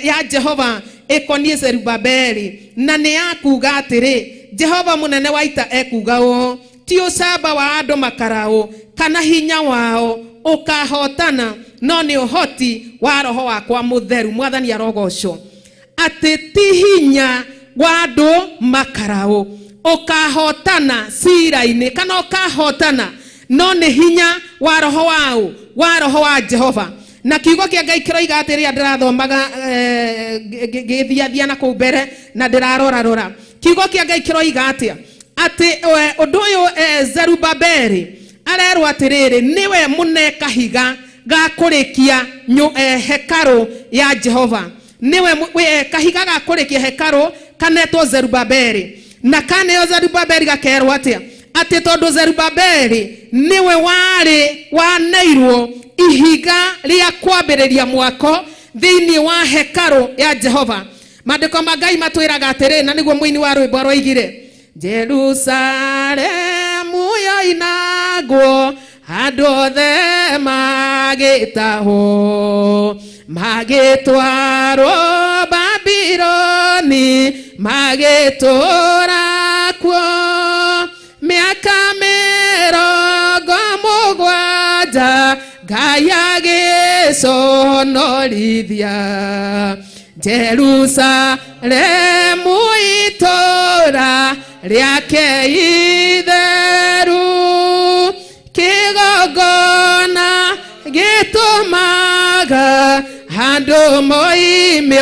Ya Jehova ĩkoniĩ Zerubabeli, na nĩ ya kuuga atĩrĩ, Jehova mũnene wa ita ekuuga ũũ, ti ũcamba wa andũ makaraũ kana hinya wao ũkahootana, no nĩ ũhoti wa roho wakwa mũtheru. Mwathani arogocwo. Atĩ ti hinya wa andũ makaraũ ũkahotana cira-inĩ kana ũkahotana, no nĩ hinya wa roho waũ, wa roho wa Jehova. Na kiugo kĩa Ngai kĩroiga atĩ rĩrĩa ndĩrathomaga ngĩthiathia na kũu mbere na ndĩrarorarora, kiugo kĩa Ngai kĩroiga atĩa? Atĩ ũndũ ũyũ, Zerubabeli arerwo atĩrĩrĩ, nĩwe mũne kahiga ga kũrĩkia hekarũ ya Jehova. Nĩwe kahiga ga kũrĩkia hekarũ kanetwo Zerubabeli. Na kaneo Zerubabeli gakerwo atĩa? Atĩ tondũ Zerubabeli nĩwe warĩ waneirwo ihiga rĩa kwambĩrĩria mwako thĩinĩ wa hekarũ ya Jehova. Maandĩko ma Ngai matwĩraga atĩrĩ, na nĩguo mũini wa rwĩmbo aroigire, Jerusalemu yoinagwo, andũ othe magĩtahwo, magĩtwarwo Babiloni, magĩtũũra kuo mĩaka 70, Ngai agĩconorithia Jerusalemu itũũra rĩake itheru. Kĩgongona gĩtũmaga andũ moime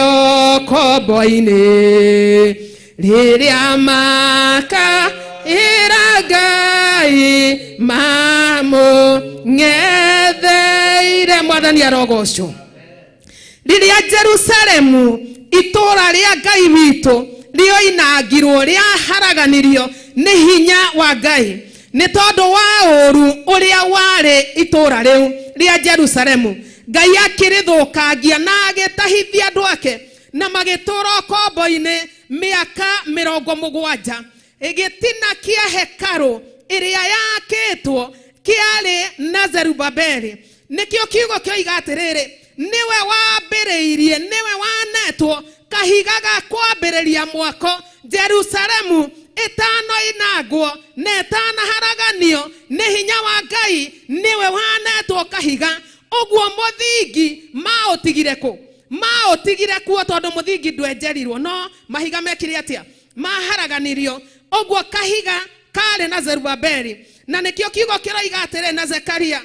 ũkombo-inĩ, rĩrĩa makaĩra Ngai mamũng'etheire. Mwathani arogocwo. Rĩrĩa Jerusalemu itũũra rĩa Ngai witũ rĩoinangirwo, rĩaharaganirio nĩ hinya wa Ngai nĩ tondũ wa ũũru ũrĩa warĩ itũũra rĩu rĩa Jerusalemu, Ngai akĩrĩthũkangia na agĩtahithia andũ ake na magĩtũũra ũkombo-inĩ mĩaka 70. Gĩtina kĩa hekarũ ĩrĩa yaakĩtwo kĩarĩ na Zerubabeli. Nĩkĩo kiugo kĩoiga atĩrĩrĩ, nĩwe wambĩrĩirie, nĩwe wanetwo kahiga ga kwambĩrĩria mwako Jerusalemu ĩtanoinangwo na ĩtanaharaganio nĩ hinya wa Ngai, nĩwe wanetwo kahiga. Ũguo mũthingi maũtigire kũ? Maũtigire kuo tondũ mũthingi ndwenjerirwo, no mahiga mekire atĩa? Maharaganirio. Ũguo kahiga karĩ na Zerubabeli. Na nĩkĩo kiugo kĩroiga atĩrĩ na Zekaria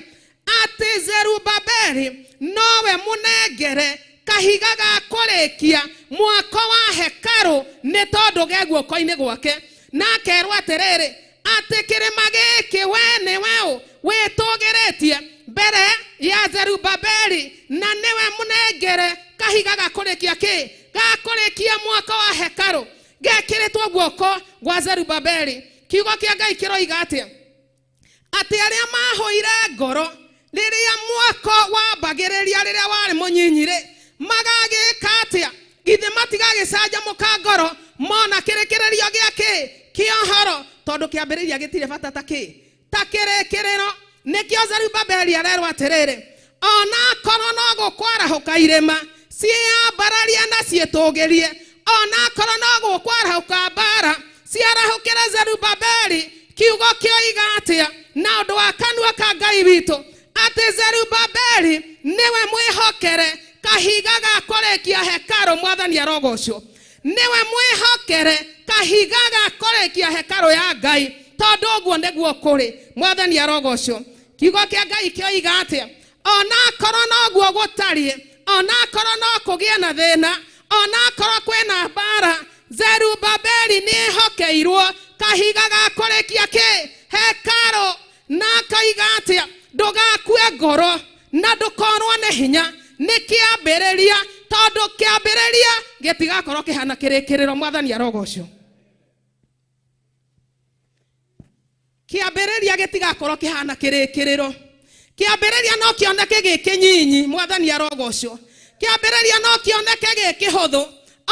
atĩ Zerubabeli nowe mũnengere kahiga ga kũrĩkia mwako wa hekarũ nĩ tondũ ge guoko-inĩ gwake. Na akerwo atĩrĩrĩ, atĩ kĩrĩma gĩkĩ we nĩwe ũ wĩtũgĩrĩtie mbere ya Zerubabeli, na nĩwe mũnengere kahiga ga kũrĩkia kĩ? Ga kũrĩkia mwako wa hekarũ, gekĩrĩtwo guoko gwa Zerubabeli. Kiugo kĩa Ngai kĩroiga atĩa? Atĩ arĩa mahũire ngoro rĩrĩa mwako wambagĩrĩria, rĩrĩa warĩ mũnyinyi-rĩ, magagĩka atĩa? Githĩ matigagĩcanjamũka ngoro mona kĩrĩkĩrĩrio gĩa kĩ? Kĩa ũhoro. Tondũ kĩambĩrĩria gĩtirĩ bata ta kĩ? Ta kĩrĩkĩrĩro. Nĩkĩo Zerubabeli arerwo atĩrĩrĩ, onakorwo no gũkwarahũka irĩma ciĩyambararie na ciĩtũgĩrie, onakorwo no gũkwarahũka mbara ciarahũkĩre Zerubabeli, kiugo kĩoiga atĩa na ũndũ wa kanua ka Ngai witũ? Atĩ Zerubabeli nĩwe mwĩhokere kahiga ga kũrĩkia hekarũ. Mwathani arogocwo. Nĩwe mwĩhokere kahiga ga kũrĩkia hekarũ ya Ngai, tondũ ũguo nĩguo kũrĩ. Mwathani arogocwo. Kiugo kĩa Ngai kĩoiga atĩa? Onakorwo noguo gũtariĩ, onakorwo no kũgĩe na thĩna, onakorwo kwĩna mbara, Zerubabeli nĩehokeirwo kahiga ga kũrĩkia kĩ? Hekarũ. Na akoiga atĩa? Ndũgakue ngoro na ndũkorwo nĩ hinya, nĩ kĩambĩrĩria, tondũ kĩambĩrĩria gĩtigakorwo kĩhana kĩrĩkĩrĩro. Mwathani arogocwo. Kĩambĩrĩria gĩtigakorwo kĩhana kĩrĩkĩrĩro. Kĩambĩrĩria no kĩoneke gĩ kĩnyinyi. Mwathani arogocwo. Kĩambĩrĩria no kĩoneke gĩ kĩhũthũ,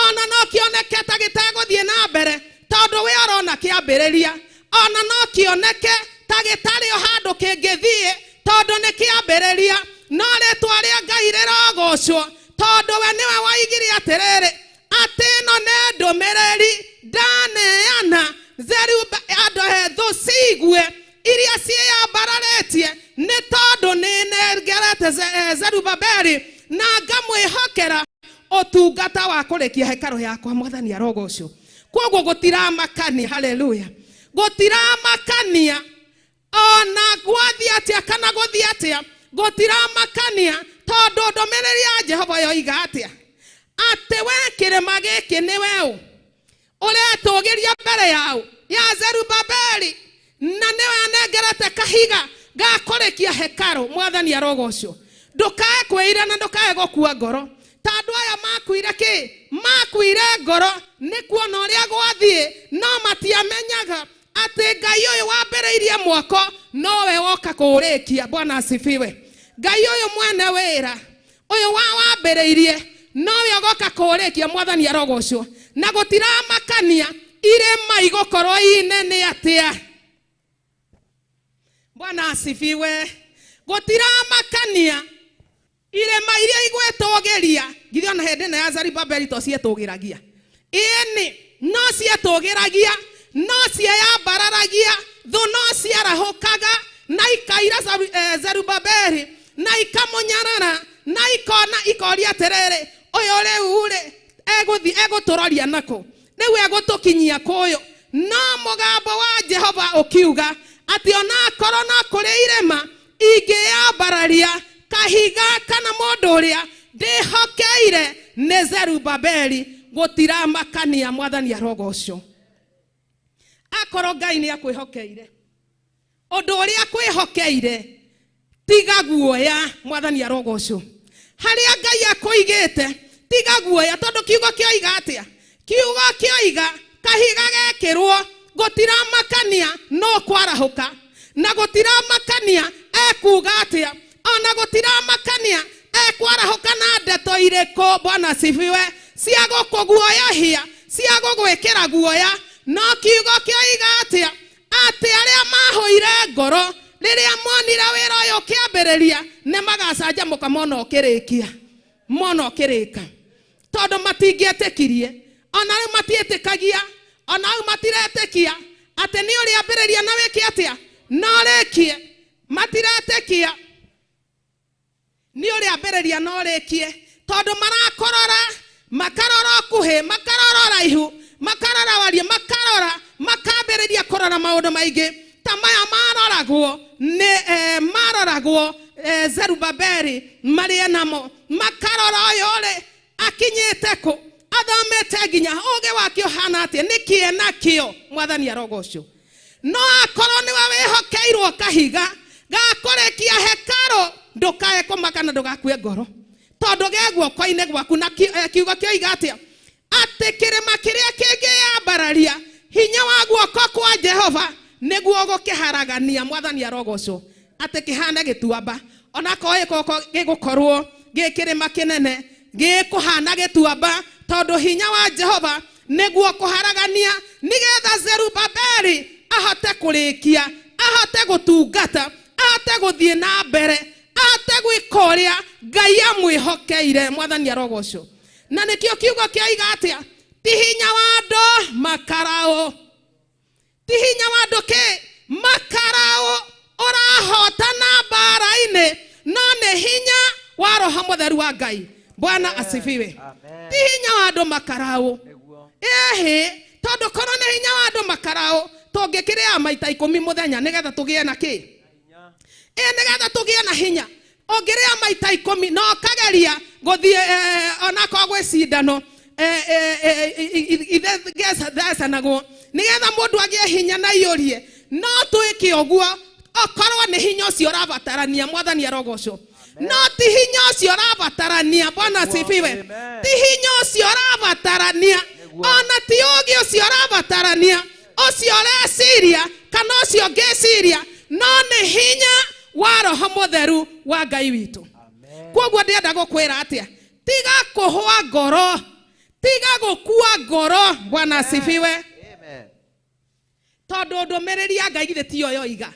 ona no kĩoneke ta gĩtegũthiĩ na mbere, tondũ we ũrona kĩambĩrĩria. Ona no kĩoneke ta gĩtarĩ o handũ kĩngĩthiĩ, tondũ nĩ kĩambĩrĩria. No rĩtwa rĩa Ngai rĩrogocwo. Tondũ we nĩwe woigire atĩrĩrĩ, atĩ ĩno nĩ ndũmĩrĩri ndaneana Zeruba andũ thũ ciigue iria ciĩyambararĩtie, nĩ tondũ nĩ nengerete Zerubabeli na ngamwĩhokera ũtungata wa kũrĩkia hekarũ yakwa. Mwathani arogocwo. Koguo gũtiramakania, haleluya, gũtiramakania ona gwathiĩ atĩa kana gũthiĩ atĩa, gũtiramakania tondũ ndũmĩrĩri ya Jehova yoiga atĩa? Atĩ we kĩrĩma gĩkĩ nĩ weũ ũretũgĩria mbere yao ya Zerubabeli, na nĩwe anengerete kahiga ga kũrĩkia hekarũ. Mwathani arogocwo. Ndũkae kwĩira na ndũkae gũkua ngoro ta andũ aya makuire kĩ makuire ngoro nĩ kuona ũrĩa gwathiĩ, no matiamenyaga atĩ Ngai ũyũ wambĩrĩirie mwako nowe woka kũũrĩkia. Bwana asifiwe. Ngai ũyũ mwene wĩra ũyũ wa wambĩrĩirie nowe ũgoka kũũrĩkia. Mwathani arogocwo. Na gũtiramakania irĩma igũkorwo inene atĩa. Bwana asifiwe. Gũtiramakania irĩma iria igwĩtũgĩria, githĩ ona hĩndĩ ĩno ya Zerubabeli to cietũgĩragia? Ĩni, no cietũgĩragia, no cieyambararagia, thũ no ciarahũkaga na ikaira Zerubabeli na ikamũnyarara na ikona ikoria atĩrĩrĩ, ũyũ rĩu rĩ egũthiĩ egũtũroria nakũ, rĩu egũtũkinyia kũyũ? No mũgambo wa Jehova ũkiuga atĩ ona akorwo no kũrĩ irĩma ingĩyambararia, kahiga kana mũndũ ũrĩa ndĩhokeire nĩ Zerubabeli, gũtiramakania. Mwathani arogocwo. Akorwo Ngai nĩ akwĩhokeire ũndũ ũrĩa akwĩhokeire, tiga guoya. Mwathani arogocwo. Harĩa Ngai akũigĩte, tiga guoya, tondũ kiugo kĩoiga atĩa? Kiugo kĩoiga kahiga gekĩrwo gũtiramakania no kwarahũka, na gũtiramakania ekuga atĩa, ona gũtiramakania ekwarahũka na ndeto irĩkũ. Bwana asifiwe. Cia gũkũguoyohia, cia gũgwĩkĩra guoya, no kiugo kĩoiga atĩa? Atĩ arĩa mahũire ngoro rĩrĩa monire wĩra ũyũ ũkĩambĩrĩria nĩ magacanjamũka mona ũkĩrĩkia, mona ũkĩrĩka, tondũ matingĩetĩkirie. Ona rĩu matiĩtĩkagia, ona rĩu matiretĩkia atĩ nĩ ũrĩambĩrĩria na wĩke atĩa na ũrĩkie. Matiretĩkia nĩ ũrĩambĩrĩria na ũrĩkie, tondũ marakũrora, makarora ũkuhĩ, makarora ũraihu, makarora warie, makarora, makambĩrĩria kũrora maũndũ maingĩ ta maya maroragwo nĩ maroragwo Zerubabeli marĩ namo, makarora ũyũ rĩ akinyĩte kũ, athomete nginya ũgĩ wake ũhana atĩa, nĩkĩ enakĩo. Mwathani arogocwo. No akorwo nĩwe wĩhokeirwo kahiga ga kũrĩkia hekarũ, ndũkae kũmaka na ndũgakue ngoro, tondũ ge guoko-inĩ gwaku. Na kiugo kĩoiga atĩa? Atĩ kĩrĩma kĩrĩa kĩngĩyambararia, hinya wa guoko kwa Jehova nĩguo gũkĩharagania. Mwathani arogocwo. Atĩ kĩhane gĩtuamba, onakorwo gĩgũkorwo gĩgũkorwo gĩ kĩrĩma kĩnene, gĩkũhana gĩtuamba, tondũ hinya wa Jehova nĩguo kũharagania, nĩgetha Zerubabeli ahote kũrĩkia, ahote gũtungata, ahote gũthiĩ na mbere, ahote gwĩka ũrĩa Ngai amwĩhokeire. Mwathani arogocwo. Na nĩkĩo kiugo kĩoiga atĩa? Ti hinya wa andũ makaraũ, ti hinya wa andũ kĩ makaraũ ũrahotana mbara-inĩ, no nĩ hinya wa Roho Mũtheru wa Ngai. Bwana asifiwe. Amen. Ti hinya wa andũ makaraũ. Nĩguo. Ĩhĩ, tondũ korwo nĩ hinya wa andũ makaraũ, tũngĩkĩrĩa maita 10 mũthenya nĩgetha tũgĩe na kĩ? Hinya. Ĩ, nĩgetha tũgĩe na hinya. Ũngĩrĩa maita 10 na ũkageria gũthiĩ onakorwo gwĩ cindano ithecanagwo nĩgetha mũndũ agĩe hinya na iyũrie, no twĩke ũguo okorwo nĩ hinya ũcio ũrabatarania. Mwathani arogocwo. No ti hinya ũcio ũrabatarania. Bwana asifiwe. Amen. Ti hinya ũcio ũrabatarania, Nĩguo. ona ti ũgĩ ũcio ũrabatarania, ũcio ũreciria kana ũcio ngĩciria, no nĩ hinya wa Roho Mũtheru wa Ngai witũ. Amen. Koguo ndĩrenda gũkwĩra atĩa? Tiga kũhũa ngoro, tiga gũkua ngoro. Bwana asifiwe. Amen. Tondũ ndũmĩrĩri ya Ngai githĩ tiyo yoiga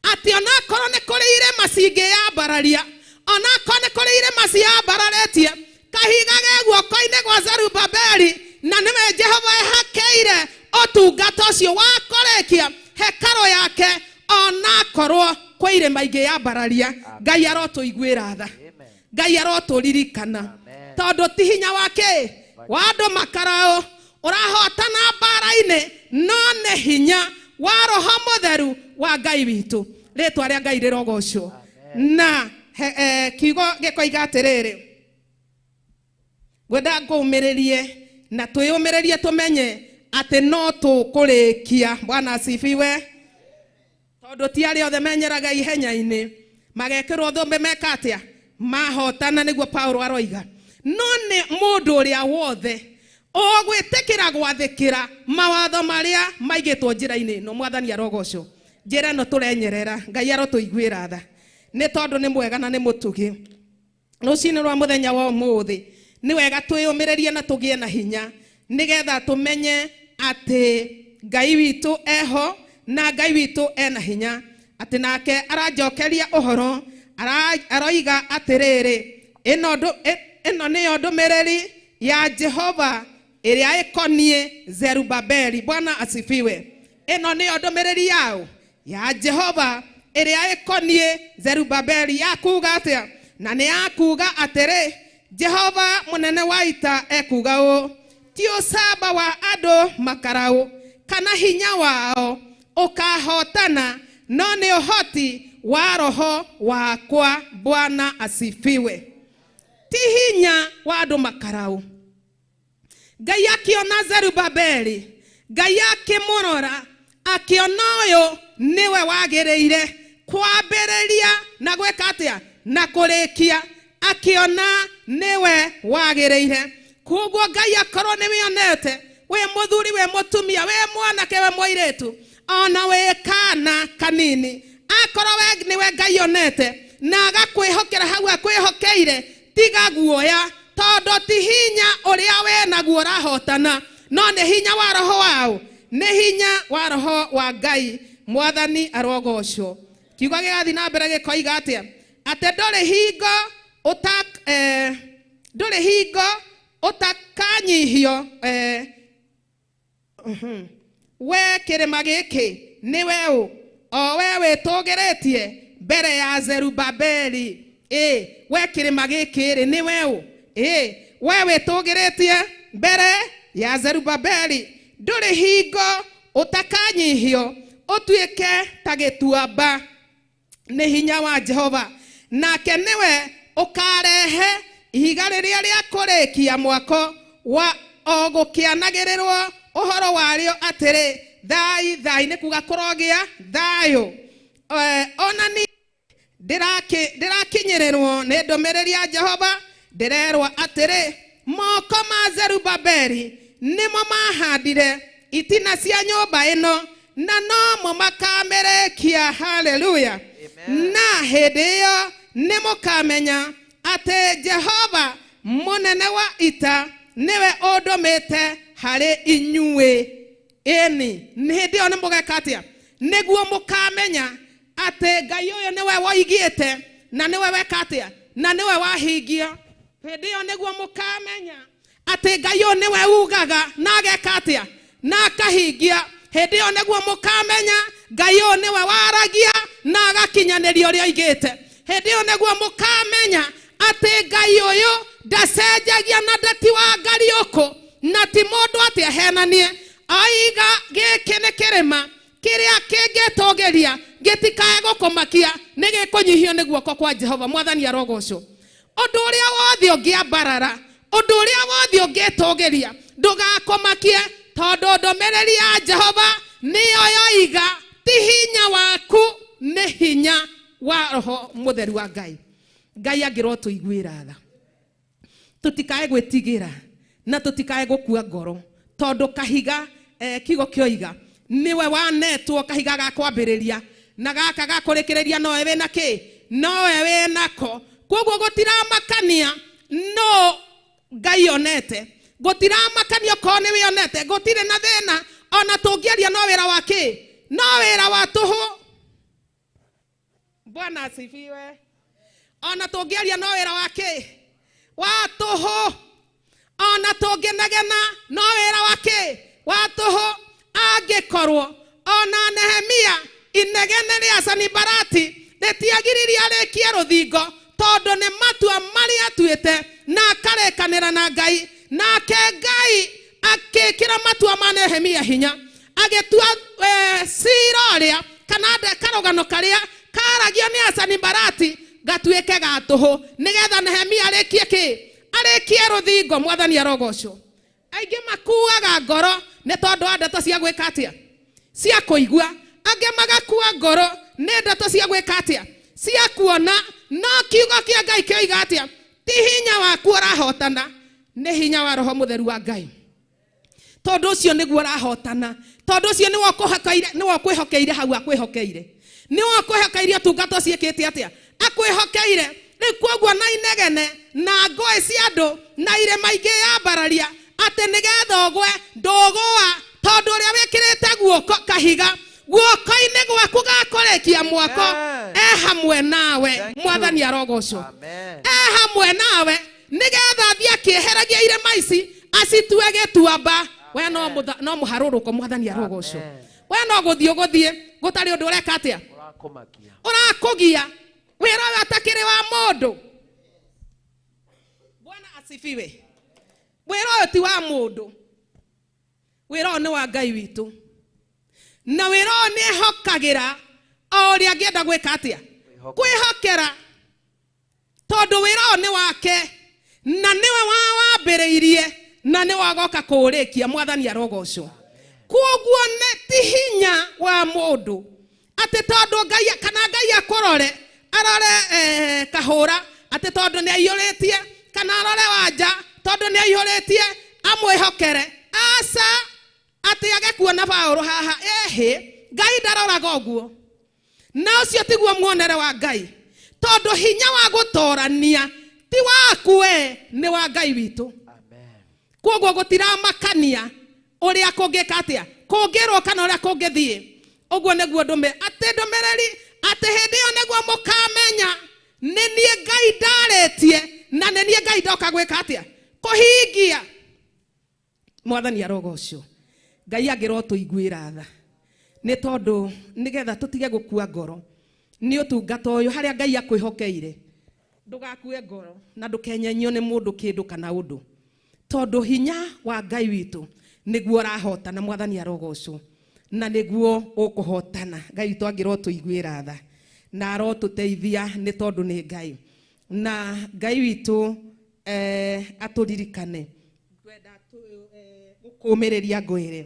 atĩ onakorwo nĩ kũrĩ irĩma cingĩyambararia, onakorwo nĩ kũrĩ irĩma ciambararĩtie, Kahiga ge guoko-inĩ gwa Zerubabeli, na nĩwe Jehova ehakeire ũtungata ũcio wa kũrĩkia hekarũ yake, onakorwo kwĩ irĩma ingĩyambararia. Ngai arotũiguĩra tha, Ngai arotũririkana, tondũ ti hinya wake wa andũ makaraũ ũrahotana mbara-inĩ, no nĩ hinya wa Roho Mũtheru wa Ngai witũ. Rĩtwa rĩa Ngai rĩrogocwo. Na kiugo gĩkoiga atĩrĩrĩ, ngwenda ngũmĩrĩrie na twĩyũmĩrĩrie tũmenye atĩ no tũkũrĩkia. Bwana asifiwe. Tondũ ti arĩa othe menyeraga ihenya-inĩ magekĩrwo thũmbĩ meka atĩa, mahotana, nĩguo Paulo aroiga. No nĩ mũndũ ũrĩa wothe ũgwĩtĩkĩra gwathĩkĩra mawatho marĩa maigĩtwo njĩra-inĩ ĩno. Mwathani arogocwo. Njĩra ĩno tũrenyerera, Ngai arotũiguĩra tha, nĩ tondũ nĩ mwega na nĩ mũtugi. Rũcinĩ rwa mũthenya wa ũmũthĩ nĩ wega twĩyũmĩrĩrie na tũgĩe na hinya, nĩgetha tũmenye atĩ Ngai witũ eho na Ngai witũ ena hinya, atĩ nake aranjokeria ũhoro, aroiga atĩrĩrĩ, ĩno nĩyo ndũmĩrĩri ya Jehova ĩrĩa ĩkoniĩ Zerubabeli. Bwana asifiwe. Ĩno nĩyo ndũmĩrĩri yao ya Jehova ĩrĩa ĩkoniĩ Zerubabeli, ya kuga atĩa? Na nĩ ya kuga atĩrĩ, Jehova mũnene wa ita ekuga ũũ, ti ũcamba wa andũ makaraũ kana hinya wao ũkahotana, no nĩ ũhoti wa Roho wakwa. Bwana asifiwe. Ti hinya wa andũ makaraũ. Ngai akĩona Zerubabeli, Ngai akĩmũrora, akĩona ũyũ nĩwe wagĩrĩire kwambĩrĩria na gwĩka atĩa, na kũrĩkia. Akĩona nĩwe wagĩrĩire. Koguo Ngai akorwo nĩ wĩonete wĩ mũthuri, wĩ mũtumia, wĩ mwanake, wĩ mũirĩtu, ona wĩ kana kanini, akorwo we nĩwe Ngai onete na agakwĩhokera hau akwĩhokeire, tiga guoya, tondũ ti hinya ũrĩa we naguo ũrahotana, no nĩ hinya wa Roho wao, nĩ hinya wa Roho wa Ngai. Mwathani arogocwo. Kiugo gĩgathiĩ na mbere gĩkoiga atĩa? Atĩ ndũrĩ hingo ndũrĩ hingo ũtakanyihio, we kĩrĩma gĩkĩ nĩwe ũ, o we wĩtũgĩrĩtie mbere ya Zerubabeli. We kĩrĩma gĩkĩ rĩ nĩwe ũ? We wĩtũgĩrĩtie mbere ya Zerubabeli, ndũrĩ hingo ũtakanyihio ũtuĩke ta gĩtuamba nĩ hinya wa Jehova, nake nĩwe ũkarehe ihiga rĩrĩa rĩa kũrĩkia mwako wa o gũkĩanagĩrĩrwo ũhoro warĩo atĩrĩ, thai thai, nĩ kuga kũrogĩa thayũ. Ona ni ndĩrakinyĩrĩrwo nĩ ndũmĩrĩri ya Jehova, ndĩrerwo atĩrĩ, moko ma Zerubabeli nĩmo mahandire itina cia nyũmba ĩno, na nomo makamĩrĩkia. Haleluya. Na hĩndĩ ĩyo nĩmũkamenya atĩ Jehova mũnene wa ita nĩwe ũndũmĩte harĩ inyuĩ. Ĩni, nĩ hĩndĩ ĩyo nĩmũgeka atĩa? Nĩguo mũkamenya atĩ Ngai ũyũ nĩwe woigĩte na nĩwe weka atĩa, na nĩwe wahingia. Hĩndĩ ĩyo nĩguo mũkamenya atĩ Ngai ũyũ nĩwe ugaga na ageka atĩa, na akahingia. Hĩndĩ ĩyo nĩguo mũkamenya Ngai ũyũ nĩwe waragia na agakinyanĩria ũrĩa oigĩte. Hĩndĩ ĩyo nĩguo mũkamenya atĩ Ngai ũyũ ndacenjagia na ndatiwangariũkũ, na ti mũndũ atĩ ahenanie. Oiga gĩkĩ nĩ kĩrĩma kĩrĩa kĩngĩtũgĩria gĩtikae gũkũmakia, nĩ gĩkũnyihio nĩ guoko kwa Jehova. Mwathani arogocwo. Ũndũ ũrĩa wothe ũngĩambarara, ũndũ ũrĩa wothe ũngĩtũgĩria, ndũgakũmakie, tondũ ndũmĩrĩri ya Jehova nĩyo yoiga, ti hinya waku, nĩ hinya wa Roho Mũtheru wa Ngai. Ngai angĩrotũiguĩra tha, tũtikae gwĩtigĩra na tũtikae gũkua ngoro, tondũ kahiga kiugo kĩoiga nĩwe wanetwo kahiga ga kwambĩrĩria na gaka ga kũrĩkĩrĩria, nowe wĩna kĩ, nowe wĩnako. Koguo gũtiramakania no Ngai onete, gũtiramakania okorwo nĩ wĩonete, gũtirĩ na thĩna. Ona tũngĩaria no wĩra wa kĩ, no wĩra wa tũhũ. Bwana asifiwe. Ona tũngĩaria no wĩra wa kĩ, Wa tũhũ. Ona tũngĩnegena no wĩra wa kĩ? Wa tũhũ. Angĩkorwo ona Nehemia inegene rĩa Sanibalati rĩtiagiririe arĩkie rũthingo, tondũ nĩ matua marĩa atuĩte na akarĩkanĩra na Ngai. Nake Ngai akĩkĩra matua ma Nehemia hinya, agĩtua cira ũrĩa kana karũgano karĩa karagio nĩ Sanibalati gatuĩke ga tũhũ, nĩgetha Nehemia arĩkie kĩ? Arĩkie rũthingo. Mwathani arogocwo. Aingĩ makuaga ngoro nĩ tondũ wa ndeto cia gwĩka atĩa? Cia kũigua. Angĩ magakua ngoro nĩ ndeto cia gwĩka atĩa? Cia kuona. No kiugo kĩa Ngai kĩoiga atĩa? Ti hinya waku ũrahotana, nĩ hinya wa Roho Mũtheru wa Ngai. Tondũ ũcio nĩguo ũrahotana, tondũ ũcio nĩwe ũkũhokeire, nĩwe ũkwĩhokeire hau akwĩhokeire, nĩwe ũkwĩhokeire ũtungata ũcio ĩkĩte atĩa? Akwĩhokeire. Rĩu koguo na inegene na ngũĩ cia andũ na irĩma ingĩyambararia atĩ nĩgetha ũgwe, ndũgũa, tondũ ũrĩa wĩkĩrĩte guoko kahiga guoko-inĩ gwaku gakũrĩkia mwako Amen. e hamwe nawe. Thank you. Mwathani arogocwo. Amen. E hamwe nawe nĩgetha athiĩ akĩeheragia irĩma ici acitue gĩtuamba. We no no mũharũrũko. Mwathani arogocwo. Amen. We no gũthiĩ ũgũthiĩ gũtarĩ ũndũ ũreka atĩa? Ũrakũmakia. Ũrakũgia wĩra ũyũ atakĩrĩ wa mũndũ. Bwana asifiwe. Wĩra ũyũ ti wa mũndũ, wĩra ũyũ nĩ wa Ngai witũ, na wĩra ũyũ nĩ ehokagĩra o ũrĩa angĩenda gwĩka atĩa? Kwĩhokera, tondũ wĩra ũyũ nĩ wake na nĩwe wawambĩrĩirie na nĩwe agoka kũũrĩkia. Mwathani arogocwo. Koguo nĩ ti hinya wa mũndũ atĩ tondũ Ngai kana Ngai akũrore arore kahũra atĩ tondũ nĩ aiyũrĩtie, kana arore wanja tondũ nĩ aiyũrĩtie amwĩhokere. Aca, atĩ age kuona Paũlũ haha. Ĩhĩ, Ngai ndaroraga ũguo, na ũcio tiguo muonere wa Ngai, tondũ hinya wa gũtorania ti waku we, nĩ wa Ngai witũ. Amen. Koguo gũtiramakania ũrĩa kũngĩka atĩa, kũngĩrwo kana ũrĩa kũngĩthiĩ. Ũguo nĩguo atĩ ndũmĩrĩri atĩ hĩndĩ ĩyo nĩguo mũkamenya nĩ niĩ Ngai ndarĩtie na nĩ niĩ Ngai ndoka gwĩka atĩa? Kũhingia. Mwathani arogocwo. Ngai angĩrotũiguĩra tha, nĩ tondũ nĩgetha tũtige gũkua ngoro nĩ ũtungata ũyũ harĩa Ngai akwĩhokeire. Ndũgakue ngoro na ndũkenyenyio nĩ mũndũ kĩndũ kana ũndũ, tondũ hinya wa Ngai witũ nĩguo ũrahotana. Mwathani arogocwo. Na nĩguo ũkũhotana. Ngai witũ angĩrotũiguĩra tha na arotũteithia, nĩ tondũ nĩ Ngai, na Ngai witũ atũririkane. Ngwenda gũkũmĩrĩria ngwĩre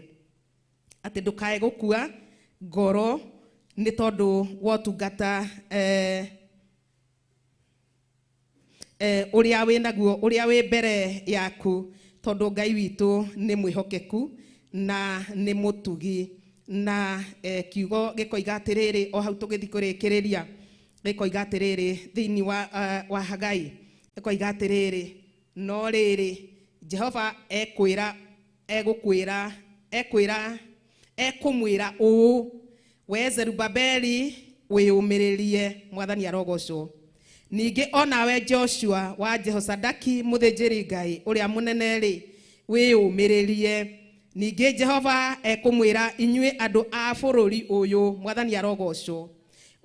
atĩ ndũkae gũkua ngoro nĩ tondũ wa ũtungata ũrĩa wĩ naguo, ũrĩa wĩ mbere yaku, tondũ Ngai witũ nĩ mwĩhokeku na nĩ mũtugi. Na kiugo gĩkoiga atĩrĩrĩ, o hau tũgĩthiĩ kũrĩkĩrĩria, gĩkoiga atĩrĩrĩ thĩinĩ wa Hagai, gĩkoiga atĩrĩrĩ, no rĩrĩ, Jehova ekwĩra, egũkwĩra, ekwĩra, ekũmwĩra ũũ, we Zerubabeli, wĩyũmĩrĩrie. Mwathani arogocwo. Ningĩ onawe Joshua wa Jehosadaki mũthĩnjĩri Ngai ũrĩa mũnene rĩ, wĩyũmĩrĩrie. Ningĩ Jehova ekũmwĩra inyuĩ andũ a bũrũri ũyũ. Mwathani arogocwo.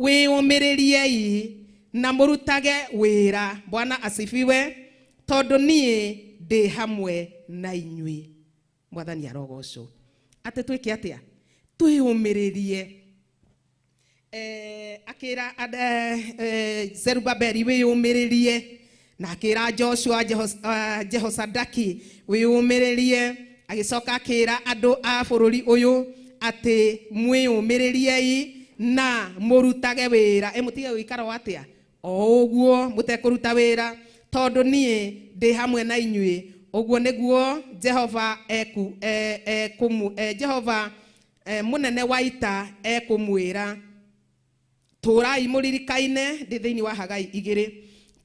Wĩyũmĩrĩriei na mũrutage wĩra. Bwana asifiwe. Tondũ niĩ ndĩ hamwe na inyuĩ. Mwathani arogocwo. Atĩ twĩke atĩa? Twĩyũmĩrĩrie. Akĩra Zerubabeli wĩyũmĩrĩrie, na akĩra Joshua Jehosadaki wĩyũmĩrĩrie, agĩcoka akĩra andũ a bũrũri ũyũ atĩ mwĩyũmĩrĩriei na mũrutage wĩra. Mũtige gũikara o atĩa? O ũguo mũtekũruta wĩra, tondũ niĩ ndĩ hamwe na inyuĩ. Ũguo nĩguo Jehova Jehova mũnene wa ita ekũmwĩra. Tũrai mũririkaine, ndĩ thĩinĩ wa Hagai 2,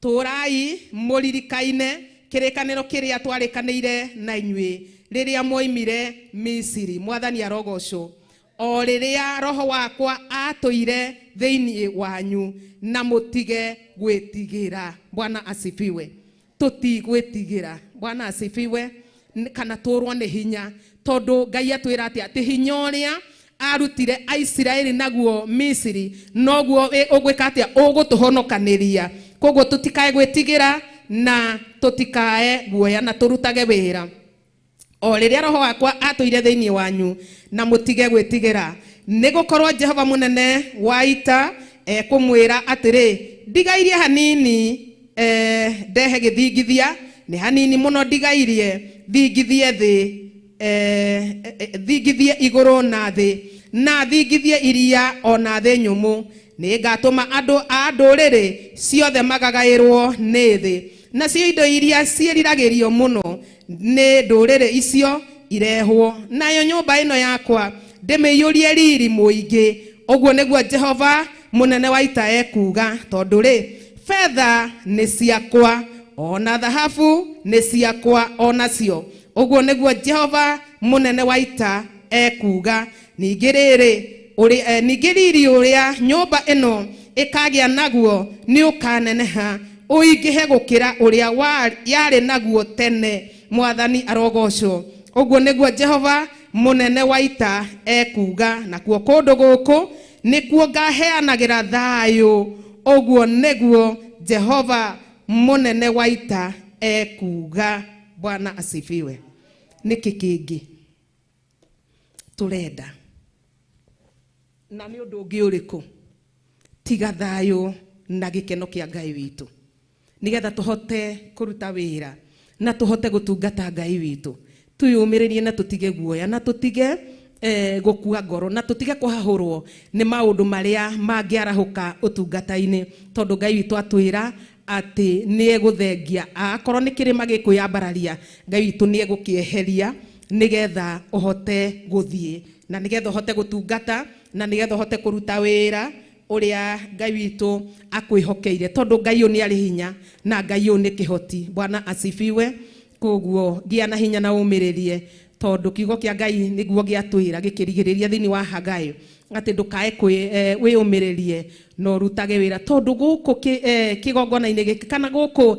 tũrai mũririkaine kĩrĩkanĩro kĩrĩa twarĩkanĩire na inyuĩ rĩrĩa mwoimire Misiri. Mwathani arogocwo. O rĩrĩa roho wakwa atũire thĩinĩ wanyu, na mũtige gwĩtigĩra. Bwana asifiwe. Tũtigwĩtigĩra. Bwana asifiwe. Kana tũrwo nĩ hinya, tondũ Ngai atwĩra atĩ atĩ hinya ũrĩa arutire Aisiraeli naguo Misiri noguo ũgwĩka atĩa, ũgũtũhonokanĩria. Koguo tũtikae gwĩtigĩra na tũtikae guoya, na tũrutage wĩra o rĩrĩa roho wakwa atũire thĩinĩ wanyu, na mũtige gwĩtigĩra, nĩ gũkorwo Jehova mũnene wa ita ekũmwĩra atĩrĩ, ndigairie hanini ndehe gĩthingithia, nĩ hanini mũno ndigairie thingithie thĩ, thingithie igũrũ na thĩ, na thingithie iria o na thĩ nyũmũ. Nĩ ngatũma andũ a ndũrĩrĩ ciothe magagaĩrwo nĩ thĩ, nacio indo iria ciĩriragĩrio mũno nĩ ndũrĩrĩ icio irehwo, nayo nyũmba ĩno yakwa ndĩmĩiyũrie riri mũingĩ. Ũguo nĩguo Jehova mũnene wa ita ekuuga. Tondũ rĩ, betha nĩ ciakwa, ona thahabu nĩ ciakwa onacio. Ũguo nĩguo Jehova mũnene wa ita ekuuga. Ningĩ rĩrĩ ningĩ riri ũrĩa nyũmba ĩno ĩkagĩa naguo nĩ ũkaneneha ũingĩhe gũkĩra ũrĩa yarĩ naguo tene. Mwathani arogocwo. Ũguo nĩguo Jehova mũnene wa ita ekuuga. Nakuo kũndũ gũkũ nĩkuo ngaheanagĩra thayũ. Ũguo nĩguo Jehova mũnene wa ita ekuuga. Bwana asifiwe. Nĩkĩ kĩngĩ tũrenda, na nĩ ũndũ ũngĩ ũrĩkũ tiga thayũ na gĩkeno kĩa Ngai witũ, nĩgetha tũhote kũruta wĩra na tũhote gũtungata Ngai witũ, twĩyũmĩrĩrie na tũtige guoya, na tũtige gũkua ngoro, na tũtige kũhahũrwo nĩ maũndũ marĩa mangĩarahũka ũtungata-inĩ, tondũ Ngai witũ atwĩra atĩ nĩ egũthengia. Akorwo nĩ kĩrĩma gĩkwĩyambararia, Ngai witũ nĩ egũkĩeheria nĩgetha ũhote gũthiĩ, na nĩgetha ũhote gũtungata, na nĩgetha ũhote kũruta wĩra ũrĩa Ngai witũ akwĩhokeire, tondũ Ngai ũyũ nĩ arĩ hinya na Ngai ũyũ nĩ kĩhoti. Bwana asifiwe. Koguo gĩa na hinya na ũmĩrĩrie, tondũ kiugo kĩa Ngai nĩguo gĩatwĩra gĩkĩrigĩrĩria thĩinĩ wa Hagai atĩ ndũkae wĩyũmĩrĩrie na ũrutage wĩra, tondũ gũkũ kĩgongona-inĩ gĩkĩ, kana gũkũ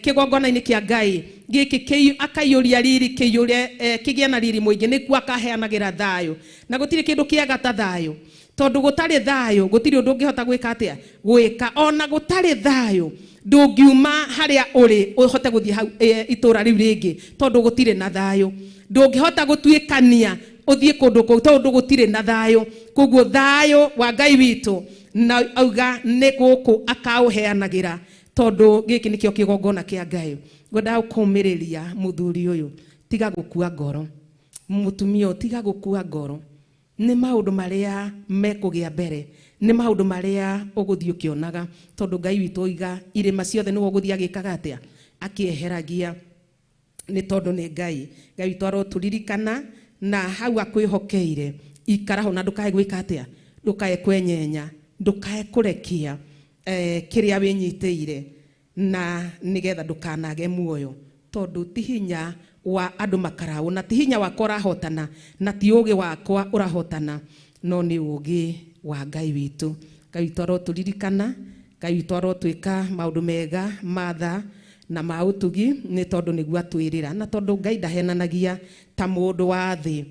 kĩgongona-inĩ kĩa Ngai gĩkĩ akaiyũria riri, kĩiyũre, kĩgĩe na riri mũingĩ, nĩkuo akaheanagĩra thayũ. Na gũtirĩ kĩndũ kĩega ta thayũ, tondũ gũtarĩ thayũ gũtirĩ ũndũ ũngĩhota gwĩka atĩa, gwĩka. Ona gũtarĩ thayũ ndũngiuma harĩa ũrĩ ũhote gũthiĩ hau itũra rĩu rĩngĩ, tondũ gũtirĩ na thayũ. Ndũngĩhota gũtuĩkania ũthiĩ kũndũ kũu tondũ gũtirĩ na thayũ. Koguo thayũ wa Ngai witũ na auga nĩ gũkũ akaũheanagĩra, tondũ gĩkĩ nĩkĩo kĩgongona kĩa Ngai. Ngwendaga gũkũmĩrĩria mũthuri ũyũ, tiga gũkua ngoro. Mũtumia ũyũ, tiga gũkua ngoro. Nĩ maũndũ marĩa mekũgĩa mbere, nĩ maũndũ marĩa ũgũthiĩ ũkĩonaga, tondũ Ngai witũ oiga irĩma ciothe nĩwe ũgũthiĩ agĩkaga atĩa, akĩeheragia, nĩ tondũ nĩ Ngai. Ngai witũ arotũririkana na hau akwĩhokeire, ikara ho na ndũkae gwĩka atĩa, ndũkae kwenyenya, ndũkae kũrekia kĩrĩa wĩnyitĩire, na nĩgetha ndũkanage muoyo, tondũ ti hinya wa andũ makaraũ, na ti hinya wakwa ũrahotana, na ti ũũgĩ wakwa ũrahotana, no nĩ ũũgĩ wa Ngai witũ. Ngai witũ arotũririkana, Ngai witũ arotwĩka maũndũ mega ma tha na ma ũtugi, nĩ tondũ nĩguo atwĩrĩra, na tondũ Ngai ndahenanagia ta mũndũ wa thĩ,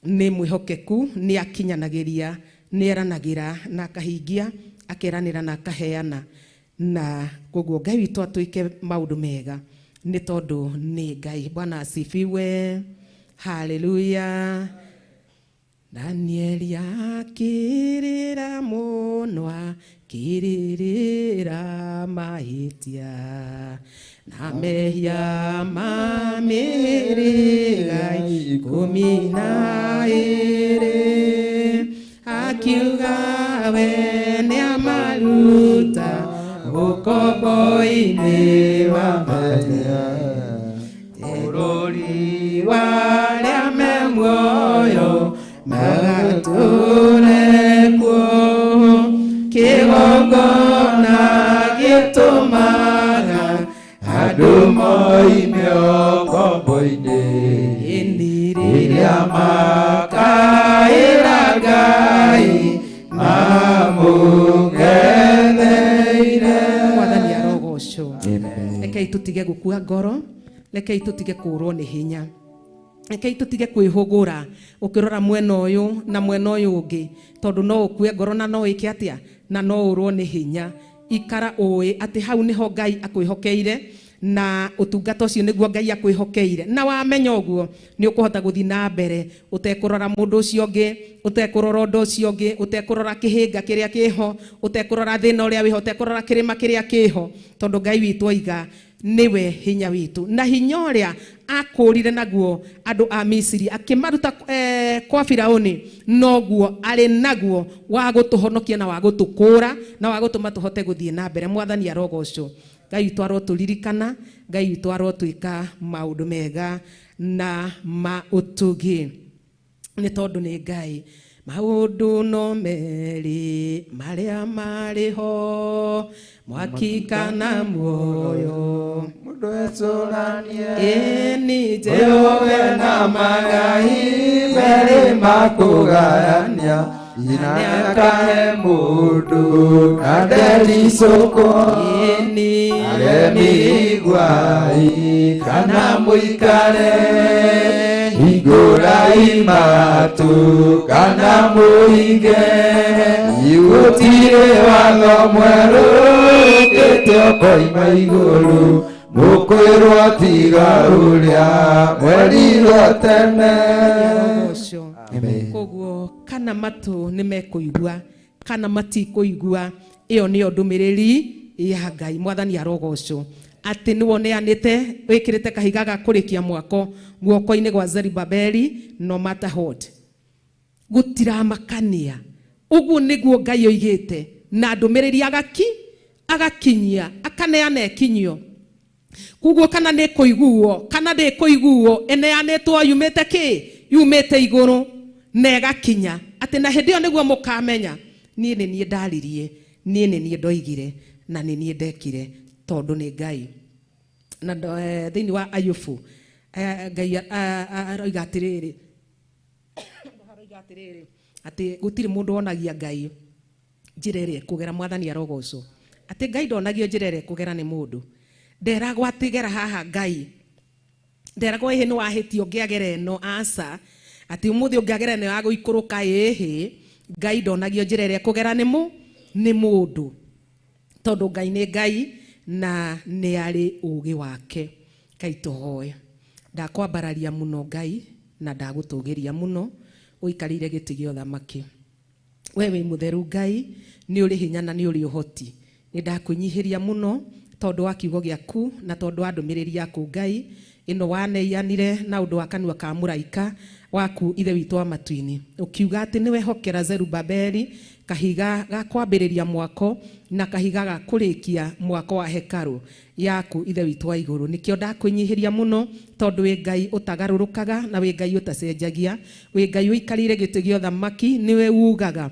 nĩ mwĩhokeku, nĩ akinyanagĩria, nĩ eranagĩra na akahingia, akeranĩra na akaheana. Na koguo Ngai witũ atwĩke maũndũ mega, nĩ tondũ nĩ Ngai. Bwana asifiwe. Haleluya. Danieli akĩrĩra mũno, akĩrĩrĩra mahĩtia na mehia ma mĩhĩrĩga 12, akiuga we nĩamaruta ũkombo-inĩ wa bũrũri wa arĩa me muoyo magatũre kuo. Kĩgongona gĩtũmaga andũ moime ũkombo-inĩ, ĩni rĩrĩa makaĩra Ngai mamũng'etheire. Mwathani arogocwo. Amen. Rekei tũtige Tũtige gũkua ngoro, rekei tũtige kũũrwo nĩ hinya, rekei tũtige kwĩhũgũra ũkĩrora mwena ũyũ na mwena ũyũ ũngĩ, tondũ no ũkue ngoro na no ĩke atĩa, na no ũrwo nĩ hinya. Ikara ũĩ atĩ hau nĩho Ngai akwĩhokeire, na ũtungata ũcio nĩguo Ngai akwĩhokeire, na wamenya ũguo nĩ ũkũhota gũthiĩ na mbere ũtekũrora mũndũ ũcio ũngĩ, ũtekũrora ũndũ ũcio ũngĩ, ũtekũrora kĩhĩnga kĩrĩa kĩho, ũtekũrora thĩna ũrĩa wĩho, ũtekũrora kĩrĩma kĩrĩa kĩho, tondũ Ngai witũ oiga nĩwe hinya witũ. Na hinya ũrĩa akũrire naguo andũ a Misiri akĩmaruta kwa Firauni, noguo arĩ naguo wa gũtũhonokia na wa gũtũkũra na wa gũtũma tũhote gũthiĩ na mbere. Mwathani arogocwo. Ngai witũ arotũririkana, Ngai witũ arotwĩka maũndũ mega na ma ũtugi, nĩ tondũ nĩ Ngai. Maũndũ no merĩ marĩa marĩ ho, mwaki kana muoyo, Mũndũ ecũranie. Ĩni Jehova na magai merĩ makũgayania, nyina akahe mũndũ na ndericũkwo. Ĩni Aremi iguai kana mũikare, hingũrai matũ kana mũige, gũtirĩ watho mwerũ ũkĩte ũkoima igũrũ, mũkwĩrwo tiga ũrĩa mwerirwo tene. Ũcio. Amen. Koguo kana matũ nĩ mekũigua kana matikũigua, ĩyo nĩyo ndũmĩrĩri ya Ngai. Mwathani arogocwo atĩ nĩwe ũneanĩte, wĩkĩrĩte kahiga ga kũrĩkia mwako guoko-inĩ gwa Zerubabeli, no matter what, gũtiramakania. Ũguo nĩguo Ngai oigĩte, na ndũmĩrĩri agakinyia, akaneana ĩkinyio. Koguo kana nĩ kũiguo kana ndĩ kũiguo, ĩneanĩtwo yumĩte kĩ, yumĩte igũrũ na ĩgakinya, atĩ na hĩndĩ ĩyo nĩguo mũkamenya niĩ nĩ niĩ ndaririe, niĩ nĩ niĩ ndoigire, na nĩ niĩ ndekire, tondũ nĩ Ngai. Na thĩinĩ wa Ayubu, Ngai aroiga atĩrĩrĩ, aroiga atĩrĩrĩ atĩ gũtirĩ mũndũ wonagia Ngai njĩra ĩrĩa ĩkũgera. Mwathani arogocwo atĩ Ngai ndonagio njĩra ĩrĩa ĩkũgera nĩ mũndũ. Nderagwo atĩ gera haha, Ngai nderagwo ĩhĩ nĩ wahĩtia ũngĩagera ĩno, aca, atĩ ũmũthĩ ũngĩagera ĩno ya gũikũrũka, ĩhĩ, Ngai ndonagio njĩra ĩrĩa ĩkũgera nĩ mũndũ, tondũ Ngai nĩ Ngai na nĩ arĩ ũũgĩ wake. Ngai tũhoe. Ndakwambararia mũno Ngai na ndagũtũgĩria mũno, ũikarĩire gĩtĩ gĩa ũthamaki. We wĩ mũtheru Ngai, nĩ ũrĩ hinya na nĩ ũrĩ ũhoti. Nĩ ndakwĩnyihĩria mũno tondũ wa kiugo gĩaku na tondũ wa ndũmĩrĩri yaku Ngai ĩno waneianire na ũndũ wa kanua ka mũraika waku Ithe witũ wa matu-inĩ, ũkiuga atĩ nĩwehokera Zerubabeli kahiga ga kwambĩrĩria mwako na kahiga ga kũrĩkia mwako wa hekarũ yaku Ithe witũ wa igũrũ. Nĩkĩo ndakwĩnyihĩria mũno, tondũ wĩ Ngai ũtagarũrũkaga na wĩ Ngai ũtacenjagia, wĩ Ngai ũikarĩire gĩtĩ gĩa ũthamaki, nĩwe ugaga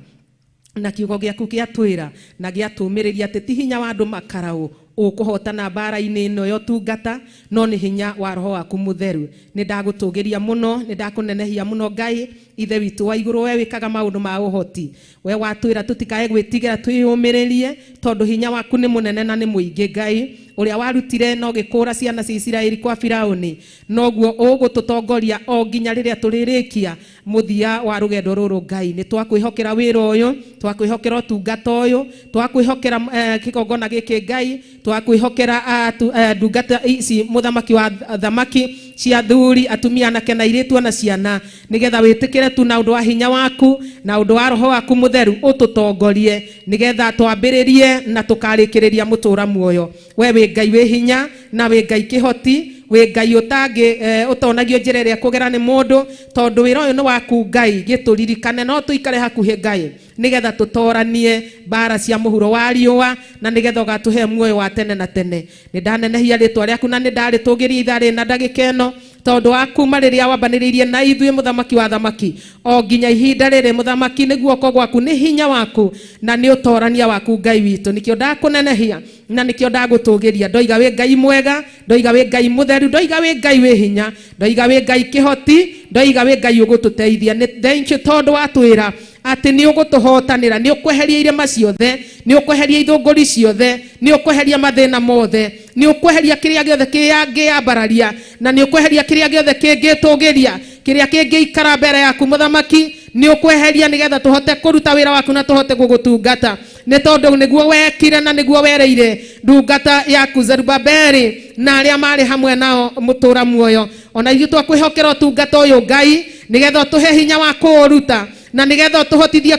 na kiugo gĩaku gĩatwĩra na gĩatũmĩrĩria atĩ ti hinya wa andũ makaraũ ũkũhotana mbara-inĩ ĩno ya ũtungata, no nĩ hinya wa roho waku mũtheru. Nĩ ndagũtũgĩria mũno, nĩ ndakũnenehia mũno Ngai Ithe witũ wa igũrũ, we wĩkaga maũndũ ma ũhoti. We watwĩra tũtikae gwĩtigĩra, twĩyũmĩrĩrie, tondũ hinya waku nĩ mũnene na nĩ mũingĩ. Ngai ũrĩa warutire na ũgĩkũũra ciana cia Isiraeli kwa Firaũni, noguo ũgũtũtongoria o nginya rĩrĩa tũrĩrĩkia mũthia wa rũgendo rũrũ. Ngai, nĩ twakwĩhokera wĩra ũyũ, twakwĩhokera ũtungata ũyũ, twakwĩhokera kĩgongona gĩkĩ Ngai, twakwĩhokera ndungata ici, mũthamaki wa thamaki cia thuri, atumia, anake na airĩtu ona ciana, nĩgetha wĩtĩkĩre tu na ũndũ wa hinya waku na ũndũ wa roho waku mũtheru ũtũtongorie, nĩgetha twambĩrĩrie na tũkarĩkĩrĩria mũtũra muoyo. We wĩ Ngai wĩ hinya na wĩ Ngai kĩhoti, wĩ Ngai ũtangĩ ũtonagio njĩra ĩrĩa kũgera nĩ mũndũ, tondũ wĩra ũyũ nĩ waku Ngai. Gĩtũririkane no tũikare hakuhĩ Ngai, nĩgetha tũtoranie mbara cia mũhuro wa riũa, na nĩgetha ũgatũhe muoyo wa tene na tene. Nĩ ndanenehia rĩtwa rĩaku na nĩ ndarĩtũgĩria ithaa rĩrĩ na ndagĩka ĩno, tondũ wa kuma rĩrĩa wambanĩrĩirie na ithuĩ mũthamaki wa thamaki o nginya ihinda rĩrĩ. Mũthamaki, nĩ guoko gwaku, nĩ hinya waku na nĩ ũtorania waku Ngai witũ. Nĩkĩo ndakũnenehia na nĩkĩo ndagũtũgĩria. Ndoiga wĩ Ngai mwega, ndoiga wĩ Ngai mũtheru, ndoiga wĩ Ngai wĩ hinya, ndoiga wĩ Ngai kĩhoti, ndoiga wĩ Ngai ũgũtũteithia. Nĩ thank you tondũ watwĩra Atĩ nĩ ũgũtũhotanĩra, nĩ ũkweheria irĩma ciothe, nĩ ũkweheria ithũngũri ciothe, nĩ ũkweheria mathĩna mothe, nĩ ũkweheria kĩrĩa gĩothe kĩangĩambararia, na nĩ ũkweheria kĩrĩa gĩothe kĩngĩtũgĩria, kĩrĩa kĩngĩikara mbere yaku mũthamaki, nĩ ũkweheria nĩgetha tũhote kũruta wĩra waku na tũhote gũgũtungata. Nĩ tondũ nĩguo wekire na nĩguo wereire ndungata yaku Zerubabeli na arĩa marĩ hamwe nao mũtũra muoyo. Ona ithuĩ twakwĩhokera ũtungata ũyũ Ngai, nĩgetha ũtũhe hinya wa kũũruta na nĩgetha ũtũhotithie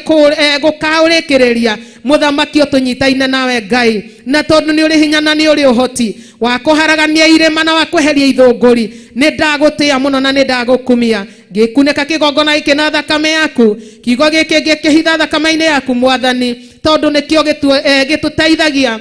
gũkaũrĩkĩrĩria. Mũthamaki ũtũnyitaine nawe Ngai, na tondũ nĩ ũrĩ hinya na nĩ ũrĩ ũhoti wa kũharagania irĩma na wa kweheria ithũngũri, nĩ ndagũtĩĩa mũno na nĩ ndagũkumia. Ngĩkunĩka kĩgongona gĩkĩ na thakame yaku, kiugo gĩkĩ ngĩkĩhitha thakame-inĩ yaku mwathani, tondũ nĩkĩo gĩtũteithagia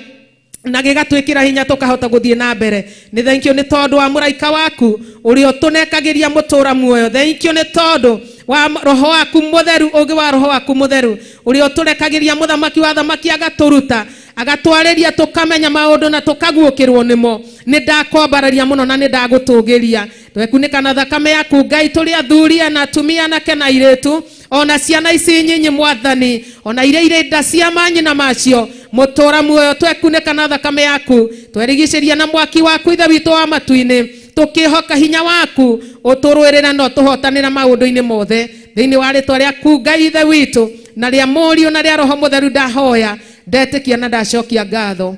na gĩgatwĩkĩra hinya tũkahota gũthiĩ na mbere. Nĩ thank you nĩ tondũ wa mũraika waku ũrĩa ũtũnekagĩria mũtũra muoyo. Thank you nĩ tondũ wa roho waku mũtheru, ũgĩ wa roho waku mũtheru ũrĩa ũtũrekagĩria mũthamaki wa thamaki, agatũruta, agatwarĩria, tũkamenya maũndũ na tũkaguũkĩrwo nĩmo. Nĩ ndakwambararia mũno na nĩ ndagũtũgĩria. Twekunĩka na thakame yaku Ngai, tũrĩ athuri na atumia, anake na airĩtu, ona ciana ici nyinyi mwathani, ona iria irĩ nda cia manyina macio, mũtũra muoyo, twekunĩka na thakame yaku, twerigicĩria na mwaki waku Ithe witũ wa matu-inĩ, tũkĩhoka hinya waku ũtũrũĩrĩre na ũtũhotanĩre maũndũ-inĩ mothe. Thĩinĩ wa rĩtwa rĩaku Ngai Ithe witũ, na rĩa Mũriũ na rĩa Roho Mũtheru, ndahoya, ndetĩkia na ndacokia ngatho.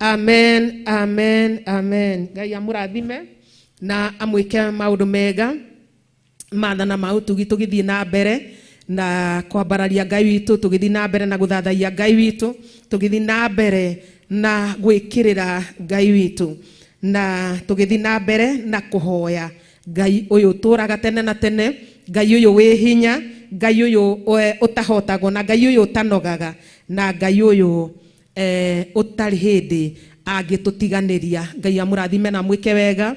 Amen, amen, amen. Ngai amũrathime na amwĩke maũndũ mega mathana ma ũtugi, tũgĩthiĩ na mbere na kwambararia Ngai witũ, tũgĩthiĩ na mbere na gũthathaiya Ngai witũ, tũgĩthiĩ na mbere na gwĩkĩrĩra Ngai witũ, na tũgĩthiĩ na mbere na kũhoya Ngai ũyũ ũtũraga tene na tene, Ngai ũyũ wĩ hinya, Ngai ũyũ ũtahotagwo, na Ngai ũyũ ũtanogaga, na Ngai ũyũ ũtarĩ hĩndĩ angĩtũtiganĩria. Ngai amũrathime na mwĩke wega.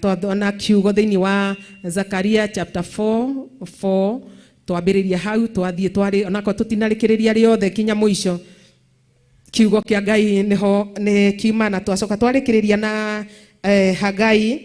Twathona kiugo thĩinĩ wa Zakaria chapter 4 4, twambĩrĩria hau, twathiĩ twarĩ onakorwo tũtinarĩkĩrĩria rĩothe kinya mũico, kiugo kĩa Ngai nĩho nĩ kiuma, na twacoka twarĩkĩrĩria na Hagai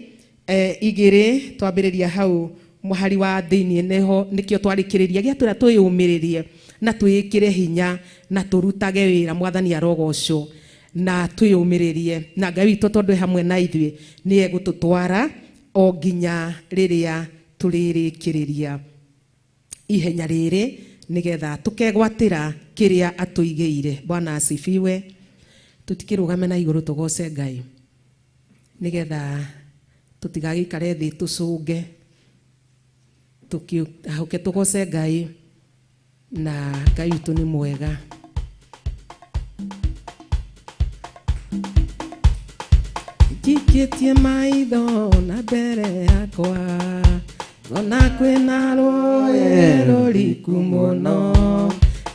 2, twambĩrĩria hau mũhari wa thĩinĩ, nĩho nĩkĩo twarĩkĩrĩria gĩatwĩra twĩyũmĩrĩrie na twĩĩkĩre hinya na tũrutage wĩra. Mwathani arogocwo. Na twĩyũmĩrĩrie na Ngai witũ, tondũ e hamwe na ithuĩ, nĩ egũtũtwara o nginya rĩrĩa tũrĩrĩkĩrĩria ihenya rĩrĩ, nĩgetha tũkegwatĩra kĩrĩa atũigĩire. Bwana asifiwe. Tũtikĩrũgame na igũrũ tũgoce Ngai, nĩgetha tũtigagĩikare thĩ tũcũnge, tũkĩahũke tũgoce Ngai, na Ngai witũ nĩ mwega. Njikĩtie maitho na mbere yakwa, ngona kwĩna rũĩ rũriku mũno,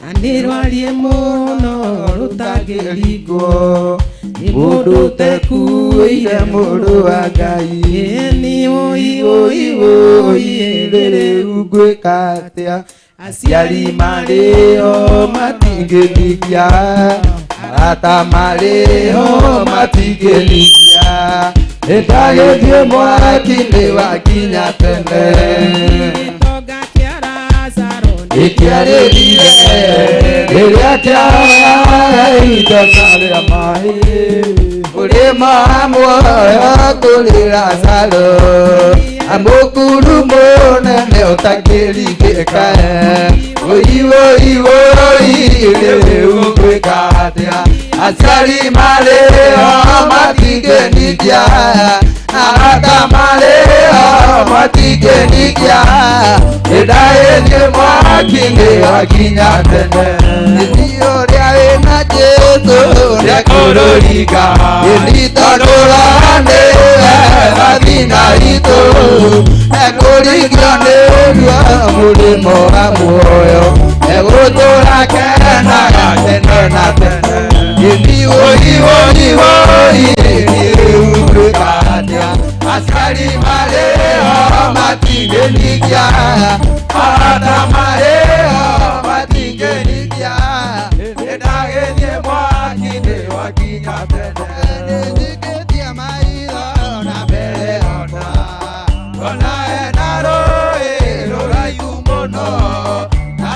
na nĩ rwarie mũno rũtangĩringwo nĩ mũndũ ũtekuĩire mũrũ wa Ngai. Ĩĩ, wũi wũi wũi, rĩu ngwĩka atĩa? Aciari marĩ ho matingĩndigia, arata marĩ ho matingĩndigia, nĩndagĩthiĩ mwaki-inĩ wakinya tene. Gĩtonga kĩa Lazaro nĩkĩarĩrire rĩrĩa kĩaito karĩa maĩ ũrĩma muoyo kũrĩ Lazaro, amũkuru mũnene ũtangĩringĩka. Wũi wũi wũi, rĩu ngwĩka atĩa? Aciari marĩ ho matingĩndigia, arata marĩ ho matingĩndigia, nĩndagĩthiĩ mwaki-inĩ wakinya tene. Nĩ ũrĩa wĩna Jesũ nĩekũrũringa, ĩni tondũ nĩwe mathĩna itũ, ekũringio nĩ ruo mũrĩmo wa muoyo, egũtũra kenaga tene na tene. Ĩni wũi wũi wũi, rĩu ngwĩka atĩa? Aciari marĩ ho matingĩndigia, arata marĩ ho matingĩndigia, nĩndagĩthiĩ mwaki-inĩ wakinya tene. Nĩnjikĩtie maitho na mbere yakwa, ngona hena rũĩ rũraihu mũno na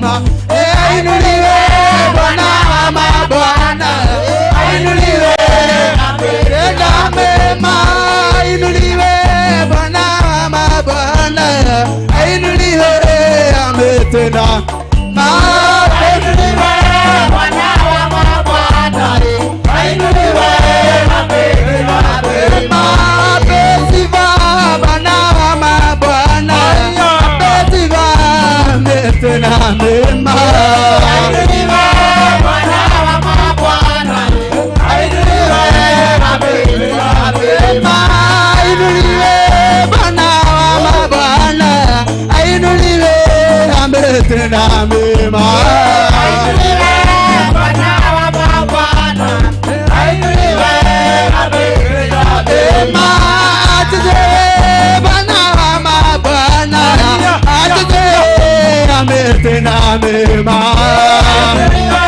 mema. Ainuliwe Bwana wa mabwana, ainuliwe ametenda mema. Ainuliwe Bwana wa mabwana, ainuliwe ametenda mema. Ainuliwe Bwana wa mabwana, ainuliwe ametenda mema. Besiva Bwana wa mabwana, besiva ametenda mema. Ainuliwe Bwana wa mabwana, ainuliwe ametenda mema. Ainuliwe Bwana wa mabwana, ainuliwe ametenda mema. Ainuliwe Bwana wa mabwana, ainuliwe ametenda mema. Atukuze Bwana wa mabwana, atukuze ametenda mema. Ainuliwe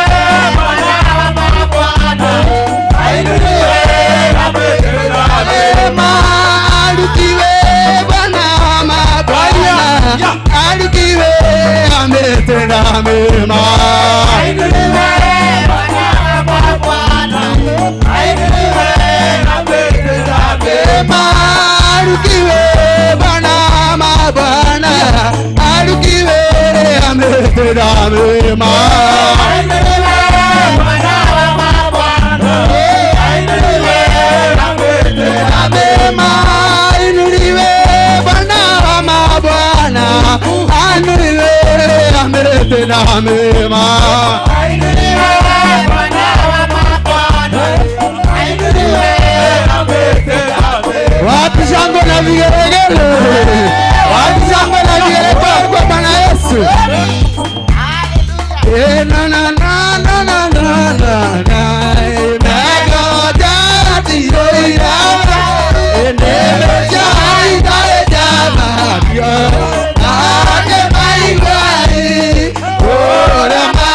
Bwana wa mabwana, ainuliwe ametenda mema. Arukiwe Bwana wa mabwana, arukiwe ametenda mema. Ainuliwe Bwana wa mabwana, ainuliwe ametenda mema. Arukiwe Bwana wa mabwana, arukiwe ametenda mema. Ainuliwe Bwana wa mabwana, ainuliwe ametenda mema. Ainuliwe Bwana wa mabwana, ainuliwe ametenda mema. Ainuliwe Bwana wa mabwana, ainuliwe ametenda mema. Wapi shangwe na vigelegele? Wapi shangwe na vigelegele kwa Bwana Yesu? Eh, na na na na na na na na. Imegoja tiro ira. Enemeja itareja mabio. Ake maigwai. Ora ma.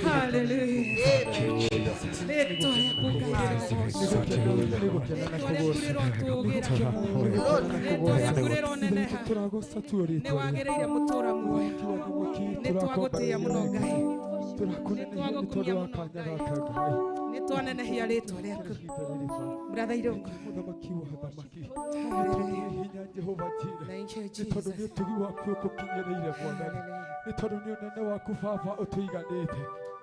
Hallelujah. Rĩtwa rĩaku Ngai rĩrogocwo. Rĩtwa rĩaku rĩrotũgĩra. Rĩtwa rĩaku rĩroneneha. Nĩ wagĩrĩire mũtũra muoyo. Nĩ twagũtĩĩa mũno Ngai. Nĩ twagũkumia mũno Ngai. Nĩ twanenehia rĩtwa rĩaku. Brother Irungu. Mũthamaki wa athamaki, nĩ hinya Jehova Jire, Thank you, nĩ tondũ nĩ Jesus. ũtugi waku ũkũkinyĩrĩire Mwathani, nĩ tondũ nĩ ũnene waku Baba ũtũiganĩte.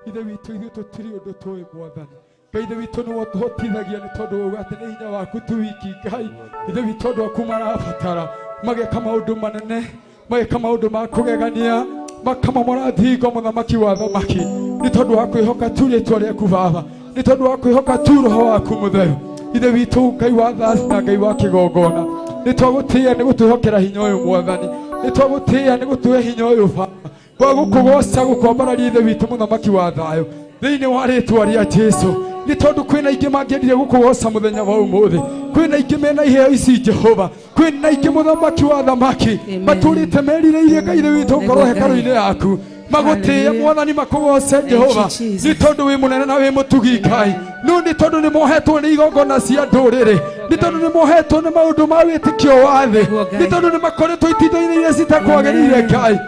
Ithe witũ, ithuĩ tũtirĩ ũndũ tũĩ Mwathani. Ngai ithe witũ nĩwe ũtũhotithagia, nĩ tondũ wauga atĩ nĩ hinya waku tu wiki. Ngai ithe witũ, andũ aku marabatara mageka maũndũ manene, mageka maũndũ ma kũgegania, makamomora thingo, mũthamaki wa thamaki, nĩ tondũ wa kwĩhoka tu rĩtwa rĩaku Baba, nĩ tondũ wa kwĩhoka tu roho waku mũtheru. Ithe witũ, Ngai wa thaci na Ngai wa kĩgongona, nĩ twagũtĩĩa nĩ gũtwĩhokera hinya ũyũ Mwathani, nĩ twagũtĩĩa nĩ gũtũhe hinya ũyũ Baba wa gũkũgoca, gũkwambararia, ithe witũ mũthamaki wa thayũ, thĩinĩ wa rĩtwa rĩa Jesu. Nĩ tondũ kwĩna aingĩ mangĩendire gũkũgoca mũthenya wa ũmũthĩ, kwĩna aingĩ mena iheo ici Jehova, kwĩna aingĩ mũthamaki wa thamaki Amen. matũrĩte merirĩirie Ngai ithe witũ gũkorwo Nĩguo Ngai. hekarũ-inĩ yaku, magũtĩĩe Hallelujah. Mwathani, makũgoce Jehova, Jesus. nĩ tondũ wĩ mũnene na wĩ mũtugi Ngai. No nĩ tondũ nĩ mohetwo nĩ igongona cia ndũrĩrĩ, nĩ tondũ nĩ mohetwo nĩ maũndũ ma wĩtĩkio wa thĩ, Nĩguo Ngai. nĩ tondũ nĩ makoretwo itindo-inĩ iria citakwagĩrĩire Amen. Ngai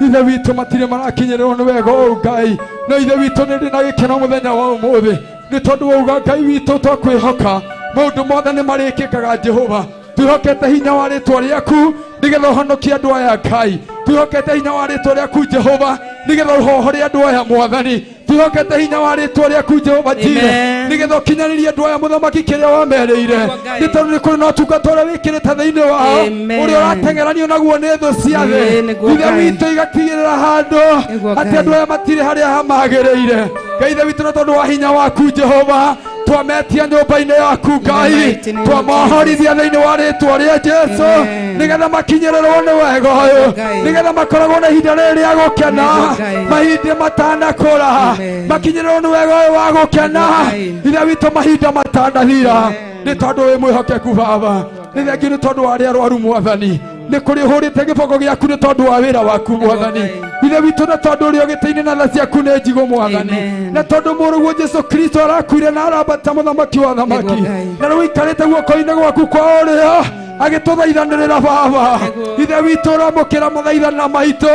ithe witũ, matirĩ marakinyĩrĩrwo nĩ wega ũũ Ngai. No ithe witũ, nĩ ndĩ na gĩkeno mũthenya wa ũmũthĩ, nĩ tondũ wauga Ngai witũ twakwĩhoka maũndũ mothe nĩ marĩkĩkaga. Jehova, twĩhokete hinya wa rĩtwa rĩaku nĩgetha ũhonokie andũ aya. Ngai, twĩhokete hinya wa rĩtwa rĩaku Jehova nĩgetha ũhohore andũ aya. Mwathani, twĩhokete hinya wa rĩtwa rĩaku Jehova Jire Amen. nĩgetha ũkinyanĩrie andũ aya, mũthamaki, kĩrĩa wamerĩire, Nĩguo Ngai. nĩ tondũ nĩ kũrĩ na ũtungata ũrĩa wĩkĩrĩte thĩinĩ wao, Amen. ũrĩa ũrateng'eranio naguo nĩ thũ cia thĩ. Ĩĩ, nĩguo Ithe Ngai. witũ, igatigĩrĩra handũ Nĩguo atĩ Ngai. andũ aya matirĩ harĩa hamagĩrĩire. Ngai ithe witũ, na tondũ wa hinya waku Jehova, twametia nyũmba-inĩ yaku Ngai, mighty name of twamohorithia thĩinĩ wa rĩtwa rĩa Jesu, Amen. nĩgetha makinyĩrĩrwo nĩ wega ũyũ, Ngai. nĩgetha makoragwo na ihinda rĩrĩ rĩa gũkena Nĩguo Ngai. mahinda matanakũra, Amen. makinyĩrĩrwo nĩ wega ũyũ wa gũkena, Nĩguo Ngai. ithe witũ, mahinda matanathira, Amen. nĩ tondũ wĩ mwĩhokeku Baba. Nĩ thengiũ nĩ tondũ wa arĩa arwaru Mwathani, nĩ kũrĩ ũhũrĩte gĩboko gĩaku nĩ tondũ wa wĩra waku Mwathani. Ngai. Ithe witũ, na tondũ ũrĩ o gĩtĩ-inĩ na tha ciaku nĩ njigũ Mwathani, Amen. na tondũ mũrũguo Jesu Kristo arakuire na arambata, mũthamaki wa thamaki, Nĩguo Ngai. na rĩu aikarĩte guoko-inĩ gwaku kwa ũrĩo agĩtũthaithanĩrĩra Baba. Nĩguo. Ithe witũ, ũramũkĩra mathaithana maitũ.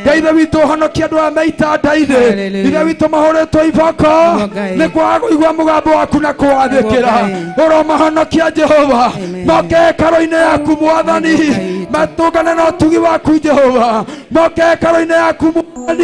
Ngai ithe witũ, ũhonokie andũ aya me itanda-inĩ. Hallelujah. Ithe witũ, mahũrĩtwo iboko Nĩguo Ngai. nĩ kwaga kũigua mũgambo waku na kũwathĩkĩra. Nĩguo Ngai. Ũromahonokia Jehova, Amen. moke hekarũ-inĩ yaku Mwathani, Nĩguo Ngai witũ. matũngane na ũtugi waku Jehova, moke hekarũ-inĩ yaku Mwathani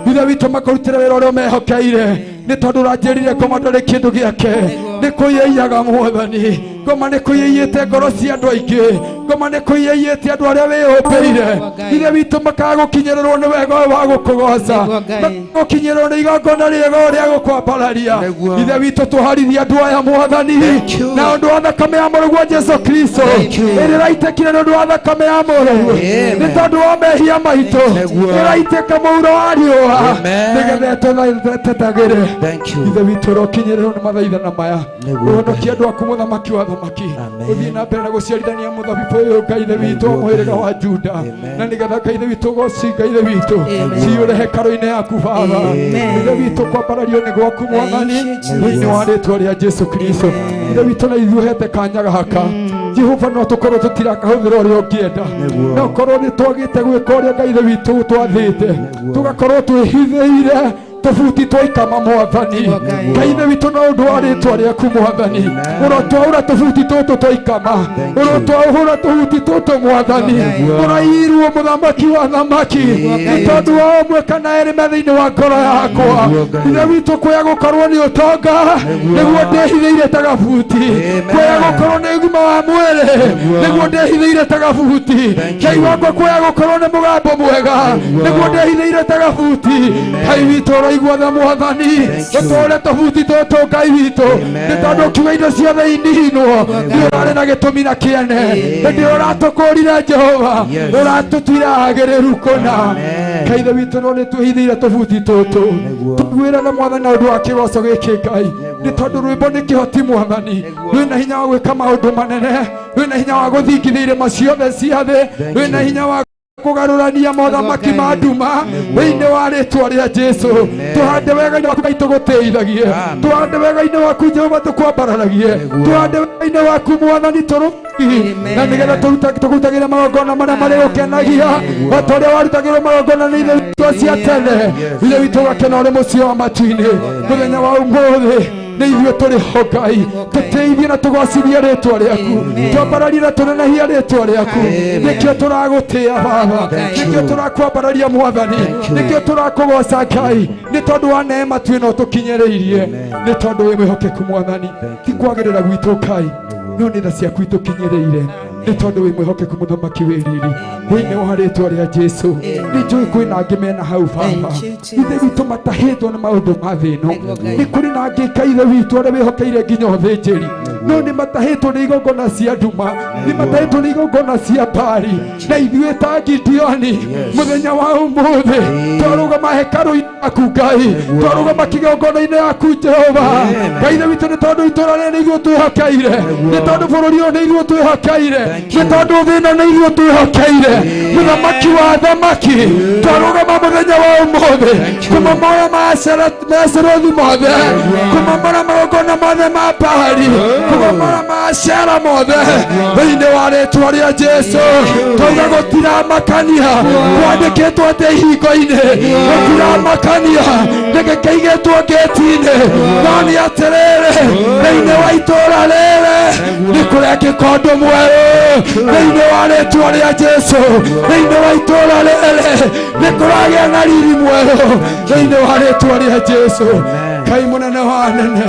ithe witũ, makũrutĩre wĩra ũrĩa ũmehokeire, nĩ tondũ ũranjĩrire ngoma ndũrĩ kĩndũ gĩake. Nĩguo. Nĩ kũiyaiyaga Mwathani, ngoma nĩ kũiyaiĩte ngoro cia andũ aingĩ, ngoma nĩ kũiyaiĩte andũ arĩa wĩyũmbĩire. Nĩguo Ngai. Ithe witũ, makaga gũkinyĩrĩrwo nĩ wega ũyũ wa gũkũgoca, Nĩguo Ngai. gũkinyĩrĩrwo nĩ igongona rĩega rĩa gũkwambararia. Nĩguo. Ithe witũ, tũharithie andũ aya Mwathani Thank you. na ũndũ wa thakame ya mũrũguo Jesu Kristo, Thank you. ĩrĩa ĩraitĩkire nĩ ũndũ wa thakame ya mũrũguo, Amen. nĩ tondũ wa mehia maitũ, Nĩguo. ĩraitĩka mũuro wa riũa Amen. nĩgetha ĩtũtetagĩre. Thank you. Ithe witũ, ũrokinyĩrĩrwo nĩ mathaithana maya. Nĩguo. Ũhonokie andũ aku, mũthamaki wa thamaki. Amen. Ũthiĩ na mbere na gũciarithania mũthabibũ ũyũ, Ngai ithe witũ, Nĩguo. mũhĩrĩga wa Juda, Amen. na nĩgetha Ngai ithe witũ goci, Ngai ithe witũ, Amen. ciyũre hekarũ-inĩ yaku Baba. Amen. Ithe witũ, kwambarario nĩ gwaku Mwathani, Thank you, Jesus. thĩinĩ wa rĩtwa rĩa Jesu Kristo. Ithe witũ, na ithuĩ ũhete kanya gaka Jehova, no tũkorwo tũtirakahũthĩra ũrĩa ũngĩenda, Nĩguo. no korwo nĩ twagĩte gwĩka ũrĩa Ngai ithe witũ twathĩte, Nĩguo. tũgakorwo twĩhithĩire tũbuti twaikama Mwathani. Nĩguo Ngai. Ngai ithe witũ, na ũndũ wa rĩtwa rĩaku Mwathani, Amen. ũrotwaũra tũbuti tũtũ twaikama. Thank you. Ũrotwaũhũra tũbuti tũtũ Mwathani. Nĩguo. Ũrairwo mũthamaki wa thamaki, nĩ Ngai. tondũ wa ũmwe kana erĩ me thĩinĩ wa ngoro yakwa. Nĩguo Ngai. Ithe witũ, kwĩa gũkorwo nĩ ũtonga Nĩguo. nĩguo ndĩhithĩire ta gabuti, Amen. kwĩa gũkorwo nĩ ũgima wa mwĩrĩ Nĩguo. nĩguo ndĩhithĩire ta gabuti. Thank Ngai you. wakwa, kwĩa gũkorwo nĩ mũgambo mwega Nĩguo. nĩguo ndĩhithĩire ta gabuti. Ngai witũ, ũroigua tha Mwathani, Thank you. ũtũre tũbuti tũtũ Ngai witũ, Amen. nĩ tondũ ũkiuga indo ciothe inihinwo, nĩ ũrarĩ na gĩtũmi na kĩene hĩndĩ ĩrĩa ũratũkũrire Jehova. Yes. Ũratũtuire agĩrĩru kũna. Amen. Ngai ithe witũ, no nĩ twĩhithĩire tũbuti tũtũ. Nĩguo. Tũiguĩre na Mwathani na ũndũ wa kĩgoco gĩkĩ Ngai, nĩ tondũ rwĩmbo nĩ kĩhoti Mwathani. Nĩguo. Rwĩna hinya wa gwĩka maũndũ manene, rwĩna hinya wa gũthingithia irĩma ciothe cia thĩ, Thank rwĩna you. hinya wa Kũgarũrania mothamaki ma nduma thĩinĩ wa rĩtwa rĩa Jesu. Tũhande wega-inĩ waku Ngai, tũgũtĩithagie. Tũhande wega-inĩ waku Jehova, tũkwambararagie. Tũhande wega-inĩ waku Mwathani, tũrũgie na nĩgetha tũkũrutagĩre magongona marĩa marĩgũkenagia, o ta ũrĩa warutagĩrwo magongona nĩ ithe witũ cia tene. Ithe witũ, ũgakena ũrĩ mũciĩ wa matu-inĩ. Mũthenya wa ũmũthĩ nĩ ithuĩ tũrĩ ho Ngai, tũteithie na tũgocithie rĩtwa rĩaku, twambararie na tũnenehie rĩtwa rĩaku. Nĩkĩo tũragũtĩa Baba, nĩkĩo tũrakwambararia Mwathani, nĩkĩo tũrakũgoca Ngai, nĩ tondũ wa neema tu ĩno tũkinyĩrĩirie, nĩ tondũ wĩ mwĩhokeku Mwathani. Ti kwagĩrĩra gwitũ Ngai, no nĩ tha ciaku itũkinyĩrĩire, nĩ tondũ wĩ mwĩhokeku, mũthamaki wĩ riri. Thĩinĩ wa rĩtwa rĩa Jesu, nĩ njũĩ kwĩna angĩ mena hau Baba. Thank you, Jesus. Ithe witũ, matahĩtwo nĩ maũndũ ma thĩ ĩno. Nĩguo Ngai. Nĩ kũrĩ na angĩ ka ithe witũ arĩa wĩhokeire nginya ũthĩnjĩri, no nĩ matahĩtwo nĩ igongona cia nduma, nĩ matahĩtwo nĩ igongona cia mbari. Na ithuĩ ta Gideoni, mũthenya wa ũmũthĩ twarũgama hekarũ-inĩ yaku Ngai, twarũgama kĩgongona-inĩ yaku Jehova Ngai. Ithe witũ, nĩ tondũ itũra rĩrĩ nĩ ithuĩ twĩhokeire, nĩ tondũ bũrũri ũyũ nĩ ithuĩ twĩhokeire, nĩ tondũ thĩ ĩno nĩ ithuĩ twĩhokeire, mũthamaki wa thamaki, twarũgama mũthenya wa ũmũthĩ kũmomora macerothi mothe, kũmomora magongona mothe ma Baali, kũmomora macera mothe thĩinĩ wa rĩtwa rĩa Jesu. Twauga gũtiramakania kwandĩkĩtwo atĩ ihingo-inĩ, gũtiramakania nĩkĩ kĩigĩtwo ngĩti-inĩ, no nĩ atĩrĩrĩ, thĩinĩ wa itũũra rĩrĩ nĩ kũrekĩka ũndũ mwerũ thĩinĩ wa rĩtwa rĩa Jesu. Thĩinĩ wa itũũra rĩrĩ nĩ kũragĩa na riri mwerũ thĩinĩ wa rĩtwa rĩa Jesu. Ngai mũnene wa anene,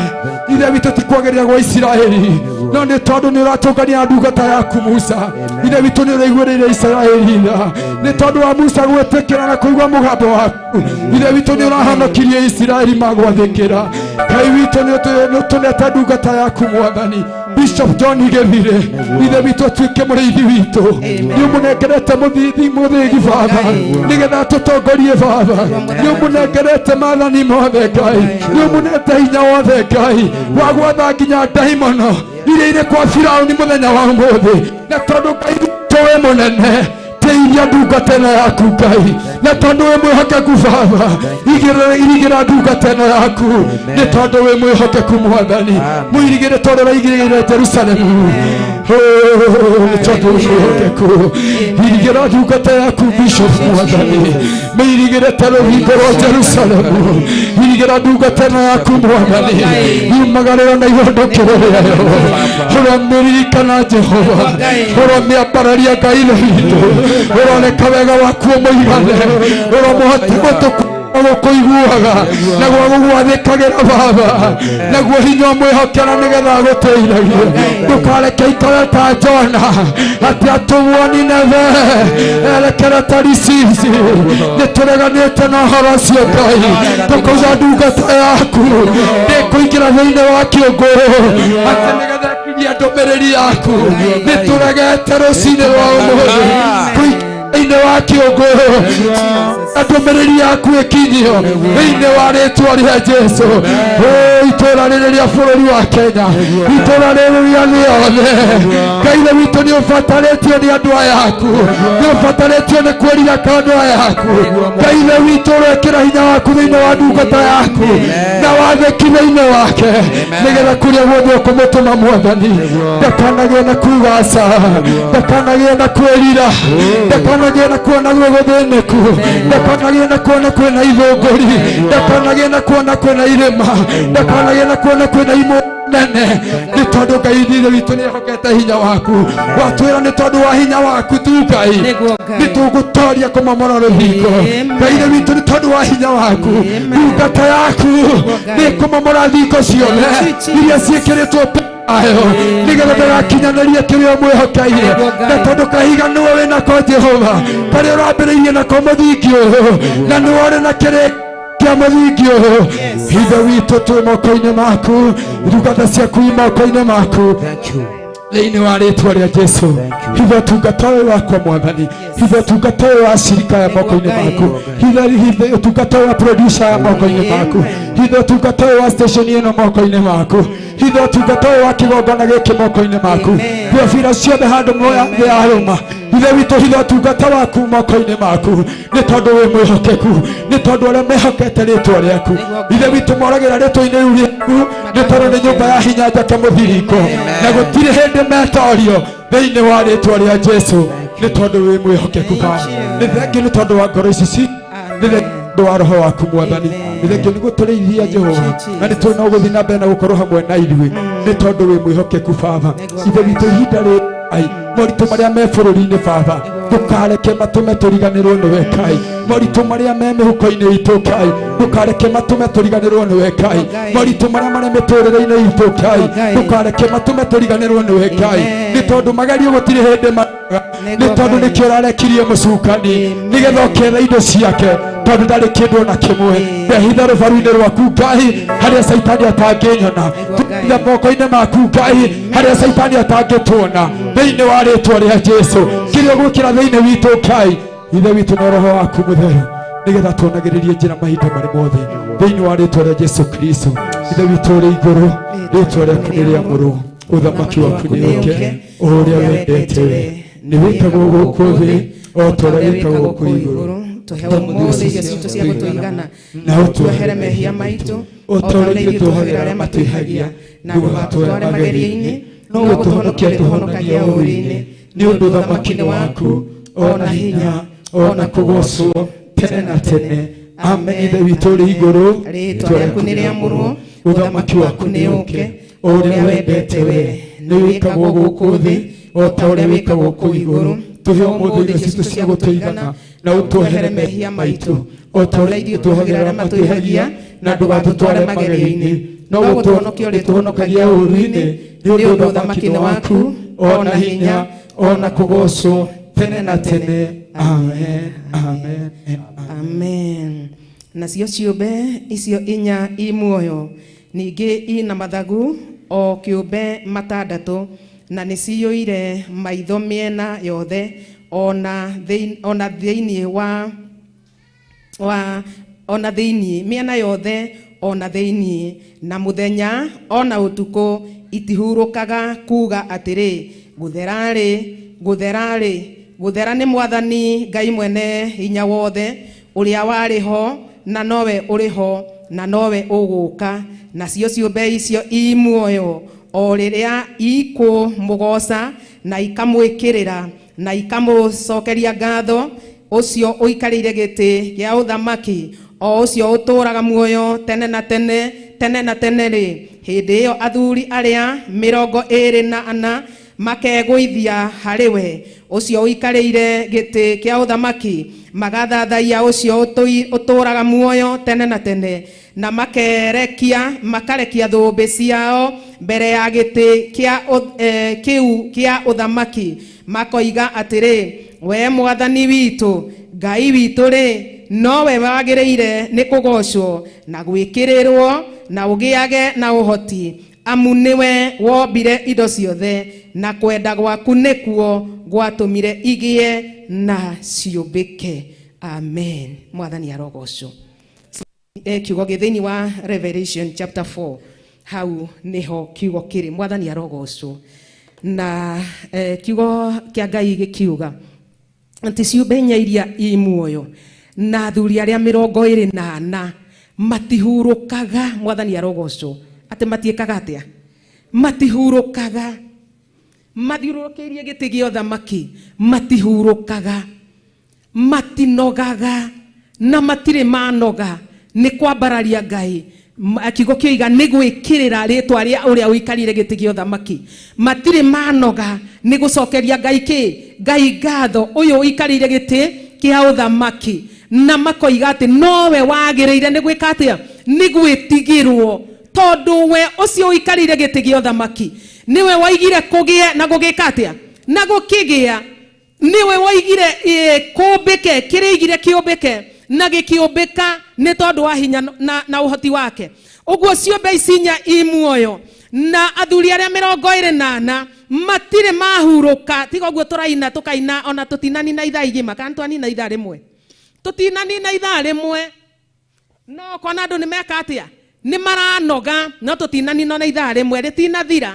ithe witũ, ti kwagĩrĩra gwa Isiraeli, no nĩ tondũ nĩ ũratũngania ndungata yaku Musa. Ithe witũ, nĩ ũraiguĩrĩire Isiraeli tha nĩ tondũ wa Musa gwĩtĩkĩra na kũigua mũgambo waku. Ithe witũ, nĩ ũrahonokirie Isiraeli magwathĩkĩra. Ngai witũ, nĩ ũtũnete ndungata yaku Mwathani Bishop John Gĩthire, ithe witũ, atuĩke mũrĩithi witũ. Nĩ ũmũnengerete mũthithi mũthĩgi Baba, nĩgetha tũtongorie Baba. Nĩ ũmũnengerete maathani mothe Ngai, nĩ ũmũnete hinya wothe Ngai wa gwatha nginya ndaimono iria irĩ kwa Firauni mũthenya wa ũmũthĩ. Na tondũ Ngai witũ wĩ mũnene, teithia ndungata ĩno yaku Ngai, na tondũ wĩ mwĩhokeku Baba, irigĩra ndungata ĩno yaku, nĩ tondũ wĩ mwĩhokeku Mwathani. Mũirigĩre tondũ ũraigĩrĩire Jerusalemu. Oh, nĩ tondũ wĩ mwĩhokeku, irigĩra ndungata yaku Bishop Mwathani, mĩirigĩre ta rũthingo rwa Jerusalemu. Irigĩra ndungata ĩno yaku Mwathani, yumagarĩro na ihondũkĩro rĩayo. Ũramĩririkana Jehova, ũramĩambararia Ngai ithe witũ, ũroneka wega waku ũmũigane, ũramũhota gũtũ gũkũiguaga naguo gũgwathĩkagĩra Baba, naguo hinya ũmwĩhokera nĩgetha agũteithagie. Ndũkareke ikare ta Jona atĩ atũmwo Nineve erekere Tarisisi. Nĩ tũreganĩte na ũhoro ũcio Ngai, tũkauga ndungata yaku ndĩkũingĩra thĩinĩ wa kĩũngũyũ atĩ nĩgetha ĩkinyie ndũmĩrĩri yaku. Nĩ tũregete rũcinĩ rwa ũmũthĩ kũingĩra thĩinĩ wa kĩũngũyũ na ndũmĩrĩri yaku ĩkinyio thĩinĩ wa rĩtwa rĩa Jesu. Ũ, itũũra rĩrĩ rĩa bũrũri wa Kenya, itũũra rĩrĩ rĩa thĩ yothe, Ngai ithe witũ, nĩ ũbatarĩtio nĩ andũ aya aku, nĩ ũbatarĩtio nĩ kwĩrira ka andũ aya aku. Ngai ithe witũ, ũrekĩra hinya waku thĩinĩ wa ndungata yaku na wathĩki thĩinĩ wake, nĩgetha kũrĩa guothe ũkũmũtũma Mwathani, ndakanagĩe na kuga aca, ndakanagĩe na kwĩrira, ndakanagĩe na kuona gwĩ gũthĩnĩku, ndakanagĩe na kuona kwĩna ithũngũri, ndakanagĩe na kuona kwĩna irĩma, ndakanagĩe na kuona kwĩna imũ nene, nĩ tondũ Ngai ithe witũ nĩ ehokete hinya waku. Watwĩra nĩ tondũ wa hinya waku tu Ngai Nĩguo Ngai. nĩ tũgũtoria kũmomora rũthingo. Amen. Ngai ithe witũ, nĩ tondũ wa hinya waku, ndungata yaku nĩ kũmomora thingo ciothe Thank you, iria ciĩkĩrĩtwo ayo, nĩgetha ndagakinyanĩrie kĩrĩa ũmwĩhokeire. Nĩguo Ngai. Na tondũ kahiga nĩwe wĩnako Jehova, karĩa ũrambĩrĩirie nako mũthingi ũyũ, na nĩwe ũrĩ na kĩrĩ kĩa mũthingi ũyũ. Ithe witũ, twĩ moko-inĩ maku, ndungata ciaku i moko-inĩ maku Thank you. thĩinĩ wa rĩtwa rĩa Jesu. Thank you. Hitha ũtungata ũyũ wakwa Mwathani, hitha ũtungata ũyũ wa cirika ya moko-inĩ Ngai. maku, hitha hitha ũtungata ũyũ wa producer ya moko-inĩ maku, hitha ũtungata ũyũ wa station ĩno moko-inĩ maku, hitha ũtungata ũyũ wa kĩgongona gĩkĩ moko-inĩ maku. Amen. Biabira ciothe handũ moya thĩ yarũma. Ithe witũ, hitha ũtungata waku moko-inĩ maku, nĩ tondũ wĩ mwĩhokeku, nĩ tondũ arĩa mehokete rĩtwa rĩaku, Ithe witũ, moragĩra rĩtwa-inĩ rĩu rĩaku, nĩ tondũ nĩ nyũmba ya hinya njake mũthiringo, na gũtirĩ hĩndĩ metorio thĩinĩ wa rĩtwa rĩa Jesu, nĩ tondũ wĩ mwĩhokeku. Baba, nĩ thengiũ nĩ tondũ wa ngoro ici ci, nĩ thengiũ wa roho waku Mwathani, nĩ thengiũ nĩ gũtũrĩithia Jehova, na nĩ tũĩ no gũthiĩ na mbere na gũkorwo hamwe na ithuĩ, nĩ tondũ wĩ mwĩhokeku. Baba, Ithe witũ, ihinda rĩ ai moritũ marĩa me bũrũri-inĩ, Baba, ndũkareke matũme tũriganĩrwo nĩwe Ngai. Moritũ marĩa me mĩhuko-inĩ itũ, Ngai, ndũkareke matũme tũriganĩrwo nĩwe Ngai. Moritũ marĩa marĩ mĩtũrĩre-inĩ itũ, Ngai, ndũkareke matũme tũriganĩrwo nĩwe Ngai, nĩ tondũ magerio gũtirĩ hĩndĩ nĩ tondũ nĩkĩo ũrarekirie mũcukani, nĩgetha ũketha indo ciake, tondũ ndarĩ kĩndũ ona kĩmwe. Ndehitha rũbaru-inĩ rwaku Ngai, harĩa Caitani atangĩnyona. Tũitha moko-inĩ maku Ngai, harĩa Caitani atangĩtuona, thĩinĩ wa rĩtwa rĩa Jesu. Kĩrĩa ũgwĩkĩra thĩinĩ witũ, Ngai Ithe witũ, na roho waku mũtheru, nĩgetha tuonagĩrĩrie njĩra mahinda marĩ mothe, thĩinĩ wa rĩtwa rĩa Jesu Kristo. Ithe witũ ũrĩ igũrũ, rĩtwa rĩaku nĩ rĩamũrwo, ũthamaki waku nĩ ũke, o ũrĩa wendete we nĩ wĩkagwo gũkũ thĩ o ta ũrĩa wĩkagwo kũu igũrũ. Tũhe ũmũthĩ irio citũ cia gũtũigana, na ũtuohere mehia maitũ o ta ũrĩa ithuĩ tuohagĩra arĩa matwĩhagia, na ndũgatũtware magerio-inĩ, no gũtũhonokia tũhonokagia ũũru-inĩ, nĩ ũndũ ũthamaki nĩ waku, o na hinya, o na kũgocwo tene na tene. Amen. Ithe witũ ũrĩ igũrũ, rĩĩtwa rĩaku nĩ rĩamũrwo, ũthamaki waku nĩ ũke, o ũrĩa wendete we nĩ wĩkagwo gũkũ thĩ o ta ũrĩa wĩkagwo kũu igũrũ. Tũhe ũmũthĩ irio citũ cia gũtũigana, na ũtuohere mehia maitũ o ta ũrĩa ithuĩ tuohagĩra arĩa matwĩhagia, na ndũgatũtware magerio-inĩ, no gũtũhonokia ũrĩtũhonokagia ũũru-inĩ, nĩ ũndũ ũthamaki nĩ waku, o na hinya, o na kũgocwo tene na tene. Amen, amen and amen. Amen. Nacio ciũmbe icio inya i muoyo ningĩ ina mathagu o kĩũmbe matandatũ, na nĩ ciyũire maitho mĩena yothe, ona thĩinĩ wa ona thĩinĩ, mĩena yothe ona thĩinĩ, na mũthenya ona ũtukũ itihurũkaga kuga atĩrĩ, "Gũthera-rĩ, gũthera-rĩ, gũthera nĩ Mwathani Ngai mwene hinya wothe, ũrĩa warĩ ho, na nowe ũrĩ ho, na nowe ũgũka." Nacio ciũmbe icio i muoyo, o rĩrĩa ikũmũgooca na ikamwĩkĩrĩra na ikamũcokeria ngatho ũcio ũikarĩire gĩtĩ gĩa ũthamaki, o ũcio ũtũũraga muoyo tene na tene, tene na tene rĩ, hĩndĩ ĩyo athuri arĩa 24 makegũithia harĩ we ũcio ũikarĩire gĩtĩ kĩa ũthamaki, magathathaiya ũcio ũtũũraga muoyo tene na tene, na makerekia makarekia thũmbĩ ciao mbere ya gĩtĩ kĩa kĩu kĩa ũthamaki, makoiga atĩrĩ, "We Mwathani witũ, Ngai witũ rĩ, nowe wagĩrĩire nĩ kũgocwo na gwĩkĩrĩrwo na ũgĩage na ũhoti, amu nĩwe wombire indo ciothe, na kwenda gwaku nĩkuo gwatũmire igĩe na ciũmbĩke." Amen. Mwathani arogocwo. Kiugo gĩ thĩinĩ wa Revelation chapter 4, hau nĩho kiugo kĩrĩ. Mwathani arogocwo. Na kiugo kĩa Ngai gĩkiuga atĩ ciũmbe inya iria i muoyo na athuri arĩa 24 matihurũkaga. Mwathani arogocwo. Atĩ matiĩkaga atĩa? Matihurũkaga. Mathiũrũrũkĩirie gĩtĩ gĩa ũthamaki, matihurũkaga, matinogaga, na matirĩ manoga nĩ kwambararia Ngai. Kiugo kĩoiga nĩ gwĩkĩrĩra rĩtwa rĩa ũrĩa ũikarire gĩtĩ gĩa ũthamaki. Matirĩ manoga nĩ gũcokeria Ngai kĩ Ngai ngatho, ũyũ ũikarĩire gĩtĩ kĩa ũthamaki, na makoiga atĩ nowe wagĩrĩire nĩ gwĩka atĩa? Nĩ gwĩtigĩrwo, tondũ we ũcio ũikarĩire gĩtĩ gĩa ũthamaki nĩwe waigire kũgĩe na gũgĩka atĩa? Na gũkĩgĩa. Nĩwe waigire kũmbĩke kĩrĩa igire kĩũmbĩke, na gĩkĩũmbĩka nĩ tondũ wa hinya na ũhoti wake. Ũguo ciũmbe ici inya i muoyo na athuri arĩa 24 matirĩ mahurũka. Tiga ũguo tũraina, tũkaina, ona tũtinanina ithaa igima, kana twanina ithaa rĩmwe? Tũtinanina ithaa rĩmwe. No ũkona andũ nĩ meka atĩa? Nĩ maranoga, no tũtinanina ona ithaa rĩmwe rĩtinathira.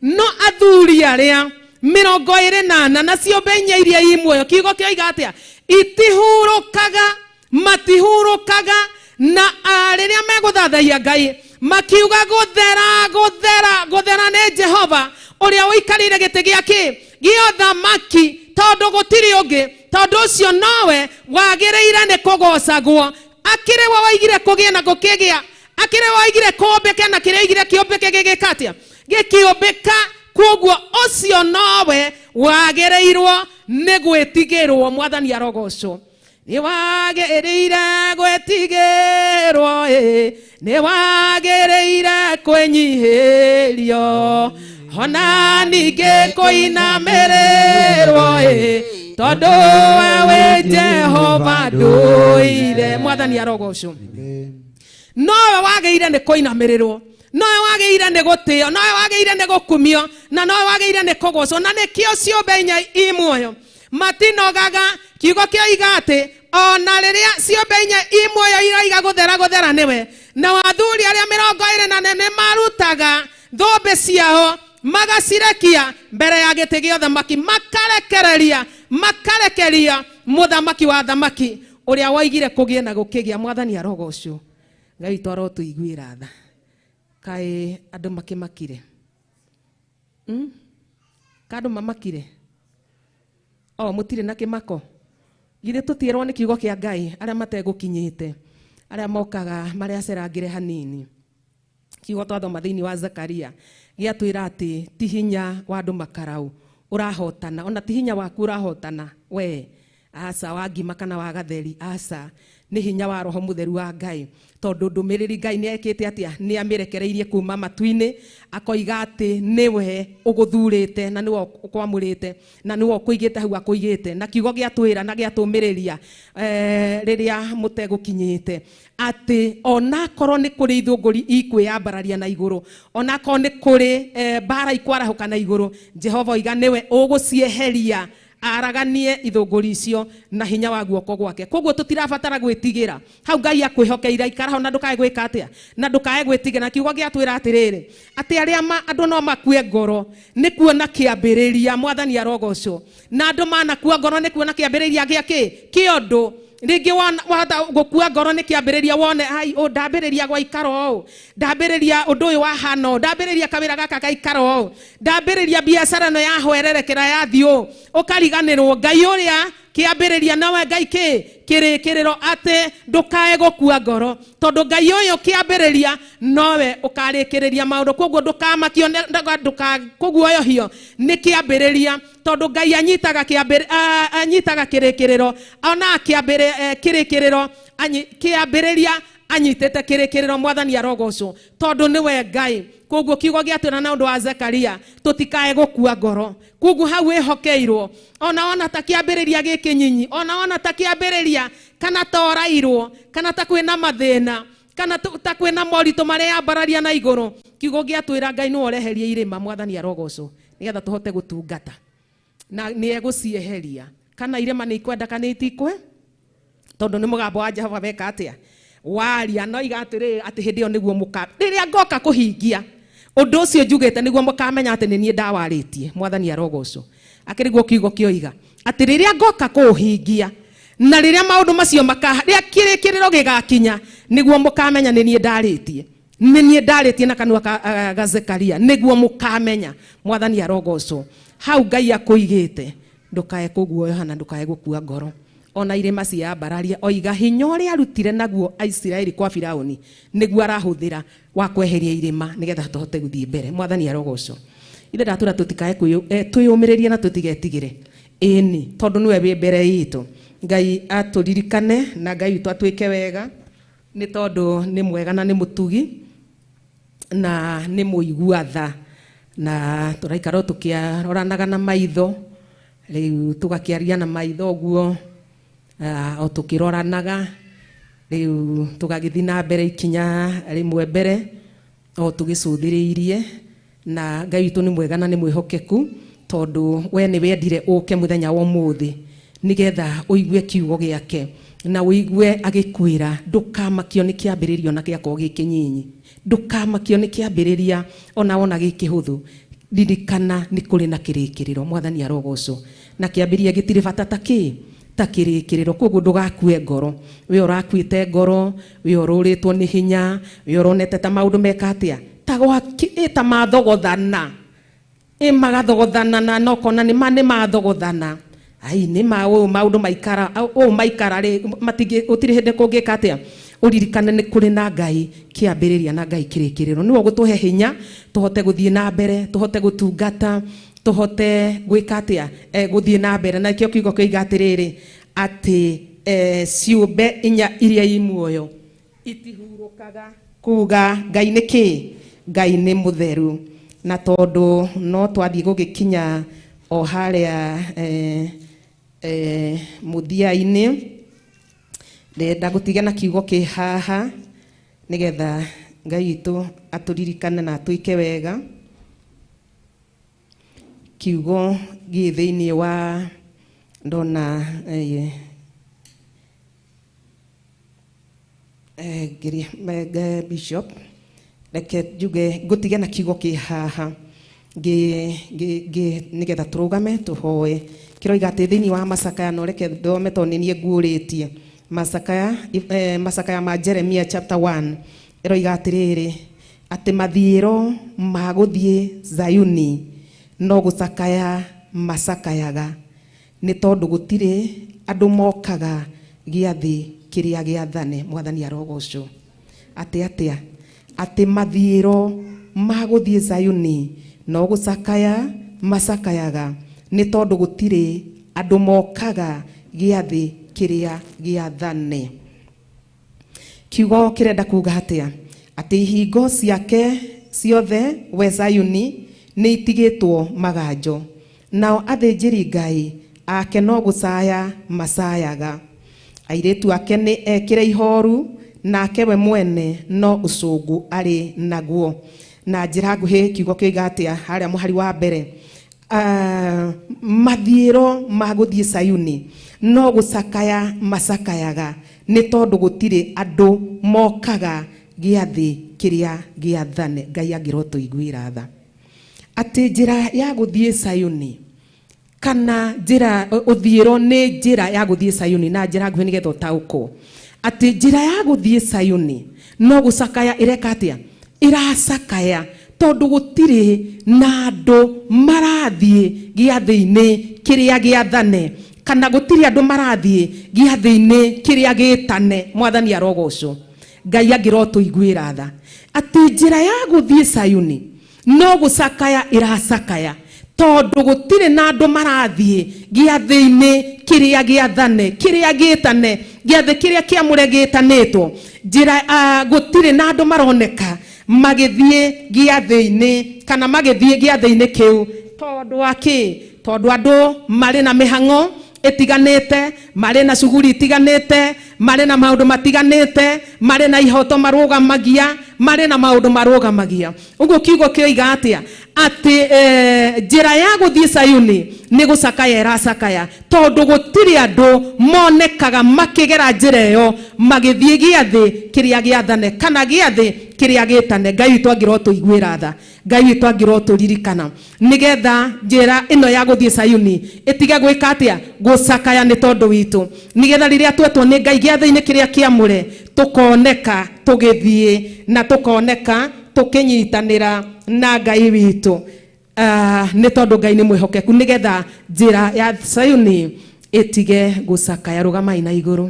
No athuri arĩa 24 na ciũmbe inya iria i muoyo kiugo kĩoiga atĩa itihurũkaga matihurũkaga na rĩrĩa megũthathaiya Ngai makiuga gũthera gũthera gũthera nĩ Jehova ũrĩa ũikarĩire gĩtĩ gĩake gĩa ũthamaki tondũ gũtirĩ ũngĩ tondũ ũcio nowe wagĩrĩire nĩ kũgocagwo akĩrĩ we waigire kũgĩe na gũkĩgĩa akĩrĩ we waigire kũũmbĩke na kĩrĩa oigire kĩũmbĩke gĩgĩka atĩa gĩkĩũmbĩka koguo ũcio nowe wagĩrĩirwo nĩ gwĩtigĩrwo mwathani arogocwo nĩ wagĩrĩire gwĩtigĩrwo nĩ wagĩrĩire kwĩnyihĩrio ona ningĩ kũinamĩrĩrwo tondũ we wĩ Jehova ndũire mwathani arogocwo nowe wagĩrĩire nĩ kũinamĩrĩrwo nowe wagĩrĩire nĩ gũtĩo nowe wagĩrĩire nĩ gũkumio na nowe wagĩrĩire nĩ kũgocwo na nĩkĩo ciũmbe inya i muoyo matinogaga kiugo kĩoiga atĩ ona rĩrĩa ciũmbe inya i muoyo iraiga gũthera gũthera nĩwe na athuri arĩa 24 nĩ marutaga thũmbĩ ciao magacirekia mbere ya gĩtĩ gĩa ũthamaki makarekereria makarekeria mũthamaki wa thamaki ũrĩa waigire kũgĩe na gũkĩgĩa mwathani arogocwo Ngai witũ arotũiguĩra tha kaĩ andũ makĩmakire ka andũ mamakire o mũtirĩ na kĩmako githĩ tũtiĩrwo nĩ kiugo kĩa Ngai arĩa mategũkinyĩte arĩa mokaga marĩa acerangĩre hanini kiugo twathoma thĩinĩ wa Zakaria gĩatwĩra atĩ ti hinya wa andũ makarau ũrahotana ona ti hinya waku ũrahotana we aca wa ngima kana wa gatheri aca nĩ hinya wa roho mũtheru wa Ngai tondũ ndũmĩrĩri Ngai nĩ ekĩte atĩa nĩ amĩrekereirie kuma matu-inĩ akoiga atĩ nĩwe ũgũthurĩte na nĩwe ũkwamũrĩte na nĩwe ũkũigĩte hau akũigĩte na kiugo gĩatwĩra na gĩatũmĩrĩria rĩrĩa mũtegũkinyĩte atĩ onakorwo nĩ kũrĩ ithũngũri ikwĩyambararia na igũrũ onakorwo nĩ kũrĩ mbara ikwarahũka na igũrũ Jehova oiga nĩwe ũgũcieheria araganie ithũngũri icio na hinya wa guoko gwake koguo tũtirabatara gwĩtigĩra hau Ngai akwĩhokeire ikara ho na ndũkae gwĩka atĩa na ndũkae gwĩtigĩra kiugo gĩatwĩra atĩrĩrĩ atĩ arĩa andũ no makue ngoro nĩ kuona kĩambĩrĩria mwathani arogocwo na andũ manakua ngoro nĩ kuona kĩambĩrĩria gĩa kĩ kĩa ũndũ rĩngĩ wahota gũkua ngoro nĩ kĩambĩrĩria wone ai ndambĩrĩria gwaikara ũũ ndambĩrĩria ũndũ ũyũ wahana ũũ ndambĩrĩria kawĩra gaka gaikara ũũ ndambĩrĩria biacara ĩno yahwererekera yathiĩ ũũ ũkariganĩrwo Ngai ũrĩa kĩambĩrĩria nawe Ngai kĩ kĩrĩkĩrĩro atĩ ndũkae gũkua ngoro tondũ Ngai ũyũ kĩambĩrĩria nowe ũkarĩkĩrĩria maũndũ koguo ndũkamakio ndũkakũguoyohio nĩ kĩambĩrĩria tondũ Ngai anyitaga anyitaga kĩrĩkĩrĩro ona kĩrĩkĩrĩro kĩambĩrĩria anyitĩte kĩrĩkĩrĩro mwathani arogocwo tondũ nĩwe Ngai koguo kiugo gĩatwĩra na ũndũ wa Zekaria tũtikae gũkua ngoro koguo hau wĩhokeirwo ona wona ta kĩambĩrĩria gĩkĩ nyinyi ona wona ta kĩambĩrĩria kana ta ũrairwo kana ta kwĩna mathĩna kana ta kwĩna moritũ marĩa yambararia na igũrũ kiugo gĩatwĩra Ngai nĩwe ũreherie irĩma mwathani arogocwo nĩgetha tũhote gũtungata na nĩ egũcieheria kana irĩma nĩ ikwenda kana itikwe tondũ nĩ mũgambo wa Jehova weka atĩa waria no iga atĩrĩrĩ atĩ hĩndĩ ĩyo nĩguo mũka rĩrĩa ngoka kũhingia ũndũ ũcio njugĩte nĩguo mũkamenya atĩ nĩ niĩ ndawarĩtie mwathani arogocwo akĩrĩguo kiugo kĩoiga atĩ rĩrĩa ngoka kũũhingia na rĩrĩa maũndũ macio rĩrĩa kĩrĩkĩrĩro gĩgakinya nĩguo mũkamenya nĩ niĩ ndarĩtie nĩ niĩ ndarĩtie na kanua ga Zekaria nĩguo mũkamenya mwathani arogocwo hau Ngai akũigĩte ndũkae kũguoyoha na ndũkae gũkua ngoro ona irĩma ciambararia oiga hinya ũrĩa arutire naguo Aisiraeli kwa Firauni nĩguo arahũthĩra wa kweheria irĩma nĩgetha tũhote gũthiĩ mbere mwathani arogocwo ithe ndatũra tũtikae twĩyũmĩrĩrie na tũtigetigĩre ĩni tondũ nĩwe wĩ mbere itũ Ngai atũririkane na Ngai witũ atwĩke wega nĩ tondũ nĩ mwega na nĩ mũtugi na nĩ mũigua tha na tũraikara o tũkĩaroranaga na maitho rĩu tũgakĩaria na maitho ũguo o tũkĩroranaga rĩu tũgagĩthiĩ na mbere ikinya rĩmwe mbere o tũgĩcũthĩrĩirie na Ngai witũ nĩ mwega na nĩ mwĩhokeku tondũ we nĩ wendire ũke mũthenya wa ũmũthĩ nĩgetha ũigue kiugo gĩake na ũigue agĩkwĩra ndũkamakio nĩ kĩambĩrĩria ona gĩakorwo gĩ kĩnyinyi ndũkamakio nĩ kĩambĩrĩria ona wona gĩ kĩhũthũ Ririkana nĩ kũrĩ na kĩrĩkĩrĩro. Mwathani arogocwo. Na kĩambĩrĩria gĩtirĩ bata ta kĩ ta kĩrĩkĩrĩro. Koguo ndũgakue ngoro, we ũrakuĩte ngoro, we ũrũrĩtwo nĩ hinya, we ũronete ta maũndũ meka atĩa, ta gwaki ta mathogothana, ĩ magathogothana, na no kona nĩ ma nĩ mathogothana, ai nĩ ma ũũ maũndũ maikara ũũ maikara rĩ, matingĩ gũtirĩ hĩndĩ kũngĩka atĩa. Ũririkane nĩ kũrĩ na Ngai kĩambĩrĩria na Ngai kĩrĩkĩrĩro. Nĩwe ũgũtũhe hinya tũhote gũthiĩ na mbere, tũhote gũtungata, tũhote gwĩka atĩa, gũthiĩ na mbere. Na kĩo kiugo kĩoiga atĩrĩrĩ, atĩ ciũmbe inya iria i muoyo itihurũkaga kuga Ngai nĩ kĩ, Ngai nĩ mũtheru. Na tondũ no twathiĩ gũgĩkinya o harĩa mũthia-inĩ, ndĩrenda gũtiga na kiugo kĩ haha nĩgetha Ngai witũ atũririkane na atwĩke wega. Kiugo gĩ thĩinĩ wa ndona Bishop, reke njuge ngũtige na kiugo kĩ haha nĩgetha tũrũgame tũhoe. Kĩroiga atĩ thĩinĩ wa macakaya, no reke thome tondũ nĩ niĩ nguũrĩtie macakaya, macakaya ma Jeremia chapter 1 ĩroiga atĩrĩrĩ, atĩ mathiĩro ma gũthiĩ Zayuni no gũcakaya macakayaga, nĩ tondũ gũtirĩ andũ mokaga gĩathĩ kĩrĩa gĩathane. Mwathani arogocwo. Atĩ atĩa? Atĩ mathiĩro ma gũthiĩ Zayuni no gũcakaya macakayaga, nĩ tondũ gũtirĩ andũ mokaga gĩathĩ kĩrĩa gĩathane. Kiugo kĩrenda kuga atĩa? Atĩ ihingo ciake ciothe we Zayuni nĩ itigĩtwo maganjo, nao athĩnjĩri Ngai ake no gũcaya macayaga, airĩtu ake nĩ ekĩre ihoru, nake we mwene no ũcũngũ arĩ naguo. Na njĩra nguhĩ kiugo kĩoiga atĩa harĩa mũhari wa mbere? Mathiĩro ma gũthiĩ Sayuni no gũcakaya macakayaga, nĩ tondũ gũtirĩ andũ mokaga gĩathĩ kĩrĩa gĩathane. Ngai angĩrotũiguĩra tha. Atĩ njĩra ya gũthiĩ Sayuni kana njĩra ũthiĩro nĩ njĩra ya gũthiĩ Sayuni, na njĩra nguhĩ nĩgetha ũtaũkwo atĩ njĩra ya gũthiĩ Sayuni no gũcakaya ĩreka atĩa? Ĩracakaya, tondũ gũtirĩ na andũ marathiĩ gĩathĩ-inĩ kĩrĩa gĩathane, kana gũtirĩ andũ marathiĩ gĩathĩ-inĩ kĩrĩa gĩtane. Mwathani arogocwo. Ngai angĩrotũiguĩra tha. Atĩ njĩra ya gũthiĩ Sayuni no gũcakaya ĩracakaya, tondũ gũtirĩ na andũ marathiĩ gĩathĩ-inĩ kĩrĩa gĩathane, kĩrĩa gĩtane, gĩathĩ kĩrĩa kĩamũre gĩtanĩtwo. Njĩra gũtirĩ na andũ maroneka magĩthiĩ gĩathĩ-inĩ kana magĩthiĩ gĩathĩ-inĩ kĩu, tondũ wa kĩ? Tondũ andũ marĩ na mĩhang'o ĩtiganĩte, marĩ na cuguri itiganĩte, marĩ na maũndũ matiganĩte, marĩ na ihoto marũgamagia, marĩ na maũndũ marũgamagia. Ũguo kiugo kĩoiga atĩa? Atĩ njĩra ya gũthiĩ Sayuni nĩ gũcakaya ĩracakaya, tondũ gũtirĩ andũ monekaga makĩgera njĩra ĩyo magĩthiĩ gĩathĩ kĩrĩa gĩathane kana gĩathĩ kĩrĩa gĩtane. Ngai witũ angĩrotũiguĩra tha, Ngai witũ angĩrotũririkana, nĩgetha njĩra ĩno ya gũthiĩ Sayuni ĩtige gwĩka atĩa? Gũcakaya nĩ tondũ witũ, nĩgetha rĩrĩa twetwo nĩ Ngai gĩathĩ-inĩ kĩrĩa kĩamũre tũkoneka tũgĩthiĩ na tũkoneka tũkĩnyitanĩra na Ngai witũ. Nĩ tondũ Ngai nĩ mwĩhokeku, nĩgetha njĩra ya Sayuni ĩtige gũcakaya. Rũgamai na igũrũ.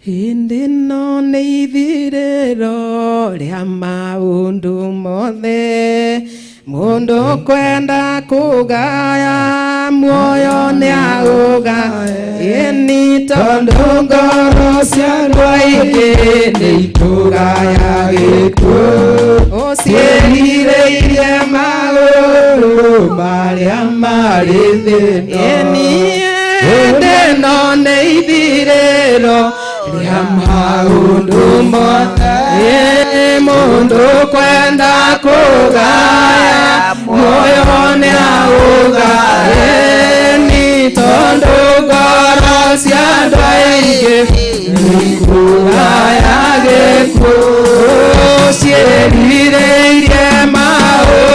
Hĩndĩ ĩno nĩ ithirĩro rĩa maũndũ mothe, mũndũ kwenda kũgaya muoyo nĩ aũgaye, ĩni tondũ ngoro cia andũ aingĩ nĩ ikũgaya gĩkuũ, ciĩrirĩirie maũndũ marĩa marĩ thĩ ĩno. Ĩni hĩndĩ ĩno nĩ ithirĩro rĩa maũndũ mothe, mũndũ kwenda kũgaya muoyo nĩ aũgaye, nĩ tondũ ngoro cia andũ aingĩ nĩ ikũgaya gĩkuũ, ciĩrirĩirie maũndũ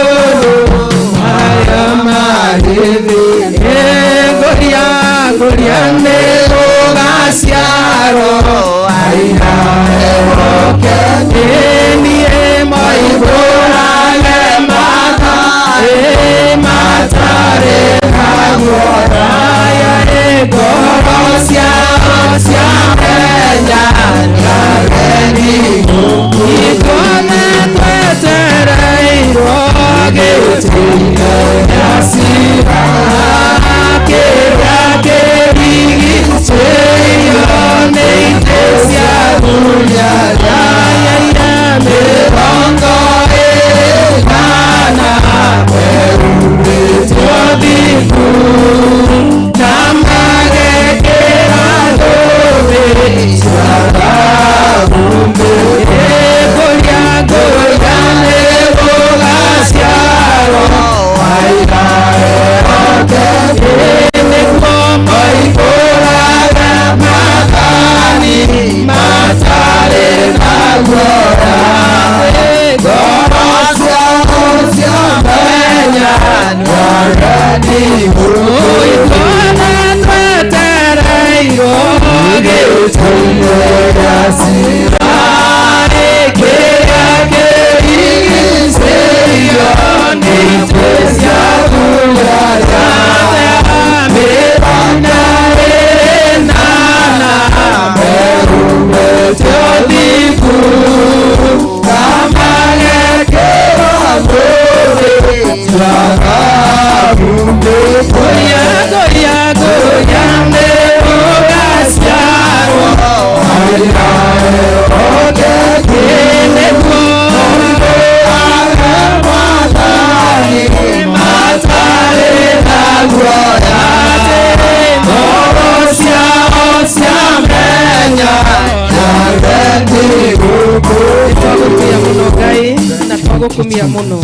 Nĩtwagũtĩĩa mũno Ngai na twagũkumia mũno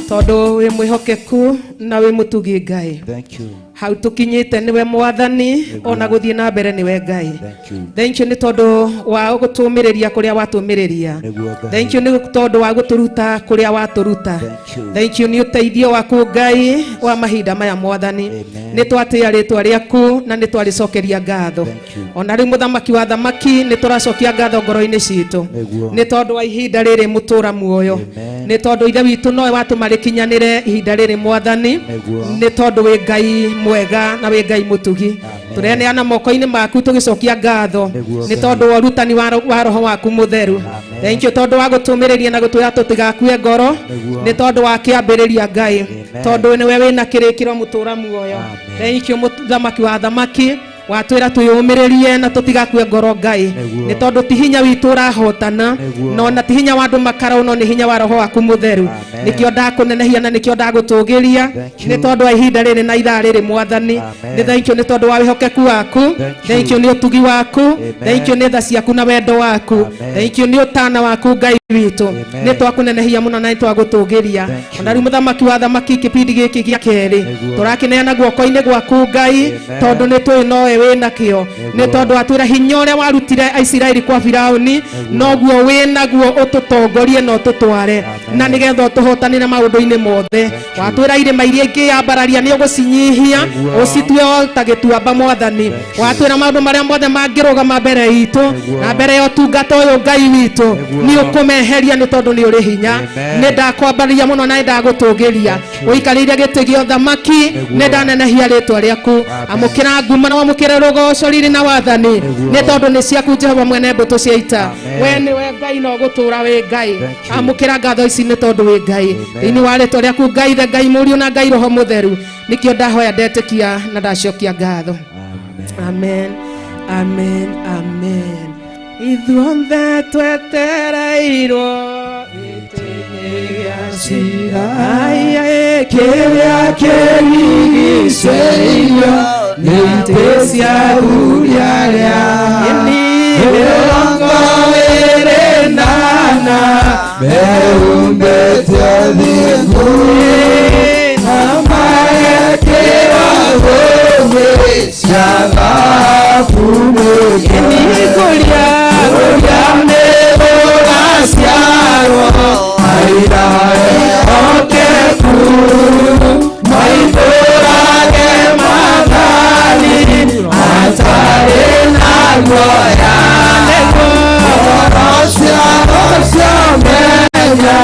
tondũ wĩ mwĩhokeku na wĩ mũtugi Ngai. Thank you. Hau tũkinyĩte nĩwe Mwathani, ona gũthiĩ na mbere nĩwe Ngai. Thank you. Thank you nĩ tondũ wa gũtũmĩrĩria kũrĩa watũmĩrĩria. Nĩguo Ngai. Thank you nĩ tondũ wa gũtũruta kũrĩa watũruta. Thank you. Thank you nĩ ũteithio waku Ngai wa mahinda maya Mwathani. Amen. Nĩ twatĩĩa rĩtwa rĩaku na nĩ twarĩcokeria ngatho. Thank you. Ona rĩu mũthamaki wa thamaki nĩ tũracokia ngatho ngoro-inĩ citũ. Nĩguo. Nĩ tondũ wa ihinda rĩrĩ mũtũra muoyo. Amen. Nĩ tondũ ithe witũ nowe watũma rĩkinyanĩre ihinda rĩrĩ Mwathani. Nĩguo. Nĩ tondũ wĩ Ngai mwega na wĩ Ngai mũtugi. Amen. Tũreneana moko-inĩ maku tũgĩcokia ngatho. Nĩguo Nĩ Ngai. tondũ wa ũrutani wa roho waku mũtheru. Amen. Thank you tondũ wa gũtũmĩrĩria na gũtwĩra tũtigakue ngoro. Nĩguo. Nĩ tondũ wa kĩambĩrĩria Ngai. Amen. Tondũ nĩwe wĩna kĩrĩkĩro mũtũra muoyo. Amen. Thank you mũthamaki wa thamaki watwĩra twĩyũmĩrĩrie na tũtigakue ngoro Ngai. Nĩguo. Nĩ tondũ ti hinya witũ ũrahotana Nĩguo. no na ti hinya wa andũ makarau no nĩ hinya wa roho waku mũtheru. Amen. Nĩkĩo ndakũnenehia na nĩkĩo ndagũtũgĩria. Thank you. Nĩ tondũ wa ihinda rĩrĩ na ithaa rĩrĩ Mwathani. Amen. Nĩ thank you nĩ tondũ wa wĩhokeku waku. Thank you. Thank you nĩ ũtugi waku. Amen. Thank you nĩ tha ciaku na wendo waku. Amen. Thank you nĩ ũtana waku Ngai witũ. Amen. Nĩ twakũnenehia mũno na nĩ twagũtũgĩria. Thank you. Ona rĩu mũthamaki wa thamaki kĩbindi gĩkĩ gĩa kerĩ Nĩguo. tũrakĩneana guoko-inĩ gwaku Ngai Amen. tondũ nĩ tũĩ nowe wĩ nakĩo. Nĩ Nĩguo. tondũ watwĩra hinya ũrĩa warutire Aisiraeli kwa Firaũni noguo wĩ naguo ũtũtongorie na ũtũtware Amen. na nĩgetha ũtũhotanĩre maũndũ-inĩ mothe. Thank you. Watwĩra irĩma iria ingĩyambararia nĩ ũgũcinyihia Nĩguo. ũcitue o ta gĩtuamba Mwathani. Thank you. Watwĩra maũndũ marĩa mothe mangĩrũgama mbere itũ Nĩguo. na mbere ya ũtungata ũyũ Ngai witũ Nĩguo. nĩ ũkũmeheria nĩ tondũ nĩ ũrĩ hinya. Amen. Nĩ ndakwambararia mũno na nĩ ndagũtũgĩria. Thank you. Ũikarĩire gĩtĩ gĩa ũthamaki Nĩguo. nĩ ndanenehia rĩtwa rĩaku. Amen. Amũkĩra nguma na wamũkĩre rũgoco riri na wathani Nĩguo. nĩ tondũ nĩ ciaku Jehova mwene mbũtũ cia ita. Amen. We nĩwe Ngai na ũgũtũũra wĩ Ngai. Thank you. Amũkĩra ngatho ici nĩ tondũ wĩ Ngai. Amen. Thĩinĩ wa rĩtwa rĩaku Ngai the Ngai Mũriũ na Ngai Roho Mũtheru nĩkĩo ndahoya ndetĩkia na ndacokia ngatho. Amen. Amen. Amen. Amen. Ithuothe twetereirwo gĩtĩ-inĩ gĩa ciira. Ai, ai, Kĩrĩa kĩrigicĩirio nĩ itĩ cia athuri arĩa mĩrongo ĩrĩ na ana mehumbĩte ũthingu na magekĩra thũmbĩ cia thahabu mĩtwe. Nĩngũria Kũrĩa nĩgũgaciarwo aira ehokeku maitũrage maathani matarĩ na guoya. Ngoro ciao ciamenya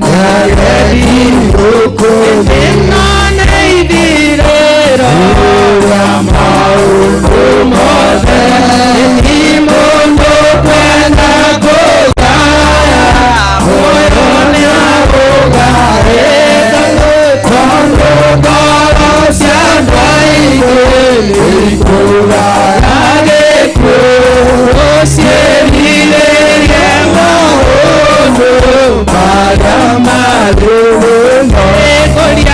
nĩageni gũkũ thĩ. Ĩno nĩ ithirĩro Rĩa maũndũ mothe. Nĩ Mũndũ kwenda kũgaya muoyo nĩagũgaĩte tondũ ngoro cia andũ aingĩ nĩikũraga gĩkuũ. Ciĩrirĩrie maũndũ marĩa marĩ mũno. Nĩngũria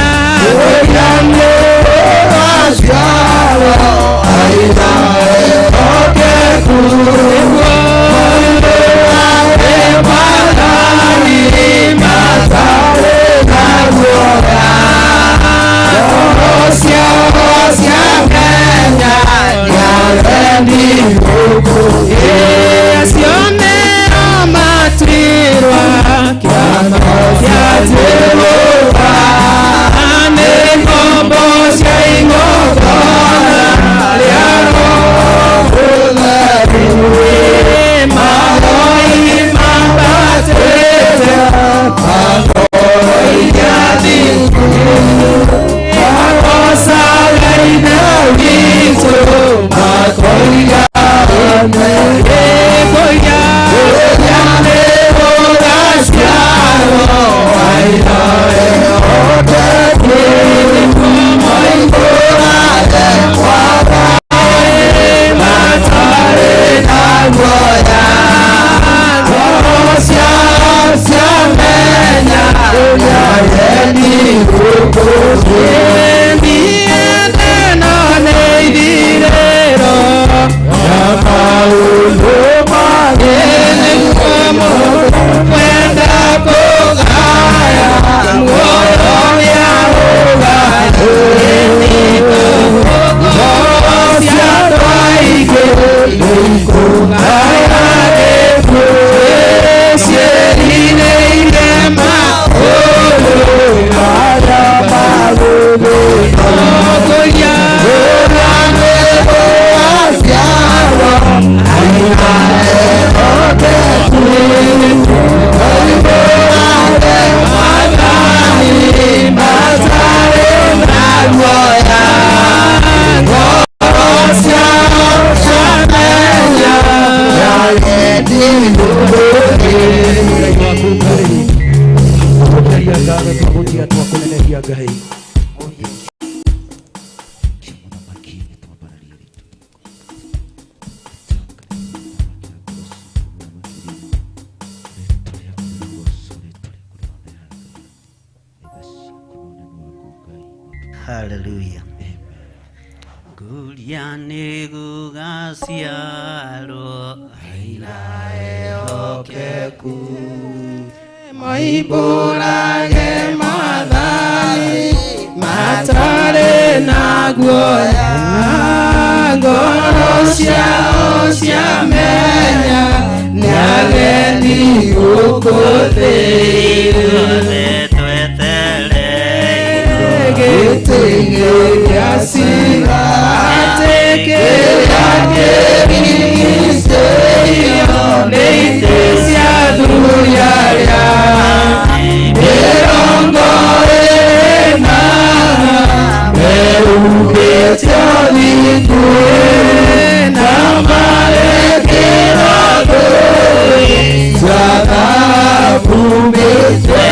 Ngatho twagũtia twakũnenehia Ngai. Hallelujah. Guria nĩ gũgaciarwo aira ehokeku Moimbũrage maathani matarĩ na guoya, ngoro ciao ciamenya nĩ ageni gũkũ thĩ. Ithuothe twetereirwo Gĩtĩ gĩa ciira atĩ kĩrĩa kĩrigicĩirio nĩ itĩ cia athuri arĩa mĩrongo ĩna mehumbĩte ũthingu na marekĩrwo ngũĩ cia thahabu mĩtwe.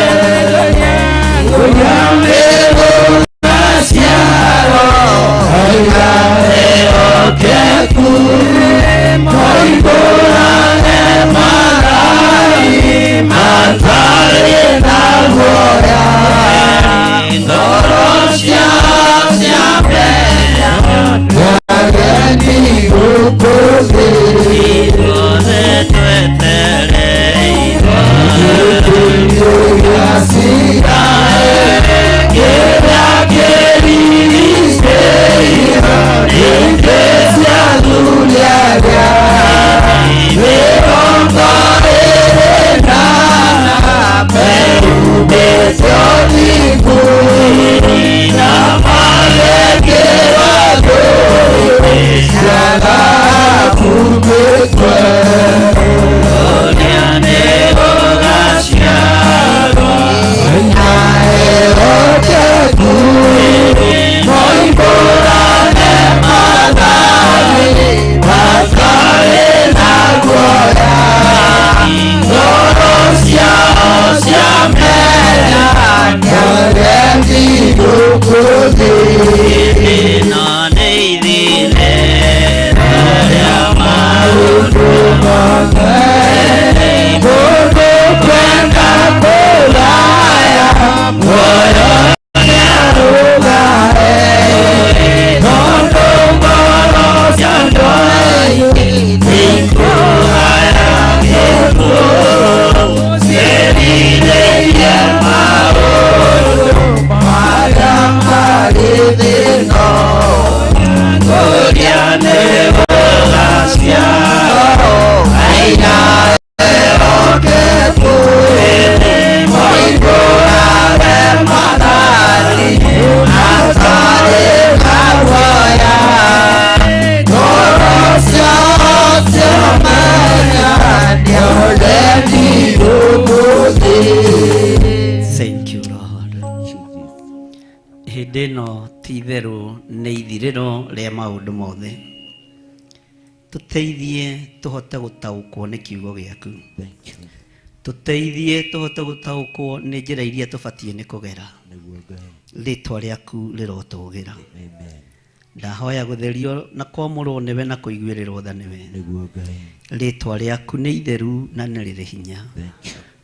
Gũciarwo aira ehokeku moimbũrage maathani matarĩ na guoya, ngoro ciao ciamenya nĩ ageni gũkũ thĩ. Ithuothe twetereirwo Gĩtĩ gĩa ciira kĩrĩa kĩrigicĩirio nĩ itĩ cia athuri arĩa mĩrongo ĩna mehumbĩte ũthingu na magekĩrwo ngũĩ cia thahabu mĩtwe. Guria nĩ gũgaciarwo Aira ehokeku moimbũrage maathani matarĩ na guoya, ngoro ciao ciamenya nĩ ageni gũkũ thĩ. Ĩno nĩ ithirĩro rĩa maũndũ Mothe mũndũ kwenda kũgaya muoyo nĩarũgae, tondũ ngoro cia andũ aingĩ nĩikũgaya gĩkuũ, ciĩrirĩirie maũndũ marĩa marĩ thĩ ĩno. Guria nĩ gũgaciarwo Aira ehokeku moimbũrage maathani matarĩ na guoya, ngoro ciao ciamenya nĩ ageni gũkũ thĩ. Thank you Lord. Hĩndĩ ĩno ti itherũ nĩ ithirĩro rĩa maũndũ mothe. Tũteithie tũhote gũtaũkwo nĩ kiugo gĩaku. Tũteithie tũhote gũtaũkwo nĩ njĩra iria tũbatiĩ nĩ kũgera. Rĩtwa rĩaku rĩrotũgĩra. Ndahoya gũtherio na kwamũrwo nĩwe na kũiguĩrĩrwo tha nĩwe. Rĩtwa rĩaku nĩ itheru na nĩ rĩrĩ hinya.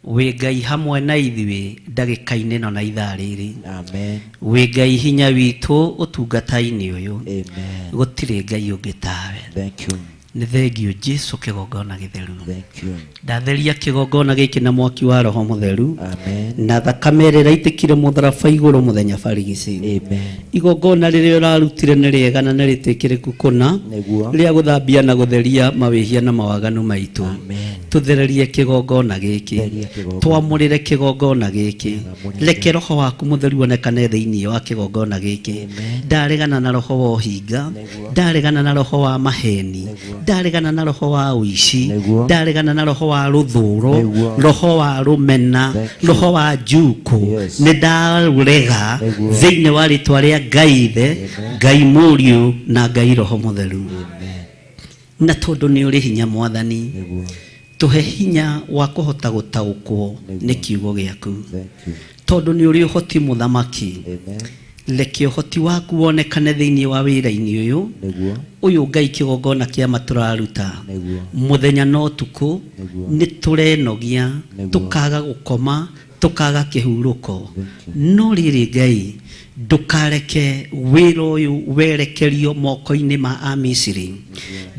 Wĩ Ngai hamwe na ithuĩ ndagĩka-inĩ ĩno na ithaa rĩrĩ. Amen. Wĩ Ngai hinya witũ ũtungata-inĩ ũyũ. Amen. Gũtirĩ Ngai ũngĩ tawe. Thank you. Nĩ thengio Jesu kĩgongona gĩtheru. Thank you. Ndatheria kĩgongona gĩkĩ na mwaki wa Roho Mũtheru. Amen. Na thakame ĩrĩa ĩraitĩkire mũtharaba igũrũ mũthenya barigici. Amen. Igongona rĩrĩa ũrarutire nĩ rĩega na nĩ rĩtĩkĩrĩku kũna Nĩguo. rĩa gũthambia na gũtheria mawĩhia na mawaganu maitũ. Amen. Tũthererie kĩgongona gĩkĩ. Theria kĩgongona. Twamũrĩre kĩgongona gĩkĩ. Mwamũrĩre. Reke roho waku mũtheru onekane thĩinĩ wa kĩgongona gĩkĩ. Amen. Ndaregana na roho wa ũhinga. Nĩguo. Ndaregana na roho wa maheni. Nĩguo. Ndaregana na roho wa ũici. Nĩguo. Ndaregana na roho wa rũthũro. Nĩguo. Roho wa rũmena. Thank you. Roho wa njukũ. Yes. Nĩ ndaũrega Nĩguo. thĩinĩ wa rĩtwa rĩa Ngai Ithe, Amen. Ngai Mũriũ na Ngai Roho Mũtheru. Amen. Na tondũ nĩ ũrĩ hinya Mwathani, Nĩguo. tũhe hinya wa kũhota gũtaũkwo Nĩguo. nĩ kiugo gĩaku. Thank you. Tondũ nĩ ũrĩ ũhoti mũthamaki. Amen. Reke ũhoti waku wonekane thĩinĩ wa wĩra-inĩ ũyũ. Nĩguo. Ũyũ Ngai kĩgongona kĩa ma tũraruta. Nĩguo. Mũthenya na ũtukũ Nĩguo. nĩ tũrenogia, Nĩguo. tũkaga gũkoma, tũkaga kĩhurũko. Thank you. No rĩrĩ Ngai, ndũkareke wĩra ũyũ werekerio moko-inĩ ma Amisiri.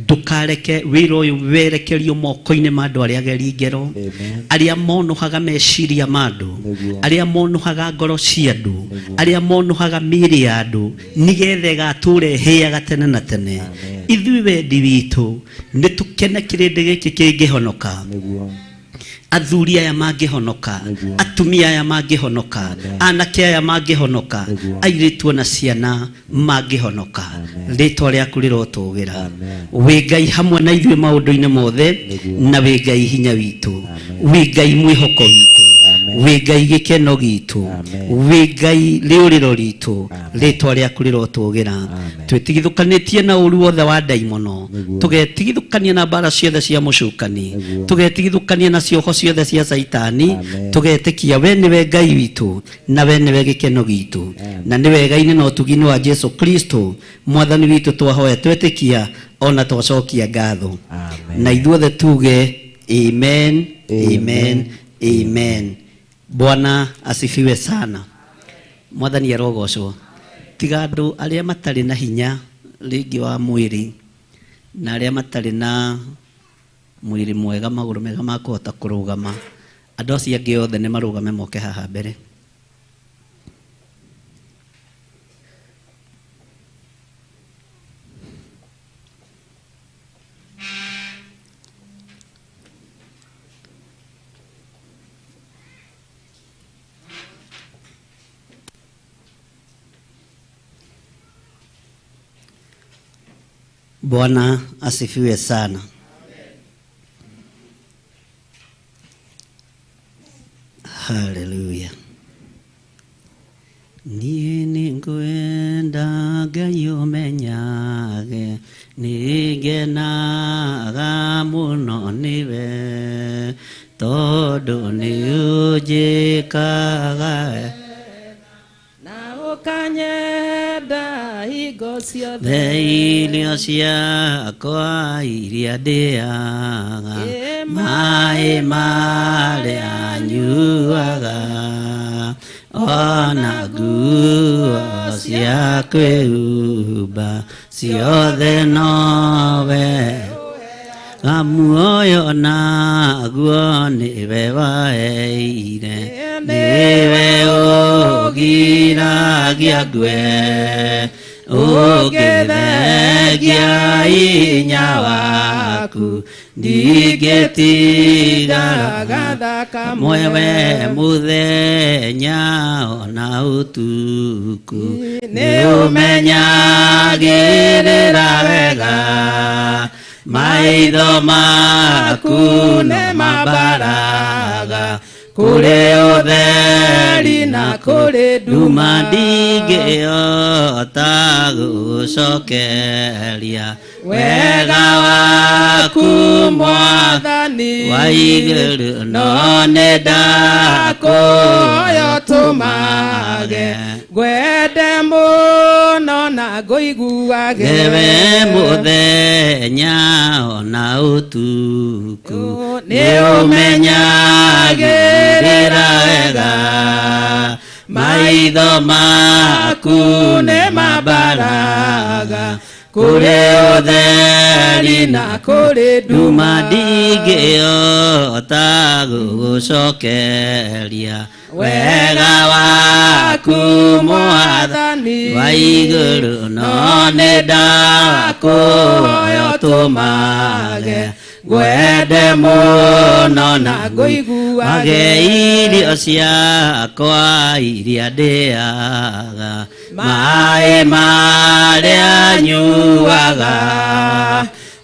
Ndũkareke wĩra ũyũ werekerio moko-inĩ ma andũ arĩa ageri ngero, Amen. arĩa monũhaga meciria ma andũ, Nĩguo. arĩa monũhaga ngoro cia andũ, Nĩguo. arĩa monũhaga mĩĩrĩ ya andũ, nĩgetha ĩgatũũra ĩhĩaga tene na tene. Amen. Ithuĩ wendi witũ nĩ tũkene kĩrĩndĩ gĩkĩ kĩngĩhonoka. Nĩguo. Athuri aya mangĩhonoka, Nĩguo. atumia aya mangĩhonoka, Amen. anake aya mangĩhonoka, Nĩguo. airĩtu ona ciana mangĩhonoka. Amen. Rĩtwa rĩaku rĩrotũgĩra. Amen. Wĩ Ngai hamwe na ithuĩ maũndũ-inĩ mothe, Nĩguo. na wĩ Ngai hinya witũ, Amen. wĩ Ngai mwĩhoko witũ, Amen. wĩ Ngai gĩkeno gitũ, Amen. wĩ Ngai rĩũrĩro ritũ. Amen. Rĩtwa rĩaku rĩrotũgĩra. Amen. Twĩtigithũkanĩtie na ũru wothe wa ndaimono, Nĩguo. tũgetigithũkania na mbara ciothe cia mũcukani, Nĩguo. tũgetigithũkania na cioho ciothe cia Caitani, Amen. tũgetĩkia we nĩwe Ngai witũ na we nĩwe gĩkeno gitũ, Amen. na nĩ wega-inĩ na ũtugi-inĩ wa Jesu Kristo mwathani witũ twahoya twetĩkia ona twacokia ngatho. Amen. Na ithuothe tuge amen, amen, Amen. amen. Bwana asifiwe sana. Mwathani arogocwo. Tiga andũ arĩa matarĩ na hinya rĩngĩ wa mwĩrĩ na arĩa matarĩ na mwĩrĩ mwega, magũrũ mega ma kũhota kũrũgama, andũ acio angĩ othe nĩ marũgame moke haha mbere. Bwana asifiwe sana. Haleluya. Niĩ nĩngwenda Ngai ũmenyage, nĩngenaga mũno nĩwe, tondũ nĩũnjĩkaga Na ũkanyenda hingo ciothe. The irio ciakwa iria ndĩaga, maĩ marĩa nyuaga, ona nguo cia kwĩhumba ciothe nowe. Muoyo naguo nĩwe waheire, nĩwe ũgiragia ngue, ũngĩthengia hinya waku, ndingĩtigara Gathaka mwewe mũthenya ona ũtukũ, nĩũmenyagĩrĩra wega, maitho maku nĩmambaraga kũrĩ ũtheri na kũrĩ nduma, ndingĩhota gũcokeria wega waku Mwathani wa igũrũ, no nĩndakũhoya ũtũmage ngwende mũno na ngũiguage Ewe mũthenya ona ũtukũ, nĩũmenyagĩrĩra wega, maitho maku nĩmambaraga kũrĩ ũtheri na kũrĩ nduma, ndingĩhota gũgũcokeria wega waku Mwathani wa igũrũ, no nĩndakũhoya ũtũmage ngwende mũno na ngũiguage irio ciakwa iria ndĩaga, maĩ marĩa nyuaga,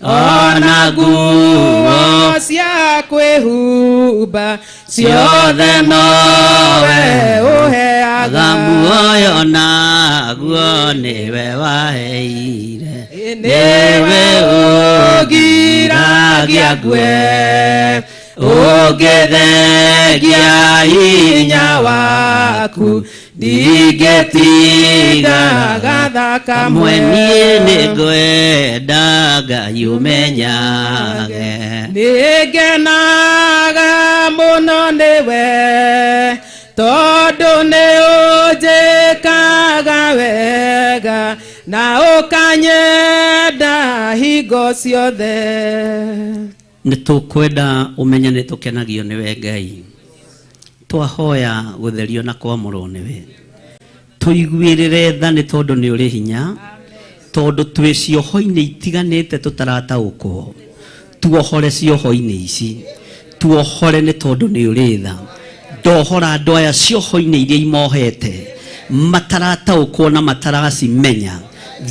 ona nguo cia kwĩhumba ciothe nowe ũheaga. Muoyo naguo nĩwe waheire, nĩwe ũgiragia ngue, Ũngĩthengia hinya waku ndingĩtiga gathaka Kamwe niĩ nĩngwenda Ngai ũmenyage. Nĩngenaga mũno nĩwe tondũ nĩ ũnjĩkaga wega na ũkanyenda hingo ciothe. Nĩ tũkwenda ũmenye nĩ tũkenagio nĩwe Ngai. Twahoya gũtherio na kwamũrwo nĩwe. Tũiguĩrĩre tha nĩ tondũ nĩ ũrĩ hinya, tondũ twĩ cioho-inĩ itiganĩte tũtarataũkwo. Tuohore cioho-inĩ ici, tuohore nĩ tondũ nĩ ũrĩ tha. Ndohora andũ aya cioho-inĩ iria imohete matarataũkwo na mataracimenya,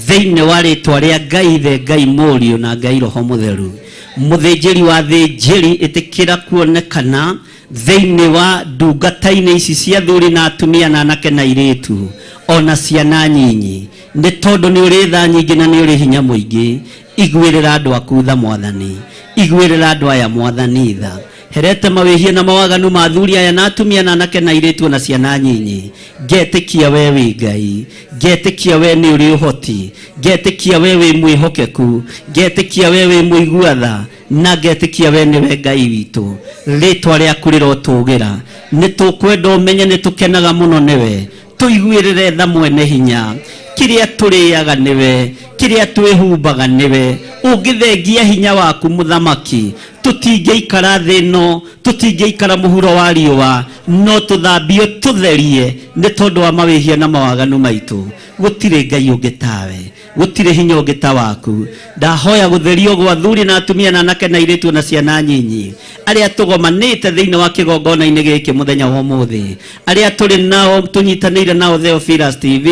thĩinĩ wa rĩtwa rĩa Ngai Ithe, Ngai Mũriũ na Ngai Roho Mũtheru. Mũthĩnjĩri wa thĩnjĩri, ĩtĩkĩra kuonekana thĩinĩ wa ndungata-inĩ ici cia athuri na atumia na anake na airĩtu ona ciana nyinyi, nĩ tondũ nĩ ũrĩ tha nyingĩ na nĩ ũrĩ hinya mũingĩ. Iguĩrĩra andũ aku tha Mwathani, iguĩrĩra andũ aya Mwathani tha. Herete mawĩhia na mawaganu ma athuri aya na atumia na anake na airĩtu na ciana nyinyi. Ngetĩkia we wĩ Ngai, ngetĩkia we nĩ ũrĩ ũhoti, ngetĩkia we wĩ mwĩhokeku, ngetĩkia we wĩ mũigua tha, na ngetĩkia we nĩwe Ngai witũ. Rĩtwa rĩaku rĩrotũgĩra. Nĩ tũkwenda ũmenye nĩ tũkenaga mũno nĩwe. Tũiguĩrĩre tha mwene hinya. Kĩrĩa tũrĩaga nĩwe, kĩrĩa twĩhumbaga nĩwe. Ũngĩthengia hinya waku mũthamaki, tũtingĩikara thĩ ĩno, tũtingĩikara mũhuro wa riũa, no tũthambio tũtherie nĩ tondũ wa mawĩhia na mawaganu maitũ. Gũtirĩ Ngai ũngĩ tawe, gũtirĩ hinya ũngĩ ta waku. Ndahoya gũtherio gwa athuri na atumia na anake na airĩtu na ciana nyinyi, arĩa tũgomanĩte thĩinĩ wa kĩgongona-inĩ gĩkĩ mũthenya wa ũmũthĩ, arĩa tũrĩ nao tũnyitanĩire nao Theophilus TV,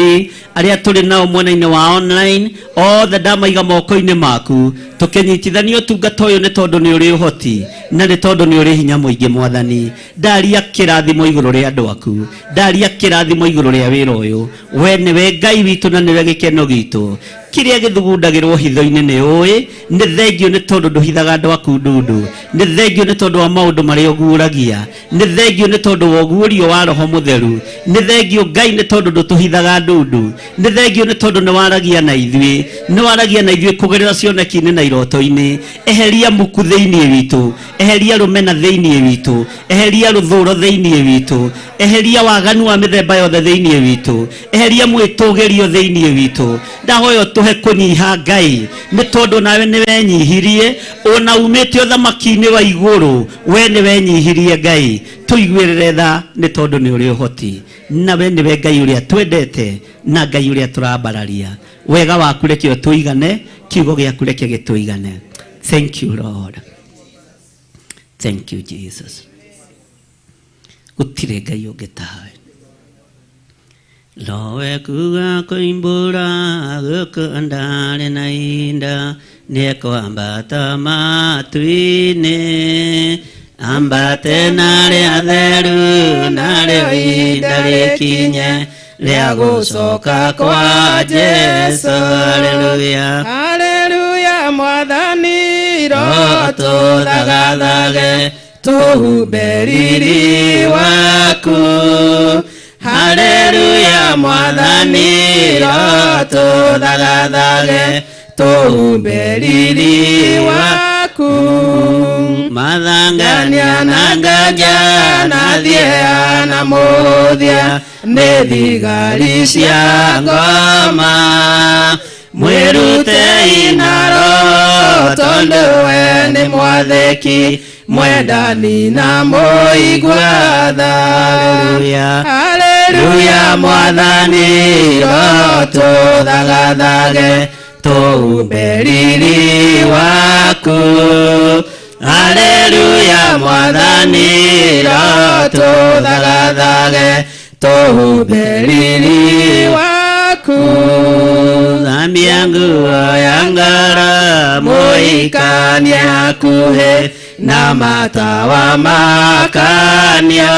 arĩa tũrĩ nao mwena-inĩ wa online, othe ndamaiga moko-inĩ maku, tũkĩnyitithania ũtungata ũyũ nĩ tondũ nĩ ũrĩ ũhoti na nĩ tondũ nĩ ũrĩ hinya mũingĩ Mwathani. Ndaria kĩrathimo igũrũ rĩa andũ aku, ndaria kĩrathimo igũrũ rĩa wĩra ũyũ. We nĩwe Ngai witũ na nĩwe gĩkeno gitũ. Kĩrĩa gĩthugundagĩrwo hitho-inĩ nĩ ũĩ. Nĩ thengio nĩ tondũ ndũhithaga andũ aku ndundu. Nĩ thengio nĩ tondũ wa maũndũ marĩa ũguũragia. Nĩ thengio nĩ tondũ wa ũguũrio wa Roho Mũtheru. Nĩ thengio Ngai nĩ tondũ ndũtũhithaga ndundu. Nĩ thengio nĩ tondũ nĩ waragia na ithuĩ. Nĩ waragia na ithuĩ kũgerera cioneki-inĩ na iroto-inĩ. Eheria muku thĩinĩ witũ, eheria rũmena thĩinĩ witũ, eheria rũthũro thĩinĩ witũ, eheria waganu wa mĩthemba yothe thĩinĩ witũ, eheria mwĩtũgĩrio thĩinĩ witũ. Ndahoya ũtũhe kũnyiha Ngai, nĩ tondũ nawe nĩ wenyihirie, ona umĩte ũthamaki-inĩ wa igũrũ, we nĩ wenyihirie Ngai. Tũiguĩrĩre tha nĩ tondũ nĩ ũrĩ ũhoti, nawe nĩwe Ngai ũrĩa twendete na Ngai ũrĩa tũrambararia. Wega waku reke ũtũigane, kiugo gĩaku reke gĩtũigane. Thank you Lord, thank you Jesus. Gũtirĩ Ngai ũngĩ tawe. Lowe kuga kũimbũra gũkũ ndarĩ na inda, nĩekwambata matu-inĩ, ambate na rĩa theru, narĩo ihinda rĩkinye rĩa gũcoka kwa Jesũ. Haleluya, Haleluya, Mwathani rotũthagathage tũhumbe riri waku. Haleluya, Mwathani rotũthagathage tũhumbe riri waku. Mathangania na nganja na thia na mũthia nĩ thigari cia ngoma. Mwĩrutei na roho tondũ we nĩ mwathĩki, mwendani na mũigua tha. Haleluya, Haleluya, Mwathani rotũthagathage tũhumbe riri waku. Haleluya, Mwathani rotũthagathage tũhumbe riri waku. Thambia nguo ya ngoro, mũhikania hakuhĩ na matawa makanio.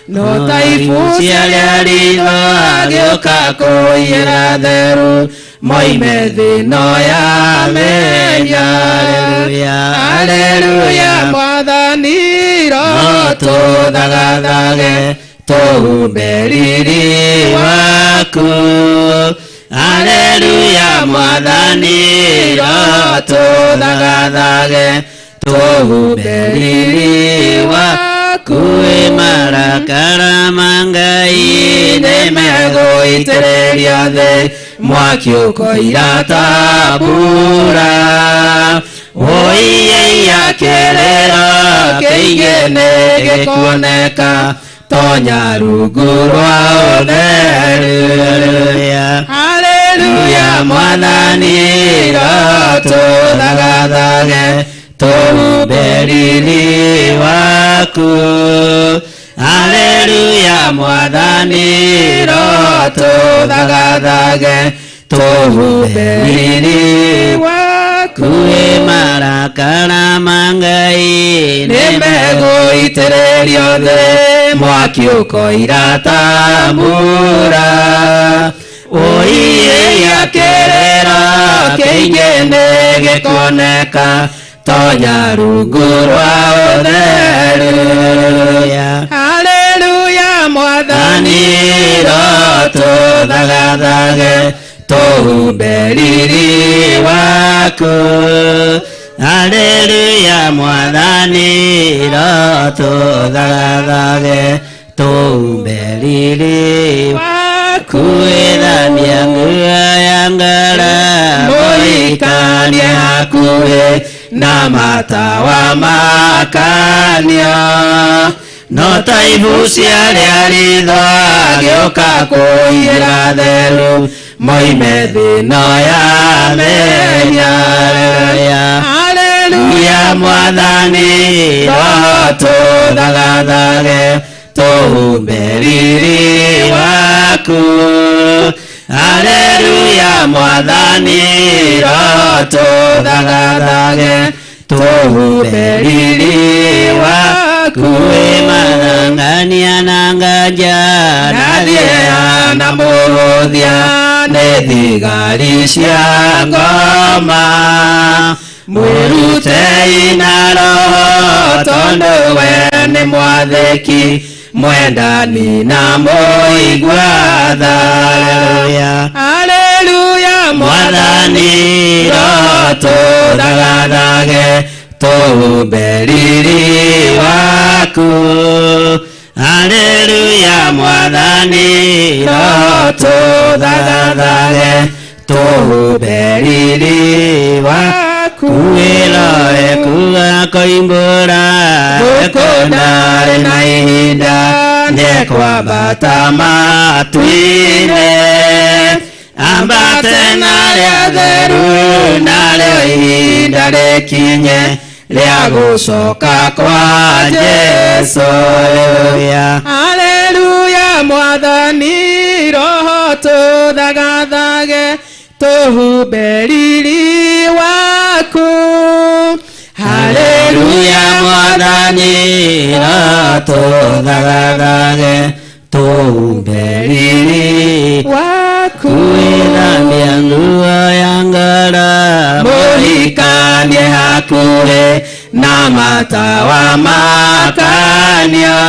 No ta ibucia rĩa ritho agĩũka kũiyĩra theru, Moime thĩ ĩno ya mehia. Haleluya, Mwathani roho tũthagathage tũhumbe riri waku. Haleluya, Mwathani roho tũthagathage tũhumbe riri waku. Marakara ma Ngai nĩmegũitĩrĩrio thĩ, mwaki ũkoira ta mbura. Ũiĩia kĩrĩro kĩingĩ nĩgĩkuoneka, tonya rungu rwa ũtheru. Haleluya, Mwathani roho tũthagathage tũhumbe riri waku. Haleluya, Mwathani roho tũthagathage tũhumbe riri waku. Marakara ma Ngai nĩmegũitĩrĩrio thĩ, mwaki ũkoira ta mbura. Ũiĩia kĩrĩro kĩingĩ nĩgĩkuoneka, tonya rungu rwa ũtheru. Haleluya, Mwathani roho tũthagathage tũhumbe riri waku. Haleluya, Mwathani roho tũthagathage tũhumbe riri waku. Ĩthambia nguo ya ngara, mũhikanie hakuhĩ na matawa makanio. No ta ibu cia rĩa ritho agĩũka kũiyĩra theru, moime thĩ ĩno ya mehia. Haleluya, Mwathani roho tũthagathage tũhumbe riri waku. Haleluya, Mwathani roho tũthagathage tũhumbe riri waku. Mathangania na nganja na thĩa na mũhũthia nĩ thigari cia ngoma. Mwĩrutei na roho tondũ we nĩ mwathĩki, mwendani na mũigua tha. Haleluya, Mwathani roho tũthagathage tũhumbe riri waku. Haleluya, Mwathani roho tũthagathage tũhumbe riri waku. Wĩroe kuga koimbũra gũkũ ndarĩ na ihinda, nĩkwambata matu-inĩ. Ambate narĩa theru, narĩo ihinda rĩkinye rĩa gũcoka kwa Jesũ. Haleluya, Mwathani roho tũthagathage tũhumbe riri waku. Haleluya, Mwathani roho tũthagathage tũhumbe riri waku. Ĩthambia nguo ya ngara, mũhikanie hakuhĩ na matawa makanio.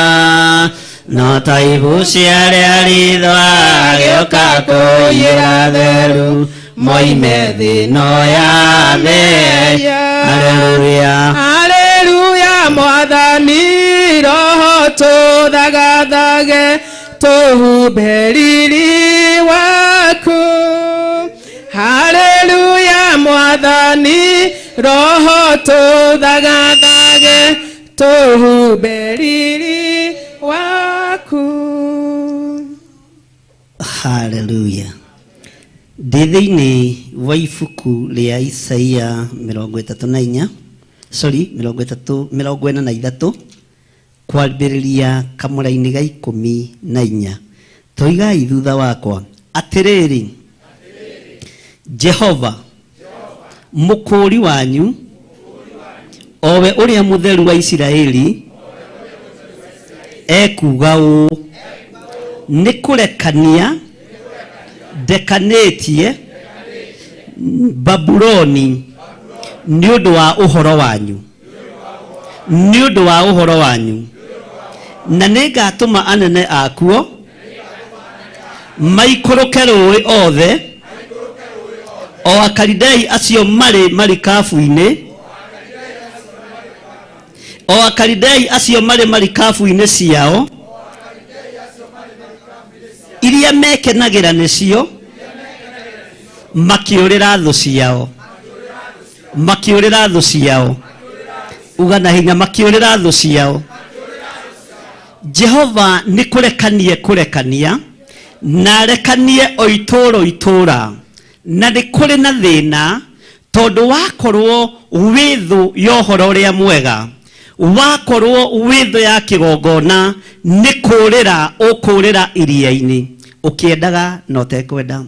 No ta ibu cia rĩa ritho agĩũka kũiyĩra theru, moime thĩ ĩno ya mehia. Haleluya, Haleluya, Mwathani roho tũthagathage tũhumbe riri waku. Haleluya, Mwathani roho tũthagathage tũhumbe riri waku. Haleluya. Ndĩ thĩinĩ wa ibuku rĩa Isaia 34, sorry, 30, 43, kwambĩrĩria kamũra-inĩ ga 14. Toigai thutha wakwa, atĩrĩrĩ, Jehova mũkũũri wanyu, o we ũrĩa mũtheru wa Isiraeli, ekuuga ũũ, nĩ kũrekania ndekanĩtie Babuloni nĩ ũndũ wa ũhoro wanyu, nĩ ũndũ wa ũhoro wanyu, na nĩngatũma anene akuo maikũrũke rũĩ othe, o Akalidei acio marĩ marikabu-inĩ, o Akalidei acio marĩ marikabu-inĩ ciao iria mekenagĩra nĩcio, makĩũrĩra thũ ciao, makĩũrĩra thũ ciao. Uga na hinya, makĩũrĩra thũ ciao. Jehova nĩ kũrekanie kũrekania, na arekanie o itũũra o itũũra, na nĩ kũrĩ na thĩna tondũ wakorwo wĩ thũ ya ũhoro ũrĩa mwega, wakorwo wĩ thũ ya kĩgongona, nĩ kũũrĩra ũkũũrĩra iria-inĩ ũkĩendaga na ũtekwenda,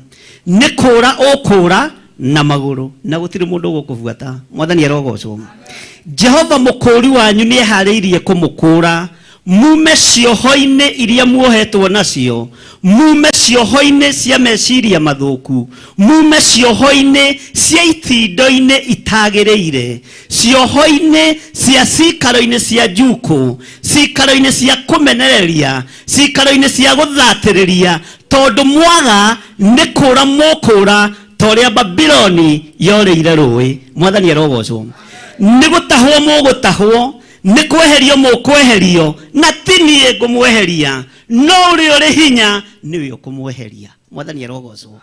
nĩ kũũra ũkũũra na magũrũ na gũtirĩ mũndũ ũgũkũbuata. Mwathani arogocwo. Jehova mũkũũri wanyu nĩ eharĩirie kũmũkũũra mume cioho-inĩ iria muohetwo nacio, mume cioho-inĩ cia meciria mathũku, mume cioho-inĩ cia itindo-inĩ itagĩrĩire, cioho-inĩ cia cikaro-inĩ cia njukũ, cikaro-inĩ cia kũmenereria, cikaro-inĩ cia gũthatĩrĩria, tondũ mwaga nĩ kũũra mũkũũra ta ũrĩa Babiloni yorĩire rũĩ. Mwathani arogocwo. Nĩ gũtahwo mũgũtahwo, nĩ kweherio mũkweherio, na ti niĩ ngũmweheria, no ũrĩa ũrĩ hinya nĩwe ũkũmweheria. Mwathani arogocwo.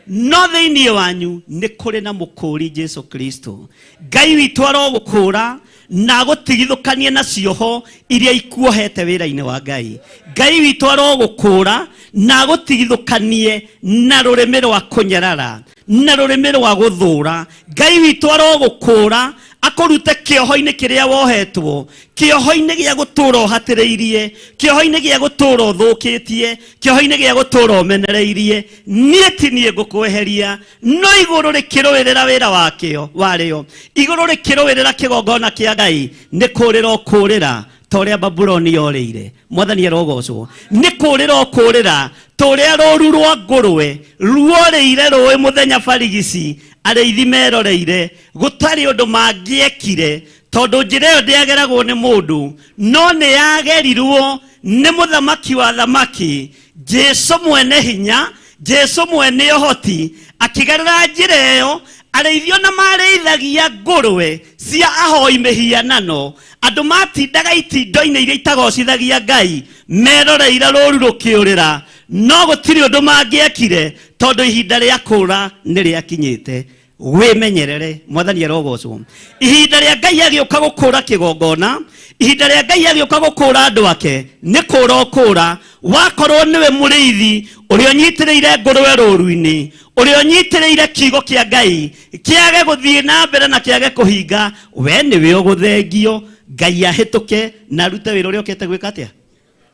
No thĩinĩ wanyu nĩ kũrĩ na mũkũũri Jesu Kristo. Ngai witũ arogũkũũra na agũtigithũkanie na cioho iria ikuohete wĩra-inĩ wa Ngai. Ngai witũ arogũkũũra na agũtigithũkanie na rũrĩmĩ rwa kũnyarara, na rũrĩmĩ rwa gũthũra. Ngai witũ arogũkũũra akũrute kĩoho-inĩ kĩrĩa wohetwo, kĩoho-inĩ gĩa gũtũũra ũhatĩrĩirie, kĩoho-inĩ gĩa gũtũũra ũthũkĩtie, kĩoho-inĩ gĩa gũtũũra ũmenereirie. Niĩ ti niĩ ngũkweheria, no igũrũ rĩkĩrũĩrĩra wĩra wakĩo warĩo, igũrũ rĩkĩrũĩrĩra kĩgongona kĩa Ngai, nĩ kũũrĩra ũkũũrĩra ta ũrĩa Babuloni yorĩire. Mwathani arogocwo. Nĩ kũũrĩra ũkũũrĩra ta ũrĩa rũũru rwa ngũrwe ruorĩire rũĩ mũthenya barigici, arĩithi meroreire, gũtarĩ ũndũ mangĩekire, tondũ njĩra ĩyo ndĩageragwo nĩ mũndũ, no nĩ yagerirwo nĩ mũthamaki wa thamaki, Jesu mwene hinya, Jesu mwene ũhoti, akĩgerera njĩra ĩyo. Arĩithi ona marĩithagia ngũrwe cia ahoi mĩhianano, andũ matindaga itindo-inĩ iria itagocithagia Ngai, meroreire rũũru rũkĩũrĩra, no gũtirĩ ũndũ mangĩekire tondũ ihinda rĩa kũũra nĩ rĩakinyĩte. Wĩmenyerere. Mwathani arogocwo. Ihinda rĩa Ngai agĩũka gũkũũra kĩgongona, ihinda rĩa Ngai agĩũka gũkũũra andũ ake, nĩ kũũra ũkũũra. Wakorwo nĩwe mũrĩithi ũrĩa ũnyitĩrĩire ngũrwe rũũru-inĩ, ũrĩa ũnyitĩrĩire kiugo kĩa Ngai kĩage gũthiĩ na mbere na kĩage kũhinga, we nĩwe ũgũthengio. Ngai ahĩtũke na arute wĩra ũrĩa ũkĩte gwĩka atĩa?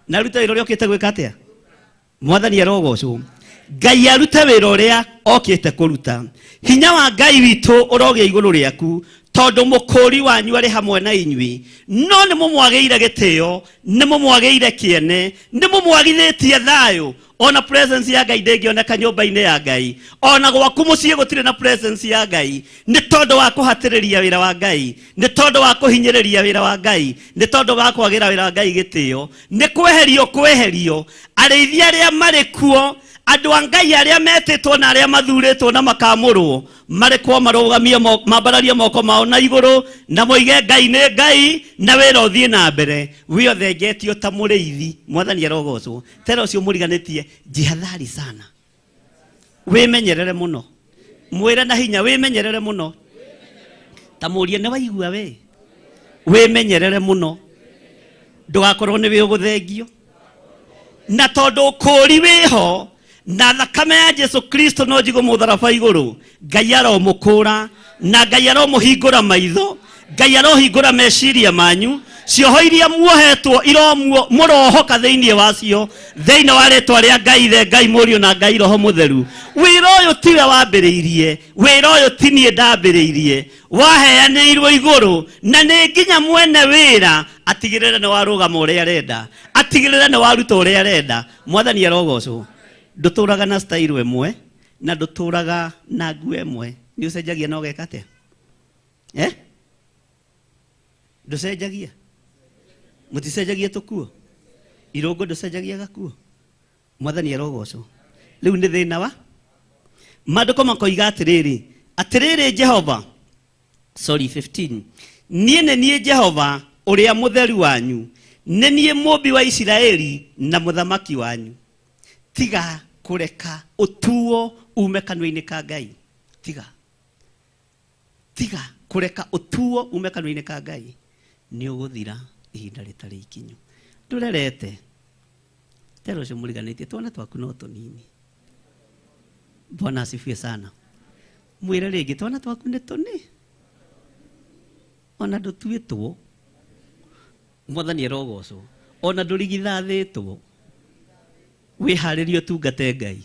Na arute wĩra ũrĩa ũkĩte gwĩka atĩa? Mwathani arogocwo. Ngai arute wĩra ũrĩa okĩte kũruta. Hinya wa Ngai witũ ũrogĩa igũrũ rĩaku, tondũ mũkũũri wanyu arĩ hamwe na inyuĩ. No nĩ mũmwagĩire gĩtĩo, nĩ mũmwagĩire kĩene, nĩ mũmwagithĩtie thayũ. Ona presence ya Ngai ndĩngĩoneka nyũmba-inĩ ya Ngai, ona gwaku mũciĩ gũtirĩ na presence ya Ngai, nĩ tondũ wa kũhatĩrĩria wĩra wa Ngai, nĩ tondũ wa kũhinyĩrĩria wĩra wa Ngai, nĩ tondũ wa kwagĩra wĩra wa Ngai gĩtĩo, nĩ kweherio kweherio. Arĩithi arĩa marĩ kuo, andũ a Ngai arĩa metĩtwo na arĩa mathurĩtwo na makamũrwo, marekwo marũgamie mambararie moko mao na igũrũ na moige Ngai nĩ Ngai na wĩra ũthiĩ na mbere. Wĩ ũthengetio ta mũrĩithi. Mwathani arogocwo. Tera ũcio mũriganĩtie, jihadhari sana, wĩmenyerere mũno. Mwĩre na hinya, wĩmenyerere mũno. Ta mũrie, nĩ waigua we? Wĩmenyerere mũno, ndũgakorwo nĩ wĩ ũgũthengio. Na tondũ ũkũũri wĩho na thakame ya Jesu Kristo no njigũ mũtharaba igũrũ, Ngai aromũkũũra na Ngai aromũhingũra maitho, Ngai arohingũra meciria manyu. Cioho iria muohetwo iromuo mũrohoka thĩinĩ wacio, thĩinĩ wa rĩtwa rĩa Ngai Ithe, Ngai Mũriũ na Ngai Roho Mũtheru. Wĩra ũyũ tiwe wambĩrĩirie, wĩra ũyũ ti niĩ ndambĩrĩirie, waheanĩirwo igũrũ, na nĩ nginya mwene wĩra atigĩrĩre nĩ warũgama ũrĩa arenda, atigĩrĩre nĩ waruta ũrĩa arenda. Mwathani arogocwo. Ndũtũraga na style ĩmwe na ndũtũraga na nguo ĩmwe. Nĩ ũcenjagia na ũgeka atĩa? Eh? Ndũcenjagia? Mũticenjagia tũkuo? Irũngũ ndũcenjagia gakuo? Mwathani arogocwo. Rĩu nĩ thĩna wa maandĩko makoiga atĩrĩrĩ, atĩrĩrĩ Jehova, sorry 15, niĩ nĩ niĩ Jehova ũrĩa mũtheru wanyu, nĩ niĩ mũmbi wa Isiraeli na mũthamaki wanyu. Tiga kũreka ũtuo ume kanua-inĩ ka Ngai. Tiga. Tiga kũreka ũtuo ume kanua-inĩ ka Ngai. Nĩ ũgũthira ihinda rĩtarĩ ikinyu. Ndũrerete. Tera ũcio mũriganĩtie twana twaku no tũnini. Bwana asifiwe sana. Mwĩre rĩngĩ twana twaku nĩ tũni. Ona ndũtuĩtwo. Mwathani arogocwo. Ona ndũrigithathĩtwo. Wĩharĩrie ũtungate Ngai.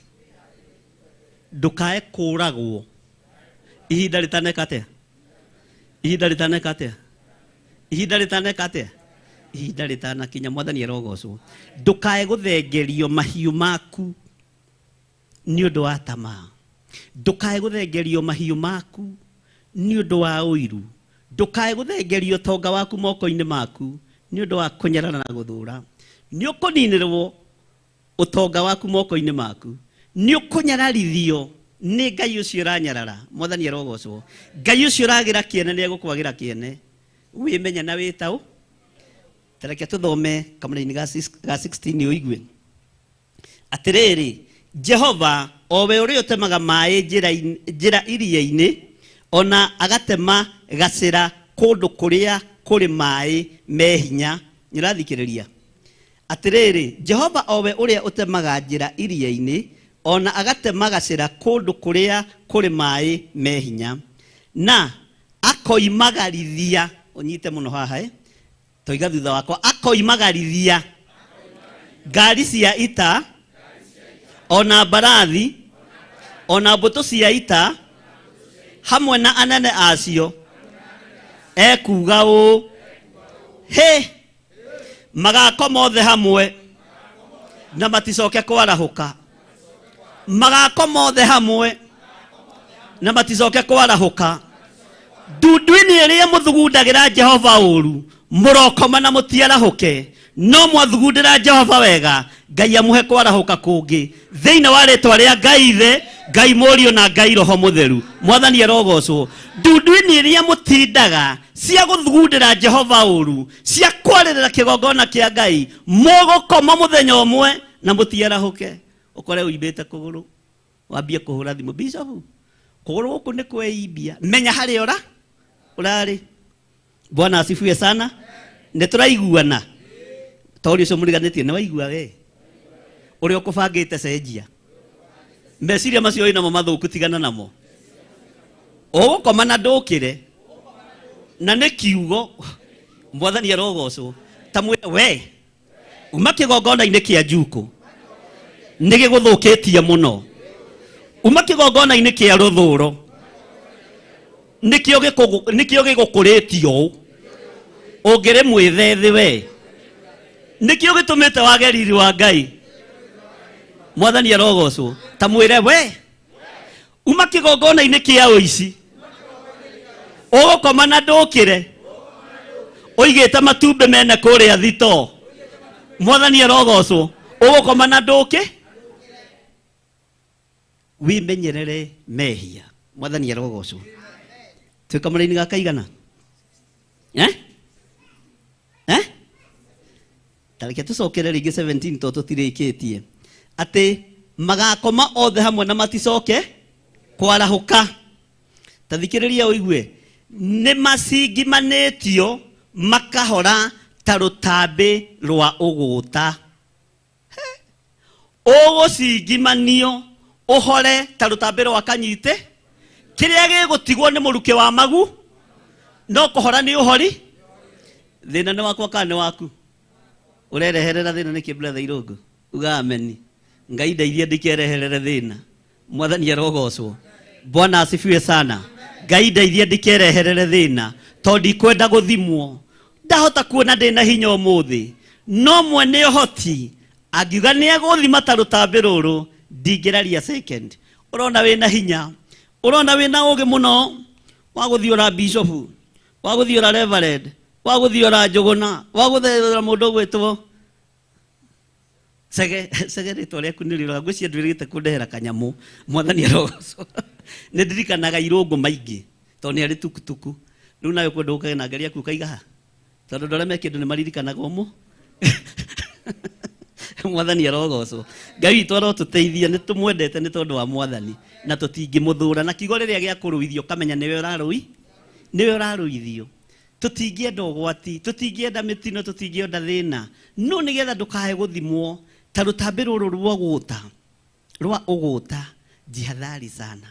Ndũkae kũragwo. Ihinda rĩtaneka atĩa? Ihinda rĩtaneka atĩa? Ihinda rĩtaneka atĩa? Ihinda rĩtanakinya. Mwathani arogocwo. Ndũkae gũthengerio mahiũ maku nĩ ũndũ wa tamaa. Ndũkae gũthengerio mahiũ maku nĩ ũndũ wa ũiru. Ndũkae gũthengerio ũtonga waku moko-inĩ maku nĩ ũndũ wa kũnyarara na gũthũra. Nĩ ũkũninĩrwo ũtonga waku moko-inĩ maku. Nĩ ũkũnyararithio nĩ Ngai ũcio ũranyarara. Mwathani arogocwo. Ngai ũcio ũragĩra kĩene nĩ egũkwagĩra kĩene. Wĩmenye na wĩtaũ. Ta reke tũthome kamũraini ga 16 ũigue. Atĩrĩrĩ, Jehova o we ũrĩa ũtemaga maĩ njĩra iria-inĩ, ona agatema gacĩra kũndũ kũrĩa kũrĩ maĩ me hinya. Nĩ ũrathikĩrĩria? Atĩrĩrĩ, Jehova o we ũrĩa ũtemaga njĩra iria-inĩ, ona agatema gacĩra kũndũ kũrĩa kũrĩ maĩ me hinya, na akoimagarithia, ũnyite mũno haha, toiga thutha wakwa, akoimagarithia ngari cia ita, ona mbarathi, ona mbũtũ cia ita, hamwe na anene acio, ekuuga ũũ, hĩ, magakoma othe hamwe na maticoke kwarahũka. Magakoma othe hamwe na maticoke kwarahũka. Ndundu-inĩ ĩrĩa mũthugundagĩra Jehova ũru, mũrokoma na mũtiarahũke. No mwathugundĩra Jehova wega, Ngai amũhe kwarahũka kũngĩ. Thĩinĩ wa rĩtwa rĩa Ngai Ithe, Ngai Mũriũ na Ngai Roho Mũtheru. Mwathani arogocwo. Ndundu-inĩ ĩrĩa mũtindaga cia gũthugundĩra Jehova ũru, cia kwarĩrĩra kĩgongona kĩa Ngai, mũgũkoma mũthenya ũmwe na mũtiarahũke. Ũkore ũimbĩte kũgũrũ, wambie kũhũra thimũ, Bishop, kũgũrũ gũkũ nĩ kweimbia. Menya harĩa ũrarĩ. Bwana asifiwe sana. Nĩ tũraiguana. Tori ũcio mũriganĩtie nĩ waigua we. Ũrĩa ũkũbangĩte cenjia. Meciria macio wĩ namo mathũku tigana namo. Ũgũkoma na ndũkĩre. Na nĩ kiugo. Mwathani arogocwo. Ta mwĩre we. Uma kĩgongona-inĩ kĩa njukũ. Nĩ gĩgũthũkĩtie mũno. Uma kĩgongona-inĩ kĩa rũthũro. Nĩkĩo gĩgũkũrĩtie ũũ. Ũngĩrĩ mwĩthĩ we. Nĩkĩo gĩtũmĩte wage riri wa Ngai. Mwathani arogocwo. Ta mwĩre we. Uma kĩgongona-inĩ kĩa ũici. Ũgũkoma na ndũkĩre. Ũigĩte matumbĩ mene kũrĩa thitoo. Mwathani arogocwo. Ũgũkoma na ndũkĩ. Wĩmenyerere mehia. Mwathani arogocwo. Twĩ kamũraini ga kaigana? Eh? Eh? Ta reke tũcokere rĩngĩ 17 tondũ tũtirĩkĩtie. Atĩ magakoma othe hamwe na maticoke kwarahũka. Ta thikĩrĩria ũigue. Nĩ macingimanĩtio makahora ta rũtambĩ rwa ũgũta. Ũgũcingimanio ũhore ta rũtambĩ rwa kanyite. Kĩrĩa gĩgũtigwo nĩ mũrukĩ wa magu, no kũhora nĩ ũhori. Thĩna nĩ wakwa kana nĩ waku? Ũrereherera thĩna nĩkĩ brother Irũngũ? Uga ameni. Ngai ndeithie ndikereherere thĩna. Mwathani arogocwo. Bwana asifiwe sana. Ngai ndeithie ndikereherere thĩna, tondũ ndikwenda gũthimwo. Ndahota kuona ndĩna hinya ũmũthĩ, no mwene ũhoti angiuga nĩ egũthima ta rũtambĩ rũrũ, ndingĩraria second. Ũrona wĩna hinya, Ũrona wĩna ũgĩ mũno wa gũthiũra bishopu, wa gũthiũra reverend, wa gũthiũra njũgũna, wa gũthiũra mũndũ ũgwĩtwo Sege. Sege, rĩtwa rĩaku nĩ rĩroga ngwĩciria ndwĩrĩgĩte kũndehera kanyamũ. Mwathani arogocwo. Nĩ ndirikanaga irũngũ maingĩ tondũ nĩ arĩ tukutuku. Rĩu nawe kwenda ũkage na ngari yaku ũkaiga ha, tondũ andũ arĩa me kĩndũ nĩ maririkanaga ũmũ. Mwathani arogocwo. Ngai witũ arotũteithia. Nĩ tũmwendete nĩ tondũ wa Mwathani na tũtingĩmũthũra. Na kiugo rĩrĩa gĩa kũrũithio ũkamenya nĩwe ũrarũi nĩwe ũrarũithio. Tũtingĩenda ũgwati, tũtingĩenda mĩtino, tũtingĩenda thĩna, no nĩgetha ndũkae gũthimwo ta rũtambĩ rũrũ rwa ũgũta, rwa ũgũta. Jihadhari sana,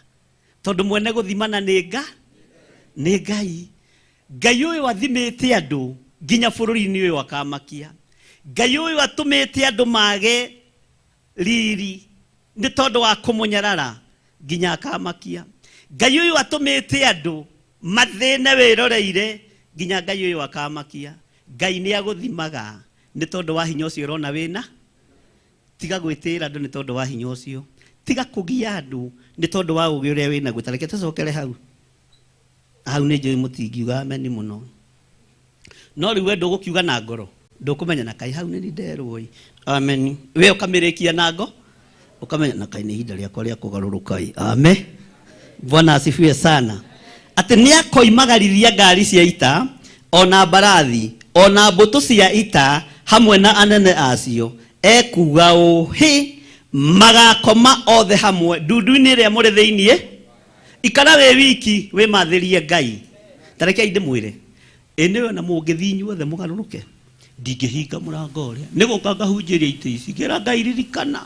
tondũ mwene gũthimana nĩ nga nĩ Ngai. Ngai ũyũ athimĩte andũ nginya bũrũri-inĩ ũyũ akamakia. Ngai ũyũ atũmĩte andũ mage riri nĩ tondũ wa kũmũnyarara nginya akamakia. Ngai ũyũ atũmĩte andũ mathĩne wĩroreire nginya Ngai ũyũ akamakia. Ngai nĩ agũthimaga nĩ tondũ wa hinya ũcio ũrona wĩna. Tiga gwĩtĩĩra andũ nĩ tondũ wa hinya ũcio, tiga kũgia andũ nĩ tondũ wa ũgĩ ũrĩa wĩnaguo. Ta reke tũcokere hau hau. Nĩ njũĩ mũtingiuga ameni mũno, no rĩu we ndũgũkiuga na ngoro, ndũkũmenya na kai hau nĩ nderwo ĩ ameni. We ũkamĩrĩkia na ngo ũkamenya na kai nĩ ihinda rĩakwa rĩa kũgarũrũka ĩ. Amen. Bwana asifiwe sana. Atĩ nĩ akoimagarithia ngari cia ita ona mbarathi ona mbũtũ cia ita hamwe na anene acio. Ekuga ũũ, hĩ, magakoma othe hamwe ndundu-inĩ ĩrĩa mũrĩ thĩiniĩ. Ikara wĩ wiki, wĩmathĩrie Ngai. Ta rekei ndĩmwĩre, ĩ nĩwe na mũngĩthiĩ inyuothe mũgarũrũke, ndingĩhinga mũrango ũrĩa nĩ gũka ngahunjĩria itĩ ici. Ngĩra Ngai, ririkana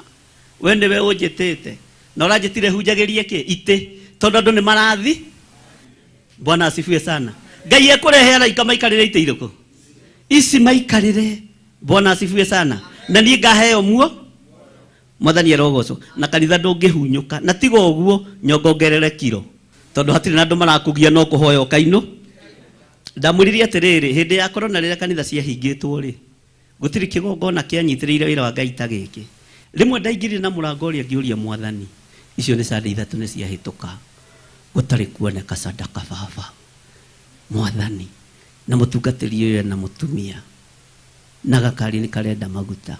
we nĩwe ũnjĩtĩte na ũranjĩtire hunjagĩrie kĩ itĩ, tondũ andũ nĩ marathi. Bwana asifiwe sana. Ngai ekũrehe araika maikarĩre itĩ irĩkũ ici maikarĩre. Bwana asifiwe sana. Na niĩ ngaheo muo. Mwathani arogocwo. Na kanitha ndũngĩhunyũka. Na tiga ũguo nyongongerere kiro, tondũ hatirĩ na andũ marakũgia no kũhoya ũkainũ. Ndamwĩrire atĩrĩrĩ, hĩndĩ ya korona rĩrĩa kanitha ciahingĩtwo rĩ, gũtirĩ kĩgongona kĩanyitĩrĩire wĩra wa Ngai ta gĩkĩ. Rĩmwe ndaingĩrire na mũrango ũrĩa ngĩũria Mwathani, icio nĩ Sunday ithatũ nĩ ciahĩtũka gũtarĩ kuoneka sadaka baba Mwathani, na mũtungatĩri ũyũ ena mũtumia na gakari nĩ karenda maguta.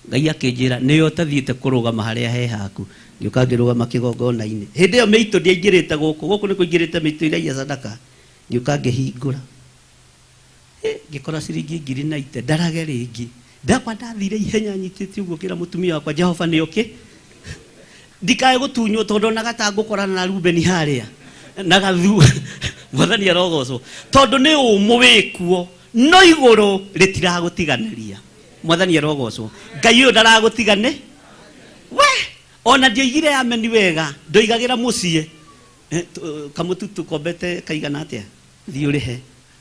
Ngai akĩnjĩra, nĩwe ũtathiĩte kũrũgama harĩa he haku. Ngĩũka ngĩrũgama kĩgongona-inĩ. Hĩndĩ ĩyo mĩitũ ndĩaingĩrĩte gũkũ, gũkũ nĩ kũingĩrĩte mĩitũ iraia sadaka. Ngĩũka ngĩhingũra, ngĩkora ciringi ngiri na ite ndarage rĩngĩ. Ndakwa ndathire ihenya nyitĩte ũguo, ngĩra mũtumia wakwa, Jehova nĩ okĩ, ndikae gũtunywo, tondũ onaga ta ngũkorana na Rubeni harĩa na gathu. Mwathani arogocwo, tondũ nĩ ũmũ wĩkuo, no igũrũ rĩtiragũtiganĩria. Mwathani arogocwo. Ngai ũyũ ndaragũtigane we. Ona ndioigire ameni wega, ndoigagĩra mũciĩ kamũtu tũkombete kaigana atĩa, thiĩ ũrĩhe.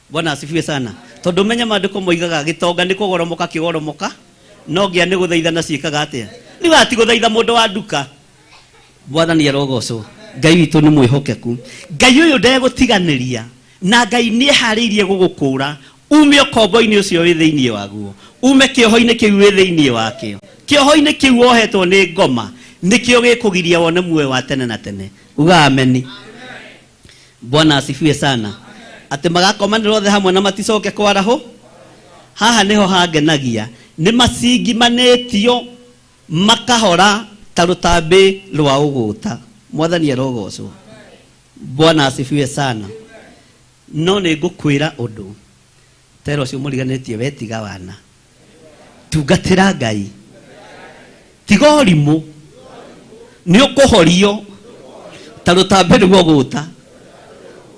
Bwana asifiwe sana. Tondũ menye maandĩko moigaga gĩtonga nĩ kũgoromoka kĩgoromoka, no ngĩa nĩ gũthaithana ciĩkaga atĩa. Rĩu ati gũthaitha mũndũ wa nduka. Mwathani arogocwo. Ngai witũ nĩ mwĩhokeku. Ngai ũyũ ndegũtiganĩria, na Ngai nĩ eharĩirie gũgũkũra ume ũkombo-inĩ ũcio wĩ thĩinĩ waguo, ume kĩoho-inĩ kĩu wĩ thĩinĩ wakĩo. Kĩoho-inĩ kĩu wohetwo nĩ ngoma nĩkĩo gĩkũgiria wone muoyo wa tene na tene. Uga ameni. Bwana asifiwe sana. Atĩ magakomanĩra othe hamwe na maticoke kwarahũ. Haha nĩho hangenagia, nĩ macingimanĩtio makahora ta rũtambĩ rwa ũgũta. Mwathani arogocwo. Bwana asifiwe sana. No nĩ ngũkwĩra ũndũ tera ũcio mũriganĩtie, we tiga wana, tungatĩra Ngai, tiga ũrimũ, nĩ ũkũhorio ta rũtambĩ rwa ũgũta.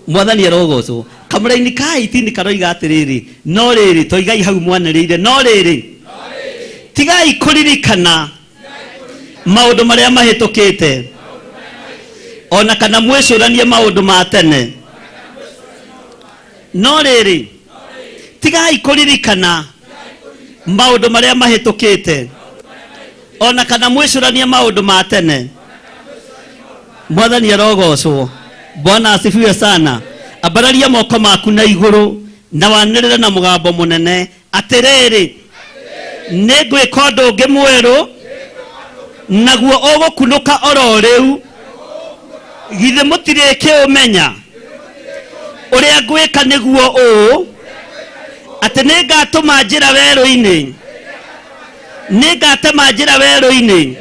Mwathani arogocwo. Kamũraini ka 18 karoiga atĩrĩrĩ, no rĩrĩ, toigai hau mwanĩrĩire, no rĩrĩ, tigai kũririkana maũndũ marĩa mahĩtũkĩte, ona kana mwĩcũranie maũndũ ma tene. No rĩrĩ, tigai kũririkana maũndũ marĩa mahĩtũkĩte, ona kana mwĩcũranie maũndũ ma tene. Mwathani arogocwo. Bwana asifiwe sana. Ambararia moko maku na igũrũ na wanĩrĩre na mũgambo mũnene, atĩrĩrĩ, nĩ ngwĩka ũndũ ũngĩ mwerũ, naguo ũgũkunũka oro rĩu. Githĩ mũtirĩkĩũmenya ũrĩa ngwĩka nĩguo ũũ, atĩ nĩngatũma njĩra werũ-inĩ, nĩngatema njĩra werũ-inĩ,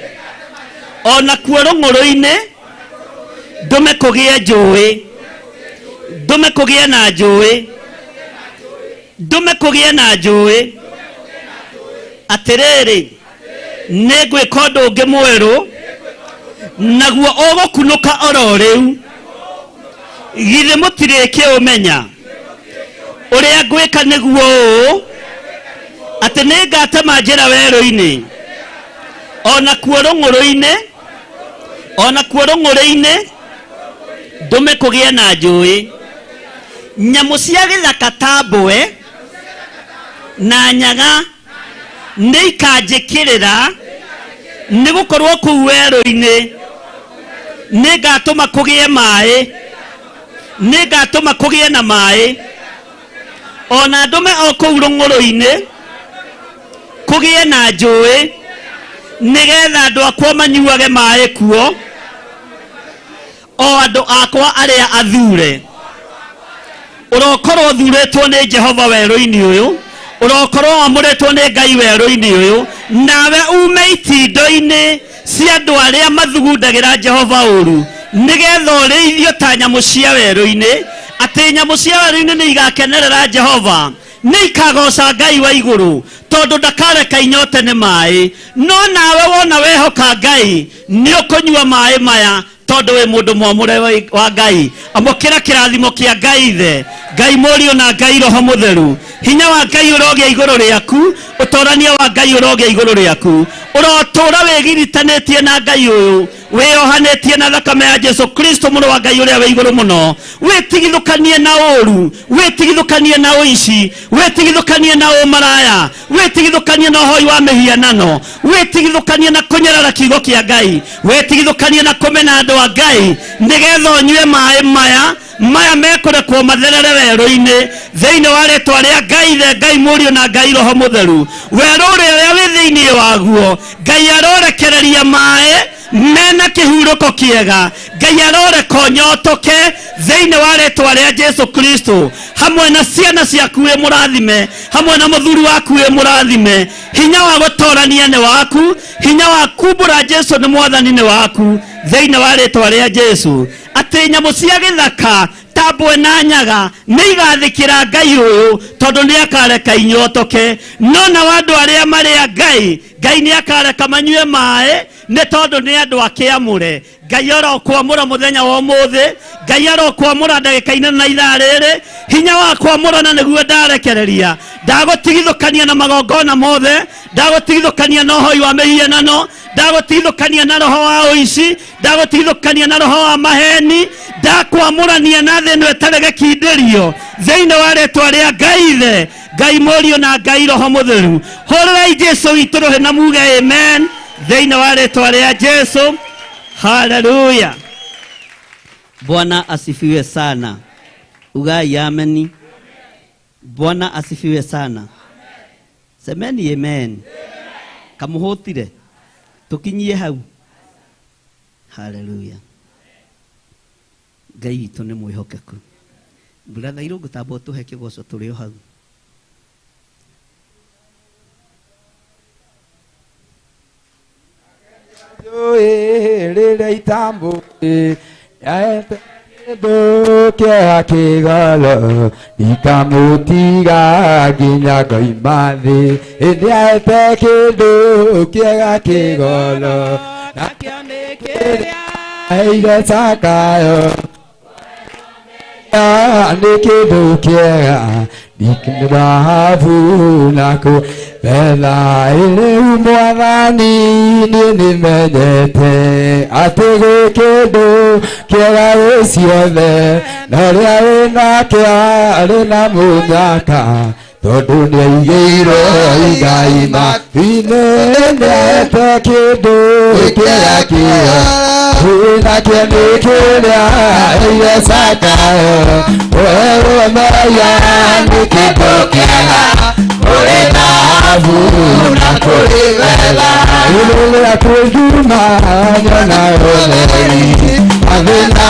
o nakuo rũng'ũrũ-inĩ ndũme kũgĩe njũĩ, ndũme kũgĩe na njũĩ, ndũme kũgĩe na njũĩ. Atĩrĩrĩ, nĩngwĩka ũndũ ũngĩ mwerũ, naguo ũgũkunũka oro rĩu. Githĩ mũtirĩkĩũmenya ũrĩa ngwĩka nĩguo ũũ, atĩ nĩngatema njĩra werũ-inĩ, o nakuo rũng'ũrũ-inĩ, o nakuo rũng'ũrĩ-inĩ ndũme kũgĩe na njũĩ. Nyamũ cia gĩthaka ta mbwe na nyaga nĩikanjĩkĩrĩra, nĩgũkorwo kũu werũ-inĩ nĩngatũma kũgĩe maĩ, nĩngatũma kũgĩe na maĩ, o na ndũme o kũu rũng'ũrũ-inĩ kũgĩe na njũĩ, nĩgetha andũ akwa manyuage maĩ kuo, o andũ akwa arĩa athure. Ũrokorwo ũthurĩtwo nĩ Jehova werũ-inĩ ũyũ, ũrokorwo wamũrĩtwo nĩ Ngai werũ-inĩ ũyũ, nawe ume itindo-inĩ cia andũ arĩa mathugundagĩra Jehova ũru, nĩgetha ũrĩithio ta nyamũ cia werũ-inĩ, atĩ nyamũ cia werũ-inĩ nĩ igakenerera Jehova, nĩ ikagoca Ngai wa igũrũ, tondũ ndakareka inyote nĩ maĩ. No nawe wona wehoka Ngai, nĩ ũkũnyua maĩ maya, tondũ wĩ mũndũ mwamũre wa Ngai. Amũkĩra kĩrathimo kĩa Ngai Ithe, Ngai Mũriũ na Ngai Roho Mũtheru. Hinya wa Ngai ũrogĩa igũrũ rĩaku, ũtorania wa Ngai ũrogĩa igũrũ rĩaku. Ũrotũra wĩgiritanĩtie na Ngai ũyũ, wĩyohanĩtie na thakame ya Jesu Kristo mũrũ wa Ngai ũrĩa wĩ igũrũ mũno. Wĩtigithũkanie na ũru, wĩtigithũkanie na ũici, wĩtigithũkanie na ũmaraya, wĩtigithũkanie na ũhoi wa mĩhianano, wĩtigithũkanie na kũnyarara kiugo kĩa Ngai, wĩtigithũkanie na kũmena andũ a Ngai, nĩgetha ũnyue maĩ maya maya mekũrekwo matherere werũ-inĩ, thĩinĩ wa rĩtwa rĩa Ngai Ithe, Ngai Mũriũ na Ngai Roho Mũtheru. Werũ ũrĩa wĩ thĩinĩ waguo, Ngai arorekereria maĩ mena kĩhurũko kĩega. Ngai aroreka ũnyotoke thĩinĩ wa rĩtwa rĩa Jesu Kristo, hamwe na ciana ciaku wĩ mũrathime, hamwe na mũthuri waku wĩ mũrathime. Hinya wa gũtorania nĩ waku, hinya wa kumbũra Jesu nĩ mwathani nĩ waku, thĩinĩ wa rĩtwa rĩa Jesu. Atĩ nyamũ cia gĩthaka ta mbwe na nyaga nĩ igathĩkĩra Ngai ũyũ, tondũ nĩ akareka inyotoke. No nao andũ arĩa marĩ a Ngai, Ngai nĩ akareka manyue maĩ, nĩ tondũ nĩ andũ akĩamũre. Ngai arokwamũra mũthenya wa ũmũthĩ, Ngai arokwamũra ndagĩka-inĩ na ithaa rĩrĩ. Hinya wa kwamũrana nĩguo ndarekereria. Ndagũtigithũkania na magongona mothe, ndagũtigithũkania na ũhoi wa mĩhianano, ndagũtigithũkania na roho wa ũici, ndagũtigithũkania na roho wa maheni, ndakwamũrania na thĩ ĩno ĩtarĩ gĩkindĩrio, thĩinĩ wa rĩtwa rĩa Ngai Ithe, Ngai Mũriũ na Ngai Roho Mũtheru. Hũrĩrai Jesu witũ rũhĩ na muge amen, thĩinĩ wa rĩtwa rĩa Jesu. Haleluya. Bwana asifiwe sana. Ugai ameni. Bwana asifiwe sana. Semeni amen. Kamuhutire tukinyie hau. Haleluya. Ngai witũ nĩ mwĩhokeku. Brother Irũngũ, tamba ũtũhe kĩgoco tũrĩ o hau. Njũĩ rĩrĩa itambũĩ yaete kĩndũ kĩeha kĩgoro, ndikamũtiga nginya ngoima thĩ. Ĩndĩ aete kĩndũ kĩega kĩgoro, nakĩo nĩ kĩrĩa aheire Zakayo. Nĩ kĩndũ kĩega thahabu na kũ betha. Rĩu mwathani niĩ nĩmenyete atĩ gwĩ kĩndũ kĩega gwĩ ciothe, na ũrĩa wĩnakĩo arĩ na mũnyaka, tondũ nĩaigĩirwo igai matu-inĩ. Nĩaete kĩndũ kĩega kĩo nakĩo nĩ kĩrĩa aheire Zakayo. Wewe meya nĩ kĩndũ kĩega kũrĩ thahabu na kũrĩ betha. Rĩrĩa kwĩ nduma nyona ũtheri, mathĩna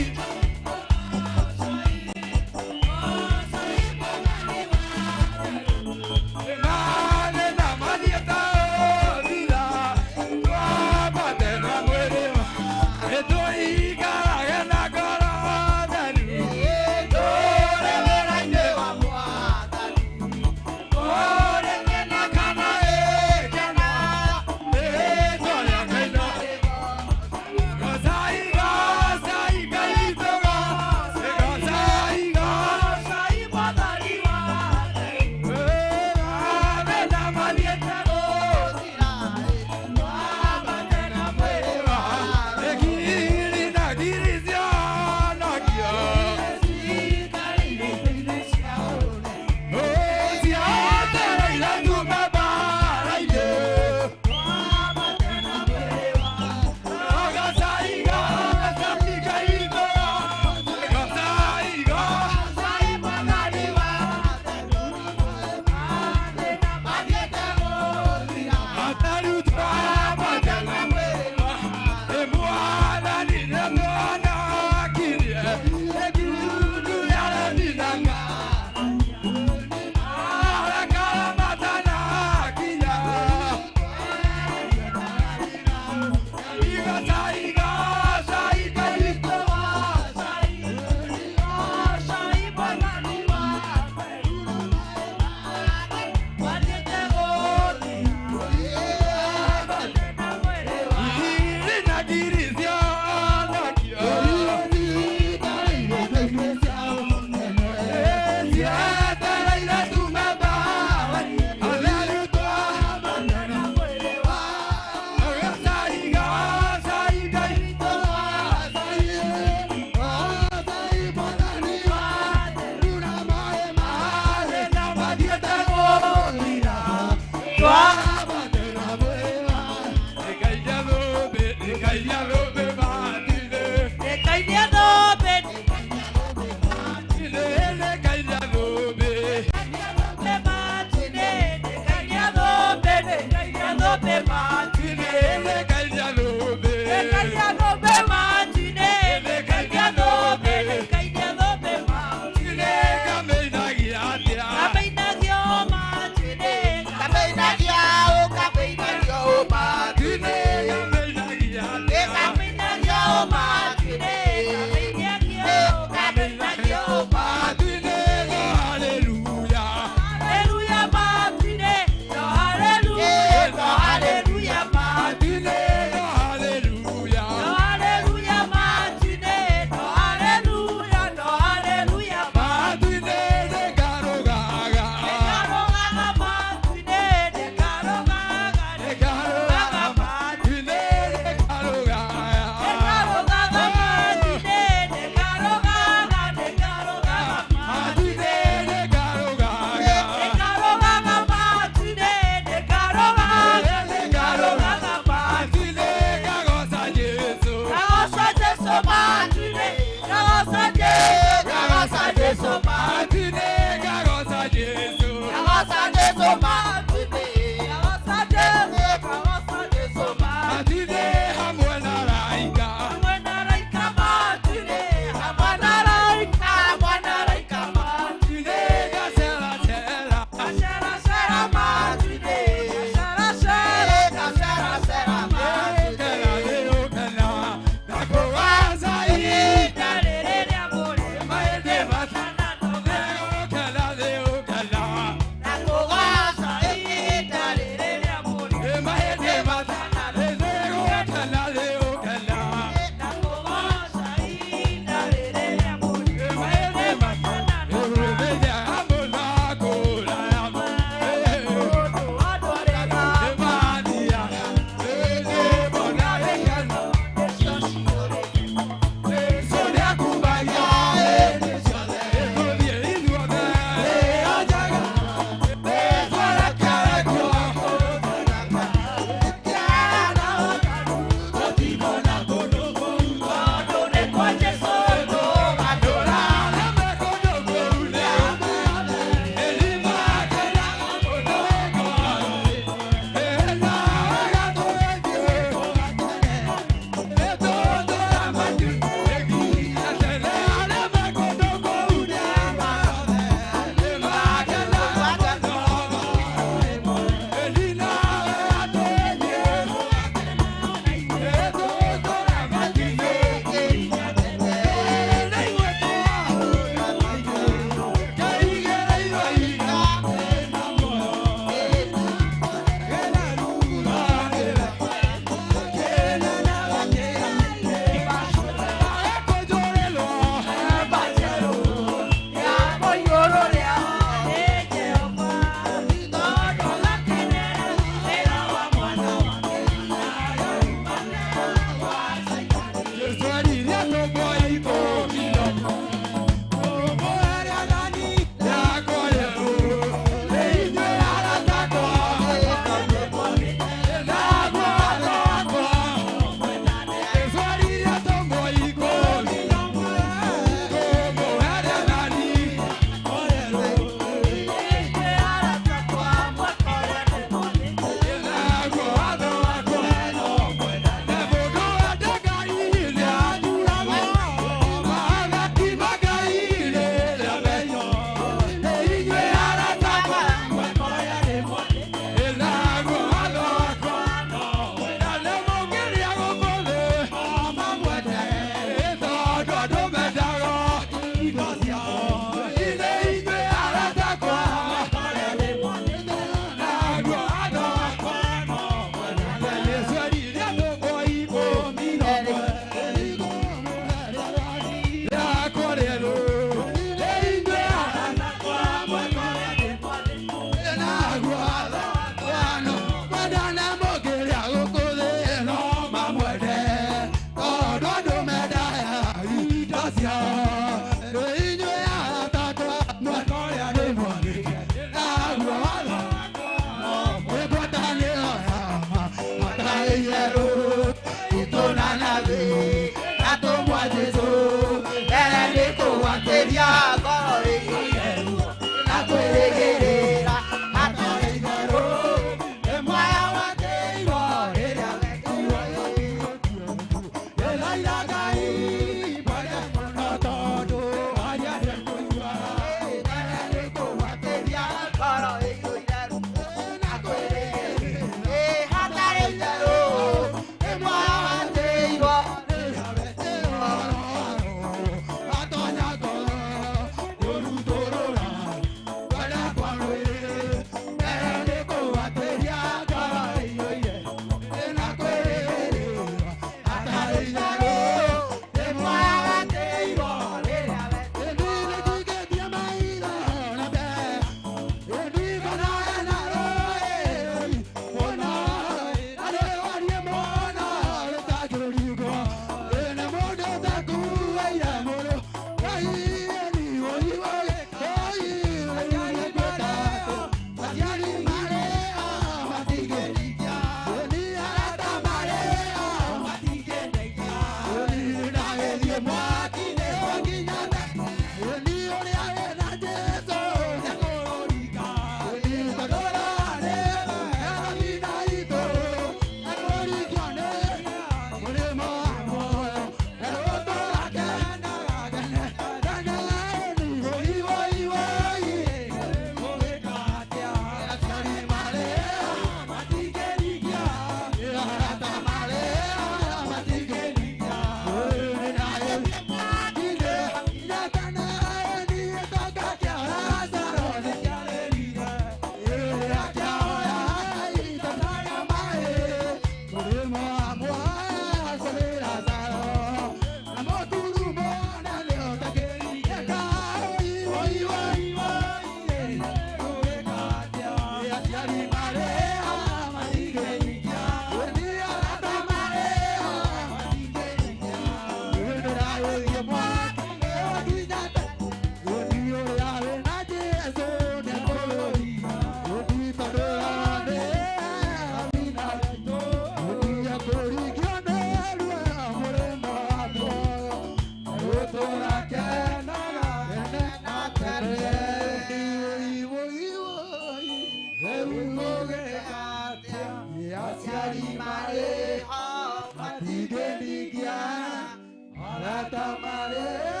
marĩa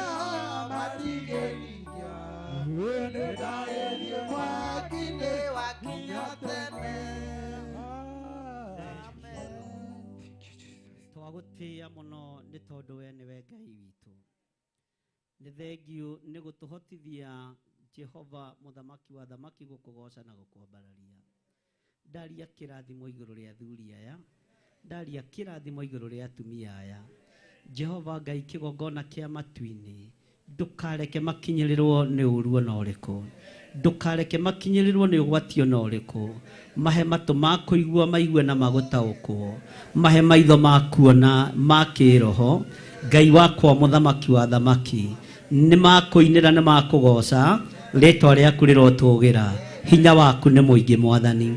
matigĩria nĩndagĩthiĩ mwaki-inĩ wa kinya tene. Twagũtĩĩa mũno nĩ tondũ we nĩwe Ngai witũ. Nĩ thengiũ nĩ gũtũhotithia Jehova mũthamaki wa thamaki gũkũgoca na gũkwambararia. Ndaria kĩrathimo igũrũ rĩa athuri aya, ndaria kĩrathimo igũrũ rĩa atumia aya. Jehova Ngai kĩgongona kĩa matu-inĩ, ndũkareke makinyĩrĩrwo nĩ ũru ona ũrĩkũ, ndũkareke makinyĩrĩrwo nĩ ũgwati ona ũrĩkũ. Mahe matũ ma kũigua maigue na magũtaũkwo, mahe maitho ma kuona ma kĩroho. Ngai wakwa mũthamaki wa thamaki, nĩ makũinĩra nĩ makũgoca, rĩtwa rĩaku rĩrotũgĩra. Hinya waku nĩ mũingĩ Mwathani,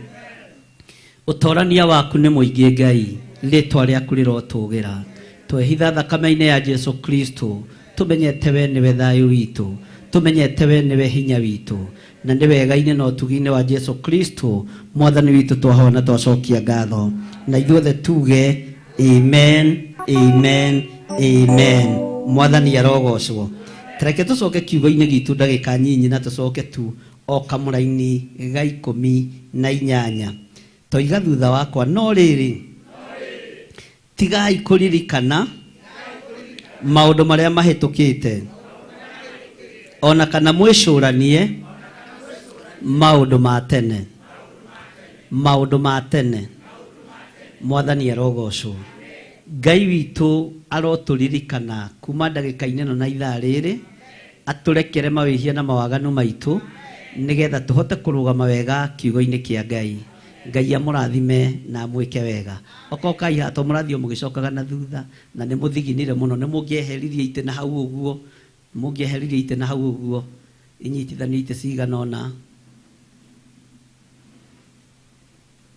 ũtorania waku nĩ mũingĩ Ngai, rĩtwa rĩaku rĩrotũgĩra. Twehitha thakame-inĩ ya Jesu Kristo, tumenyete we nĩwe thayũ witũ, tumenyete we nĩwe hinya witũ, na nĩ wega-inĩ na ũtugi-inĩ wa Jesu Kristo Mwathani witũ twahoya na twacokia ngatho, na ithuothe tuge amen, amen, amen. Mwathani arogocwo. Tareke tũcoke kiugo-inĩ gitũ ndagĩka nyinyi na tũcoke tu o kamũraini ga 18. Toiga thutha wakwa, no rĩrĩ tigai kũririkana maũndũ marĩa mahĩtũkĩte, ona kana mwĩcũranie maũndũ ma tene, maũndũ ma tene. Mwathani arogocwo. Ngai witũ arotũririkana kuma ndagĩka-inĩ ĩno na ithaa rĩrĩ, atũrekere mawĩhia na mawaganu maitũ, nĩgetha tũhote kũrũgama wega kiugo-inĩ kĩa Ngai. Ngai amũrathime na amwĩke wega. Okorwo kai hato mũrathiĩ mũgĩcokaga na thutha, na nĩ mũthiginire mũno, nĩ mũngĩeheririe itĩ na hau ũguo, mũngĩeheririe itĩ na hau ũguo, inyitithanio itĩ cigana ũna,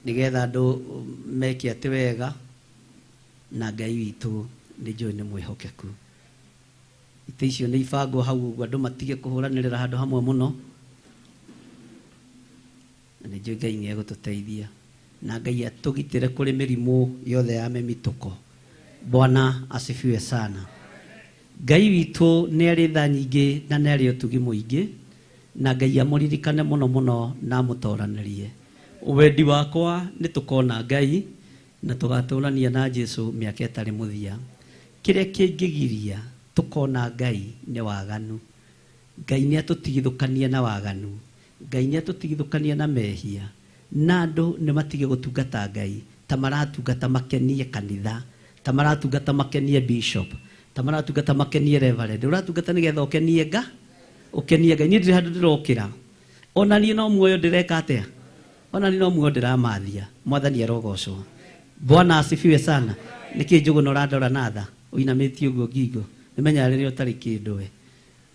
nĩgetha andũ meke atĩ wega. Na Ngai witũ nĩ njũĩ nĩ mwĩhokeku. Itĩ icio nĩ ibangwo hau ũguo, andũ matige kũhũranĩrĩra handũ hamwe mũno, na nĩ njũĩ Ngai nĩ egũtũteithia, na Ngai atũgitĩre kũrĩ mĩrimũ yothe ya mĩmitũko. Bwana asifiwe sana. Ngai witũ nĩ arĩ tha nyingĩ na nĩ arĩ ũtugi mũingĩ, na Ngai amũririkane mũno mũno na amũtoranĩrie. Wendi wakwa nĩ tũkona Ngai na tũgatũrania na Jesu mĩaka ĩtarĩ mũthia. Kĩrĩa kĩngĩgiria tũkona Ngai nĩ waganu. Ngai nĩ atũtigithũkanie na waganu, Ngai nĩ atũtigithũkanie na mehia, na andũ nĩ matige gũtungata Ngai ta maratungata makenie kanitha, ta maratungata makenie bishop, ta maratungata makenie reverend. Ũratungata nĩgetha ũkenie Ngai, ũkenie Ngai. Niĩ ndirĩ handũ ndĩrokĩra, ona niĩ no muoyo ndĩreka atĩa, ona niĩ no muoyo ndĩramathia. Mwathani arogocwo. Bwana asifiwe sana. Nĩkĩ Njũgũna ũrandora na tha ũinamĩtie ũguo ngingo? Nĩmenyaga rĩrĩa ũtarĩ kĩndũ we.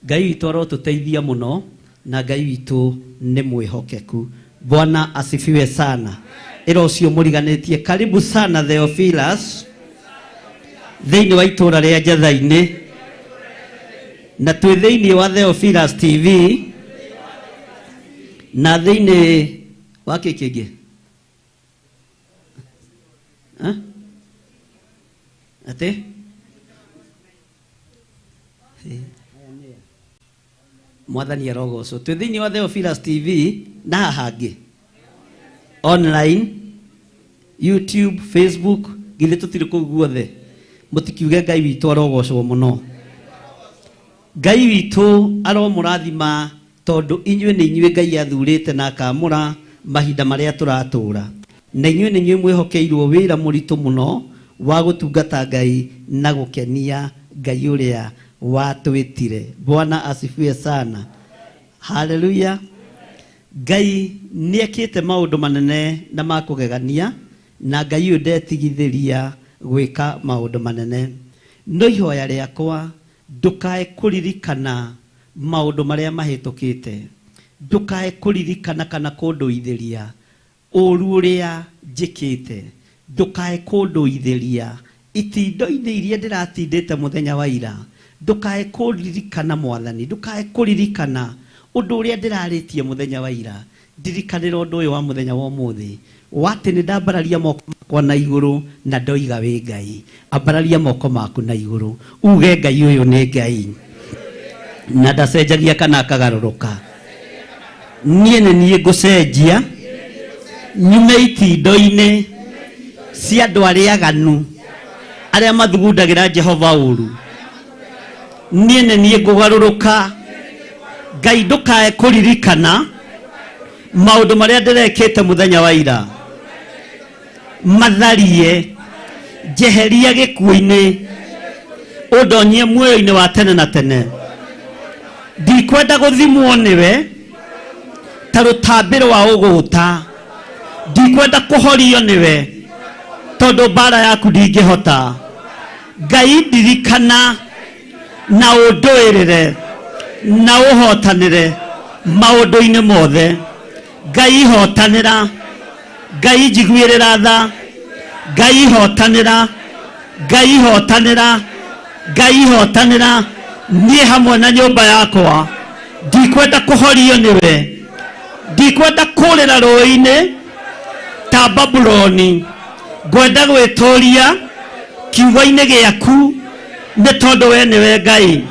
Ngai witũ arotũteithia mũno, na Ngai witũ nĩ mwĩhokeku. Bwana asifiwe sana. Ĩra ũcio mũriganĩtie, karibu sana Theophilus thĩinĩ wa itũũra rĩa Njatha-inĩ, na twĩ thĩinĩ wa Theophilus TV na thĩinĩ wa kĩ kĩngĩ? Atĩ? Mwathani arogocwo. Twĩ thĩinĩ wa Theophilus TV na haha hangĩ online, YouTube, Facebook, githĩ tũtirĩ kũu guothe? Mũtikiuge Ngai witũ arogocwo mũno. Ngai witũ aromũrathima tondũ inyuĩ nĩ inyuĩ Ngai athurĩte na akamũra mahinda marĩa tũratũra, na inyuĩ nĩ inyuĩ mwĩhokeirwo wĩra mũritũ mũno wa gũtungata Ngai na gũkenia Ngai ũrĩa watwĩtire. Bwana asifiwe sana. Haleluya. Ngai nĩ ekĩte maũndũ manene na ma kũgegania, na Ngai ũyũ ndetigithĩria gwĩka maũndũ manene. No ihoya rĩakwa, ndũkae kũririkana maũndũ marĩa mahĩtũkĩte, ndũkae kũririkana kana kũndũithĩria ũru ũrĩa njĩkĩte, ndũkae kũndũithĩria itindo-inĩ iria ndĩratindĩte mũthenya wa ira, ndũkae kũririkana Mwathani, ndũkae kũririkana ũndũ ũrĩa ndĩrarĩtie mũthenya wa ira. Ndirikanĩra ũndũ ũyũ wa mũthenya wa ũmũthĩ, wa atĩ nĩ ndambararia moko Makwa na igũrũ na ndoiga wĩ Ngai. Ambararia moko maku na igũrũ uge Ngai ũyũ nĩ Ngai na ndacenjagia kana akagarũrũka. Niĩ nĩ niĩ ngũcenjia nyume itindo-inĩ cia andũ arĩa aganu arĩa mathugundagĩra Jehova ũru. Niĩ nĩ niĩ ngũgarũrũka. Ngai ndũkae kũririkana maũndũ marĩa ndĩrekĩte mũthenya wa ira, matharie, njeheria gĩkuũ-inĩ, ũndonyie muoyo-inĩ wa tene na tene. Ndikwenda gũthimwo nĩwe ta rũtambĩ rwa ũgũta, ndikwenda kũhorio nĩwe tondũ mbara yaku ndingĩhota. Ngai ndirikana na ũndũĩrĩre na ũhotanĩre maũndũ-inĩ mothe. Ngai hotanĩra, Ngai njiguĩrĩra tha, Ngai hotanĩra, Ngai hotanĩra, Ngai hotanĩra niĩ hamwe na nyũmba yakwa. Ndikwenda kũhorio nĩwe, ndikwenda kũrĩra rũĩ-inĩ ta Babuloni, ngwenda gwĩtũria kiugo-inĩ gĩaku nĩ tondũ we nĩwe Ngai.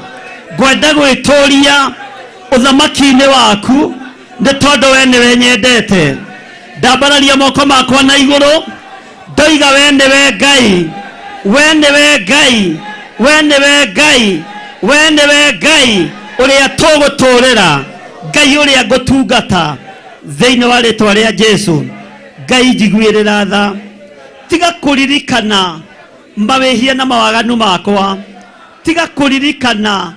Ngwenda gwĩtũria ũthamaki-inĩ waku nĩ tondũ we nĩwe nyendete. Ndambararia moko makwa na igũrũ ndoiga we nĩwe Ngai, we nĩwe Ngai, we nĩwe Ngai, we nĩwe Ngai ũrĩa tũgũtũrĩra, Ngai ũrĩa ngũtungata thĩinĩ wa rĩtwa rĩa Jesu. Ngai njiguĩrĩra tha, tiga kũririkana mawĩhia na mawaganu makwa, tiga kũririkana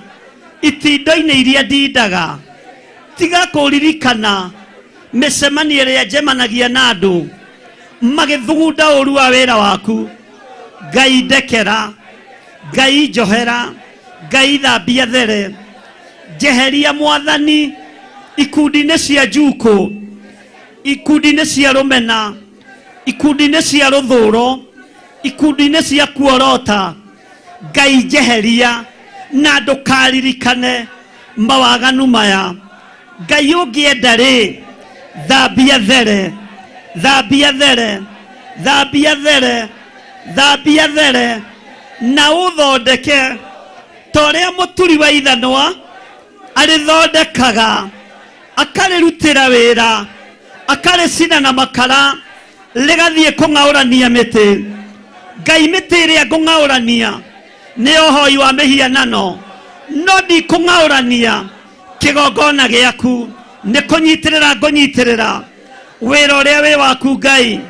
itindo-inĩ iria ndindaga, tiga kũririkana mĩcemanio ĩrĩa njemanagia na andũ magĩthugunda ũru wa wĩra waku. Ngai ndekera, Ngai njohera, Ngai thambia there, njeheria Mwathani ikundi-inĩ cia njukũ, ikundi-inĩ cia rũmena, ikundi-inĩ cia rũthũro, ikundi-inĩ cia kuorota. Ngai njeheria na ndũkaririkane mawaganu maya. Ngai ũngĩenda rĩ, thambia there, thambia there, thambia there, thambia there, na ũthondeke ta ũrĩa mũturi wa ithanwa arĩthondekaga, akarĩrutĩra wĩra, akarĩcina na makara, rĩgathiĩ kũng'aũrania mĩtĩ. Ngai mĩtĩ ĩrĩa ngũng'aũrania nĩ ũhoi wa mĩhianano, no ndikũng'aũrania kĩgongona gĩaku. Nĩ kũnyitĩrĩra ngũnyitĩrĩra wĩra ũrĩa wĩ waku Ngai,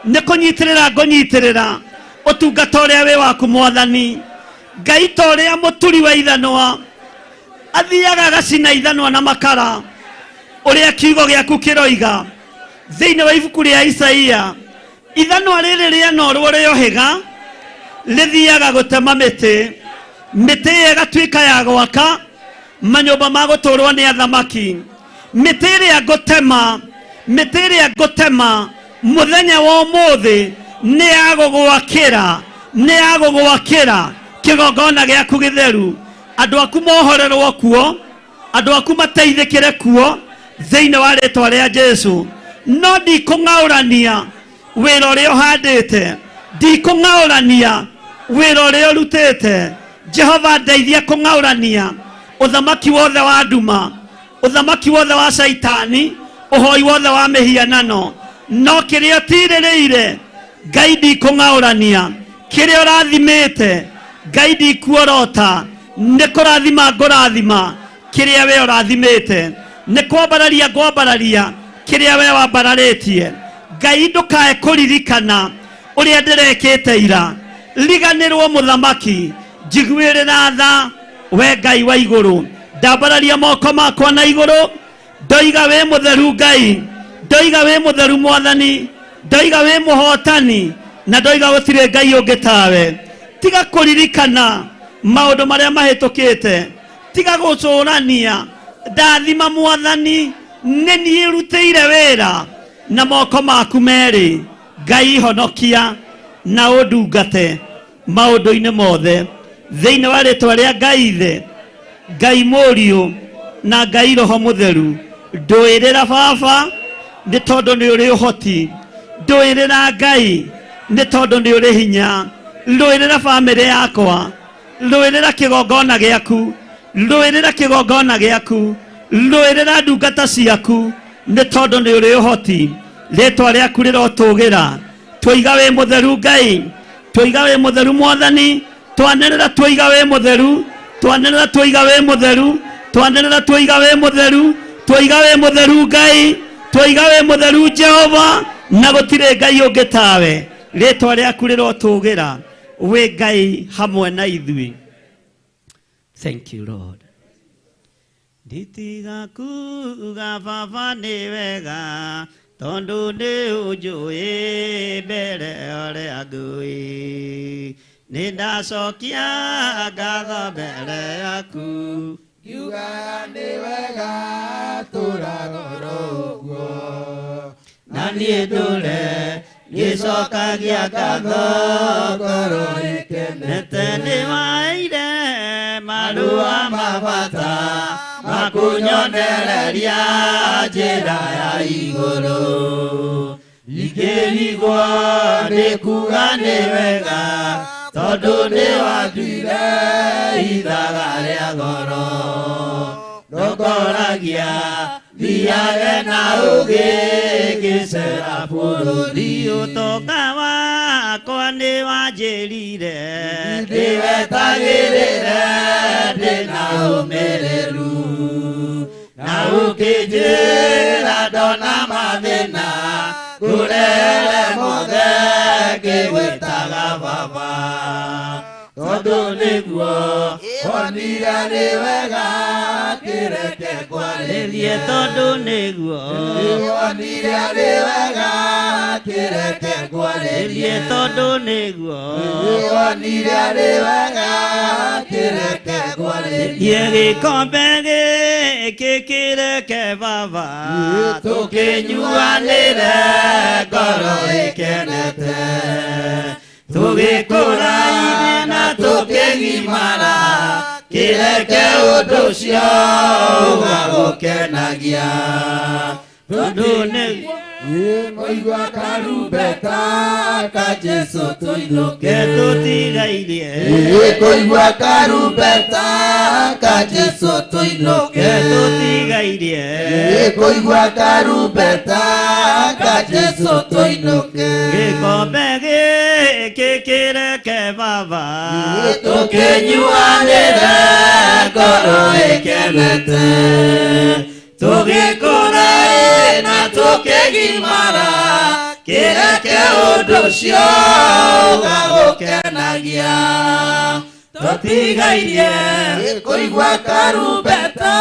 nĩ kũnyitĩrĩra ngũnyitĩrĩra ũtungata ũrĩa wĩ waku Mwathani. Ngai ta ũrĩa mũturi wa ithanwa athiaga agacina ithanwa na makara, ũrĩa kiugo gĩaku kĩroiga thĩinĩ wa ibuku rĩa Isaia, ithanwa rĩrĩ rĩanorwo rĩohĩga rĩthiaga gũtema mĩtĩ, mĩtĩ ĩyo ĩgatuĩka ya gwaka manyũmba ma gũtũrwo nĩ athamaki. Mĩtĩ ĩrĩa ngũtema, mĩtĩ ĩrĩa ngũtema mũthenya wa ũmũthĩ nĩ ya gũgwakĩra, nĩ ya gũgwakĩra kĩgongona gĩaku gĩtheru. Andũ aku mohorerwo kuo, andũ aku mateithĩkĩre kuo thĩinĩ wa rĩtwa rĩa Jesu. No ndikũng'aũrania wĩra ũrĩa ũhandĩte, ndikũng'aũrania wĩra ũrĩa ũrutĩte. Jehova ndeithia kũng'aũrania ũthamaki wothe wa nduma, ũthamaki wothe wa Shaitani, ũhoi wothe wa mĩhianano. No kĩrĩa ũtirĩrĩire Ngai ndikũng'aũrania, kĩrĩa ũrathimĩte Ngai ndikuorota, nĩ kũrathima ngũrathima kĩrĩa we ũrathimĩte, nĩ kwambararia ngwambararia kĩrĩa we wambararĩtie. Ngai ndũkae kũririkana ũrĩa ndĩrekĩte ira, riganĩrwo mũthamaki, njiguĩrĩra tha we Ngai wa igũrũ. Ndambararia moko makwa na igũrũ ndoiga wĩ mũtheru Ngai, ndoiga wĩ mũtheru Mwathani, ndoiga wĩ mũhotani, na ndoiga gũtirĩ Ngai ũngĩ tawe. Tiga kũririkana maũndũ marĩa mahĩtũkĩte, tiga gũcũrania. Ndathima Mwathani, nĩ niĩ rutĩire wĩra na moko maku merĩ. Ngai honokia na ũndungate maũndũ-inĩ mothe thĩinĩ wa rĩtwa rĩa Ngai Ithe, Ngai Mũriũ na Ngai Roho Mũtheru. Ndũĩrĩra Baba nĩ tondũ nĩ ũrĩ ũhoti, ndũĩrĩra Ngai Nĩ tondũ nĩ ũrĩ hinya. Rũĩrĩra bamĩrĩ yakwa, rũĩrĩra kĩgongona gĩaku, rũĩrĩra kĩgongona gĩaku, rũĩrĩra ndungata ciaku, nĩ tondũ nĩ ũrĩ ũhoti. Rĩtwa rĩaku rĩrotũgĩra. Twoiga wĩ mũtheru Ngai, twoiga wĩ mũtheru Mwathani, twanĩrĩra twoiga wĩ mũtheru, twanĩrĩra twoiga wĩ mũtheru, twanĩrĩra twoiga wĩ mũtheru, twoiga wĩ mũtheru Ngai, twoiga wĩ mũtheru Jehova, na gũtirĩ Ngai ũngĩ tawe. Rĩtwa rĩaku rĩrotũgĩra, wĩ Ngai hamwe na ithuĩ. Thank you Lord. Nditiga kuga baba nĩ wega, tondũ nĩ ũnjũĩ mbere ũrĩa ngũĩ. Nĩ ndacokia ngatho mbere yaku, ngiuga nĩ wega tũraga ũguo. Na niĩ ndũre ngĩcokagia ngatho ngoro ĩkenete. Nĩ waire marũa ma bata makunyonereria njĩra ya igũrũ. Ingĩrigwo nĩ kuga nĩ wega, tondũ nĩ wanduire ithaga rĩa goro. Ndongoragia thiage na ũũgĩ ngĩcera bũrũri. Ũtonga wakwa nĩ wanjĩrire ndĩwetagĩrĩre ndĩna ũmĩrĩru, na ũkĩnjĩra ndona mathĩna ngũrere mothe ngĩgwĩtaga baba, tondũ nĩguo onire nĩ wega kĩreke ngwarĩrie, tondũ nĩguo onire nĩ wega kĩreke ngwarĩrie, tondũ nĩguo onire nĩ wega kĩreke ngwarĩrie. Gĩkombe gĩkĩ kĩreke baba, tũkĩnyuanĩre ngoro ĩkenete, tũgĩkũra ithuĩ na tũkĩgimara, kĩreke ũndũ ũcio ũgagũkenagia, tondũ nĩguo Kũigua karumbeta ka Jesũ tũinũke, tũtigairie. Kũigua karumbeta ka Jesũ tũinũke, tũtigairie. Kũigua karumbeta ka Jesũ tũinũke. Gĩkombe gĩkĩ kĩreke baba, tũkĩnyuanĩre ngoro ĩkenete, tũgĩkũra na tũkĩgimara, kĩreke ũndũ ũcio ũgagũkenagia, tũtigairie. Kũigua karumbeta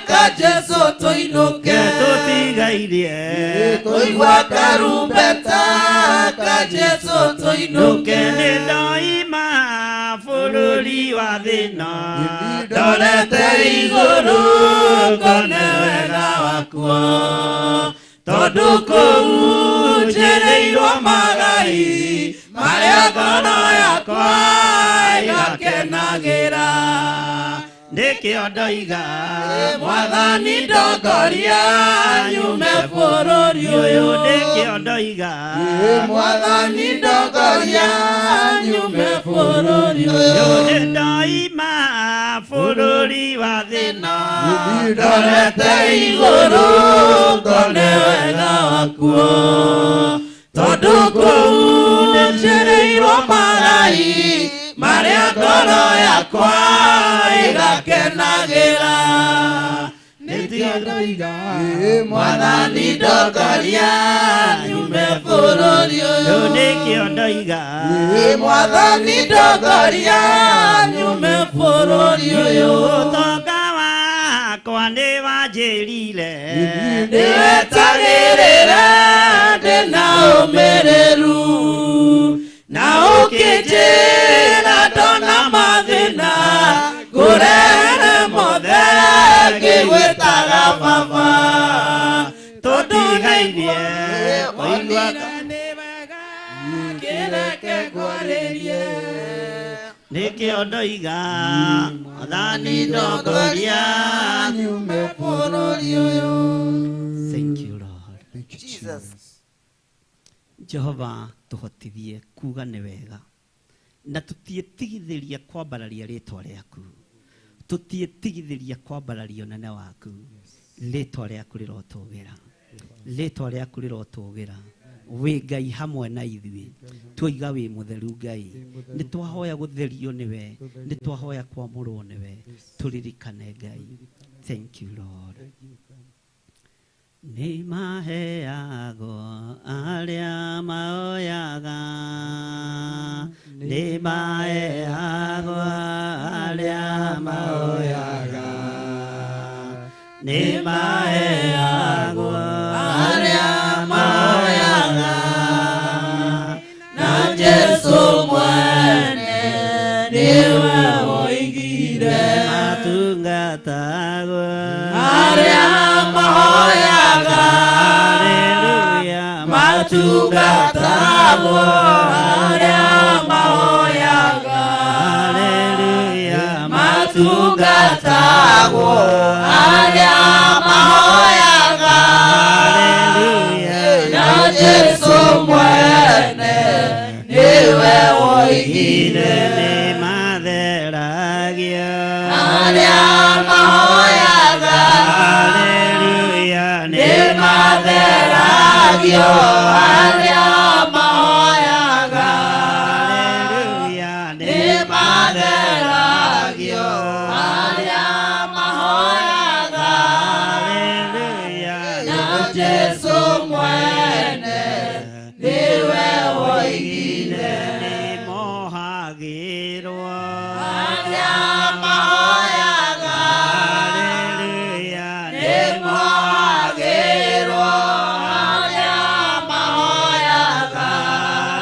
ka Jesũ tũinũke, tũtigairie. Kũigua karumbeta ka Jesũ tũinũke. Nĩ ndoima bũrũri wa thĩna, ndorete igũrũ ngone wega wakuo, tondũ kũu njĩrĩirwo magai marĩa ngoro yakwa ĩgakenagĩra. Nĩkĩo ndoiga Mwathani ndongoria nyume bũrũri ũyũ, nĩkĩo ndoiga Mwathani ndongoria nyume bũrũri ũyũ, nĩ ndoima bũrũri wa thĩna, ndorete igũrũ ngone wega wakuo, tondũ kũu njĩrĩirwo magai marĩa ngoro yakwa ĩgakenagĩra. Nĩkĩo ndoiga Mwathani ndongoria nyume bũrũri ũyũ, nĩkĩo ndoiga Mwathani ndongoria nyume bũrũri ũyũ, ũtonga wakwa nĩ wanjĩrire ndĩwetagĩrĩre ndĩna ũmĩrĩru, na ũkĩnjĩra ndona mathĩna ngũrere mothe ngĩgwĩtaga baba, tondũ nĩguo kũigua nĩ wega kĩreke ngwarĩrie. Nĩkĩo ndoiga Mwathani ndongoria nyume bũrũri ũyũ. Thank you Lord. Thank you, Jesus. Jehova tũhotithie kuga nĩ wega na tũtiĩtigithĩria kwambararia rĩtwa rĩaku, tũtiĩtigithĩria kwambararia ũnene waku. Rĩtwa rĩaku rĩrotũgĩra, rĩtwa rĩaku rĩrotũgĩra. Wĩ Ngai hamwe na ithuĩ, tuoiga wĩ mũtheru Ngai. Nĩ twahoya gũtherio nĩwe, nĩ twahoya kwamũrwo nĩwe, tũririkane Ngai. Thank you Lord. Nĩ maheagwo arĩa maoyaga, nĩ maheagwo arĩa maoyaga, nĩ maheagwo arĩa maoyaga, na Jesu mwene nĩwe woigire matungatagwo arĩa mahoyaga, Haleluya, matungatagwo arĩa mahoyaga, Haleluya, matungatagwo arĩa mahoyaga, Haleluya, na Jesu mwene nĩwe woigire nĩ matheragia arĩa mahoyaga, Haleluya, nĩ matheragio arĩa mahoyaga, Haleluya, nĩ matheragio arĩa mahoyaga, Haleluya, na Jesu mwene nĩwe woigire nĩ mohagĩrwo arĩa mahoyaga, Haleluya, nĩ mohagĩrwo arĩa mahoyaga,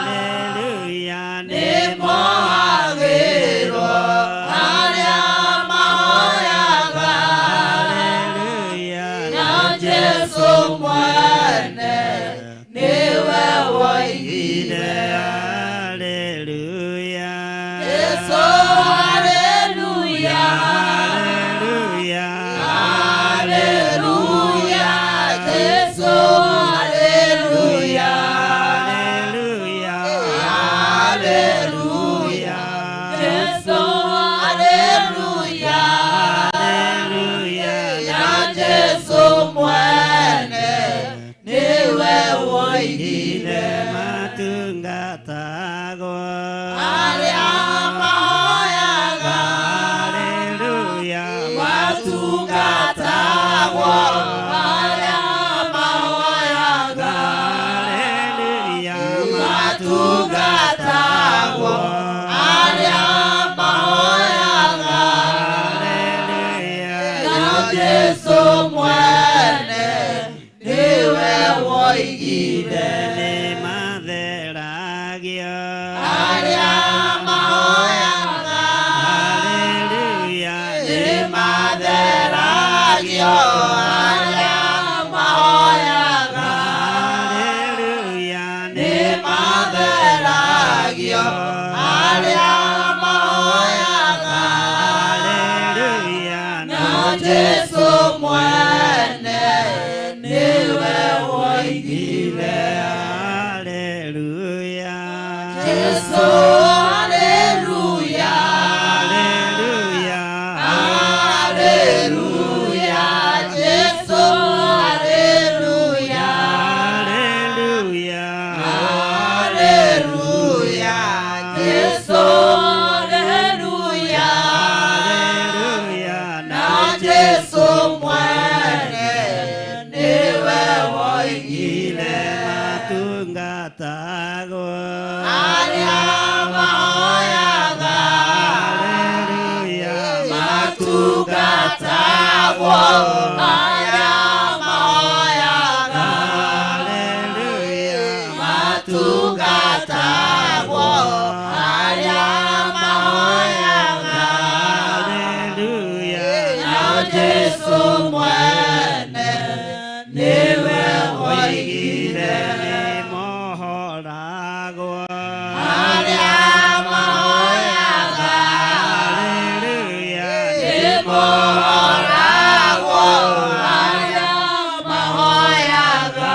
Haleluya, nĩ mohagĩrwo arĩa mahoyaga, Haleluya, na Jesu mwene nĩwe woigire. Haleluya, Jesu haleluya, Haleluya, haleluya, Jesu haleluya, Haleluya, haleluya, Jesu haleluya, Haleluya, na Jesu mwene nĩwe woigire matungatagwo arĩa mahoyaga, Haleluya, matungatagwo arĩa mahoyaga, Haleluya, matungatagwo arĩa mahoyaga, Haleluya, na Jesu mwene nĩwe woigire nĩ matheragia arĩa mahoyaga, Haleluya, nĩ matheragio arĩa mahoyaga, Haleluya, nĩ matheragio arĩa mahoyaga, Haleluya, na Jesu mwene nĩwe woigire. Haleluya, Jesu haleluya, Haleluya, haleluya, Jesu haleluya, Haleluya, haleluya, Jesu haleluya, Haleluya, na Jesu mwene nĩwe woigire matungatagwo arĩa mahoyaga, Haleluya, matungatagwo arĩa mahoyaga, Haleluya, matungatagwo arĩa mahoyaga, Haleluya, na Jesu mwene nĩwe woigire nĩ mohoragwo arĩa mahoyaga, Haleluya, nĩ mohoragwo arĩa mahoyaga,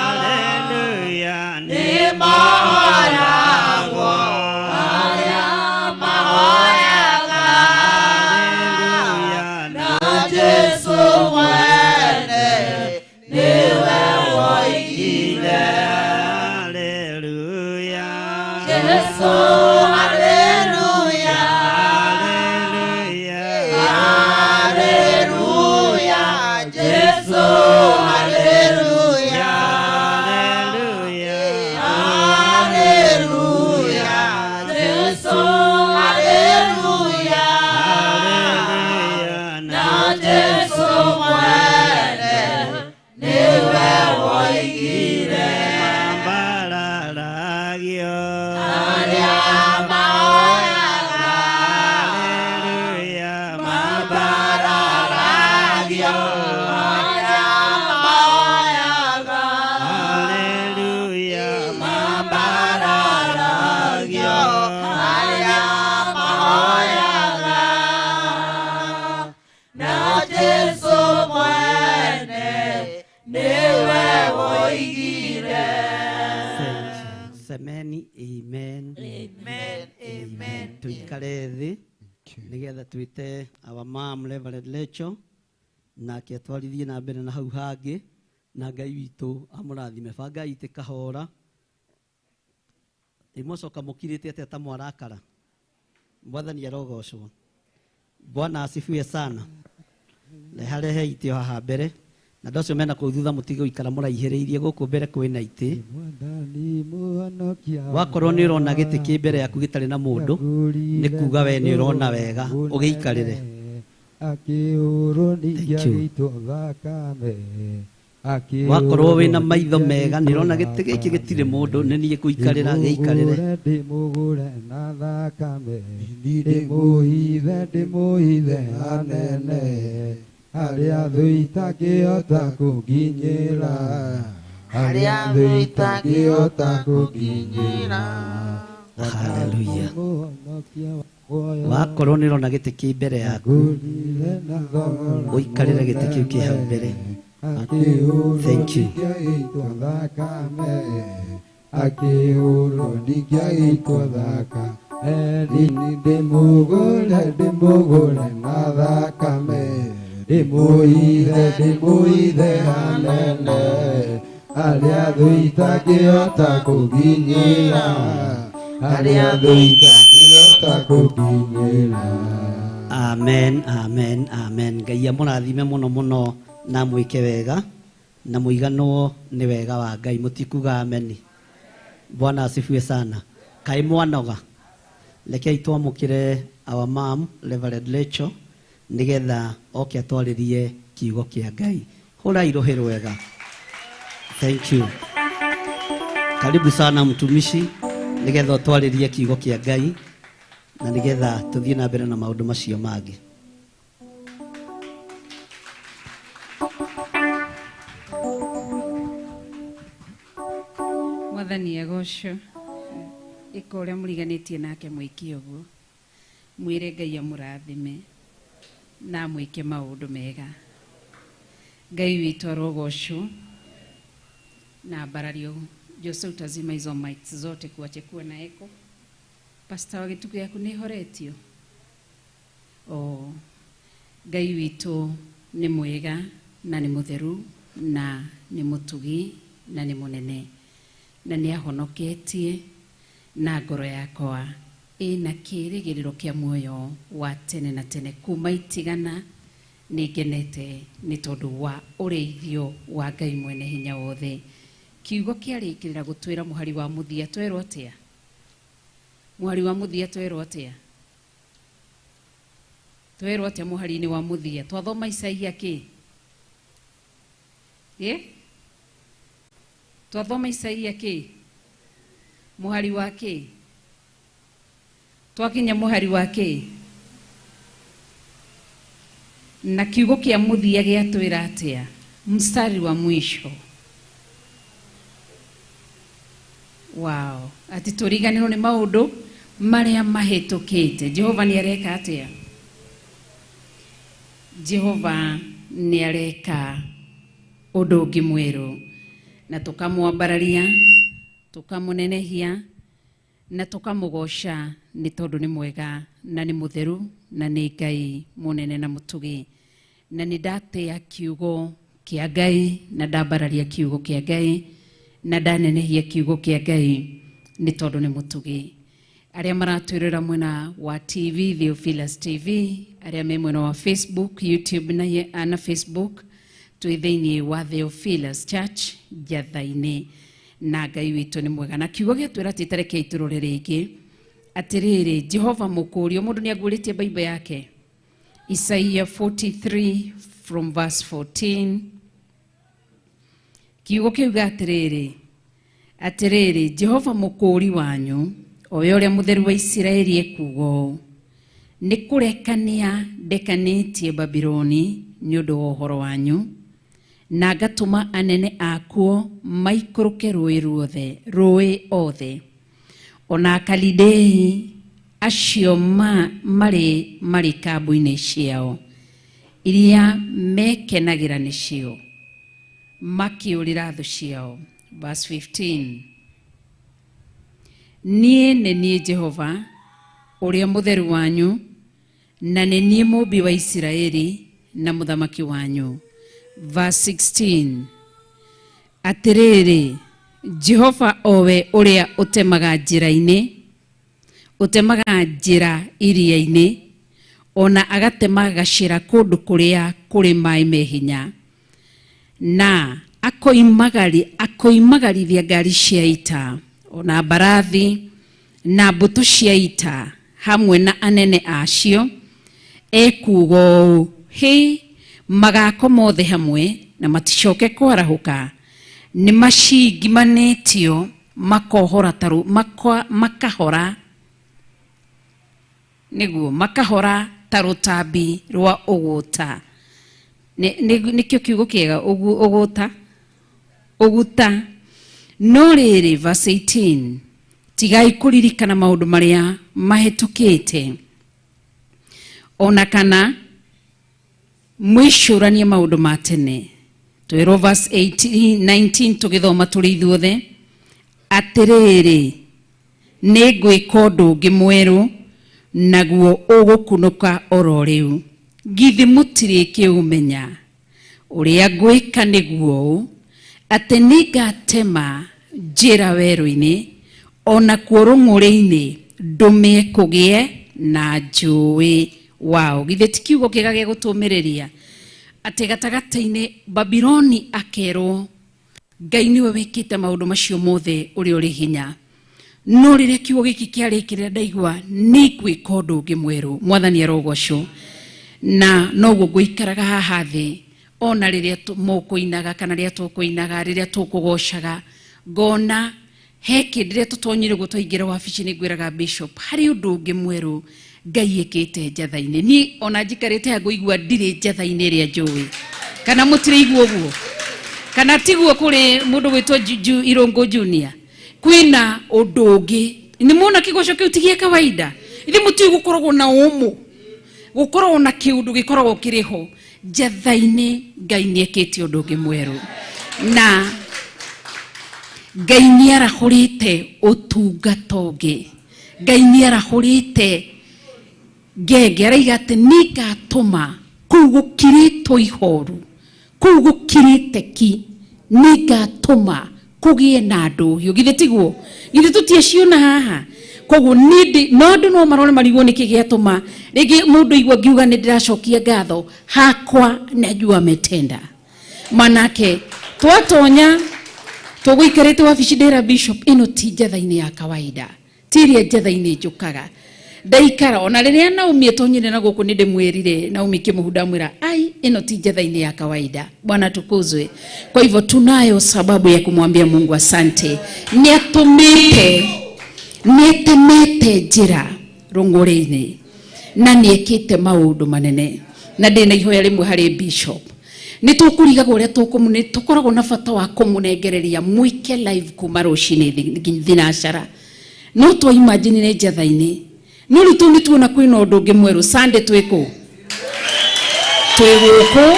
Haleluya, nĩ Semeni amen. Amen, amen. Tuikare thĩ nĩgetha twĩte our mom Reverend Lecho nake atwarithie na mbere na hau hangĩ na Ngai witũ amũrathime. Bangai itĩ kahora. Ĩmũcoka mũkirĩte atĩa ta mwarakara. Mwathani arogocwo. Bwana asifiwe sana. Reharehe itĩ o haha mbere na andũ acio mena kũu thutha mũtige gũikara mũraihĩrĩirie gũkũ mbere kwĩna itĩ. Wakorwo nĩ ũrona gĩtĩ kĩ mbere yaku gĩtarĩ na mũndũ nĩ kuga we nĩ ũrona wega ũgĩikarĩre. Thank you. Wakorwo wĩna maitho mega nĩ ũrona gĩtĩ gĩkĩ gĩtirĩ mũndũ nĩ niĩ ngũikarĩra gĩikarĩre. Ndĩmũgũre na thakame ndĩmũhithe ndĩmũhithe hanene harĩa thũ itangĩhota kũnginyĩra harĩa thũ itangĩhota kũnginyĩra. Hallelujah. Wakorwo nĩ ũrona gĩtĩ kĩ mbere yaku ũikarĩre gĩtĩ kĩu kĩ hau mbere. Thank you. Akĩhũrwo ningĩ agĩitwo thakame ndĩmũgũre ndĩmũgũre na thakame ndĩmũhithe ndĩmũhithe hanene harĩa thũ itangĩhota kũnginyĩra harĩa thũ itangĩhota kũnginyĩra. Amen, amen, amen. Ngai amũrathime mũno mũno na mwĩke wega na mũiganwo nĩ wega wa Ngai. Mũtikuga ameni. Bwana asifiwe sana. Kaĩ mwanoga. Rekei twamũkĩre our mom Reverend Lecho nĩgetha oke atwarĩrie kiugo kĩa Ngai. Hũrai rũhĩ rwega. Thank you. Karibu sana mtumishi nĩgetha ũtwarĩrie kiugo kĩa Ngai na nĩgetha tũthiĩ na mbere na maũndũ macio mangĩ. Mwathani agocwo. Ĩka ũrĩa mũriganĩtie nake mwĩke ũguo. Mwĩre Ngai amũrathime na amwĩke maũndũ mega. Ngai witũ arogocwo na ambarario. Jose utazima hizo mics zote kuache kuwa na echo. Pastor wa gĩtukũ yaku nĩ horetio. O Ngai witũ nĩ mwega na nĩ mũtheru na nĩ mũtugi na nĩ mũnene na nĩ ahonoketie na ngoro yakwa ĩna kĩĩrĩgĩrĩro kĩa muoyo wa tene na tene. Kuma itigana nĩ ngenete nĩ tondũ wa ũrĩithio wa Ngai mwene hinya wothe. Kiugo kĩarĩkĩrĩra gũtwĩra mũhari wa mũthia twerwo atĩa? Mũhari wa mũthia twerwo atĩa? Twerwo atĩa mũhari-inĩ wa mũthia? Twathoma Isaia kĩ? Twathoma Isaia kĩ? Mũhari wa kĩ? Twakinya mũhari wa kĩ? Na kiugo kĩa mũthia gĩatwĩra atĩa? Mstari wa mwisho. Wow. Ati tũriganĩrwo nĩ maũndũ marĩa mahĩtũkĩte. Jehova nĩ areka atĩa? Jehova nĩ areka ũndũ ũngĩ mwerũ na tũkamwambararia tũkamũnenehia na tũkamũgoca nĩ tondũ nĩ mwega na nĩ mũtheru na nĩ Ngai mũnene na mũtugi. Na nĩ ndatĩa kiugo kĩa Ngai na ndambararia kiugo kĩa Ngai na ndanenehia kiugo kĩa Ngai nĩ tondũ nĩ mũtugi. Arĩa maratwĩrora mwena wa TV, Theophilus TV, arĩa me mwena wa Facebook, YouTube na Facebook, twĩ thĩinĩ wa Theophilus Church Njatha-inĩ. Na Ngai witũ nĩ mwega. Na kiugo gĩatwĩra atĩ tarekei tũrore rĩngĩ atĩrĩrĩ, Jehova mũkũũri. Mũndũ nĩ aguũrĩtie Bible yake. Isaiah 43 from verse 14. Kiugo kĩuga atĩrĩrĩ, atĩrĩrĩ, Jehova mũkũũri wanyu o we ũrĩa mũtheru wa Isiraeli ekuuga ũũ, nĩ kũrekania ndekanĩtie Babiloni nĩ ũndũ wa ũhoro wanyu, na ngatũma anene akuo maikũrũke rũĩ ruothe, rũĩ othe, ona Akalidei acio marĩ marikabu-inĩ ciao iria mekenagĩra nĩcio makĩũrĩra thũ ciao. Verse 15. Niĩ nĩ niĩ Jehova ũrĩa mũtheru wanyu, na nĩ niĩ mũmbi wa Isiraeli na mũthamaki wanyu. Verse 16. Atĩrĩrĩ, Jehova owe ũrĩa ũtemaga njĩra-inĩ, ũtemaga njĩra iria-inĩ, ona agatema gacĩra kũndũ kũrĩa kũrĩ maĩ me hinya, na akoimagarithia ngari cia ita, ona mbarathi na mbũtũ cia ita hamwe na anene acio, ekuuga ũũ, hĩ, magakoma othe hamwe na maticoke kwarahũka, nĩ macingimanĩtio makohora taru makahora nĩguo makahora ta rũtambi rwa ũgũta. Nĩkĩo kiugo kĩega, ũgũta, ũguta. No rĩrĩ, verse 18, tigai kũririkana maũndũ marĩa mahĩtũkĩte, ona kana mwĩcũranie maũndũ ma tene. Twĩrwo verse 18, 19 tũgĩthoma tũrĩ ithuothe, atĩrĩrĩ, nĩ ngwĩka ũndũ ũngĩ mwerũ, naguo ũgũkunũka oro rĩu. Githĩ mũtirĩkĩũmenya? Ũrĩa ngwĩka nĩguo ũũ, atĩ nĩngatema njĩra werũ-inĩ, ona kuo rũng'ũrĩ-inĩ ndũme kũgĩe na njũĩ. Wao, githĩ ti kiugo kĩega gĩa gũtũmĩrĩria atĩ gatagatĩ-inĩ Babiloni akerwo Ngai nĩwe wĩkĩte maũndũ macio mothe ũrĩa ũrĩ hinya. No rĩrĩa kiugo gĩkĩ kĩarĩkĩrĩra ndaigua nĩ ngwĩka ũndũ ũngĩ mwerũ, Mwathani arogocwo. Na noguo ngũikaraga haha thĩ, ona rĩrĩa mũkũinaga kana rĩrĩa tũkũinaga, rĩrĩa tũkũgocaga, ngona he kĩndũ rĩrĩa tũtonyire ũguo twaingĩra wabici nĩ ngwĩraga Bishop, harĩ ũndũ ũngĩ mwerũ Ngai ĩkĩte njatha-inĩ. Niĩ ona njikarĩte haha ngũigua ndirĩ njatha-inĩ ĩrĩa njũĩ. Kana mũtiraigua ũguo? Kana tiguo kũrĩ mũndũ gwĩtwo Irũngũ Junior? Kwĩna ũndũ ũngĩ. Nĩ muona kĩgoco kĩu ti gĩa kawaida? Ithuĩ mũtiũĩ gũkoragwo na ũmũ, gũkoragwo na kĩũndũ gĩkoragwo kĩrĩ ho. Njatha-inĩ Ngai nĩ ekĩte ũndũ ũngĩ mwerũ, na Ngai nĩ arahũrĩte ũtungata ũngĩ. Ngai nĩ arahũrĩte ngenge, araiga atĩ nĩngatũma kũu gũkirĩtwo ihoru, kũu gũkirĩte ki, nĩngatũma kũgĩe na ndũhiũ. Githĩ tiguo? Githĩ tũtiaciona haha? Koguo niĩ no andũ no marore marigwo nĩkĩ gĩatũma rĩngĩ mũndũ aigua ngiuga nĩ ndĩracokia ngatho hakwa, najua ametenda. Manake twatonya tũgũikarĩte wabici ndĩra Bishop, ĩno ti njatha-inĩ ya kawaida, ti ĩrĩa njatha-inĩ njũkaga ndaikara. Ona rĩrĩa Naomi etonyire na gũkũ nĩ ndĩmwĩrire Naomi kĩmũhu, ndamwĩra ai, ĩno ti njatha-inĩ ya kawaida. Bwana tukuzwe. Kwa hivyo tunayo sababu ya kumwambia Mungu asante. Nĩatũmĩte, nĩatemete njĩra rũng'ũrĩ-inĩ na nĩekĩte maũndũ manene. Na ndĩna ihoya rĩmwe harĩ Bishop, nĩ tũkũrigagwo ũrĩa tũkũmũ, tũkoragwo na bata wa kũmũnengereria mwĩke live kuma rũcinĩ nginya thinacara. No twa imagine nĩ njatha-inĩ. No rĩu tũu nĩ tuona kwĩna ũndũ ũngĩ mwerũ. Sunday twĩ kũ? Twĩ gũkũ.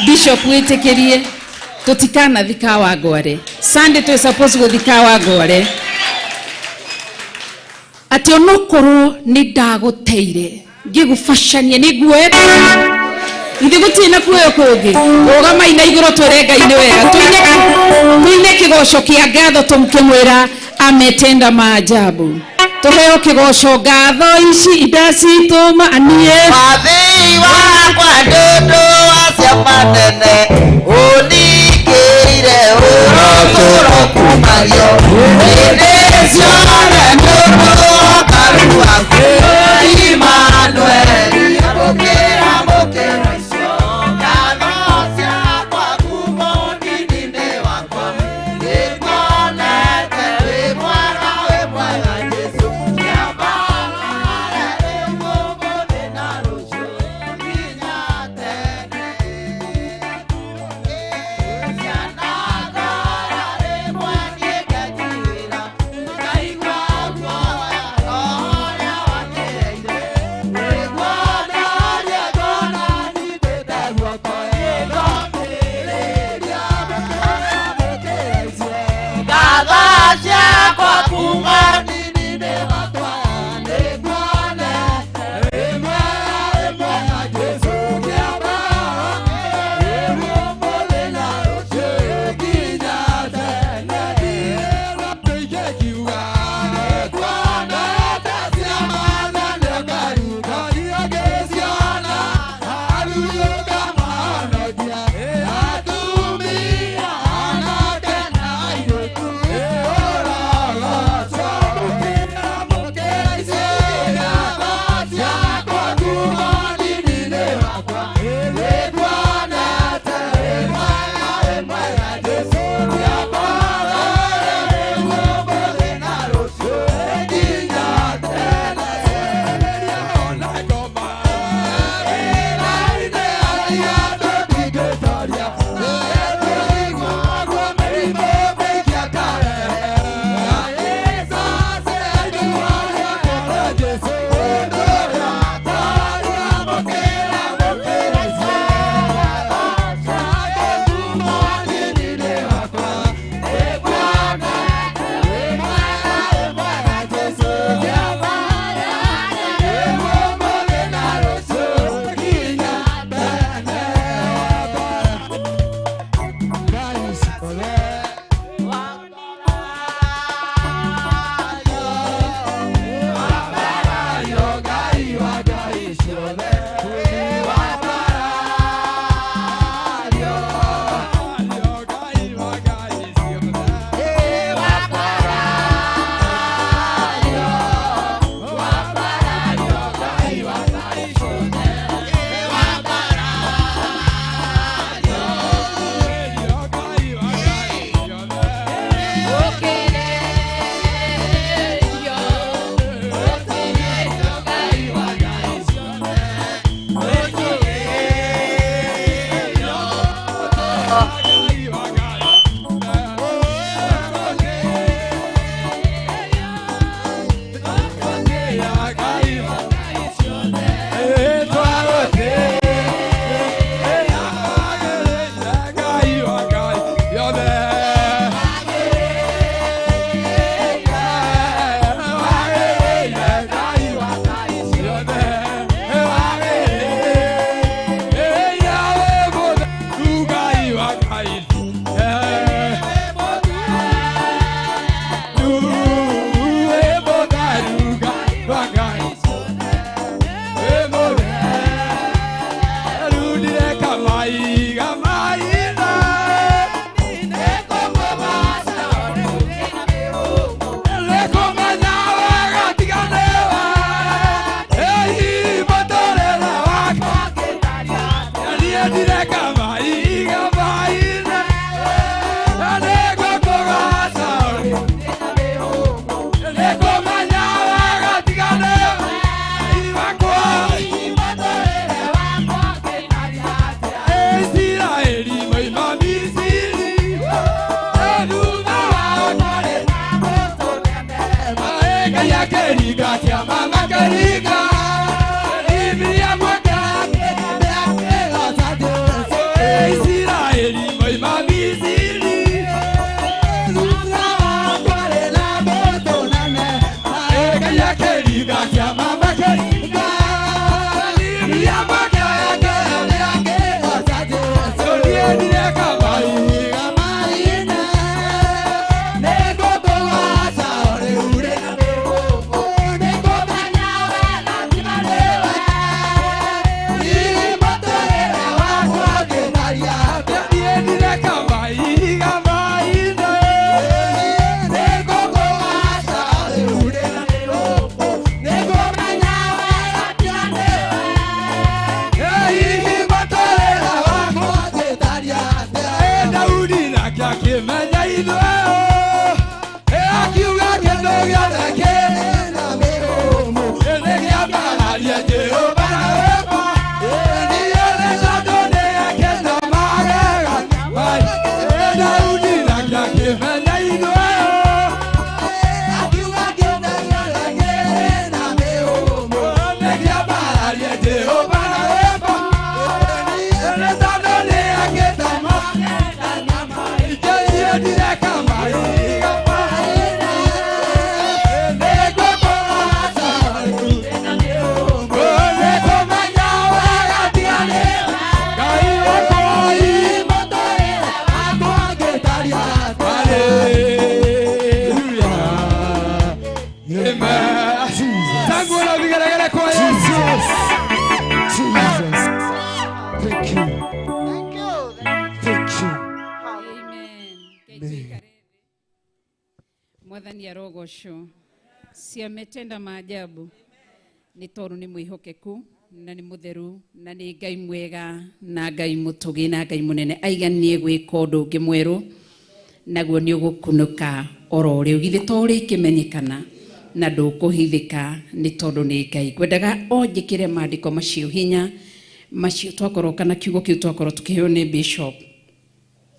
Bishop wĩtĩkĩrie tũtikanathi Kawangware. Sunday twĩ suppose gũthi Kawangware. Atĩ onokorwo nĩ ndagũteire ngĩgũbacania nĩ nguoete, ithe gũtirĩ na kuoyo kũngĩ. Rũgamai na igũrũ twĩre Ngai nĩ wega, tũine kĩgoco kĩa ngatho tũkĩmwĩra ametenda maajabu. Tũheo kĩgoco ngatho ici ndacitũma niĩ. Wathii wakwa ndũndũ wa ciama nene ũningĩire ũrotũro kumagio hĩndĩ ciothe nĩũndũ wa karu waku Emmanuel. Amũkĩra, amũkĩra icio ngatho ciakwa kuma ũnini-inĩ wakwa, nĩnguonete wĩ mwega, wĩ mwega Jesũ. Nĩambara rĩu ũmũthĩ na rũciũ nginya tene. Ciana ngora rĩmwe niĩ ngetigĩra, ngaigua guoya ũrĩa wakĩheire. Nĩguo ndaria ngona nyitĩte guoko ĩngomĩrĩria, amũkĩra, amũkĩra icio ngatho ciakwa. akĩringa kĩama makĩringa Miriamu akĩgoca Jesũ Isiraeli moima Misiri thutha kwarĩ na mbũtũ nene Ngai akĩringa kĩama makĩringa Miriamu akĩgoca Jesũ niĩ ndireka mahiga maine nĩngũkũgoca rĩu rĩna mĩgũkũ nĩngũmenya wega tiga nĩwe mũtũrĩre wakwa ũngĩtaria atĩa niĩ ndireka mahiga maine nĩngũkũgoca rĩu rĩna mĩgũkũ nĩngũmenya wega tiga nĩwe hihi mũtũrĩre wakwa ũngĩtaria atĩa Daudi nake akĩmenya ithuĩ akiuga kĩndũ gĩothe kĩrĩ na mĩhũmũ nĩkĩambararia Jehova na wĩko niĩ nĩ tondũ nĩekĩte magegania Daudi nake akĩmenya ithuĩ akiuga kĩndũ gĩothe kĩrĩ na mĩhũmũ nĩkĩambararia Jehova na wĩko nĩ tondũ nĩekĩte magegania maingĩ niĩ ndireka mahiga maine nĩngũkũgoca rĩu nĩngũmenya wega tiga nĩwe Ngai wakwa mũtũrĩre wakwa ũngĩtaria atĩa Hallelujah. Amen. Tangu na vigelegele kwa Yesu. Jesus. Thank you. Thank you. Thank you. Amen. Ngai tuikare thĩ. Mwathani arogocwo si ametenda maajabu nĩ tondũ nĩ mwĩhokeku na nĩ mũtheru na nĩ Ngai mwega na Ngai mũtũgĩ na Ngai mũnene aiganie gwĩka ũndũ ũngĩ mwerũ naguo nĩ ũgũkunũka oro rĩu githĩ to ũrĩkĩmenyekana na ndũkũhithĩka nĩ tondũ nĩ Ngai ngwendaga o njĩkĩre maandĩko macio hinya macio twakorwo kana kiugo kĩu twakorwo tũkĩheo nĩ bishop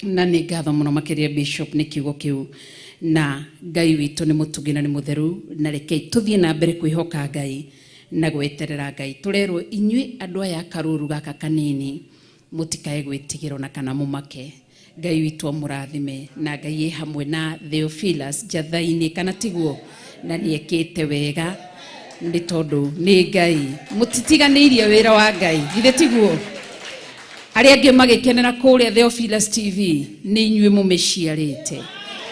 na nĩ ngatho mũno makĩria bishop nĩ kiugo kĩu na Ngai witũ nĩ mũtugi na nĩ mũtheru na rekei tũthiĩ na mbere kwĩhoka Ngai na gweterera Ngai tũrerwo inyuĩ andũ aya a karũru gaka kanini mũtikae gwĩtigĩrwo na kana mũmake Ngai witũ amũrathime na Ngai ĩ hamwe na Theophilus njatha-inĩ kana tiguo na nĩ ekĩte wega nĩ tondũ nĩ Ngai mũtitiganĩirie wĩra wa Ngai githĩ tiguo arĩa angĩ magĩkenera kũrĩa Theophilus TV nĩ inyuĩ mũmĩciarĩte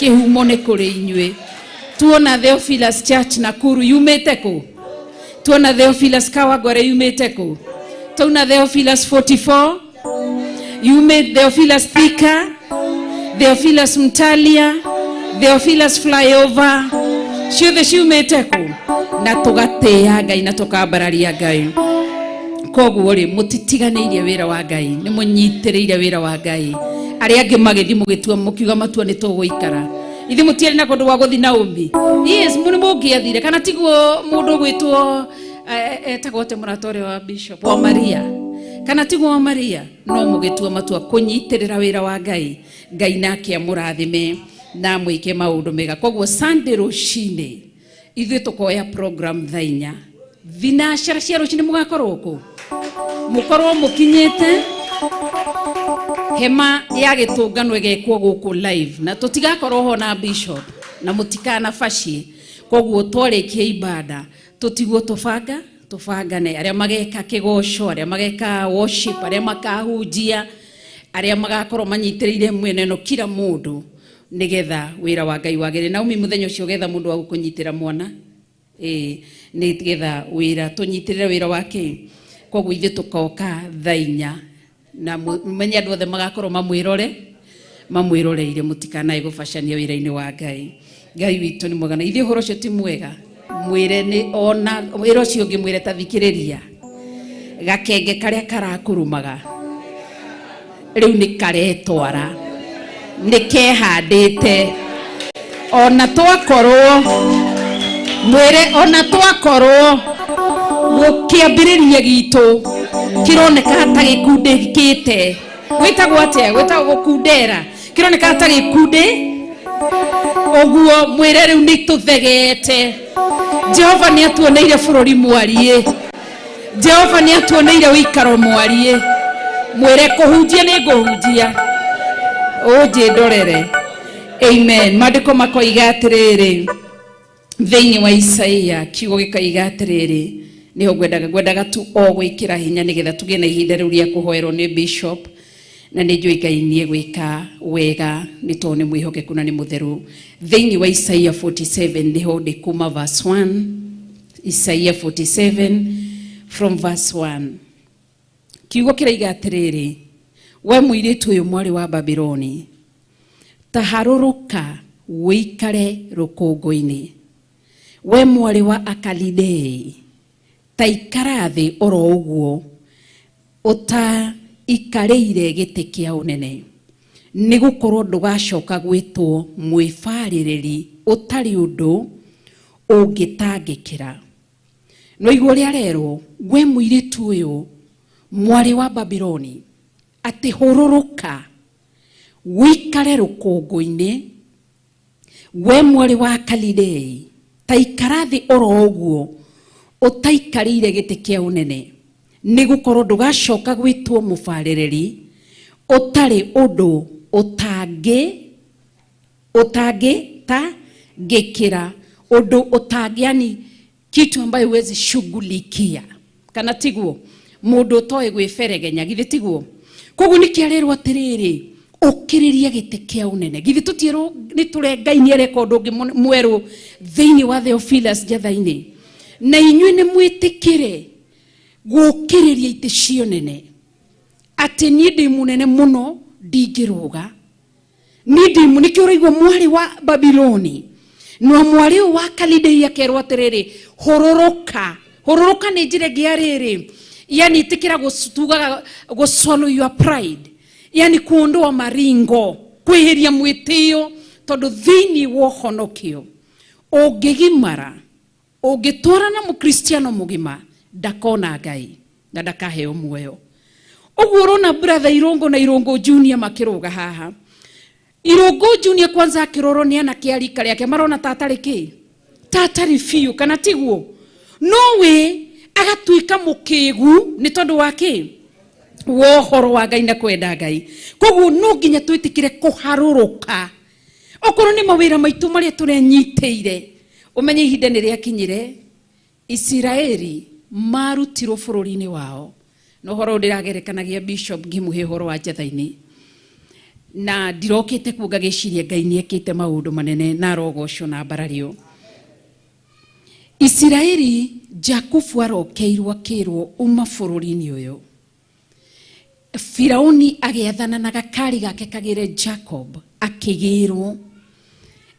kĩhumo nĩ kũrĩ inyuĩ tuona Theophilus Church Nakuru yumĩte kũ tuona Theophilus Kawangware yumĩte kũ twauna Theophilus 44 yume Theophilus Thika Theophilus Mtalia Theophilus Flyover ciothe ciumĩte kũ na tũgatĩĩa Ngai na tũkambararia Ngai koguo rĩ mũtitiganĩirie wĩra wa Ngai nĩ mũnyitĩrĩire wĩra wa Ngai arĩa angĩ magĩthiĩ mũgĩtua mũkiuga matua nĩ tũgũikara ithuĩ mũtiarĩ na kũndũ gwa gũthiĩ Naomi yes nĩ mũngĩathire kana tiguo mũndũ ũgwĩtwo etagwo atĩa mũrata ũrĩa wa bishop wa Maria kana tiguo wa Maria no mũgĩtua matua kũnyitĩrĩra wĩra wa Ngai Ngai nake amũrathime na mwĩke maũndũ mega koguo Sunday rũcinĩ ithuĩ tũkoya program thaa inya thinacara cia rũcinĩ mũgakorwo kũ mũkorwo mũkinyĩte hema ya gĩtũngano ĩgekwo gũkũ live na tũtigakorwo ho na bishop na mũtikanabacie koguo twarĩkia ibada tũtigwo tũbanga tũbangane arĩa mageka kĩgoco arĩa mageka worship arĩa makahunjia arĩa magakorwo manyitĩrĩire mwena ĩno kila mũndũ nĩgetha wĩra wa Ngai wagĩrĩre Naomi mũthenya ũcio getha mũndũ wa gũkũnyitĩra mwana ĩĩ nĩgetha wĩra tũnyitĩrĩre wĩra wa kĩ koguo ithuĩ tũkoka thaa inya na mũmenye andũ othe magakorwo mamwĩrore mamwĩroreire mũtikanae gũbacania wĩra-inĩ wa Ngai Ngai witũ nĩ mwega na ithuĩ ũhoro ũcio ti mwega mwĩre nĩ ona wĩra ũcio ũngĩ mwĩre ta thikĩrĩria gakenge karĩa karakũrũmaga rĩu nĩ karetwara nĩ kehandĩte ona twakorwo mwĩre ona twakorwo gũkĩambĩrĩria gitũ kĩroneka ta gĩkundĩkĩte gwĩtagwo atĩa gwĩtagwo gũkundera kĩroneka ta gĩkundĩ ũguo mwĩre rĩu nĩ tũthegete Jehova nĩ atuoneire bũrũri mwariĩ. Jehova nĩ atuoneire ũikaro mwariĩ. Mwĩre kũhunjia nĩ ngũhunjia, ũnjĩndorere. Amen. Maandĩko makoiga atĩrĩrĩ thĩinĩ wa Isaia, kiugo gĩkoiga atĩrĩrĩ, nĩho ngwendaga tu o gwĩkĩra hinya nĩgetha tũgĩe na ihinda rĩu rĩa kũhoerwo nĩ bishop, na nĩ njũĩ Ngai nĩ egwĩka wega nĩ tondũ nĩ mwĩhokeku na nĩ mũtheru. Thĩinĩ wa Isaia 47 nĩho ndĩ kuma verse 1. Isaia 47 from verse 1, kiugo kĩraiga atĩrĩrĩ, we mũirĩtu ũyũ mwarĩ wa Babiloni, ta harũrũka wĩikare rũkũngũ-inĩ, we mwarĩ wa Akalidei, ta ikara thĩ oro ũguo ũtaikarĩire gĩtĩ kĩa ũnene, nĩ gũkorwo ndũgacoka gwĩtwo mwĩbarĩrĩri ũtarĩ ũndũ ũngĩtangĩkĩra. No igua ũrĩa arerwo, we mũirĩtu ũyũ mwarĩ wa Babiloni, atĩ hũrũrũka wĩikare rũkũngũ-inĩ, we mwarĩ wa Kalidei, ta ikara thĩ oro ũguo ũtaikarĩire gĩtĩ kĩa ũnene, nĩ gũkorwo ndũgacoka gwĩtwo mũbarĩrĩri ũtarĩ ũndũ ũtangĩtangĩkĩra, ũndũ ũtangĩ, yani kitu ambayo huwezi shughulikia, kana tiguo? Mũndũ ũtoĩ gwĩberegenya, githĩ tiguo? Koguo nĩkĩo arerwo atĩrĩrĩ, ũkĩrĩria gĩtĩ kĩa ũnene. Githĩ tũtierwo nĩ tũre Ngai nĩ areka ũndũ ũngĩ mwerũ thĩinĩ wa Theophilus Njatha-inĩ, na inyuĩ nĩ mwĩtĩkĩre gũkĩrĩria itĩ cia ũnene, atĩ niĩ ndĩ mũnene mũno ndingĩrũga, niĩ ndĩ nĩkĩo ũraigua mwarĩ wa Babiloni no mwarĩ ũyũ wa Kalidei akerwo atĩrĩrĩ, hũrũrũka. Hũrũrũka nĩ njĩra ĩngĩ ya rĩrĩ, yani ĩtĩkĩra tugaga gũ swallow your pride, yani kuondoa maringo, kwĩhĩria mwĩtĩo, tondũ thĩinĩ wa ũhonokio ũngĩgimara, ũngĩtwarana mũkristiano mũgima, ndakona Ngai na ndakaheo muoyo. Ũguo ũrona brother Irũngũ na Irũngũ Junior makĩrũga haha. Irũngũ Junior kwanza akĩrorwo nĩ anake a rika rĩake, marona ta atarĩ kĩ, ta atarĩ biũ, kana tiguo? No we agatuĩka mũkĩgu nĩ tondũ wa kĩ? Wa ũhoro wa Ngai na kwenda Ngai. Koguo no nginya twĩtĩkĩre kũharũrũka, okorwo nĩ mawĩra maitũ marĩa tũrenyitĩire. Ũmenye ihinda nĩ rĩakinyire Isiraeli marutirwo bũrũri-inĩ wao, na ũhoro ũyũ ndĩragerekanagia bishop ngĩmũhe ũhoro wa Njatha-inĩ, na ndirokĩte kuo ngagĩciria Ngai nĩ ekĩte maũndũ manene na arogocwo na mbarario. Isiraeli, Jakubu arokeirwo akĩrwo uma bũrũri-inĩ ũyũ. Firauni agĩathana na gakari gake kagĩre Jacob, akĩgĩrwo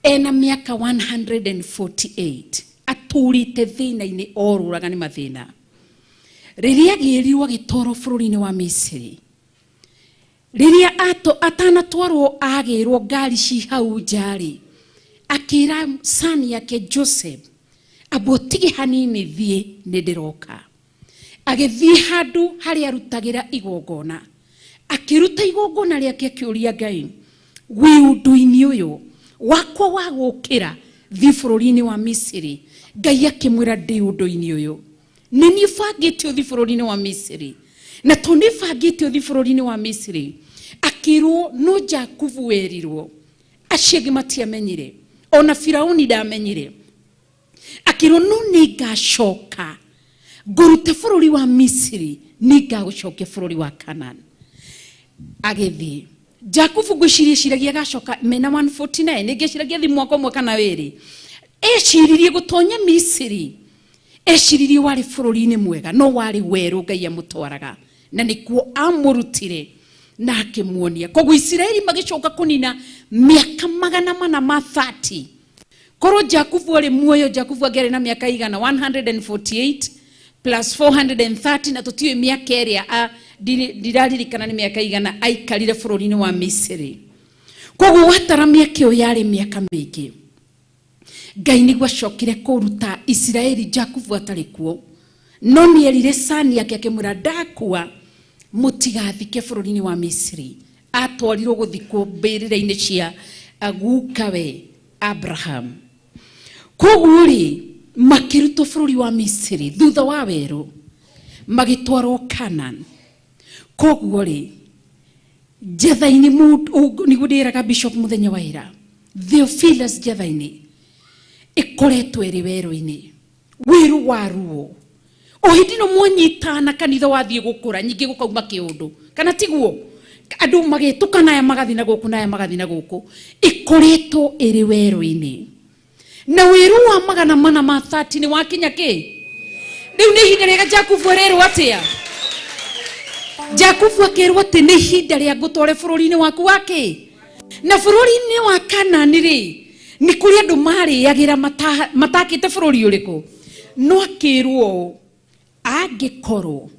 ena mĩaka 148, atũrĩte thĩna-inĩ, orũraga nĩ mathĩna. Rĩrĩa agĩrirwo agĩtwarwo bũrũri-inĩ wa Misiri, rĩrĩa atanatwarwo agĩrwo ngari ci hau nja-rĩ, akĩra sani yake Joseph, amba ũtige hanini thiĩ, nĩ ndĩroka. Agĩthiĩ handũ harĩa arutagĩra igongona, akĩruta igongona rĩake, akĩũria Ngai, wĩ ũndũ-inĩ ũyũ wakwa wa gũkĩra thiĩ bũrũri-inĩ wa Misiri? Ngai akĩmwĩra, ndĩ ũndũ-inĩ ũyũ, nĩ niĩ bangĩte ũthiĩ bũrũri-inĩ wa Misiri. Na tondũ nĩ bangĩte ũthiĩ bũrũri-inĩ wa Misiri, akĩrwo no Jakubu werirwo, acio angĩ matiamenyire, ona Firauni ndamenyire. Akĩrwo no nĩ ngacoka ngũrute bũrũri wa Misiri, nĩ ngagũcokia bũrũri wa Canaan. Agĩthiĩ Jakubu, ngwĩciria ciragia agacoka mena 149, nĩngĩciragia thi mwaka ũmwe kana wĩrĩ. Eciririe gũtonya Misiri, eciririe warĩ bũrũri-inĩ mwega, no warĩ werũ Ngai amũtwaraga, na nĩkuo amũrutire na akĩmuonia. Koguo Isiraeli magĩcoka kũnina mĩaka 430. Korwo Jakubu arĩ muoyo, Jakubu angĩarĩ na mĩaka igana? 148 plus 430, na tũtiũĩ mĩaka ĩrĩa, ndiraririkana nĩ mĩaka igana aikarire bũrũri-inĩ wa Misiri. Koguo watara mĩaka ĩyo yarĩ mĩaka mĩingĩ. Ngai nĩguo acokire kũruta Isiraeli Jakubu atarĩ kuo, no nĩ erire sani yake akĩmwĩra, ndakua mũtigathike bũrũri-inĩ wa Misiri. Atwarirwo gũthikwo mbĩrĩra-inĩ cia gukawe Abraham. Koguo rĩ, Makĩrutwo bũrũri wa Misiri thutha wa werũ, magĩtwarwo Canaan. Koguo rĩ, Njatha-inĩ nĩguo ndĩraga Bishop mũthenya wa ira, Theophilus, Njatha-inĩ ĩkoretwo ĩrĩ werũ-inĩ, wĩrũ wa ruo. O hĩndĩ ĩno mwanyitana kanitha wathiĩ gũkũra, nyingĩ gũkauma kĩũndũ, kana tiguo? Andũ magĩtũkana, aya magathiĩ na gũkũ na aya magathiĩ na gũkũ. Ĩkoretwo ĩrĩ werũ-inĩ, na wĩrũ wa 430 nĩ wakinya. Kĩ rĩu nĩ ihinda rĩega. Jakubu arerwo atĩa? Jakubu akĩrwo atĩ nĩ ihinda rĩa ngũtware bũrũri-inĩ waku wa kĩ. Na bũrũri-inĩ wa Kanani rĩ, nĩ kũrĩ andũ marĩagĩra matakĩte bũrũri ũrĩkũ. No akĩrwo ũũ, angĩkorwo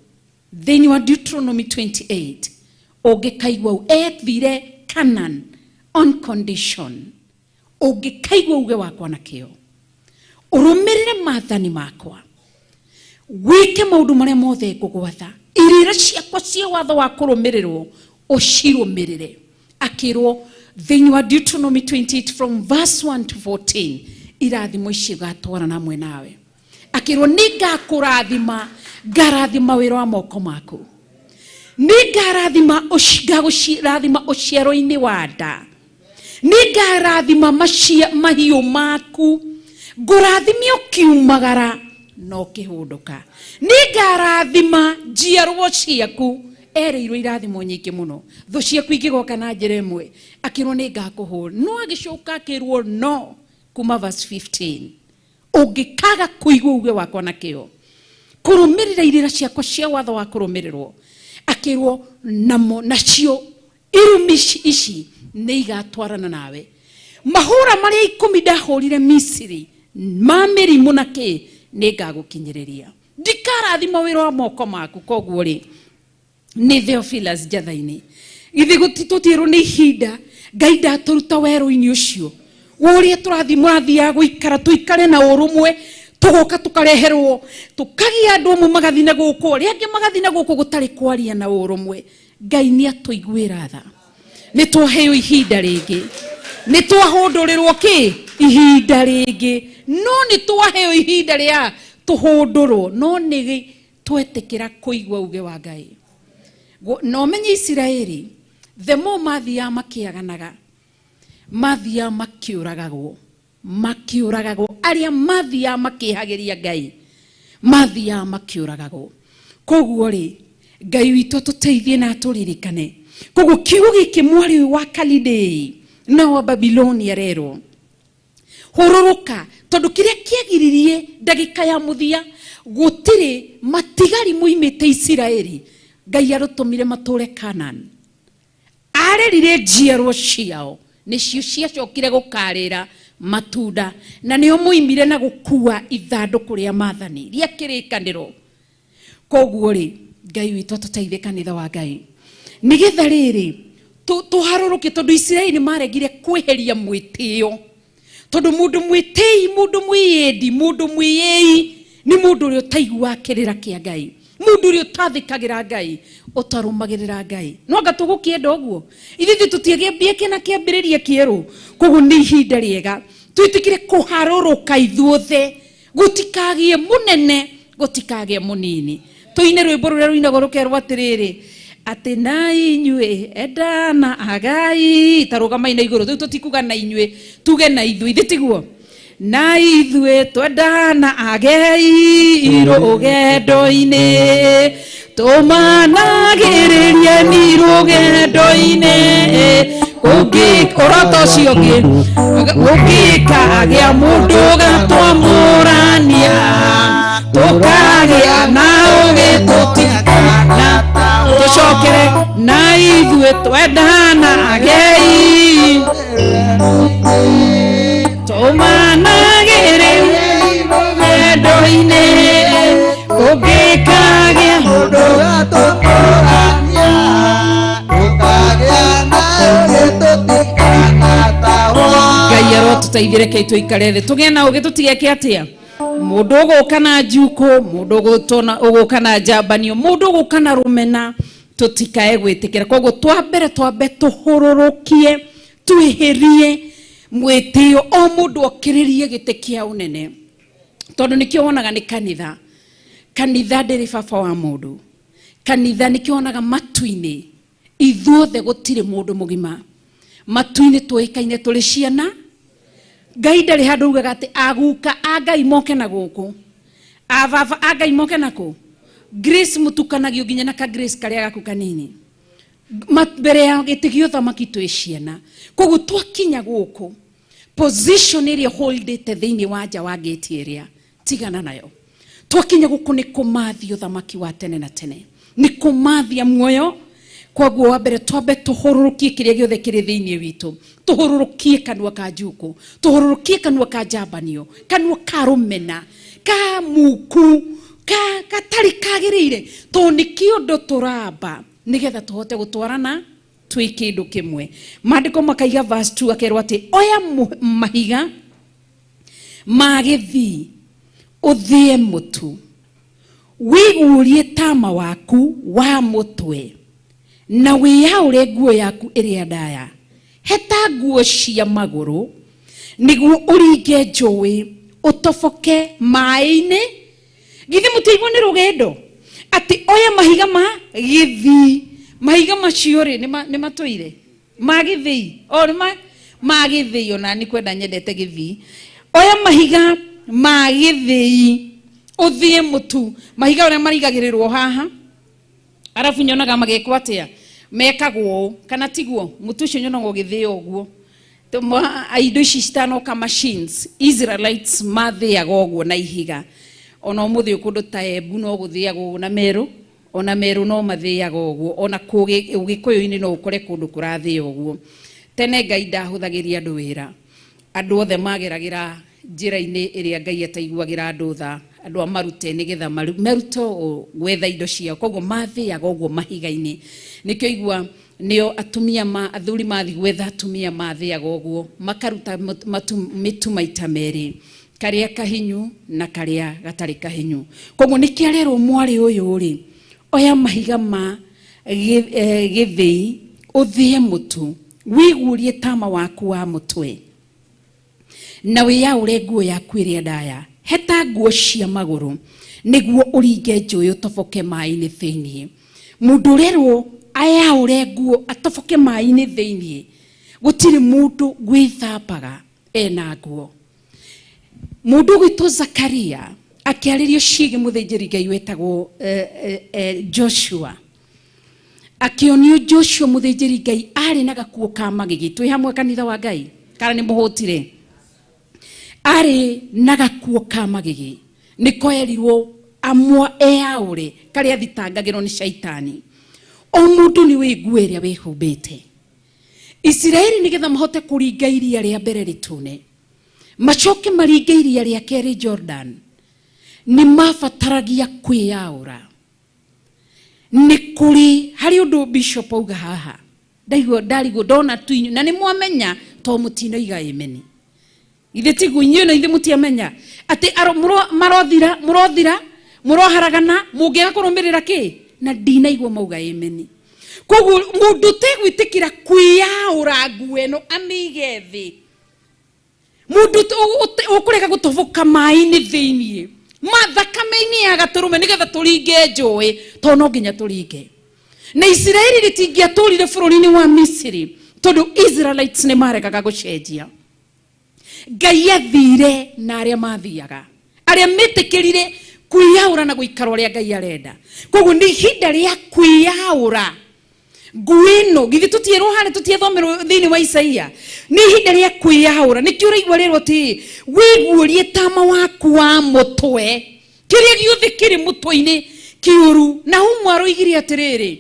thĩinĩ wa Deuteronomy 28 ũngĩkaigua ũũ, ethire Canaan on condition, ũngĩkaigua uge wakwa na kĩo, ũrũmĩrĩre maathani makwa, wĩke maũndũ marĩa mothe ngũgwatha, irĩra ciakwa cia watho wa kũrũmĩrĩrwo ũcirũmĩrĩre. Akĩrwo thĩinĩ wa Deuteronomy 28 from verse 1 to 14, irathimo ici igatwarana hamwe nawe. Akĩrwo, nĩ ngakũrathima, ngarathima wĩra wa moko maku, nĩ ngarathima, ngagũrathima ũciaro-inĩ wa nda, nĩ ngarathima mahiũ maku, ngũrathime ũkiumagara na ũkĩhũndũka, nĩ ngarathima njiarwo ciaku. Erĩirwo irathimo nyingĩ mũno. Thũ ciaku ingĩgoka na njĩra ĩmwe, akĩrwo nĩ ngakũhũra. No agĩcoka akĩrwo no kuma verse 15, ũngĩkaga kũigua uge wakwa na kĩo, kũrũmĩrĩra irĩra ciakwa cia watho wa kũrũmĩrĩrwo, akĩrwo namo nacio irumi ici nĩ igatwarana nawe. Mahũra marĩa 10 ndahũrire Misiri ma mĩrimũ na kĩ, nĩ ngagũkinyĩrĩria, ndikarathima wĩra wa moko maku. Koguo rĩ, nĩ Theophilus Njatha-inĩ, githĩ tũtiĩrwo nĩ ihinda Ngai ndatũruta werũ-inĩ ũcio wa ũrĩa tũrathiĩ mũrathiaga gũikara, tũikare na ũrũmwe, tũgoka tũkareherwo, tũkagĩa andũ amwe magathiĩ na gũkũ, arĩa angĩ magathiĩ na gũkũ, gũtarĩ kwaria na ũrũmwe. Ngai nĩ atũiguĩra tha. Nĩ twaheo ihinda rĩngĩ, nĩ twahũndũrĩrwo kĩ ihinda rĩngĩ, no nĩ twaheo ihinda rĩa tũhũndũrwo, no nĩ twetĩkĩra kũigua uge wa Ngai. Na ũmenye Isiraeli, the more mathiaga makĩaganaga, mathiaga makĩũragagwo, makĩũragagwo. Arĩa mathiaga makĩhagĩria Ngai mathiaga makĩũragagwo. Koguo rĩ, Ngai witũ atũteithie na atũririkane. Koguo kiugo gĩkĩ, mwarĩ ũyũ wa Kalidei na wa Babiloni arerwo hũrũrũka, tondũ kĩrĩa kĩagiririe ndagĩka ya mũthia, gũtirĩ matigari moimĩte Isiraeli. Ngai arũtũmire matũre Canaan, arerire njiarwo ciao nĩcio ciacokire gũkarĩra matunda, na nĩo moimire na gũkua ithandũkũ rĩa maathani rĩa kĩrĩkanĩro. Koguo rĩ, Ngai witũ atũteithie, kanitha wa Ngai, nĩgetha rĩrĩ tũharũrũke, tondũ Isiraeli nĩ maregire kweheria mwĩtĩo, tondũ mũndũ mwĩtĩi, mũndũ mwĩyendi, mũndũ mwĩyĩi nĩ mũndũ ũrĩa ũtaiguaga kĩrĩra kĩa Ngai, mũndũ ũrĩa ũtathĩkagĩra Ngai, ũtarũmagĩrĩra Ngai. No anga tũgũkĩenda ũguo? Ithuĩ tũtiagĩambia kĩna kĩambĩrĩria kĩerũ. Koguo nĩ ihinda rĩega twĩtĩkĩre kũharũrũka ithuothe, gũtikagĩe mũnene, gũtikagĩe mũnini. Tũine rwĩmbo rũrĩa rũinagwo rũkerwo atĩrĩrĩ, atĩ na inyuĩ endana agai ta rũgamai na igũrũ. Rĩu tũtikuga na inyuĩ, tuge na ithuĩ, ithe tiguo? Na ithuĩ twendana agei rũgendo-inĩ, tũmanagĩrĩrie ni rũgendo-inĩ, ũngĩ ũrota ũcio ũngĩ ũngĩkagĩa mũndũ gatwamũrania, tũkagĩa na ũgĩ tũtikana. Tũcokere, na ithuĩ twendana agei tũmanagĩrĩrie rũgendo-inĩ, ũngĩkagĩa mũndũ gatũkũrania, tũkagĩa na ũgĩ tũtikanatahwo. Ngai arotũteithie. Rekei tũikare thĩ, tũgĩe na ũgĩ, tũtigeke atĩa mũndũ ũgũka na njukũ, mũndũ ũgũka na njambanio, mũndũ ũgũka na rũmena, tũtikae gwĩtĩkĩra. Koguo twambere twambe tũhũrũrũkie, twĩhĩrie mwĩtĩo, o mũndũ okĩrĩrie gĩtĩ kĩa ũnene. Tondũ nĩkĩo wonaga nĩ kanitha. Kanitha ndĩrĩ baba wa mũndũ. Kanitha nĩkĩo wonaga matu-inĩ. Ithuothe gũtirĩ mũndũ mũgima. Matu-inĩ tũĩkaine tũrĩ ciana. Ngai ndarĩ handũ augaga atĩ aguka a Ngai moke na gũkũ. A baba a Ngai moke na kũ. Grace mũtukanagio nginya na ka Grace karĩa gaku kanini. Mbere ya gĩtĩ gĩa ũthamaki twĩ ciana. Koguo twakinya gũkũ, position ĩrĩa holdĩte thĩinĩ wa nja wa gate ĩrĩa, tigana nayo. Twakinya gũkũ nĩ kũmathia ũthamaki wa tene na tene. Nĩ kũmathia muoyo. Koguo wa mbere twambe tũhũrũrũkie kĩrĩa gĩothe kĩrĩ thĩinĩ witũ. Tũhũrũrũkie kanua ka njukũ, tũhũrũrũkie kanua ka njambanio, kanua ka rũmena, ka muku, ka gatarĩ kagĩrĩire. Tondũ nĩ kĩũndũ tũramba nĩgetha tũhote gũtwarana twĩ kĩndũ kĩmwe. Maandĩko makaiga verse 2 akerwo atĩ oya mahiga ma gĩthii ũthĩe mũtu, wĩguũrie tama waku wa mũtwe na wĩyaũre nguo yaku ĩrĩa ndaya. Heta nguo cia magũrũ nĩguo ũringe njũĩ ũtoboke maĩ-inĩ. Githĩ mũtiaigua nĩ rũgendo atĩ oya mahiga ma gĩthii. Mahiga macio rĩ nĩ matũire ma gĩthii, o nĩ ma gĩthii, ona nĩ kwenda nyendete gĩthii. Oya mahiga ma gĩthii ũthĩe mũtu. Mahiga ũrĩa marigagĩrĩrwo haha, arabu nyonaga magĩkwo atĩa, mekagwo ũũ kana tiguo? Mũtu ũcio nyonaga ũgĩthĩo ũguo. Indo ici citanoka machines, Israelites mathĩaga ũguo na ihiga. Ona ũmũthĩ kũndũ ta Embu no gũthĩagwo ũguo na Meru, ona Meru no mathĩaga ũguo, ona Ũgĩkũyũ-inĩ no ũkore kũndũ kũrathĩo ũguo. Tene Ngai ndahũthagĩria andũ wĩra. Andũ othe mageragĩra njĩra-inĩ ĩrĩa Ngai ataiguagĩra andũ tha, andũ a marute nĩgetha merute gwetha indo ciao. Koguo mathĩaga ũguo mahiga-inĩ. Nĩkĩo igua nĩo atumia ma athuri mathi gwetha atumia mathĩaga ũguo, makaruta mĩtu maita merĩ, karĩa kahinyu na karĩa gatarĩ kahinyu. Koguo nĩkĩo arerwo mwarĩ ũyũ rĩ, oya mahiga ma gĩthĩi ũthĩe mũtu, wĩguũrie tama waku wa mũtwe na wĩyaũre nguo yaku ĩrĩa ndaya. Heta nguo cia magũrũ nĩguo ũringe njũĩ ũtoboke maĩ-inĩ thĩinĩ. Mũndũ ũrerwo ayaũre nguo atoboke maĩ-inĩ thĩinĩ, gũtirĩ mũndũ wĩthambaga ena nguo. Mũndũ ũgwĩtwo Zakaria akĩarĩrio ciĩgiĩ mũthĩnjĩri Ngai wetagwo Joshua. Akĩonio Joshua mũthĩnjĩri Ngai arĩ na gakuo ka magigi. Twĩ hamwe kanitha wa Ngai kana nĩ mũhũtire? Arĩ na gakuo ka magigi, nĩko erirwo amwa eyaũre karĩa athitangagĩrwo nĩ caitani. O mũndũ nĩ wĩ nguo ĩrĩa wĩhumbĩte. Isiraeli nĩgetha mahote kũringa iria rĩa mbere rĩtune, macoke maringe iria rĩa kerĩ Jordan, nĩ mabataragia kwĩyaũra. Nĩ kũrĩ harĩ ũndũ bishop auga haha, ndaigua ndarigwo ndona tu inyuĩ na nĩ mwamenya to mũtinoiga amen. Ithe tiguo inyuĩ na ithe mũtiamenya atĩ marothira, mũrothira, mũroharagana, mũngĩaga kũrũmĩrĩra kĩ? Na ndinaigua mauga amen. Koguo mũndũ ũtegwĩtĩkĩra kwĩyaũra nguo ĩno amĩige thĩ, mũndũ ũkũrega gũtoboka maĩ-inĩ thĩiniĩ, thakame-inĩ ya gatũrũme nĩgetha tũringe njũĩ, tondũ no nginya tũringe. Na Isiraeli rĩtingĩatũrire bũrũri-inĩ wa Misiri tondũ Israelites nĩ maregaga gũcenjia. Ngai athire na arĩa mathiaga, arĩa metĩkĩrire kwĩyaũra na gũikara ũrĩa Ngai arenda. Koguo nĩ ihinda rĩa kwĩyaũra nguo ĩno. Githĩ tũtierwo harĩa, tũtiathomerwo thĩinĩ wa Isaia? Nĩ ihinda rĩa kwĩyaũra. Nĩkĩo ũraigua rĩrwo atĩ wĩguũrie tama waku wa mũtwe, kĩrĩa gĩothe kĩrĩ mũtwe-inĩ kĩũru. Na ũmwe aroigire atĩrĩrĩ,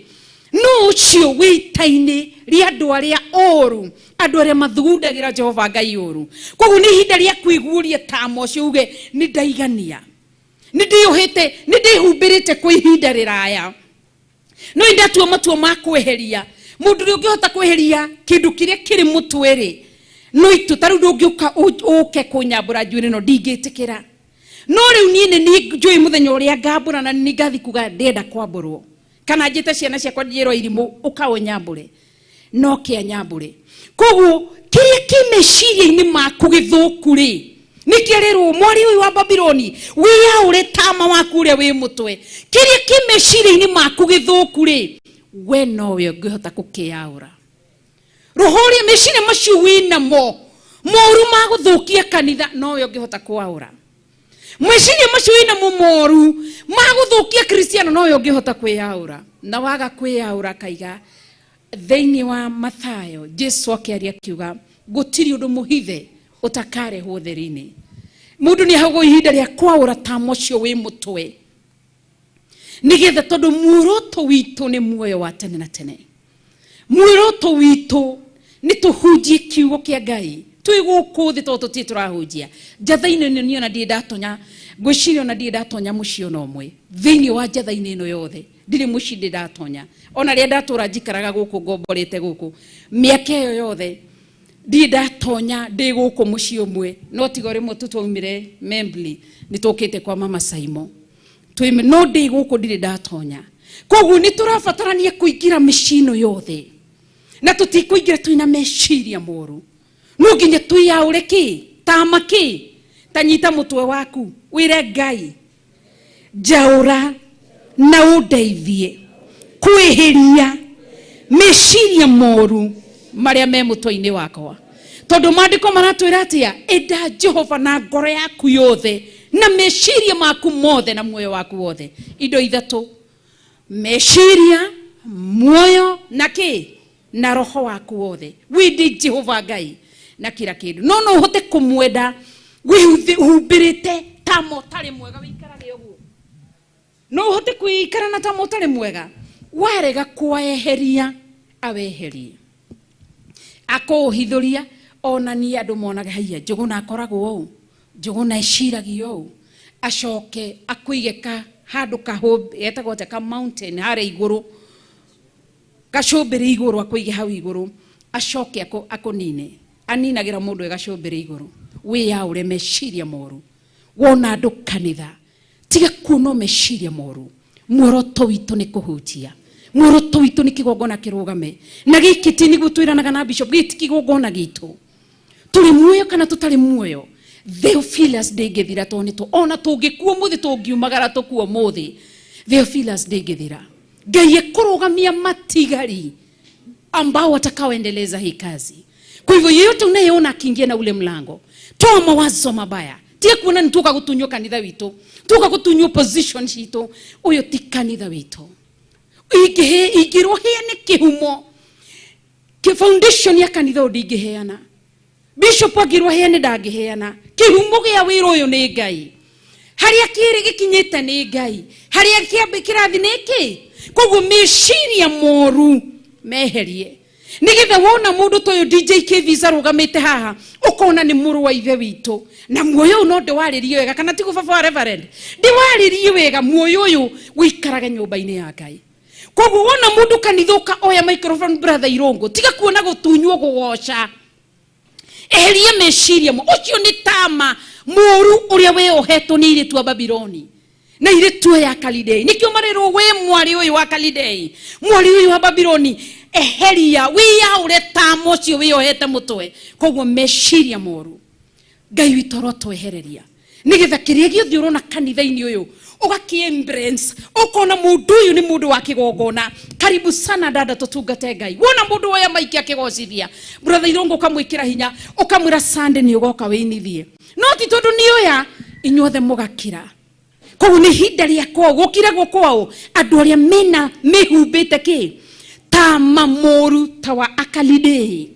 nũ ũcio wĩ ita-inĩ rĩa andũ arĩa oru, andũ arĩa mathugundagĩra Jehova Ngai ũru. Koguo nĩ ihinda rĩa kwĩguũria tama ũcio, uge nĩ ndaigania, nĩ ndĩũhĩte, nĩ ndĩhumbĩrĩte kwa ihinda rĩraya, no ndatua matua ma kweheria. Mũndũ ũrĩa ũngĩhota kweheria kĩndũ kĩrĩa kĩrĩ mũtwe rĩ, no itũ ta rĩu ndũngĩũka ũke kũnyambũra njuĩrĩ ĩno, ndingĩtĩkĩra. No rĩu niĩ nĩ niĩ njũĩ mũthenya ũrĩa ngambũra, na nĩ ngathiĩ kuga ndĩrenda kwambũrwo, kana njĩte ciana ciakwa njĩrwo irimũ ũka ũnyambũre, no kĩa nyambũre. Koguo kĩrĩa kĩ meciria-inĩ maku gĩthũku rĩ, Nĩkĩarĩrwo mwari ũyũ wa Babiloni wĩyaũre tama waku ũrĩa wĩ mũtwe, kĩrĩa kĩ meciria-inĩ maku gĩthũku rĩ, we nowe ũngĩhota gũkĩyaũra. Roho ũrĩa meciria macio wĩnamo moru ma gũthũkia kanitha nowe ũngĩhota kwaũra. Meciria macio wĩnamo moru ma gũthũkia Kristiano nowe ũngĩhota kwĩyaũra. Na waga kwĩyaũra kaiga thĩinĩ wa Mathayo Jesu akĩaria akiuga gũtirĩ ũndũ mũhithe ũtakarehwo theri-inĩ. Mũndũ nĩ aheagwo ihinda rĩa kwaũra tama ũcio wĩ mũtwe, nĩgetha tondũ muoroto witũ nĩ muoyo wa tene na tene. Muoroto witũ nĩ tũhunjie kiugo kĩa Ngai twĩ gũkũ thĩ, tondũ tũtirĩ tũrahunjia njatha-inĩ ĩno. Niĩ ona ndirĩ ndatonya, ngwĩciria ona ndirĩ ndatonya mũciĩ ona ũmwe thĩinĩ wa njatha-inĩ ĩno yothe, ndirĩ mũciĩ ndĩ ndatonya. Ona rĩrĩa ndatũra njikaraga gũkũ ngomborete gũkũ mĩaka ĩyo yothe ndirĩ ndatonya ndĩ gũkũ mũciĩ ũmwe, no tiga rĩmwe tu twaumire Membli nĩ tũkĩte kwa mama Saimo twĩ, no ndĩ gũkũ ndirĩ ndatonya. Koguo nĩ tũrabatarania kũingĩra mĩciĩ ĩno yothe, na tũtikũingĩra twĩna meciria moru. No nginya twĩyaũre kĩ tama kĩ, ta nyita mũtwe waku wĩre Ngai njaũra na ũndeithie kwĩhĩria meciria moru marĩa me mũtwe-inĩ wakwa, tondũ maandĩko maratwĩra atĩa? Enda Jehova na ngoro yaku yothe na meciria maku mothe na muoyo waku wothe. Indo ithatũ: meciria, muoyo na kĩ, na roho waku wothe. Wende Jehova Ngai na kila kĩndũ. No no ũhote kũmwenda wĩhumbĩrĩte tama ũtarĩ mwega, wĩikarage ũguo? No ũhote kwĩikara na tama ũtarĩ mwega? Warega kwaeheria, aweherie, akũũhithũria, onanie andũ monage haiya Njũgũna akoragwo ũũ, Njũgũna eciragia ũũ, acoke akũige ka handũ kahũmbĩ getagwo atĩa, ka mountain harĩa igũrũ, gacũmbĩrĩ igũrũ, akũige hau igũrũ, acoke akũnine. Aninagĩra mũndũ e gacũmbĩrĩ igũrũ. Wĩyaũre meciria moru. Wona andũ kanitha, tiga kuona meciria moru. Muoroto witũ nĩ kũhunjia, muoroto witũ nĩ kĩgongona kĩrũgame, na gĩkĩ ti nĩguo twĩranaga na bishop, gĩkĩ ti kĩgongona gitũ. Tũrĩ muoyo kana tũtarĩ muoyo, Theophilus ndĩngĩthira, tondũ nĩ ona tũngĩkua ũmũthĩ, tũngiumagara tũkua ũmũthĩ, Theophilus ndĩngĩthira. Ngai ekũrũgamia matigari ambao watakaoendeleza hii kazi. Kwa hivyo yeyote unayeona akiingia na ule mlango, toa mawazo mabaya. Tia kuona ni tuka gutunywo kanitha witũ, tuka gutunywo position citũ, ũyũ ti kanitha witũ. Ingĩrwo heane kĩhumo, kĩ foundation ya kanitha ũyũ ndingĩheana. Bishop angĩrwo heane ndangĩheana. Kĩhumo gĩa wĩra ũyũ nĩ Ngai. Harĩa kĩrĩ gĩkinyĩte nĩ Ngai, harĩa kĩrathi nĩ kĩ. Koguo meciria moru meherie, nĩgetha wona mũndũ ta ũyũ DJ Kvis arũgamĩte haha, ũkona nĩ mũrũ wa ithe witũ, na muoyo ũyũ no ndĩwarĩrie wega, kana tiguo baba wa reverend? Ndĩwarĩrie wega muoyo ũyũ ũikarage nyũmba-inĩ ya Ngai. Koguo wona mũndũ kanitha ũka oya microphone, brother Irũngũ, tiga kuona gũtunywo gũgoca, eheria meciria mo. Ũcio nĩ tama mũru ũrĩa weohetwo nĩ airĩtu a Babiloni na airĩtu aya a Kalidei. Nĩkĩo marĩrwo wĩ mwarĩ ũyũ wa Kalidei, mwarĩ ũyũ wa Babiloni, eheria wĩyaũre tama ũcio wĩyohete mũtwe. Koguo meciria moru Ngai witũ arotwehereria, nĩgetha kĩrĩa gĩothe ũrona kanitha-inĩ ũyũ ũgakĩ embrace, ũkona mũndũ ũyũ nĩ mũndũ wa kĩgongona. Karibu sana dada, tũtungate Ngai. Wona mũndũ woya maiki akĩgocithia, brother Irũngũ, ũkamwĩkĩra hinya, ũkamwĩra Sunday nĩ ũgoka wĩinithie, no ti tondũ nĩ oya, inyuothe mũgakira. Koguo nĩ ihinda rĩa kwao gũkiragwo kwao andũ arĩa mena mĩhumbĩte kĩ tama mũru ta wa Akalidei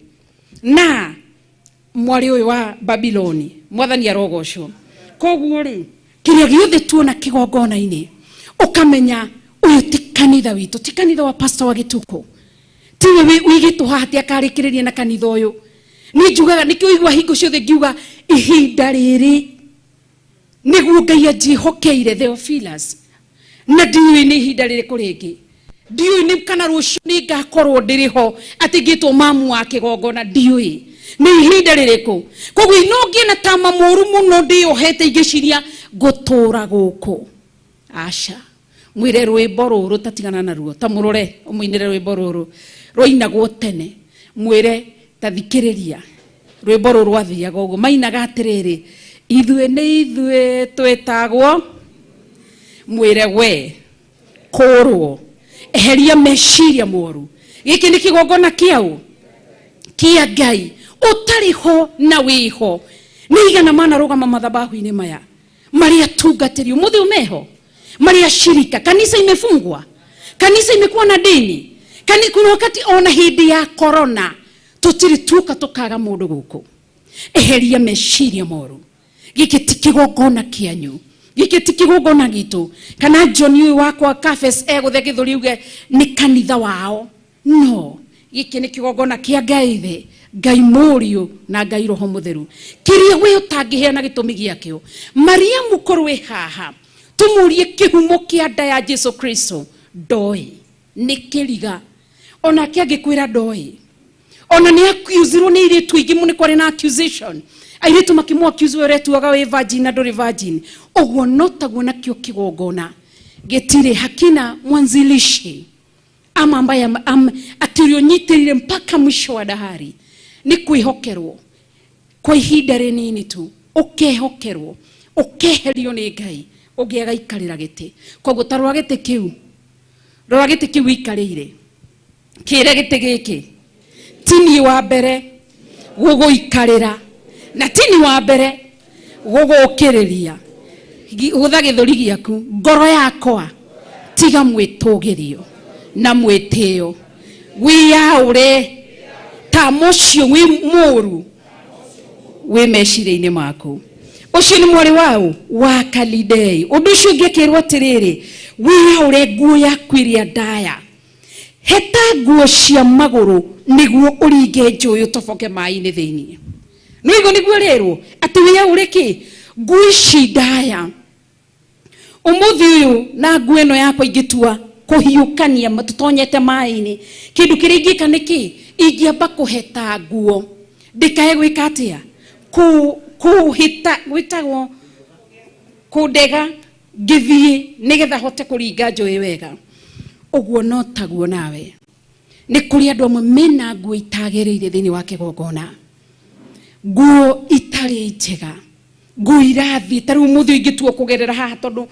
na mwarĩ ũyũ wa Babiloni. Mwathani arogocwo. Koguo rĩ, kĩrĩa gĩothe tuona kĩgongona-inĩ, ũkamenya ũyũ ti kanitha witũ, ti kanitha wa pastor wa Gĩtukũ, tiwe wĩigĩtwo haha, ti akarĩkĩrĩria na kanitha ũyũ. Niĩ njugaga nĩkĩo igua hingo ciothe ngiuga ihinda rĩrĩ nĩguo Ngai anjĩhokeire Theophilus, na ndiũĩ nĩ ihinda rĩrĩkũ rĩngĩ, ndiũĩ nĩ kana rũciũ nĩ ngakorwo ndĩrĩ ho atĩ ngĩtwo mamu wa kĩgongona, ndiũĩ nĩ ihinda rĩrĩkũ. Koguo no ngĩe na tama mũru mũno ndĩyohete ingĩciria ngũtũra gũkũ, aca. Mwĩre rwĩmbo rũrũ tatigana naruo, ta mũrore ũmũinĩre rwĩmbo rũrũ rwainagwo tene, mwĩre tathikĩrĩria rwĩmbo rũrũ rwathiaga ũguo mainaga atĩrĩrĩ. Ithuĩ nĩ ithuĩ twĩtagwo mwĩre we kũrwo eheria meciria moru. Gĩkĩ nĩ kĩgongona kĩaũ kĩa Ngai ũtarĩ ho na wĩho. Nĩ igana manarũgama mathabahu-inĩ maya marĩa tungatĩri ũmũthĩ umeho marĩa shirika. Kanisa imefungwa, kanisa imekuwa na deni. Kuna wakati ona hindi ya corona tutiri tuka tukaga mundu guku. Eheria meciria moru. Giki ti kigongona kianyu, giki ti kigongona gitu. Kana John uyu wakwa Cafes eguthe githuri uge ni kanitha wao. No, giki ni kigongona kia Ngai the, Ngai Mũriũ na Ngai Roho Mũtheru. Kiria we utangiheana gitumi giakio. Mariamu korwe haha tumurie kihumo kia nda ya Jesu Kristo ndoi ni kiriga. Onake angikwira ndoi. Ona ni accusirwo ni iritu ingi muno, kwari na accusation. Airitu makimu accuse we uretuaga wi virgin na nduri virgin. Uguo no taguo nakio kigongona gitire hakina mwanzilishi ama ambaye atirionyitire mpaka mwisho wa dahari. Ni kwihokerwo kwa ihinda rinini tu, ukehokerwo ukeherio ni Ngai ungi agaikarira giti. Koguo ta rora giti kiu, rora giti kiu wikarire, kire giti giki ti niĩ wa mbere gũgũikarĩra na ti niĩ wa mbere gũgũkĩrĩria. Gũtha gĩthũri gĩaku, ngoro yakwa tiga mwĩtũgĩrio na mwĩtĩo, wĩyaũre ta mũcio wĩ mũru wĩ meciria-inĩ maku. Ũcio nĩ mwarĩ wao wa Kalidei. Ũndũ ũcio ũngĩ akĩrwo atĩrĩrĩ, wĩyaũre nguo yaku ĩrĩa ndaya, heta nguo cia magũrũ nĩguo ũringe njũĩ ũtoboke maĩ-inĩ thĩinĩ. Nĩguo nĩguo rĩrwo atĩ wĩyaũre kĩ? Nguo ici ndaya. Ũmũthĩ ũyũ na nguo ĩno yakwa ingĩtua kũhiũkania tũtonyete maĩ-inĩ, kĩndũ kĩrĩa ingĩka nĩ kĩ? Ingĩamba kũheta nguo ndĩkae gwĩka atĩa? Kũhĩta gwĩtagwo kũndega ngĩthiĩ nĩgetha hote kũringa njũĩ wega. Ũguo no taguo nawe. Nĩ kũrĩ andũ amwe mena nguo itagĩrĩire thĩinĩ wa kĩgongona, nguo itarĩ njega, nguo irathiĩ ta rĩu ũmũthĩ ingĩtua kũgerera haha, tondũ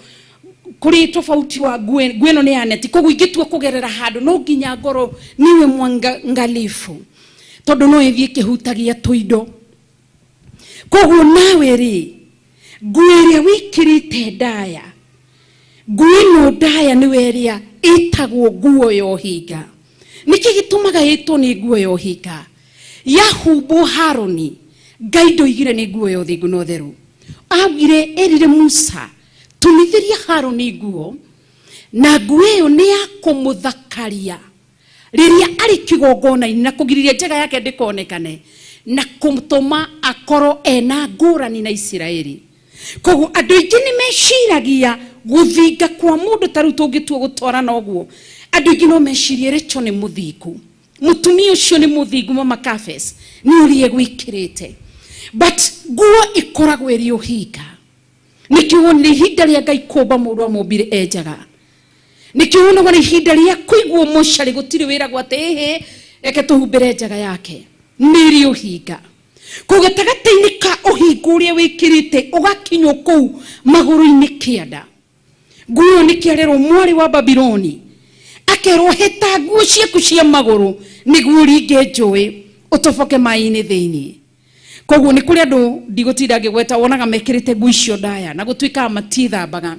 kũrĩ tofauti wa nguo ĩno nĩ ya neti, koguo ingĩtua kũgerera handũ no nginya ngorwo niwe mwangalifu, tondũ no ĩthiĩ ĩkĩhutagia tũindo. Koguo nawe rĩ, nguo ĩrĩa wĩkĩrĩte ndaya, nguo ĩno ndaya nĩwe ĩrĩa ĩtagwo nguo ya ũhinga. Nĩkĩ gĩtũmaga ĩtwo nĩ nguo ya ũhinga? Yahumbwo Harũni, Ngai ndoigire nĩ nguo ya ũthingu na ũtheru. Augire erire Musa, tumithĩria Harũni nguo, na nguo ĩyo nĩ ya kũmũthakaria rĩrĩa arĩ kĩgongona-inĩ na kũgirĩrĩria njaga yake ndĩkonekane na kũmũtũma akorwo ena ngũrani na Isiraeli. Koguo andũ aingĩ nĩ meciragia gũthinga kwa mũndũ ta rĩu tũngĩtua gũtwarana ũguo, andũ aingĩ no mecirie Rachel nĩ mũthingu, mũtumia ũcio nĩ mũthingu, mama Cafes nĩ ũrĩa egwĩkĩrĩte, but nguo ĩkoragwo ĩrĩ ũhinga. Nĩkĩo wonire ihinda rĩa Ngai kũmba mũndũ amũmbire e njaga. Nĩkĩo wonaga nĩ ihinda rĩa kũigwo mũcarĩ gũtirĩ wĩragwo atĩ ĩhĩ reke tũhumbĩre njaga yake, nĩ ĩrĩ ũhinga. Koguo gatagatĩ-inĩ ka ũhinga ũrĩa wĩkĩrĩte ũgakinywo kũu magũrũ-inĩ kĩanda, nguo ĩyo nĩ kĩarerwo mwarĩ wa Babiloni, akerwo hĩta nguo ciaku cia magũrũ nĩguo ũringe njũĩ ũtoboke maĩ-inĩ thĩinĩ. Koguo nĩ kũrĩ andũ ndigũtinda ngĩgweta wonaga mekĩrĩte nguo icio ndaya na gũtuĩkaga matiĩthambaga,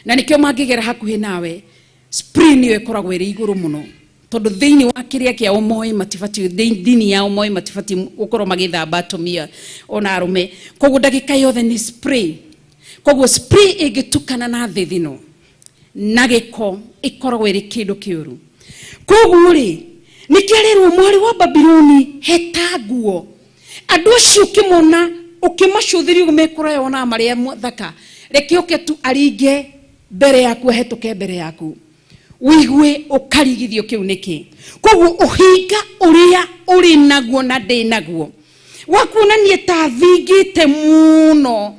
na nĩkĩo mangĩgera hakuhĩ nawe spray nĩyo ĩkoragwo ĩrĩ igũrũ mũno, tondũ thĩinĩ wa kĩrĩa kĩao moĩ matibatiĩ, ndini yao moĩ matibatiĩ gũkorwo magĩthamba atumia ona arũme. Koguo ndagĩka yothe nĩ spray. Koguo spray ĩngĩtukana na thithino na gĩko ĩkoragwo ĩrĩ kĩndũ kĩũru. Koguo rĩ, nĩkĩarĩrwo mwarĩ wa Babiloni heta nguo. Andũ acio ũkĩmona ũkĩmacũthĩria ũguo mekũraya wonaga marĩ thaka, reke oke tu aringe mbere yaku, ahetũke mbere yaku, ũigue ũkarigithio kĩu nĩkĩ. Koguo ũhinga ũrĩa ũrĩ naguo na ndĩ naguo wa kuonania ta thingĩte mũno,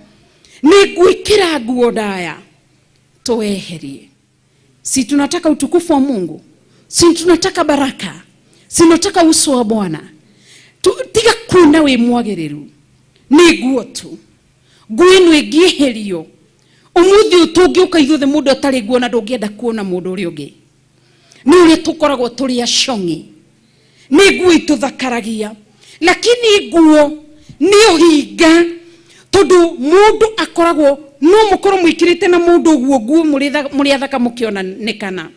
nĩ ngwĩkĩra nguo ndaya, tũweherie. Si tunataka utukufu wa Mungu, si tunataka baraka, si tunataka uso wa Bwana. Tiga kuona wĩ mwagĩrĩru nĩ nguo tu. Nguo ĩno ĩngĩeherio ũmũthĩ ũyũ tũngĩũka ithuothe mũndũ atarĩ nguo na ndũngĩenda kuona mũndũ ũrĩa ũngĩ. Nĩ ũrĩa tũkoragwo tũrĩ acong'i, nĩ nguo itũthakaragia, lakini nguo nĩ ũhinga, tondũ mũndũ akoragwo no mũkorwo mũikĩrĩte na mũndũ ũguo nguo mũrĩ athaka mũkĩonekana,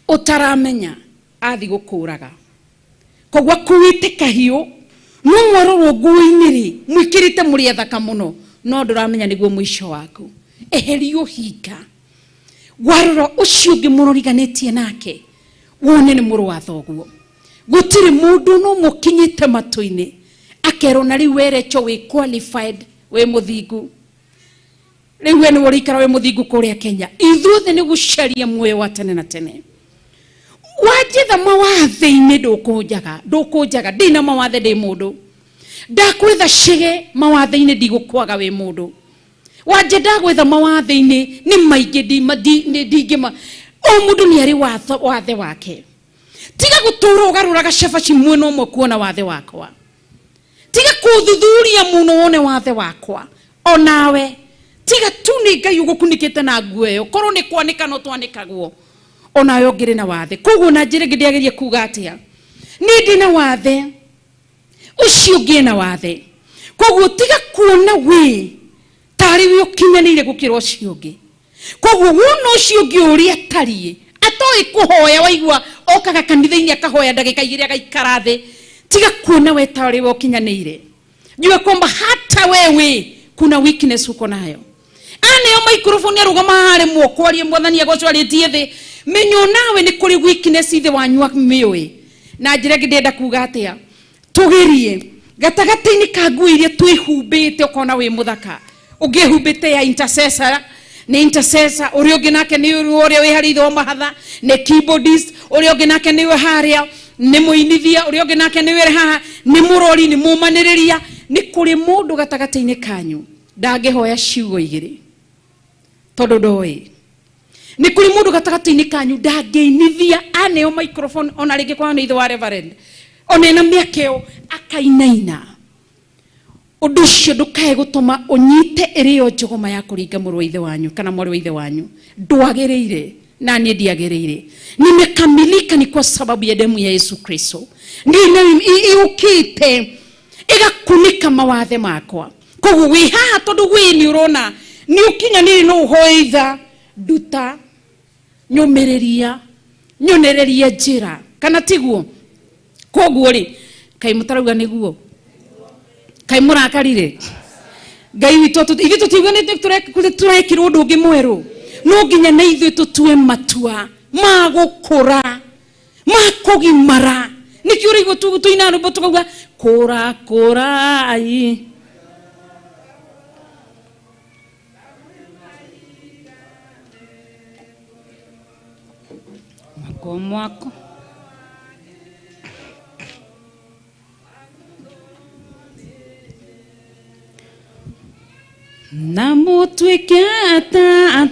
ũtaramenya athi gũkũraga. Koguo akuĩte kahiũ, no mwarorwo nguo-inĩ rĩ, mwĩkĩrĩte mũrĩ athaka mũno, no ndũramenya nĩguo mũico waku. Eheria ũhinga. Warora ũcio ũngĩ mũroriganĩtie nake, wone nĩ mũrũ wa thoguo. Gũtirĩ mũndũ no mũkinyĩte matũ-inĩ akerwo na rĩu werecho wĩ qualified, wĩ mũthingu. Rĩu we nĩwe ũrĩikara wĩ mũthingu kũrĩa Kenya. Ithuothe nĩ gũcaria muoyo wa tene na tene. Wanjĩtha mawathe-inĩ ndũkũnjaga, ndũkũnjaga, ndina mawathe ndĩ mũndũ. Ndakwĩtha cĩge mawathe-inĩ ndigũkwaga wĩ mũndũ. Wanje ndagwĩtha mawathe-inĩ nĩ maingĩ ndingĩma. O mũndũ nĩ arĩ wathe wake. Tiga gũtũra ũgarũraga cabaci mwena ũmwe kuona wathe wakwa. Tiga kũthuthuria mũno wone wathe wakwa. Onawe tiga tu nĩ Ngai ũgũkunĩkĩte na nguo ĩyo, korwo nĩ kwanĩka no twanĩkagwo, onawe ũngĩrĩ na wathe. Koguo na njĩra ĩngĩ ndĩageria kuga atĩa, niĩ ndĩ na wathe, ũcio ũngĩ ena wathe. Koguo tiga kuona wĩ tarĩ wĩ ũkinyanĩire gũkĩra ũcio ũngĩ. Koguo wona ũcio ũngĩ ũrĩa atariĩ, atoĩ kũhoya, waigua okaga kanitha-inĩ akahoya ndagĩka igĩrĩ agaikara thĩ, tiga kuona we tarĩ we ũkinyanĩire. Jua kwamba hata wewe kuna weakness uko nayo. Aneo microphone arugama haha rĩmwe ũkwarie mwathani agocwo arĩtie thĩ, menya onawe nĩ kũrĩ weakness ithe wanyu amĩũĩ. Na njĩra ĩngĩ ndĩrenda kuga atĩa, tũgerie gatagatĩ-inĩ ka nguo iria twĩhumbĩte, ũkona wĩ mũthaka, ũngĩhumbĩte ya intercessor nĩ intercessor, ũrĩa ũngĩ nake nĩ ũrĩa wĩ harĩa ithe wa mahatha nĩ keyboardist, ũrĩa ũngĩ nake nĩ harĩa nĩ mũinithia, ũrĩa ũngĩ nake nĩ wĩrĩ haha nĩ mũrori, nĩ mũmanĩrĩria. Nĩ kũrĩ mũndũ gatagatĩ-inĩ kanyu ndangĩhoya ciugo igĩrĩ tondũ ndoĩ. Nĩ kũrĩ mũndũ gatagatĩ-inĩ kanyu ndangĩinithia aneo microphone ona rĩngĩ kwa nĩ ithe wa reverend, ona ena mĩaka ĩyo akainaina. Ũndũ ũcio ndũkae gũtũma ũnyite ĩrĩo njũgũma ya kũringa mũrũ wa ithe wanyu kana mwarĩ wa ithe wanyu. Ndwagĩrĩire na niĩ ndiagĩrĩire. Nimekamilika ni kwa sababu ya damu ya Yesu Kristo. Ndio yũkĩte ĩgakunĩka mawathe makwa. Koguo wĩ haha tondũ wĩ nĩ ũrona nĩ ũkinyanĩire, no ũhoe itha nduta nyũmĩrĩria nyonereria njĩra, kana tiguo? Koguo rĩ, kaĩ mũtarauga nĩguo? Kaĩ mũrakarire? Ngai witũ ithuĩ tũtiuganĩte tũrekĩrwo ũndũ ũngĩ mwerũ. No nginya na ithuĩ tũtue matua ma gũkũra, ma kũgimara. Nĩkĩo ũraigua tũina rwĩmbo tũkauga kũra kũrai. Mwako mwako. Na mũtuĩke ta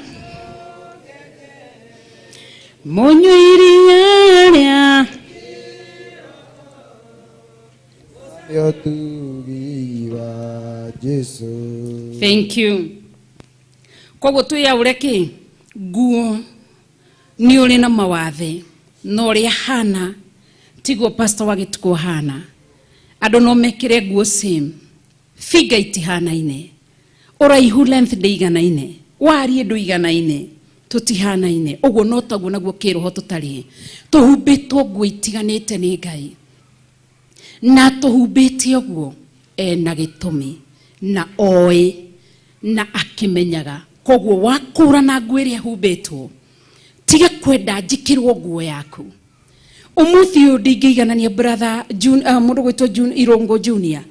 mũnyue iria rĩa Ũtugi wa Jesũ. Thank you. Koguo twĩyaũre kĩ? Nguo nĩ ũrĩ na mawathe, na ũrĩa hana tiguo pastor wa gĩtukũ hana. Andũ no mekĩre nguo same, figure itihanaine, ũraihu length ndĩiganaine, wariĩ ndũiganaine, tũtihanaine. Ũguo no taguo naguo kĩroho tũtariĩ, tũhumbĩtwo nguo itiganĩte nĩ Ngai, na tũhumbĩte ũguo ena gĩtũmi na oĩ na akĩmenyaga. Koguo wakũra na nguo ĩrĩa humbĩtwo, tiga kwenda njĩkĩrwo nguo yaku. Ũmũthĩ ũyũ ndingĩiganania brother June, mũndũ gwĩtwo June Irũngũ Junior,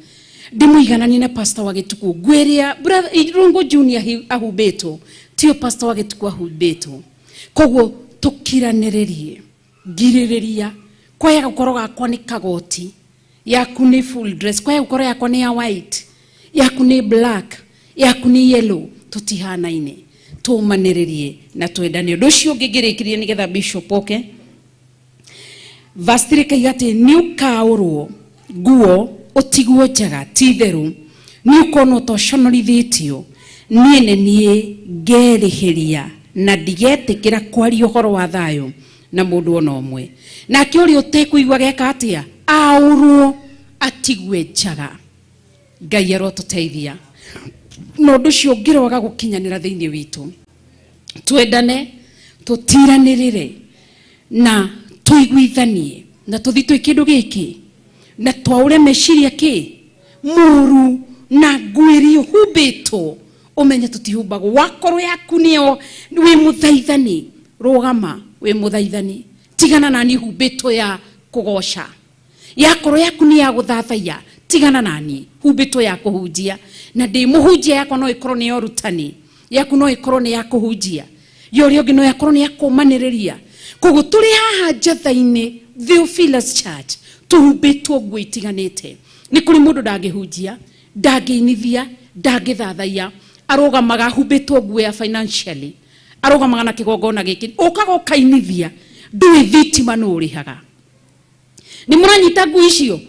ndĩmũigananie na pastor wa gĩtukũ. Nguo ĩrĩa brother Irũngũ Junior ahumbĩtwo tiyo pastor wa gĩtukũ ahumbĩtwo. Koguo tũkiranĩrĩrie, ngirĩrĩria. Kwaya gũkorwo gakwa nĩ kagoti, yaku nĩ full dress, kwaya gũkorwo yakwa nĩ ya white, yaku nĩ black, yaku nĩ yellow, tũtihanaine. Tũmanĩrĩrie na twendane. Ũndũ ũcio ũngĩ ngĩrĩkĩrĩria nĩgetha bishop oke. Verse 3 kaiga atĩ nĩ ũkaũrwo nguo ũtigwo njaga, ti itherũ Nĩ ũkona ũtoconorithĩtio. Niĩ nĩ niĩ ngerĩhĩria na ndigetĩkĩra kwaria ũhoro wa thayũ na mũndũ ona ũmwe. Nake ũrĩa ũtekũigua geka atĩa? Aũrwo atigwe njaga. Ngai arotũteithia. Na ũndũ ũcio ũngĩroga gũkinyanĩra thĩinĩ witũ, twendane, tũtiranĩrĩre na tũiguithanie na tũthi twĩ kĩndũ gĩkĩ na twaũre meciria kĩ mũru na nguĩri ũhumbĩtwo ũmenye tũtihumbagwo. Wakorwo yaku nĩyo wĩ mũthaithani, rũgama wĩ mũthaithani, tigana na niĩ humbĩtwo ya kũgoca. Yakorwo yaku nĩ ya gũthathaiya, tigana na niĩ humbĩtwo ya kũhunjia. Na ndĩ mũhunjia, yakwa no ĩkorwo nĩ ya ũrutani, yaku no ĩkorwo nĩ ya kũhunjia, ya ũrĩa ũngĩ no yakorwo nĩ ya kũmanĩrĩria. Koguo tũrĩ haha njatha-inĩ Theophilus Church tũhumbĩtwo nguo itiganĩte. Nĩ kũrĩ mũndũ ndangĩhunjia, ndangĩinithia, ndangĩthathaiya, arũgamaga ahumbĩtwo nguo ya financially, arũgamaga na kĩgongona gĩkĩ, ũkaga ũkainithia, ndũĩ thitima nũ ũrĩhaga. Nĩ mũranyita nguo icio?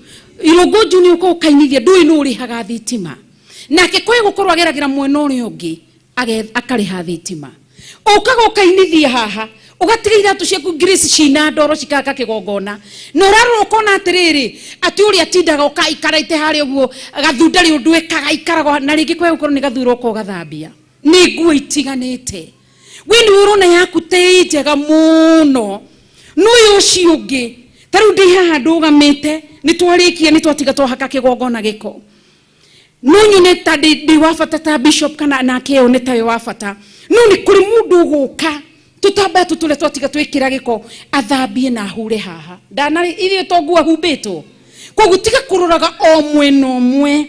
Irũngũ Junior ũka ũkainithia, ndũĩ nũ ũrĩhaga thitima. Nake kwĩ gũkorwo ageragĩra mwena ũrĩa ũngĩ akarĩha thitima. Ũkaga ũkainithia haha, ũgatiga iratũ ciaku grease cina ndoro cikaka kĩgongona. Na ũrarora ũkona atĩrĩrĩ, atĩ ũrĩa atindaga ũka aikarĩte harĩa ũguo, gathunda rĩ ũndũ ekaga aikaraga, na rĩngĩ kwĩ gũkorwo nĩ gathura ũka ũgathambia. Nĩ nguo itiganĩte. We nĩ ũrona yaku tĩ njega mũno, no ũyũ ũcio ũngĩ, ta rĩu ndĩ haha ndũgamĩte, nĩ twarĩkia, nĩ twatiga twahaka kĩgongona gĩko. No nyone ta ndĩ wa bata ta bishop kana nake one ta we wa bata. No nĩ kũrĩ mũndũ ũgũka tũtambaya tũtũ ũrĩa twatiga twĩkĩra gĩko, athambie na ahure haha. Ndana ithuĩ to nguo ahumbĩtwo. Koguo tiga kũroraga o mwena ũmwe,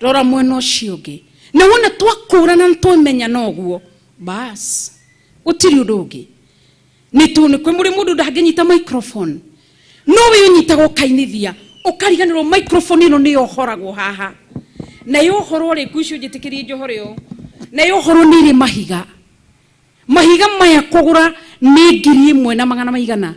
rora mwena ũcio ũngĩ. Na wona twakũrana na twamenyana ũguo, bas gũtirĩ ũndũ ũngĩ. Nĩ tu nĩ kwĩ mũrĩ mũndũ ndangĩnyita microphone, no we ũnyitaga ũkainithia, ũkariganĩrwo microphone ĩno nĩ yohoragwo haha. Na yohorwo rĩ, ngũicio njĩtĩkĩrie njohore ũũ, na yohorwo nĩ ĩrĩ mahiga. Mahiga maya kũgũra nĩ ngiri ĩmwe na magana maigana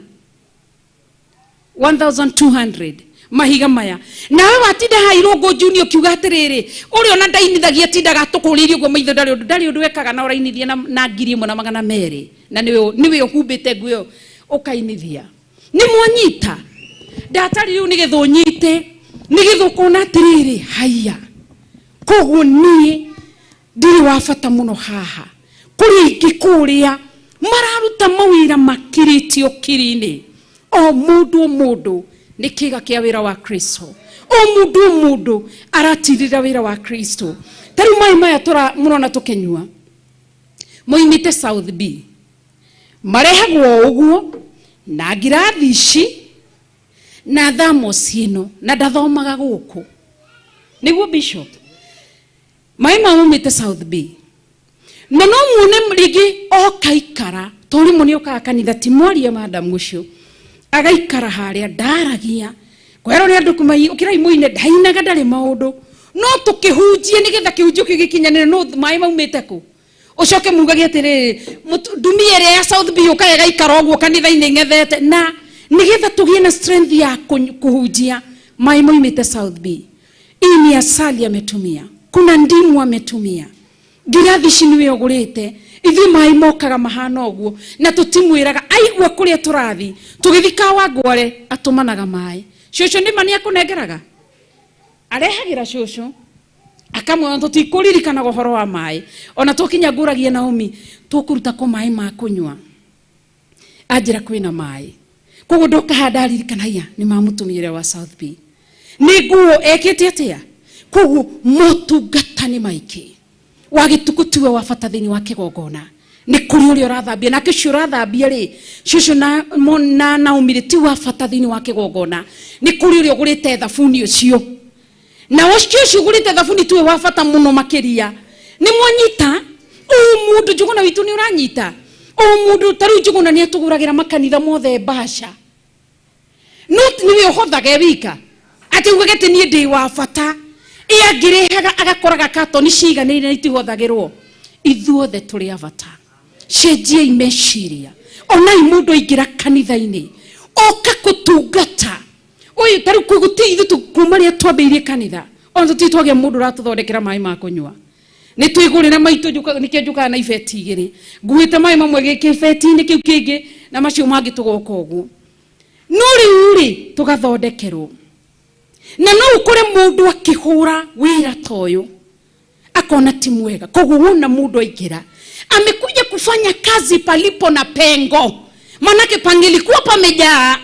1200 mahiga maya. Nawe watinda haha Irũngũ Junior ũkiuga atĩrĩrĩ, ũrĩa ona ndainithagia atindaga atũkũrĩirie ũguo maitho, ndarĩ ũndũ, ndarĩ ũndũ ekaga, na ũrainithia na ngiri ĩmwe na magana merĩ, na nĩwe ũhumbĩte nguo ĩyo ũkainithia. Nĩ mwanyita ndatari rĩu nĩgetha ũnyite, nĩgetha ũkona atĩrĩrĩ, haiya, koguo niĩ ndirĩ wa bata mũno haha. Kũrĩ aingĩ kũrĩa mararuta mawĩra makirĩtio kiri-inĩ. O mũndũ o mũndũ nĩ kĩga kĩa wĩra wa Kristo. O mũndũ o mũndũ aratirĩra wĩra wa Kristo. Ta rĩu maĩ maya mũrona tũkĩnyua moimĩte South B, marehagwo o ũguo na ngirathi ici na thermos ĩno, na ndathomaga gũkũ. Nĩguo Bishop, maĩ ma maumĩte South B. Na no muone rĩngĩ okaikara, tondũ rĩmwe nĩ okaga kanitha, ti mwaria madam ũcio, agaikara harĩa ndaragia, kwerwo nĩ andũ kuma ũkĩrai mũine, ndainaga, ndarĩ maũndũ, no tũkĩhunjie nĩgetha kĩhunjio kĩu gĩkinyanĩre. No maĩ maumĩte kũ? Ũcoke mugage atĩrĩrĩ, ndumia ĩrĩa ya South B ũkaga ĩgaikara ũguo kanitha-inĩ ng'ethete, na nĩgetha tũgĩe na strength ya kũhunjia. Maĩ maumĩte South B. Hii ni asali ametumia, kuna ndimu ametumia, ngirathi ici nĩwe ũgũrĩte. Ithuĩ maĩ mokaga mahana ũguo na tũtimwĩraga. Aigua kũrĩa tũrathi, tũgĩthi Kawangware atũmanaga maĩ. Cũcũ nĩma nĩ akũnengeraga, arehagĩra cũcũ akamwĩra tũtikũririkanaga ũhoro wa maĩ. Ona tũkinya ngũragia Naomi, tũkũruta kũ maĩ ma kũnyua? Anjĩra kwĩna maĩ. Koguo ndoka haha ndaririkana, haiya nĩ ma mũtumia ũrĩa wa South B, nĩ nguo ekĩte atĩa. Koguo motungata nĩ maingĩ. Wa gĩtukũ tiwe wa bata thĩinĩ wa kĩgongona, nĩ kũrĩ ũrĩa ũrathambia, nake ũcio ũrathambia rĩ, cũcũ na Naomi rĩ, ti wa bata thĩinĩ wa kĩgongona, nĩ kũrĩ ũrĩa ũgũrĩte thabuni ũcio, na ũcio ũcio ũgũrĩte thabuni tiwe wa bata mũno makĩria. Nĩ mwanyita ũũ mũndũ Njũgũna witũ nĩ ũranyita ũũ mũndũ. Ta rĩu Njũgũna nĩ atũgũragĩra makanitha mothe mbaca, no nĩwe ũhothage wika atĩ ugage atĩ niĩ ndĩ wa bata. Ĩ angĩrehaga agakoraga katoni ciganĩire na itihothagĩrwo. Ithuothe tũrĩ a bata. Cenjiai meciria. Onai mũndũ aingĩra kanitha-inĩ oka kũtungata ũyũ. Ta rĩu kũguti ithuĩ kuma rĩrĩa twambĩrĩirie kanitha, Ona tũtitwagia mũndũ ũratũthondekera maĩ ma kũnyua. Nĩ twĩgũrĩre maitũ nĩkĩo njũkaga na ibeti igĩrĩ. Nguĩte maĩ mamwe gĩkĩbeti-inĩ kĩu kĩngĩ na macio mangĩ tũgoka ũguo. No rĩu rĩ tũgathondekerwo. Na no ũkore mũndũ akĩhũra wĩra ta ũyũ akona ti mwega. Koguo wona mũndũ aingĩra amekuja kufanya kazi palipo na pengo, manake pangelikuwa pamejaa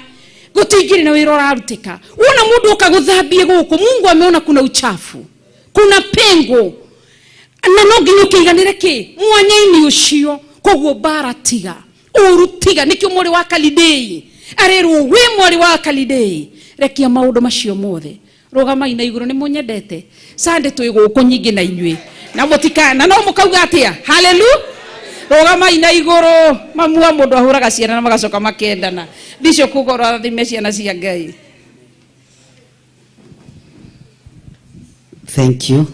gutingiri na wĩra ũrarutĩka. Wona mũndũ oka gũthambie gũkũ, Mungu ameona kuna uchafu, kuna pengo, na no nginya ũkĩiganĩre kĩ mwanya-inĩ ũcio. Koguo mbara tiga, ũru tiga. Nĩkĩo mwarĩ wa Kalidei arerwo, wĩ mwarĩ wa Kalidei, rekia maũndũ macio mothe, rũgamai na igũrũ. Nĩ mũnyendete sande twĩ gũkũ nyingĩ na inyuĩ na mũtikana no mũkauga atĩa haleluya. Rũgamai na igũrũ. Mamu wa mũndũ ahũraga ciana na magacoka makendana. Bishop ũkorwo arathime ciana cia Ngai. Thank you.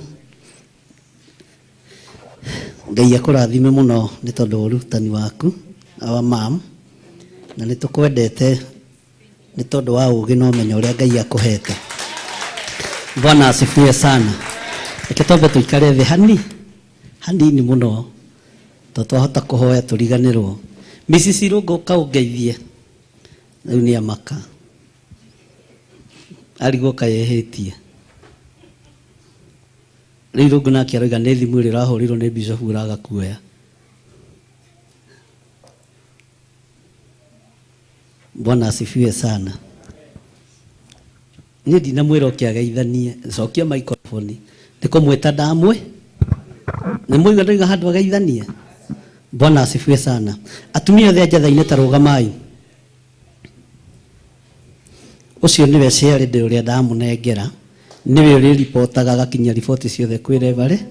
Ngai akũrathime mũno nĩ tondũ wa ũrutani waku, our mom, na nĩ tũkwendete nĩ tondũ wa ũũgĩ na ũmenyo ũrĩa Ngai akũhete. Bwana asifiwe sana. Reke twambe tũikare thĩ hanini mũno tondũ twahota kũhoya tũriganĩrwo. Mrs. Irũngũ ũka ũngeithie. Rĩu nĩ amaka. Arigwo kayehĩtie. Rĩu Irũngũ nake aroiga nĩ thimũ ĩrĩa ũrahũrĩirwo nĩ bishop ũraga kuoya. Bwana asifiwe sana. Niĩ ndinamwĩra ũke ageithanie, cokia microphone. Nĩ kũmwĩta ndamwĩ. Nĩ mũigua ndoiga handũ ageithanie. Bwana asifiwe sana. Atumia othe a njatha-inĩ ta rũgamai. Ũcio nĩwe chairlady ũrĩa ndamũnengera, nĩwe ũrĩ ripotaga agakinyia riboti ciothe kwĩ Reverend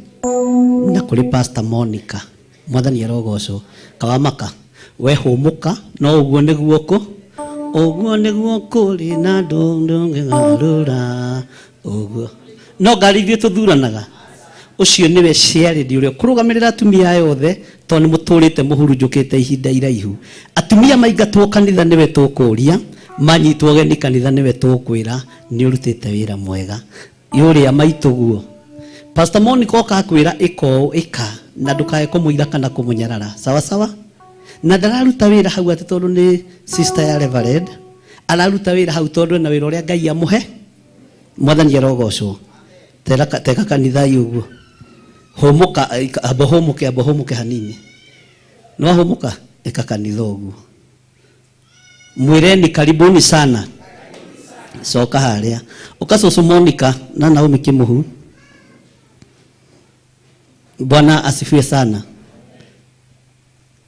na kũrĩ Pastor Monica. Mwathani arogocwo. Kawamaka, we hũmũka, no ũguo nĩguo kũ ũguo nĩguo kũrĩ na ndũngĩgarũra ũguo. No ngari ithuĩ tũthuranaga. Ũcio nĩwe chairlady ũrĩa ũkũrũgamĩrĩra atumia aya othe tondũ nĩ mũtũrĩte mũhurunjũkĩte ihinda iraihu. Atumia maingatwo kanitha nĩwe tũkũria, manyitwo ũgeni kanitha nĩwe tũkwĩra nĩ ũrutĩte wĩra mwega. Yũrĩa maitũguo. Pastor Monica oka akwĩra ĩka ũũ ĩka na ndũkae kũmũira kana kũmũnyarara. Sawa sawa? Na ndararuta wĩra hau atĩ tondũ nĩ sister ya Reverend, araruta wĩra hau tondũ ena wĩra ũrĩa Ngai amũhe. Mwathani arogocwo. Teka kanitha ũguo. Hũmũka, amba hũmũke, amba hũmũke hanini. No hũmũka, ĩka kanitha ũguo. Mwĩreni karibuni sana. Coka harĩa. Ũka cũcũ Monica na Naomi Kĩmũhu. Bwana asifiwe sana.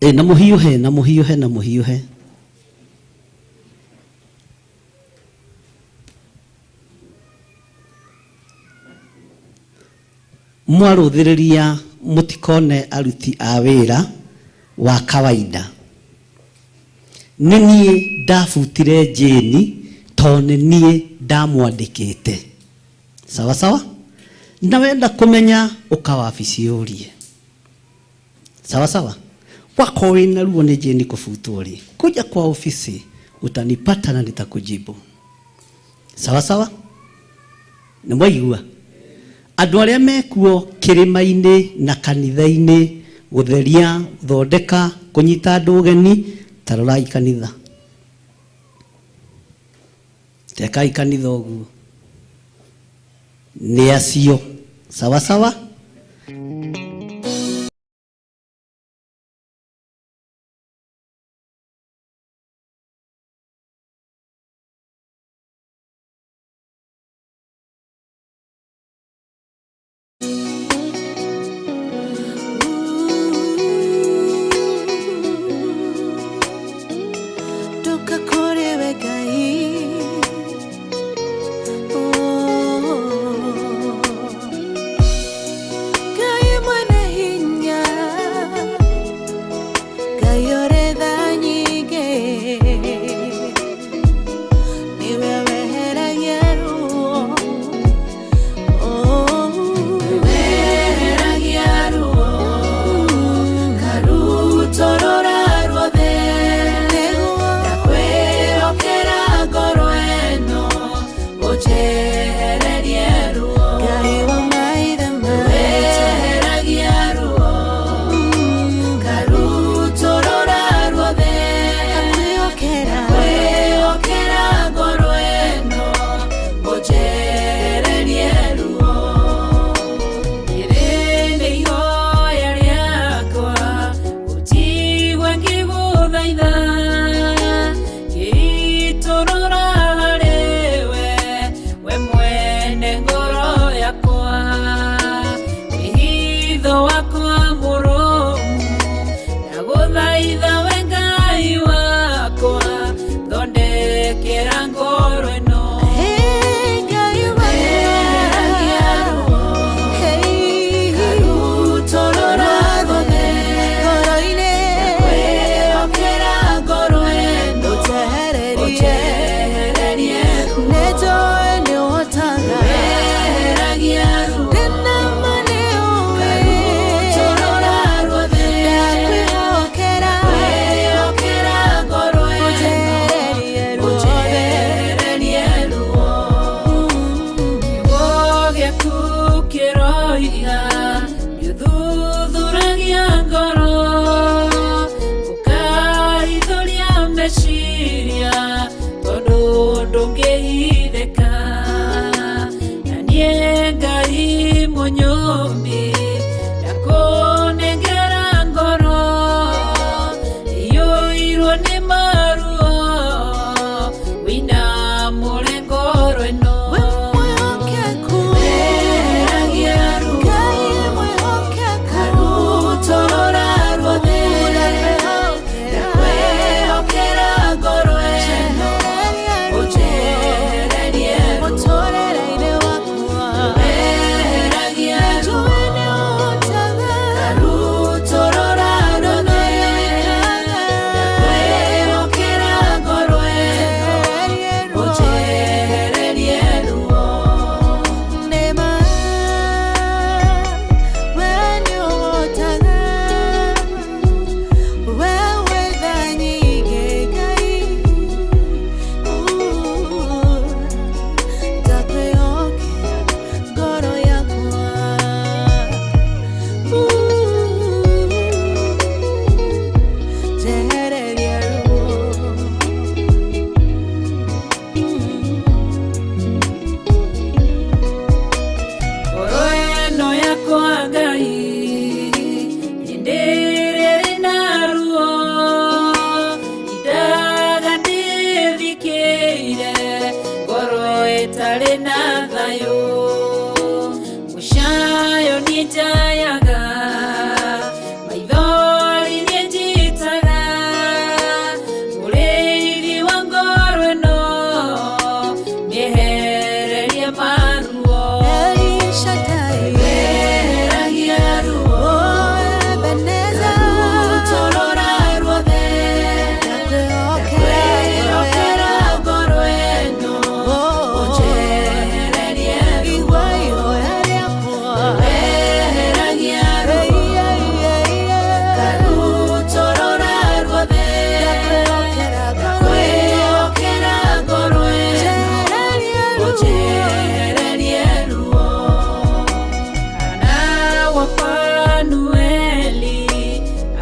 Na mũhiũhe, na mũhiũhe, na mũhiũhe. Mwarũthĩrĩria mũtikone aruti a wĩra wa kawaida. Nĩ niĩ ndabutire Jane tondũ nĩ niĩ ndamwandĩkĩte. Sawa sawa? Na wenda kũmenya ũka wabici ũrie. Sawa sawa? Wako wĩna ruo nĩ Jane kũbutwo rĩ, kuja kwa ofisi utanipata na nitakujibu. Sawa sawa? Nĩ mwaigua? Andũ arĩa mekuo kĩrĩma-inĩ na kanitha-inĩ gũtheria, gũthondeka, kũnyita andũ ũgeni, ta rorai kanitha. Tekai kanitha ũguo. Nĩ acio. Sawa sawa? Watho wakwa mũrũmu, ndagũthaitha we Ngai wakwa, thondekera ngoro ĩno. Eheragia ruo, karutũrũra ruothe, ndakwĩhokera ngoro ĩno, ũnjehererie ruo. Eheragia ruo, karutũrũra ruothe, ndakwĩhokera ngoro ĩno, ũnjehererie ruo. Kiugo gĩaku kĩroiga nĩũthuthuragia ngoro, ũkaithũria meciria, tondũ ndũngĩhithĩka. Na niĩ Ngai mũnyũmbi, ndakũnengera ngoro iyũirwo nĩ maruo, wĩinamũre ngoro ĩno. Eheragia ruo, karutũrũra ruothe, ndakwĩhokera ngoro ĩno, ũnjehererie ruo. Eheragia ruo, karutũrũra ruothe, ndakwĩhokera ngoro ĩno, ũnjehererie ruo. Ngoro ĩno yakwa Ngai, hĩndĩ ĩrĩa ĩrĩ na ruo, indaga ndĩthikĩire, ngoro ĩtarĩ na thayũ. Mũcayo niĩ njayaga, maithori niĩ njitaga, mũrĩithi wa ngoro ĩno, mĩehererie maruo. Eheragia ruo, karutũrũra ruothe, ndakwĩhokera ngoro ĩno, ũnjehererie ruo. Eheragia ruo, karutũrũra ruothe, ndakwĩhokera ngoro ĩno, ũnjehererie ruo. Hana wa Fanueli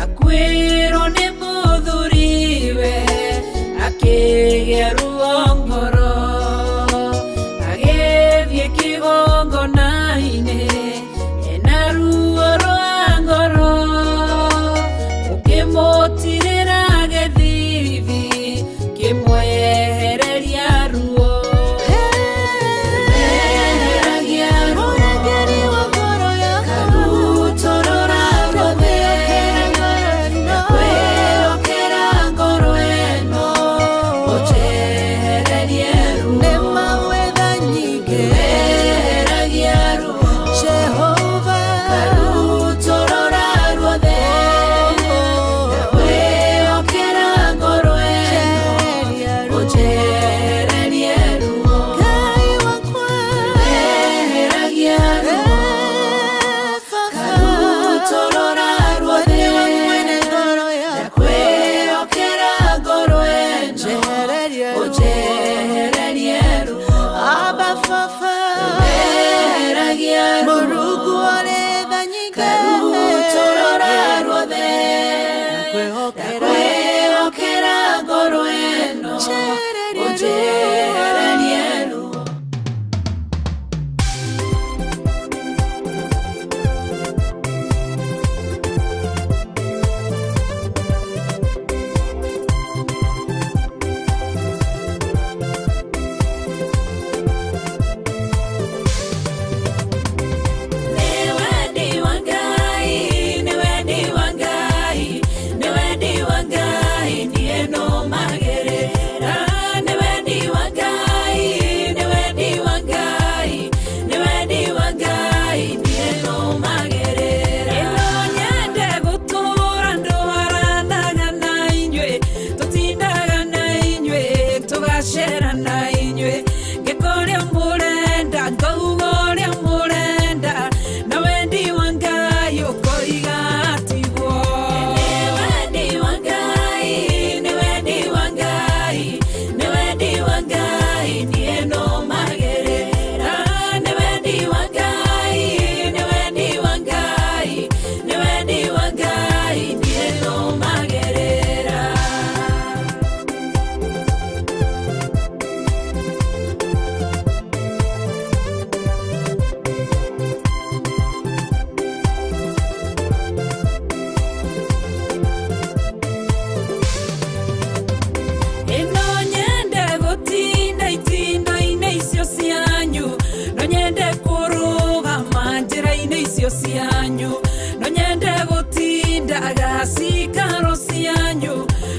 akuĩrwo nĩ mũthuriwe, akĩgĩa ruo ngoro, agĩthiĩ kĩgongona-inĩ ena ruo rwa ngoro, ũkĩmũtirĩra gĩthithi, kĩmwehereria ruo. Eheragia ruo, karutũrũra ruothe, ndakwĩhokera ngoro ĩno, ũnjehererie ruo. Eheragia ruo, karutũrũra ruothe, ndakwĩhokera ngoro ĩno, ũnjehererie ruo. Eheragia ruo, karutũrũra ruothe, ndakwĩhokera ngoro ĩno, ũnjehererie ruo. Eheragia ruo, karutũrũra ruothe, ndakwĩhokera ngoro ĩno, ũnjehererie ruo. Nĩ wendi wa Ngai. cianyu no nyende gũtindaga cikaro cianyu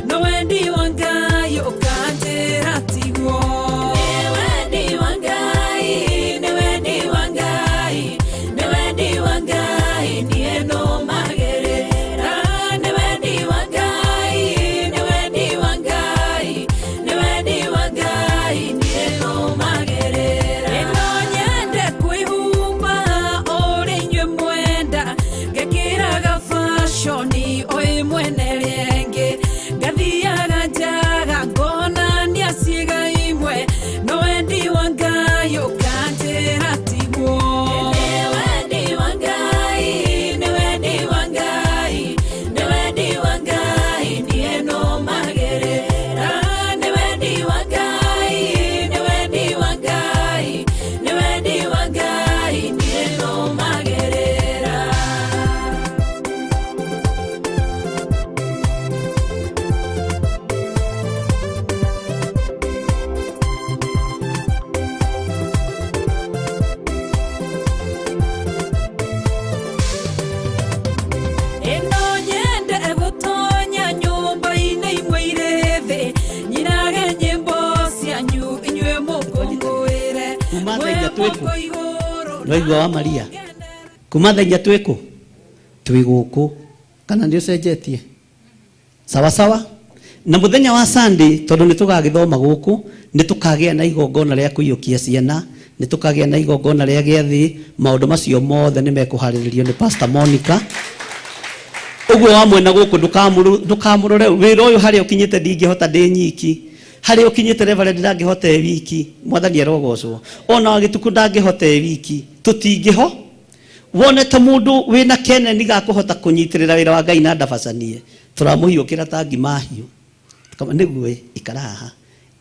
no wendi wa Ngai ũkanjĩra tiguo. Nĩ wendi wa Ngai, nĩ wendi wa Ngai, nĩ wendi wa Ngai niĩ nũmagĩrĩra. Nĩ wendi wa Ngai, nĩ wendi wa Ngai, nĩ wendi wa Ngai niĩ nũmagĩrĩra. Ĩno nyende kwĩhumba ũrĩa inyuĩ mwenda, ngekĩraga fashion o ĩmwe na ĩrĩa ĩngĩ, ngathiaga njaga ngonania ciĩga imwe, no wendi wa Ngai ũkanjĩra tiguo. Nĩ wendi wa Ngai, nĩ wendi wa Ngai, nĩ wendi wa Ngai niĩ nũmagĩrĩra. Nĩ wendi wa Ngai, nĩ wendi wa Ngai, nĩ wendi wa Ngai niĩ nũmagĩrĩra. Ĩno nyende gũtonya nyũmba-inĩ imwe irĩ thĩ, nyinage nyĩmbo cianyu inyuĩ mũkũngũĩre. Kuma thaa Mwĩ inya twĩ kũ? moko igũrũ Nĩwaigua wa Maria? Kuma thaa inya twĩ kũ? Twĩ gũkũ. Kana nĩ ũcenjetie? Sawa sawa. Na mũthenya wa Sunday tondũ nĩ tũgagĩthoma gũkũ, nĩ tũkagĩa na igongona rĩa kũiyũkia ciana, nĩ tũkagĩa na igongona rĩa gĩathĩ, maũndũ macio mothe nĩ mekũharĩrĩrio nĩ Pastor Monica. Ũguo wa mwena gũkũ ndũkamũrore wĩra ũyũ harĩa ũkinyĩte ndingĩhota ndĩ nyiki, harĩa ũkinyĩte Reverend ndangĩhota e wiki, mwathani arogocwo, ona wa gĩtukũ ndangĩhota e wiki, tũtingĩho. Wone ta mũndũ wĩna keneni ga kũhota kũnyitĩrĩra wĩra wa Ngai na ndabacanie, tũramũhiũkĩra ta ngima hiũ. Kama nĩguo ikara haha,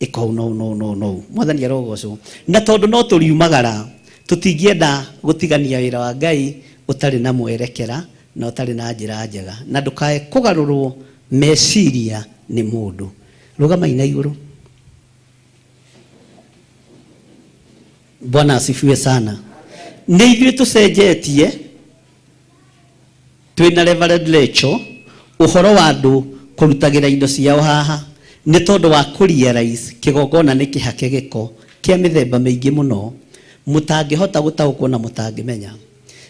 ĩka ũũ no no no no, mwathani arogocwo. Na tondũ no tũriumagara, tũtingĩenda gũtigania wĩra wa Ngai ũtarĩ na mwerekera na ũtarĩ na njĩra njega, na ndũkae kũgarũrwo meciria nĩ mũndũ. Rũgamai na igũrũ. Bwana asifiwe sana. Nĩ ithuĩ tũcenjetie twĩna Reverend Lecho ũhoro wa andũ kũrutagĩra indo ciao haha nĩ tondũ wa kũrealize kĩgongona nĩ kĩhake gĩko kĩa mĩthemba mĩingĩ mũno mũtangĩhota gũtaũkwo na mũtangĩmenya.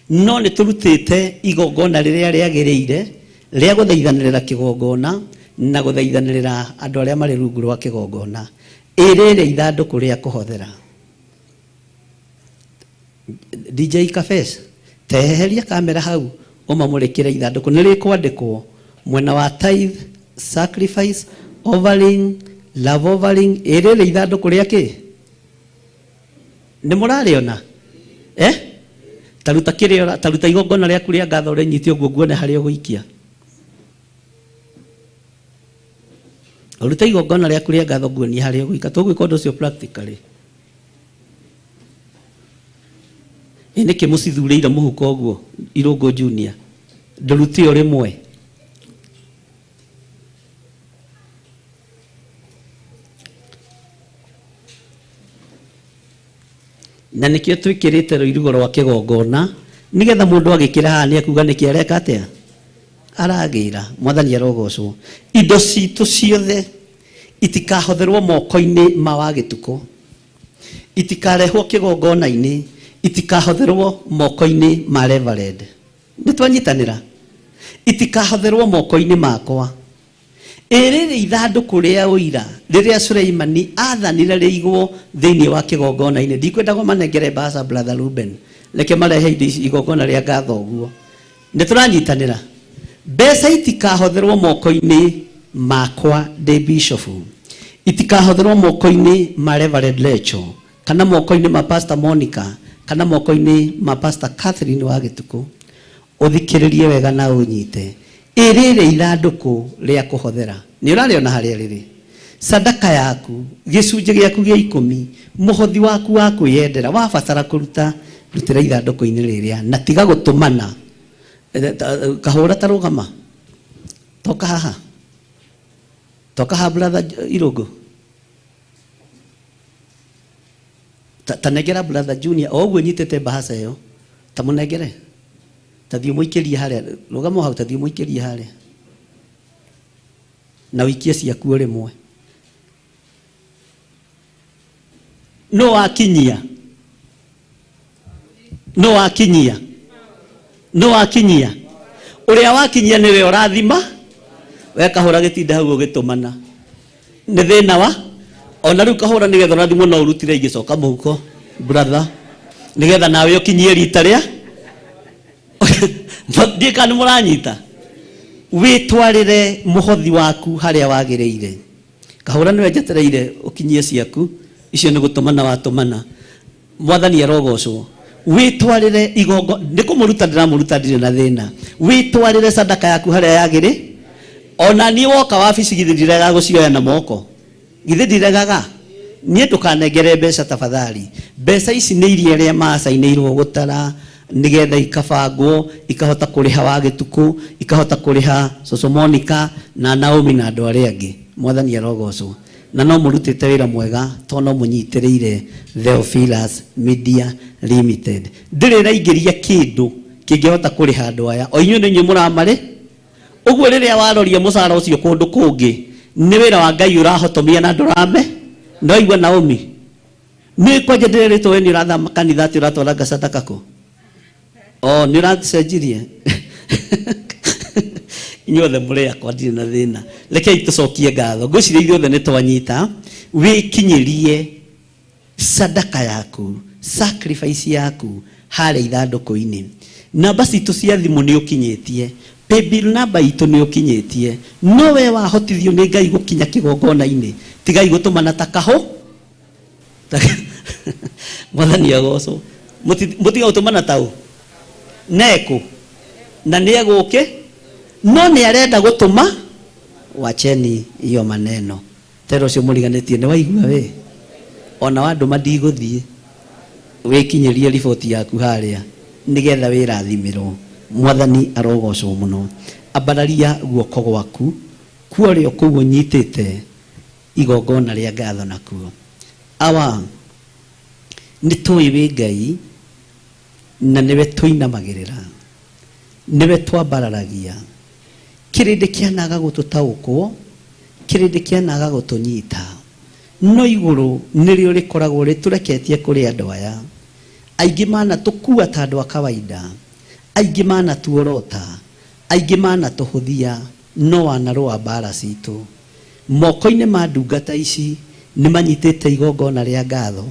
No nĩ tũrutĩte igongona rĩrĩa rĩagĩrĩire rĩa gũthaithanĩrĩra kĩgongona na gũthaithanĩrĩra andũ arĩa marĩ rungu rwa kĩgongona, ĩrĩrĩ ithandũkũ rĩa kũhothera. DJ Kafes, teheria kamera hau ũmamũrĩkĩre ithandũkũ nĩ rĩkwandĩkwo mwena wa tithe, sacrifice, offering, love offering, ĩrĩrĩ ithandũkũ rĩa kĩ? Nĩ mũrarĩona? Taruta kĩrĩa, taruta igongona rĩaku rĩa ngatho ũrĩnyite ũguo nguone harĩa ũgũikia. Ũrute igongona rĩaku rĩa ngatho nguonie harĩa ũgũikia. Tũgwĩka ũndũ ũcio practically. Ĩ nĩkĩ mũcithurĩire mũhuko ũguo Irũngũ Junior? Ndũrute o rĩmwe. Na nĩkĩo twĩkĩrĩte rũirigo rwa kĩgongona nĩgetha mũndũ agĩkĩra haha nĩekuga nĩkĩ areka atĩa? Aragĩra. Mwathani arogocwo. Indo citũ ciothe itikahotherwo moko-inĩ ma wa gĩtukũ, itikarehwo kĩgongona-inĩ, itikahotherwo moko-inĩ ma Reverend. Nĩ twanyitanĩra? Itikahotherwo moko-inĩ makwa. Ĩrĩrĩ ithandũkũ rĩa ũira rĩrĩa Suleimani aathanire rĩigwo thĩinĩ wa kĩgongona-inĩ. Ndikwenda kũmanengere mbaca brother Ruben, reke marehe indo ici igongona rĩa ngatho ũguo. Nĩ tũranyitanĩra? Mbeca itikahotherwo moko-inĩ makwa ndĩ bishop, itikahotherwo moko-inĩ ma Reverend Lecho, kana moko-inĩ ma Pastor Monica, kana moko-inĩ ma Pastor Catherine wa Gĩtukũ. Ũthikĩrĩrie wega na ũnyite. Ĩrĩrĩ ithandũkũ rĩa kũhothera. Nĩ ũrarĩona harĩa rĩrĩ? Sadaka yaku, gĩcunjĩ gĩaku gĩa ikũmi, mũhothi waku wa kwĩyendera, wabatara kũruta, rutĩra ithandũkũ-inĩ rĩrĩa, na tiga gũtũmana. Kahũra ta rũgama. Toka haha. Toka haha brother Irũngũ. Ta nengera brother Junior, o ũguo nyitĩte mbahaca ĩyo. Ta mũnengere. Tathiĩ mũikĩrie harĩa, rũgama hau, tathiĩ mũikĩrie harĩa na wikie ciaku o rĩmwe. No wakinyia, no wakinyia, no wakinyia. Ũrĩa wakinyia nĩwe ũrathima. We kahũra gĩtinda hau ũgĩtũmana nĩ thĩna wa ona rĩu kahũra nĩgetha ũrathimwo no ũrutire igĩcoka mũhuko brother, nĩgetha nawe ũkinyie rita rĩa ndiĩ kana nĩ mũranyita. Wĩtwarĩre mũhothi waku harĩa wagĩrĩire. Kahũra nĩwe njetereire ũkinyie ciaku icio nĩ gũtũmana watũmana. Mwathani arogocwo. Wĩtwarĩre igongo, nĩ kũmũruta ndĩramũruta ndirĩ na thĩna. Wĩtwarĩre sadaka yaku harĩa yagĩrĩ. Ona niĩ woka wabici githĩ ndiregaga gũcioya na moko, githĩ ndiregaga? Niĩ ndũkanengere mbeca tafadhali. Mbeca ici nĩ iria arĩa macainĩirwo gũtara nĩgetha ikabangwo ikahota kũrĩha wa gĩtukũ, ikahota kũrĩha Cũcũ Monica na Naomi na andũ arĩa angĩ. Mwathani arogocwo. Na no mũrutĩte wĩra mwega tondũ no mũnyitĩrĩire Theophilus Media Limited. Ndĩrĩ ĩraingĩria kĩndũ kĩngĩhota kũrĩha andũ aya, o inyuĩ nĩ inyuĩ mũramarĩ. Ũguo rĩrĩa waroria mũcara ũcio kũndũ kũngĩ, nĩ wĩra wa Ngai ũrahotomia na ndũrame. No igua Naomi, nĩ kwanja ndĩrerĩtwo we nĩ ũrathama kanitha atĩ ũratwara sadaka kũ? O nĩ ũracenjirie. Inyuothe mũrĩ akwa ndirĩ na thĩna. Rekei tũcokie ngatho. Ngwĩciria ithuothe nĩ twanyita. Wĩkinyĩrie sadaka yaku, sacrifice yaku harĩa ithandũkũ-inĩ. Namba citũ cia thimũ nĩ ũkinyĩtie, paybill namba itũ nĩ ũkinyĩtie, no we wahotithio nĩ Ngai gũkinya kĩgongona-inĩ, tigai gũtũmana ta kahũ. Mwathani agocwo. Mũtiga gũtũmana ta ũ nekũ na nĩ egũke, no nĩ arenda gũtũma. Wacheni hiyo maneno. Tero ũcio mũriganĩtie nĩ waigua we, ona wandũma ndigũthiĩ. Wĩkinyĩrie riboti yaku harĩa nĩgetha wĩrathimĩrwo. Mwathani arogocwo mũno. Ambararia guoko gwaku kuorĩo kũu ũnyitĩte igongona rĩa ngatho nakuo. Awa, nĩ tũĩ wĩ Ngai na nĩwe tũinamagĩrĩra, nĩwe twambararagia. Kĩrĩndĩ kĩanaga gũtũtaũkwo, kĩrĩndĩ kĩanaga gũtũnyita, no igũrũ nĩrĩo rĩkoragwo rĩtũreketie kũrĩ andũ aya. Aingĩ manatũkua ta andũ a kawaida, aingĩ manatuorota, aingĩ manatũhũthia, no wanarũa mbara citũ. Moko-inĩ ma ndungata ici nĩ manyitĩte igongona rĩa ngatho,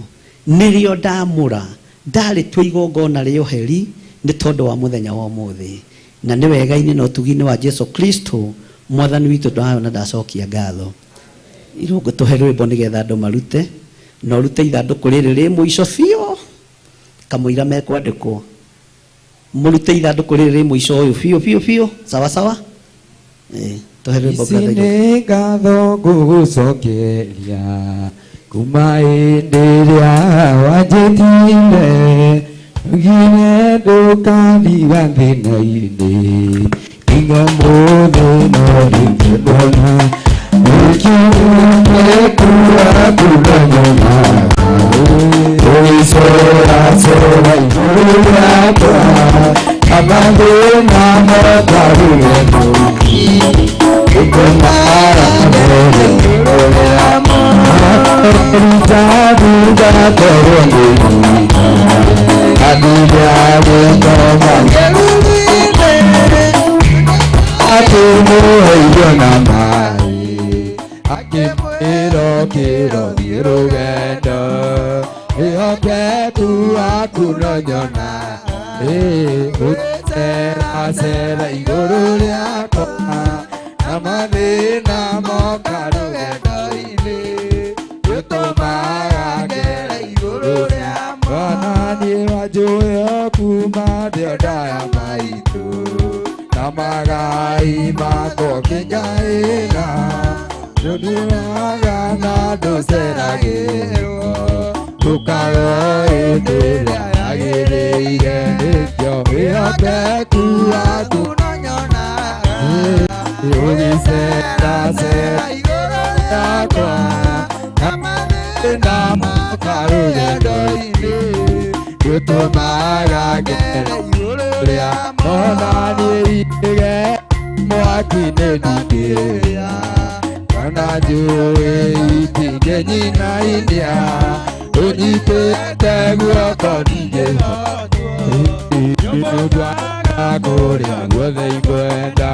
nĩrĩo ndamũra ndarĩtua igongona rĩa ũheri nĩ tondũ wa mũthenya wa ũmũthĩ. Na nĩ wega-inĩ na ũtugi-inĩ wa Jesu Kristo mwathani witũ ndayo na ndacokia ngatho. Irũngũ tũhe rwĩmbo nĩgetha andũ marute, na ũrute ithandũkũ rĩrĩ rĩ mũico biũ kamũira mekwandĩkwo. Mũrute ithandũkũ rĩrĩ rĩ mũico ũyũ biũ biũ biũ, sawa sawa. Tũhe rwĩmbo Ici nĩ ngatho ngũgũcokeria kuma hĩndĩ ĩrĩa wanjĩtire, ugire ndũkandiga thĩna-inĩ, nginya ũmũthĩ no ndingĩkuona. Wĩkinyĩte waku na nyonaga, ũgĩceracera igũrũ rĩakwa, na mathĩna moka rũgendo-inĩ, ũtũmaga ngere igũrũ rĩamo. Ruta ngakorwo ndĩ mũira, andũ akĩmũhe irio na maĩ, akĩmwĩra ũkĩra ũthiĩ rũgendo, wĩhokeku waku no nyona. Ũceracera igũrũ rĩakwa, na mathĩna moka rũgendo-inĩ, ũtũmaga ngere igũrũ rĩamo. Ona niĩ wanjũĩ o kuma ndĩ o nda ya maitũ, na magai makwa ũkĩngaĩra, ndũnduaga na ndũceragĩrwo, ndũkarwo hĩndĩ ĩrĩa yagĩrĩire, nĩkĩo wĩhokeku waku no nyonaga. Ũgĩceracera igũrũ rĩakwa, na mathĩna moka rũgendo-inĩ, ũtũmaga ngere igũrũ Rĩa ona niĩ ingĩge mwaki nĩ ndingĩhĩa kana njũĩ itingĩnyinainia ũnyitĩte guoko ndingĩhotwo nĩndwara kũrĩa guothe ingwenda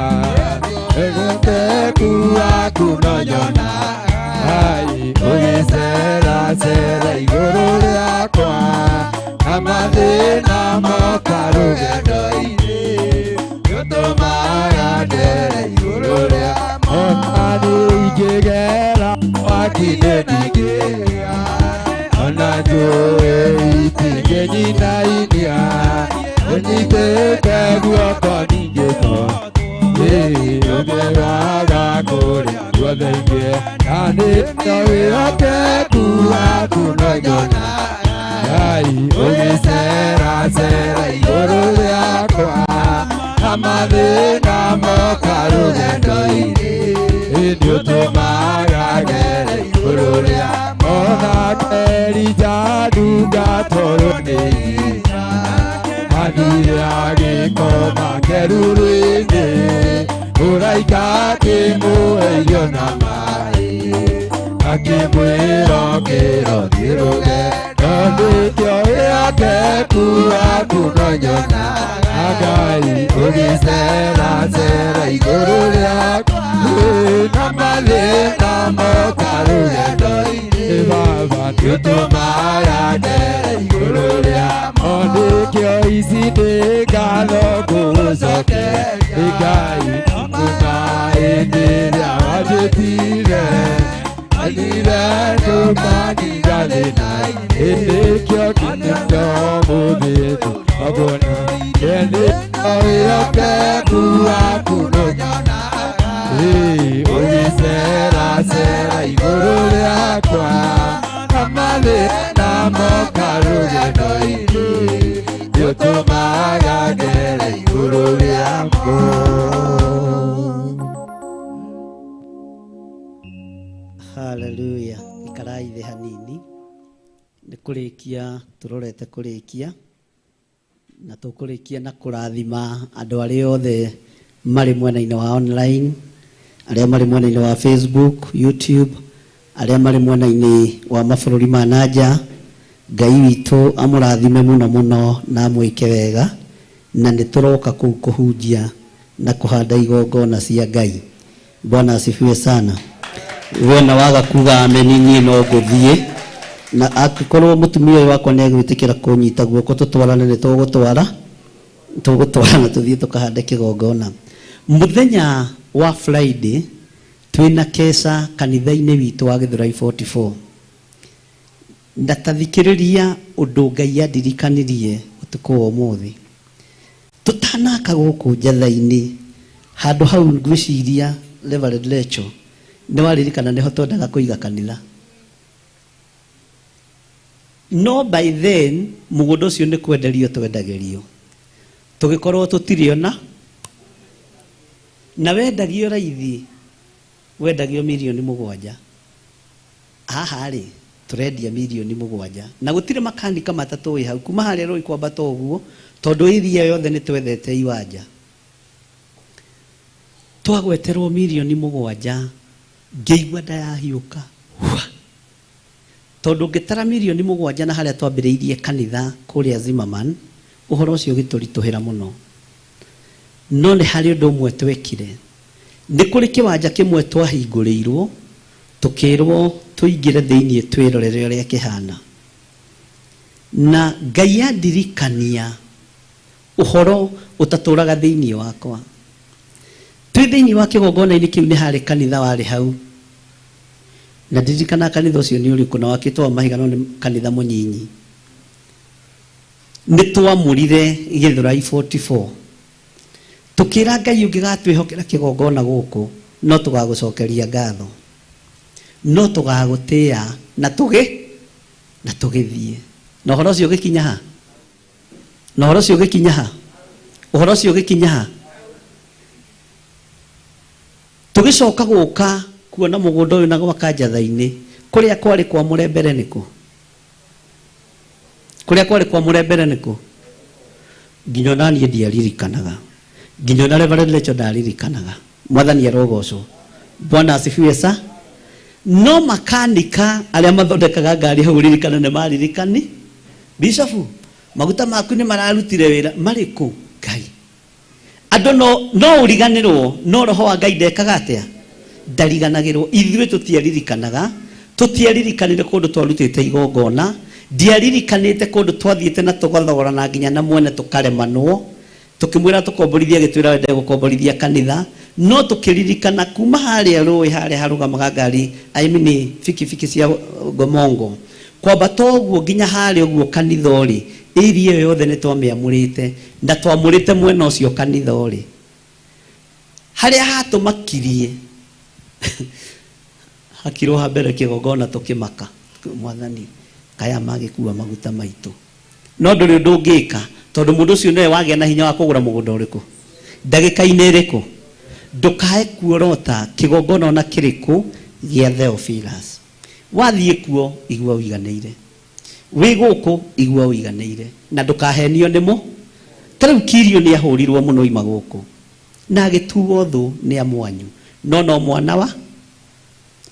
wĩhokeku waku no nyonaga Ngai ũgĩceracera igũrũ rĩakwa na mathĩna moka rũgendo-inĩ nĩũtũmaga ndere igũrũ rĩa ona niĩ ingĩgera mwaki-inĩ ndingĩhĩa ona njũĩ itingĩnyinainia ũnyitĩte guoko ndingĩhotwo ũtheraga kũrĩa guothe ingĩenda nĩkĩo wĩhokeku waku no nyonaga Ngai ũgĩceracera igũrũ rĩakwa na mathĩna moka rũgendo-inĩ nĩũtũmaga ngere igũrũ rĩa onake Elija ndungatũrwo nĩ hinya athire agĩkoma keruru-inĩ mũraika akĩmũhe irio na maĩ akĩmwĩra ũkĩra ũthiĩ rũgendo nĩkĩo wĩhokeku waku no nyonaga Ngai ũgĩceracera igũrũ rĩakwa na mathĩna moka rũgendo-inĩ baba nĩũtũmaga ndere igũrũ rĩamo nĩkĩo ici nĩ ngatho ngũgũcokeria Ngai kuma hĩndĩ ĩrĩa wanjĩtire athire ndũkandiga thĩna-inĩ nĩkĩo nginya ũmũthĩ ũguo nĩkĩo wĩhokeku waku no nyonaga ũgĩceracera igũrũ rĩakwa na mathĩna moka rũgendo-inĩ nĩũtũmaga ngere igũrũ rĩamo. Haleluya. Ikarai thĩ hanini nĩ kũrĩkia tũrorete kũrĩkia na tũkũrĩkia na kũrathima andũ arĩa othe marĩ mwena-inĩ wa online, arĩa marĩ mwena-inĩ wa Facebook, YouTube, arĩa marĩ mwena-inĩ wa mabũrũri ma nanja. Ngai witũ amũrathime mũno mũno na amwĩke wega, na nĩ tũroka kũu kũhunjia na kũhanda igongona cia Ngai. Bwana asifiwe sana. Wona waga kuga ameni niĩ no ngũthiĩ, na angĩkorwo mũtumia ũyũ wakwa nĩ egwĩtĩkĩra kũnyita guoko tũtwarane, nĩ tũgũtwara tũgũtwarana tũthiĩ tũkahande kĩgongona. Mũthenya wa Friday twĩna keca kanitha-inĩ witũ wa Gĩthũrai 44 na tathikĩrĩria ũndũ Ngai andirikanirie ũtukũ wa ũmũthĩ. Tũtanaka gũkũ njatha-inĩ handũ hau ngwĩciria Reverend Lecho nĩ waririkana nĩho twendaga kũiga kanitha, no by then mũgũnda ũcio nĩ kwenderio twendagĩrio, tũgĩkorwo tũtirĩ ona na wendagio raithi, wendagio mirioni 7. Haha rĩ tũrendia mirioni 7 na gũtirĩ makanika matatũ wĩ hau kuma harĩa rũĩ kwambata ũguo, tondũ area yothe nĩ twethete iwanja. Twagweterwo mirioni 7, ngĩigua nda yahiũka hua, tondũ ngĩtara mirioni 7 na harĩa twambĩrĩirie kanitha kũrĩa Zimmerman, ũhoro ũcio ũgĩtũritũhĩra mũno. No nĩ harĩ ũndũ ũmwe twekire, nĩ kũrĩ kĩwanja kĩmwe twahingũrĩirwo, tũkĩrwo tũingĩre thĩiniĩ twĩrorere ũrĩa kĩhana, na Ngai andirikania ũhoro ũtatũraga thĩiniĩ wakwa. Twĩ thĩiniĩ wa kĩgongona-inĩ kĩu nĩ harĩ kanitha warĩ hau, na ndirikana kanitha ũcio nĩ ũrĩkũ na wakĩtwo wa mahiga, no nĩ kanitha mũnyinyi. Nĩ twamũrire Gĩthũrai 44, tũkĩra Ngai ũngĩgatwĩhokera kĩgongona gũkũ no tũgagũcokeria ngatho, no tũgagũtĩa, na tũgĩ na tũgĩthiĩ na ũhoro ũcio ũgĩkinya ha, na ũhoro ũcio ũgĩkinya ha, ũhoro ũcio ũgĩkinya ha. Tũgĩcoka gũka kuona mũgũnda ũyũ na gwaka njatha-inĩ kũrĩa kwarĩ kwa mũrembere nĩkũ, kũrĩa kwarĩ kwa mũrembere nĩkũ. Nginya ona niĩ ndiaririkanaga. Nginya ona Reverend Lecho ndaririkanaga. Mwathani arogocwo. Bwana asifiwe sa. No makanika arĩa mathondekaga ngari hau ririkana nĩ maririkani. Bishofu, maguta maku nĩ mararutire wĩra marĩkũ? Ngai. Andũ no ũriganĩrwo, no roho wa Ngai ndekaga atĩa? Ndariganagĩrwo. Ithuĩ tũtiaririkanaga, tũtiaririkanire kũndũ twarutĩte igongona, ndiaririkanĩte kũndũ twathiĩte na tũgathogorana nginya na mwene tũkaremanwo, tukimwira tukomborithia gitwira wende gukomborithia kanitha, no tukiririkana kuma haria rũĩ haria harugamaga ngari, I mean bikibiki cia Ngomongo, kwambata ũguo nginya haria ũguo kanitha ũrĩ, area ĩyo yothe nĩ twamĩamũrĩte na twamũrĩte mwena ũcio kanitha ũrĩ. Haria hatũmakirie hakirwo ha mbere kĩgongona tũkĩmaka, mwathani kaya magĩkua maguta maitũ. No ndũrĩ ũndũ ũngĩka tondũ mũndũ ũcio nĩwe wagĩa na hinya wa kũgũra mũgũnda ũrĩkũ, ndagĩka-inĩ ĩrĩkũ. Ndũkae kuorota kĩgongona ona kĩrĩkũ gĩa Theophilus. Wathiĩ kuo igua ũiganĩire, wĩ gũkũ igua ũiganĩire, na ndũkahenio nĩmo. Ta rĩu Kirio nĩ ahũrirwo mũno ima gũkũ na agĩtuo thũ nĩ amwanyu, no mwana wa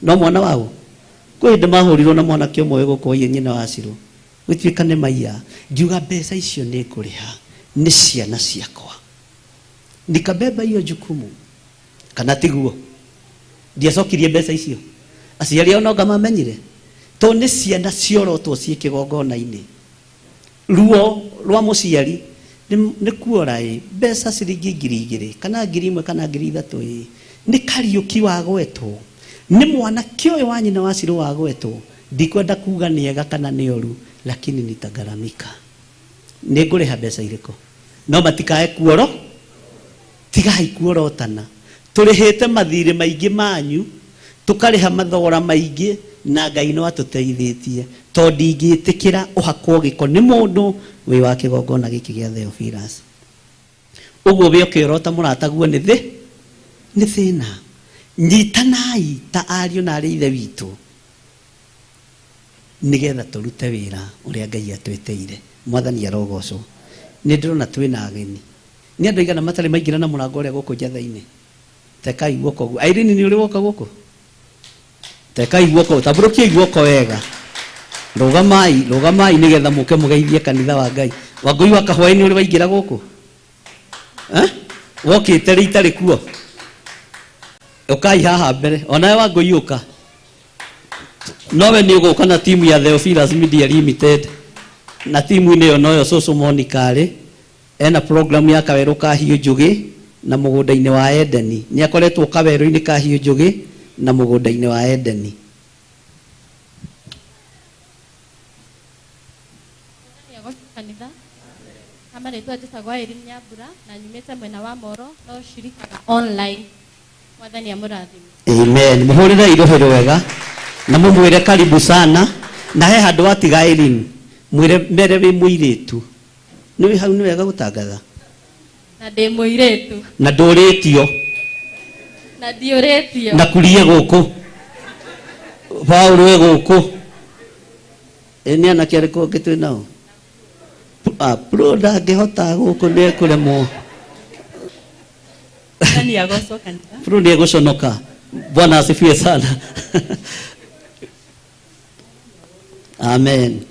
no mwana wao. Kwĩ hĩndĩ mahũrirwo na mwanake ũmwe wĩ gũkũ waiye nyina wa Cirũ, gũtuĩka nĩ maiya. Ngiuga mbeca icio nĩ ngũrĩha nĩ ciana ciakwa, nikabeba hiyo jukumu. Kana tiguo? Ndiacokirie mbeca icio, aciari ao no anga mamenyire, tondũ nĩ ciana ciorotwo ciĩ kĩgongona-inĩ. Ruo rwa mũciari nĩ kuora ĩ mbeca ciringi 2,000 kana 1,000 kana 3,000 ĩ nĩ Kariũki wagwetwo, nĩ mwanake ũyũ wa nyina wa Cirũ wagwetwo. Ndikwenda kuga nĩ ega kana nĩ oru, lakini nitagaramika. Nĩ ngũrĩha mbeca irĩkũ? No matikae kuoro, tigai kuorotana. Tũrĩhĩte mathirĩ maingĩ manyu, tũkarĩha mathogora maingĩ, na Ngai no atũteithĩtie. Tondũ ndingĩtĩkĩra ũhakwo gĩko nĩ mũndũ wĩ wa kĩgongona gĩkĩ gĩa Theophilus. Ũguo wĩ ũkĩorota mũrataguo nĩ thĩ, nĩ thĩna. Nyitanai ta ariũ na arĩ ithe witũ, nĩgetha tũrute wĩra ũrĩa Ngai atwĩtĩire. Mwathani arogocwo. Nĩ ndĩrona twĩna ageni. Nĩ andũ aigana matarĩ maingĩra na mũrango ũrĩa gũkũ njatha-inĩ? Tekai guoko guo. Irene nĩ ũrĩ woka gũkũ? Tekai guoko, tambũrũkiai guoko wega. Rũgamai, rũgamai nĩgetha mũke mũgeithie kanitha wa Ngai. Wangũi wa Kahwaĩ nĩ ũrĩ waingĩra gũkũ? Wokĩte rĩ itarĩ kuo? Ũkai haha mbere. Onawe Wangũi ũka. Nowe nĩ ũgũka na timu ya Theophilus Media Limited. Na timu-inĩ ĩyo noyo cũcũ Monica arĩ. Ena program ya kawerũ ka Hiũ Njũgĩ na mũgũnda-inĩ wa Edeni. Nĩ akoretwo kawerũ-inĩ ka Hiũ Njũgĩ na mũgũnda-inĩ wa Edeni. Kanitha amarĩtwa njĩtagwo Irene Nyambura na nyumĩte mwena wa Moro no cirikaga online. Mwathani amũrathime. Amen. Mũhũrĩre irohero wega na mũmwĩre karibu sana. Na he handũ watiga Irene, mwĩre mere wĩ mũirĩtu. Nĩ wĩ hau nĩ wega gũtangatha. Na ndĩ mũirĩtu. Na ndũrĩtio. Na ndiũrĩtio. Na kurie gũkũ. Paũlũ e gũkũ. Ĩ nĩ anake arĩkũ angĩ twĩ nao? Pro ndangĩhota gũkũ nĩ ekũremwo. Mwathani agocwo kanitha. Pro nĩ egũconoka. Bwana asifiwe sana. Amen.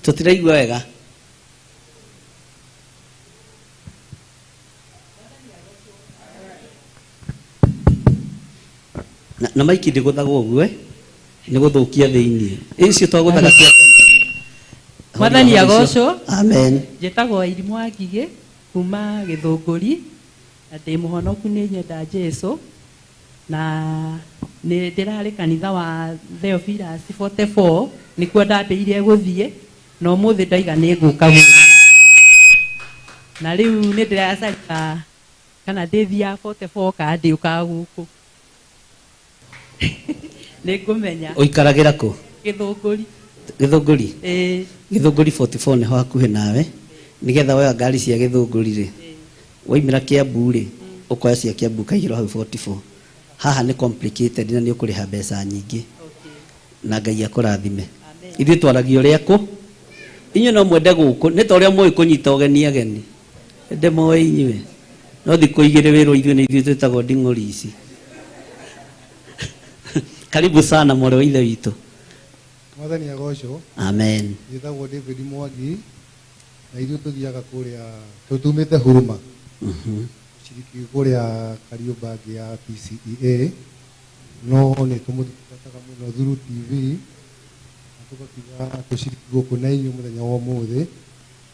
Tũtiraigua wega. Na maiki ndĩgũthagwo ũguo, nĩ gũthũkia thĩinĩ. Icio twagũthaga cia tene. Mwathani agocwo. Amen. Njĩtagwo Irimũ wa Ngigĩ kuma Gĩthũngũri na ndĩ mũhonoku nĩ nyenda Jesũ na nĩ ndĩrarĩ kanitha wa Theophilus 44 nĩkuo ndambĩrĩirie gũthiĩ na ũmũthĩ ndaiga nĩ ngũka gũkũ. Na rĩu nĩ ndĩracaria kana ndĩthiaga 44 kana ndĩũkaga gũkũ. Nĩ ngũmenya. Ũikaragĩra kũ? Gĩthũngũri. Gĩthũngũri? Ĩĩ. Gĩthũngũri 44 nĩho hakuhĩ nawe. Nĩgetha woya ngari cia Gĩthũngũri rĩ, waimĩra Kiambu rĩ, ũkoya cia Kiambu ũkaigĩrwo hau 44. Haha nĩ complicated na nĩ ũkũrĩha mbeca nyingĩ. Na Ngai akũrathime. Ithuĩ twaragia ũrĩa kũ inyuĩ no mwende gũkũ nĩ ta ũrĩa mũĩ kũnyita ũgeni ageni ndĩmoĩ inyuĩ no thikũ igĩrĩ wĩrwo ithuĩ nĩ ithuĩ twĩtagwo nding'ũri ici. Karibu sana mwarĩ wa ithe witũ. Mwathani agocwo. Amen. Njĩtagwo David Mwangi na ithuĩ tũthiaga kũrĩa tũtumĩte Huruma. Gũciriki kũrĩa Kariũmbangi ya PCEA no nĩ tũmũtungataga mũno through TV na tũgakiuga tũciriki gũkũ na inyuĩ mũthenya wa ũmũthĩ.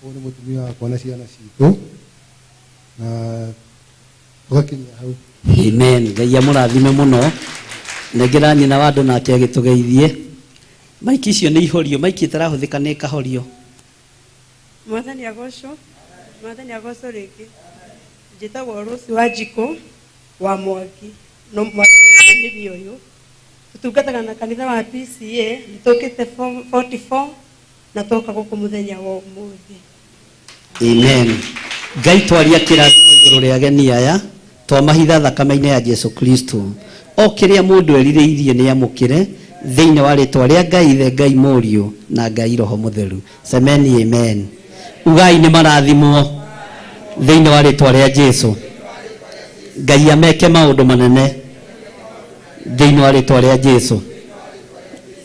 Ũyũ nĩ mũtumia wakwa na ciana citũ na tũgakinyia hau. Amen. Ngai amũrathime mũno. Nengera nyina wa andũ nake agĩtũgeithie. Maiki icio nĩ ihorio, maiki ĩtarahũthĩka nĩ ĩkahorio. Mwathani agocwo, Mwathani agocwo rĩngĩ. Njĩtagwo Rose wa Njikũ wa Mwangi, no Mwathani nĩ ũyũ. Tũtungataga na kanitha wa PCA, nĩ tũkĩte 44 na twoka gũkũ mũthenya wa ũmũthĩ. Amen. Ngai twaria kĩrathimo igũrũ rĩa ageni aya twamahitha thakame-inĩ ya Jesu Kristo. O kĩrĩa mũndũ erirĩirie nĩ amũkĩre thĩinĩ wa rĩtwa rĩa Ngai Ithe, Ngai Mũriũ na Ngai Roho Mũtheru. Semeni amen. Ugai nĩ marathimwo thĩinĩ wa rĩtwa rĩa Jesu. Ngai ameke maũndũ manene thĩinĩ wa rĩtwa rĩa Jesu.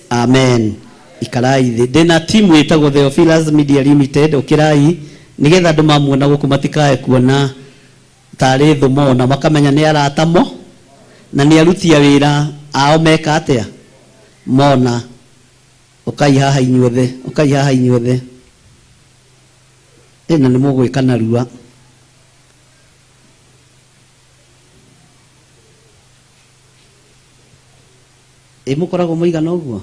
Amen. Ikarai thĩ. Ndĩna timu ĩtagwo Theophilus Media Limited. Ũkĩrai nĩgetha andũ mamuona gũkũ matikae kuona tarĩ thũ mona, makamenya nĩ arata mo na nĩ aruti a wĩra ao meka atĩa mona. Ũkai haha inyuothe, ũkai haha inyuothe. Ĩna nĩ mũgwĩka narua. Ĩ mũkoragwo mũigana ũguo?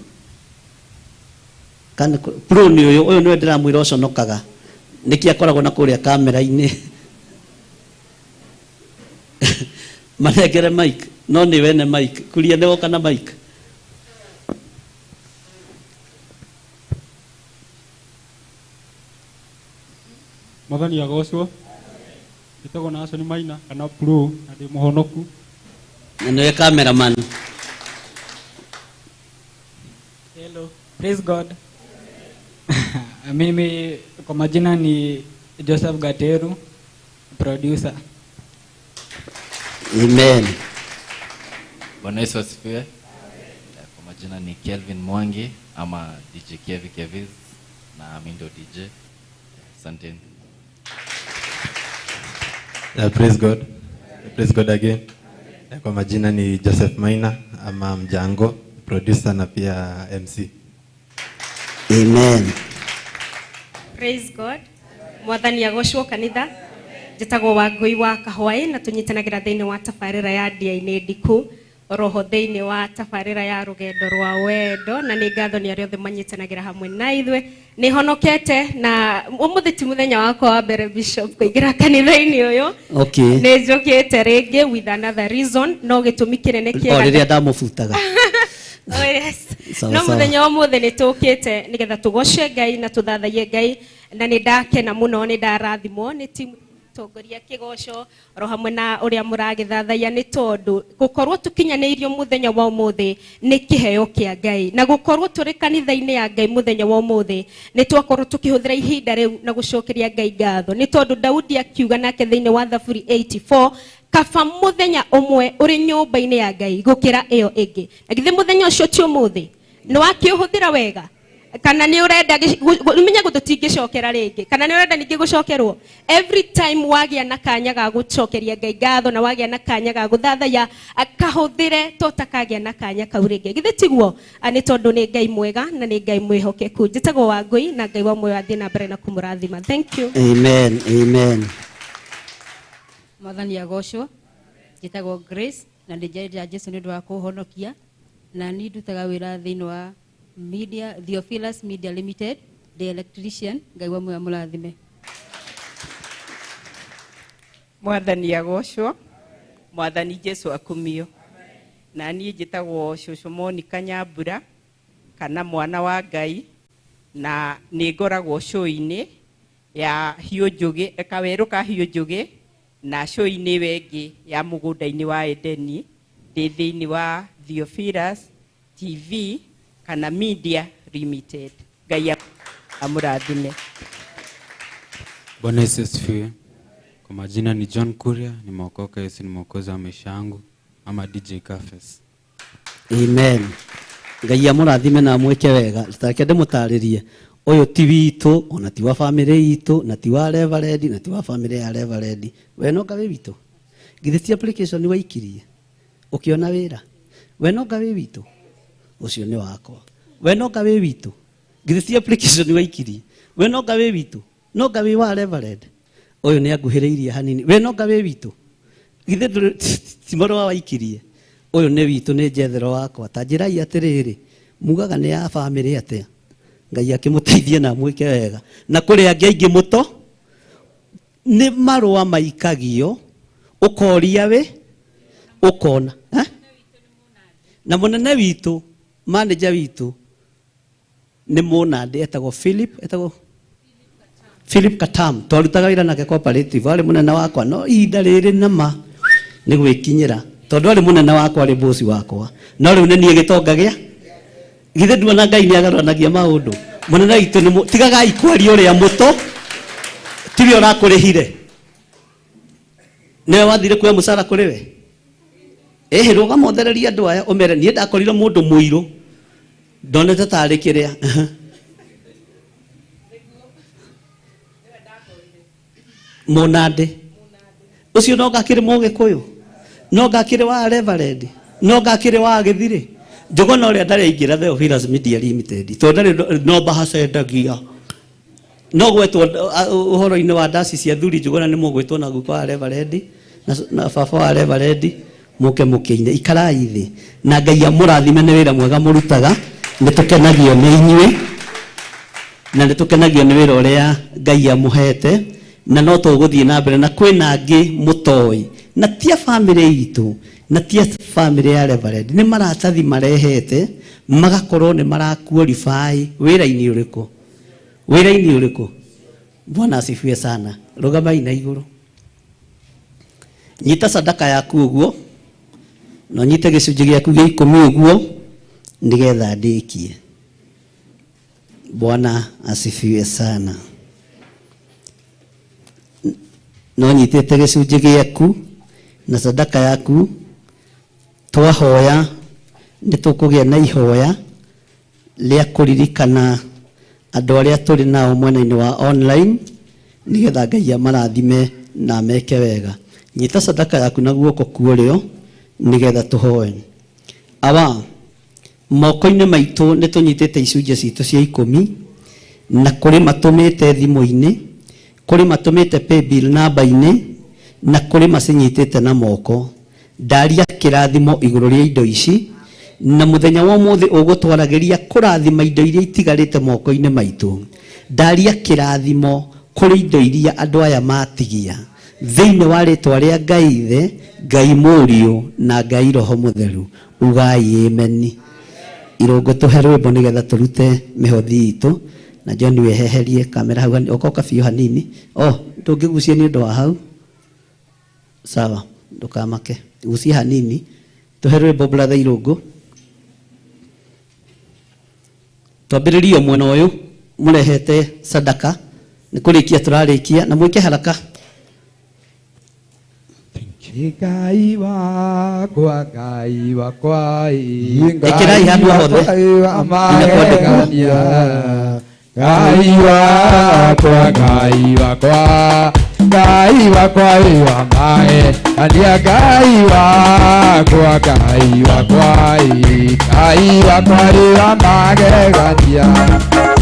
Kana pro nĩ ũyũ, ũyũ nĩwe ndĩramwĩra ũconokaga. Nĩkĩ akoragwo na kũrĩa kamera-inĩ. Manengere mic, no nĩ wene mic. Kuria nĩ woka na mic. Mwathani agocwo. Njĩtagwo Nason Maina kana Pro na ndĩ mũhonoku. Na nĩwe cameraman. Hello, praise God. Mimi kwa majina ni Joseph Gateru, producer. Amen. Bwana Yesu asifiwe. Kwa majina ni Kelvin Mwangi ama DJ Kevi Kevis na mimi ndo DJ. Asante. Praise God. Praise God again. Kwa majina ni Joseph Maina ama Mjango, producer na pia MC. Amen. Praise God. Mwathani agocwo kanitha. Njĩtagwo Wangũi wa Kahwaĩ na tũnyitanagĩra thĩinĩ wa tabarĩra ya Ndia-inĩ Ndiku oroho thĩinĩ wa tabarĩra ya rũgendo rwa wendo, na nĩ ngatho nĩ arĩa othe manyitanagĩra hamwe na ithuĩ. Nĩ honokete na ũmũthĩ ti mũthenya wakwa wa mbere Bishop kũingĩra kanitha-inĩ ũyũ. Okay. Nĩ njũkĩte rĩngĩ with another reason, no gĩtũmi kĩnene kĩega. O rĩrĩa ndamũbutaga. Oh yes. Sawa, No sawa. mũthenya wa ũmũthĩ nĩ tũkĩte nĩgetha tũgoce Ngai na tũthathaiye Ngai, na nĩ ndakena mũno, nĩ ndarathimwo nĩ timu tongoria kĩgoco oro hamwe na ũrĩa mũragĩthathaiya, nĩ tondũ gũkorwo tũkinyanĩirio mũthenya wa ũmũthĩ nĩ kĩheo kĩa Ngai, na gũkorwo tũrĩ kanitha-inĩ ya Ngai mũthenya wa ũmũthĩ nĩ twakorwo tũkĩhũthĩra ihinda rĩu na gũcokeria Ngai ngatho, nĩ tondũ Daudi akiuga nake thĩinĩ wa Thaburi 84, kaba mũthenya ũmwe ũrĩ nyũmba-inĩ ya Ngai gũkĩra ĩyo ĩngĩ. Na githĩ mũthenya ũcio ti ũmũthĩ? Nĩ wakĩũhũthĩra wega? Kana nĩ ũrenda ũmenye tũtingĩcokera rĩngĩ, kana nĩ ũrenda ningĩ gũcokerwo? Every time wagĩa na kanya ga gũcokeria Ngai ngatho na wagĩa na kanya ga gũthathaiya, kahũthĩre to takagĩa na kanya kau rĩngĩ. Githĩ tiguo? Nĩ tondũ nĩ Ngai mwega na nĩ Ngai mwĩhokeku. Njĩtagwo Wangũi na Ngai wa muoyo athiĩ na mbere na kũmũrathima. Thank you. Amen. Amen. Mwathani agocwo. Njĩtagwo Grace na nĩ njarĩria Jesu nĩ ũndũ wa kũhonokia, na niĩ ndutaga wĩra thĩinĩ wa Media, Theophilus Media Limited, the electrician. Ngai wa muoyo amũrathime. Mwathani agocwo. Mwathani Jesu akumio. Na niĩ njĩtagwo Cũcũ Monica Nyambura kana mwana wa Ngai, na nĩ ngoragwo show-inĩ ya Hiũ Njũgĩ, kawerũ ka Hiũ Njũgĩ, na show-inĩ ĩyo ĩngĩ ya mũgũnda-inĩ wa Edeni, ndĩ thĩinĩ wa Theophilus TV kana Media Limited. Ngai amurathime. Bwana Yesu asifiwe. Kwa majina ni John Kuria, nimeokoka, Yesu ni mwokozi wa maisha yangu, ama DJ Kafes. Amen. Ngai amurathime na amwike wega. Tareke ndimutaririe. Uyu ti witũ, ona ti wa family itũ, na ti wa Reverend, na ti wa family ya Reverend. We no ngawe witũ. Githĩ ti application waikirie ukiona wĩra. We no ngawe witũ. Ũcio nĩ wakwa. We no ngawe witũ. Githĩ ti application waikirie. We no ngawe witũ. No ngawe wa Reverend. Ũyũ nĩ anguhĩrĩirie hanini. We no ngawe witũ. Githĩ ti marũa waikirie. Ũyũ nĩ witũ, nĩ njethero wakwa. Ta njĩrai atĩrĩrĩ, mugaga nĩ ya family atĩa? Ngai akĩmũteithie na amwĩke wega. Na kũrĩ angĩ aingĩ mũto nĩ marũa maikagio ũkoria wĩ ũkona. Na mũnene witũ, manager witũ nĩ mũnandĩ etagwo Philip, etagwo Philip Katam. Twarutaga wĩra nake cooperative, arĩ mũnene wakwa, no ihinda rĩrĩ nama nĩ gwĩkinyĩra tondũ arĩ mũnene wakwa, arĩ boss wakwa, no rĩu nĩ niĩ gĩtonga gĩa githĩ nduona Ngai nĩ agarũranagia maũndũ. Mũnene witũ nĩ tigagai kwaria ũrĩa mũto tiwe ũrakũrĩhire, nĩwe wathire kuoya mũcara kũrĩ we. Ĩhĩ, rũgama ũthererie andũ aya ũmere niĩ ndakorire mũndũ mũirũ ndonete tarĩ kĩrĩa. Mũnandĩ ũcio no ngakĩrĩ mũgĩkũyũ, no ngakĩrĩ wa Reverend, no ngakĩrĩ wa gĩthirĩ. Njogona ũrĩa ndarĩ aingĩra Theophilus Media Limited tondũ ndarĩ no mbahaca endagia, no gwetwo ũhoro-inĩ wa ndaci cia thuri. Njogona nĩ mũgwĩtwo na guka wa Reverend na baba wa Reverend, mũke mũkĩine. Ikarai thĩ na Ngai amũrathime nĩ wĩra mwega mũrutaga. Nĩ tũkenagio nĩ inyuĩ na nĩ tũkenagio nĩ wĩra ũrĩa Ngai amũhete, na no tũgũthiĩ na mbere. Na kwĩna angĩ mũtoĩ, na ti a family itũ, na ti a family ya Reverend, nĩ maratathi marehete magakorwo nĩ mara qualify wĩra-inĩ ũrĩkũ, wĩra-inĩ ũrĩkũ. Bwana asifiwe sana. Rũgamai na igũrũ, nyita sadaka yaku ũguo, na ũnyite gĩcunjĩ gĩaku gĩa ikũmi ũguo, nĩgetha ndĩkie. Bwana asifiwe sana. No nyitĩte gĩcunjĩ gĩaku na sadaka yaku. Twahoya nĩ tũkũgĩa na ihoya rĩa kũririkana andũ arĩa tũrĩ nao mwena-inĩ wa online, nĩgetha Ngai amarathime na meke wega. Nyita sadaka yaku na guoko kuorĩo nĩgetha tũhoe. Awa, moko-inĩ maitũ nĩ tũnyitĩte icunjĩ citũ cia ikũmi, na kũrĩ matũmĩte thimũ-inĩ, kũrĩ matũmĩte paybill namba-inĩ, na kũrĩ macinyitĩte na moko. Ndaria kĩrathimo igũrũ rĩa indo ici, na mũthenya wa ũmũthĩ ũgũtwaragĩria kũrathima indo iria itigarĩte moko-inĩ maitũ. Ndaria kĩrathimo kũrĩ indo iria andũ aya matigia thĩinĩ wa rĩtwa rĩa Ngai Ithe, Ngai Mũriũ na Ngai Roho Mũtheru. Ugai ameni. Irũngũ tũhe rwĩmbo nĩgetha tũrute mĩhothi itũ. Na John weheherie kamera hau, okoka biũ hanini. Oh, ndũngĩgucia nĩ ũndũ wa hau. Sawa, ndũkamake, gucia hanini. Tũhe rwĩmbo brother Irũngũ. Twambĩrĩrie mwena ũyũ mũrehete sadaka, nĩ kũrĩkia tũrarĩkia, na mwĩke haraka. Ngai wakwa, Ngai wakwa, ĩkĩrai handũ hothe. Ngai wakwa, Ngai wakwa, Ngai wakwa wa mae, ania Ngai wakwa, Ngai wakwa, Ngai wakwa wa magegania.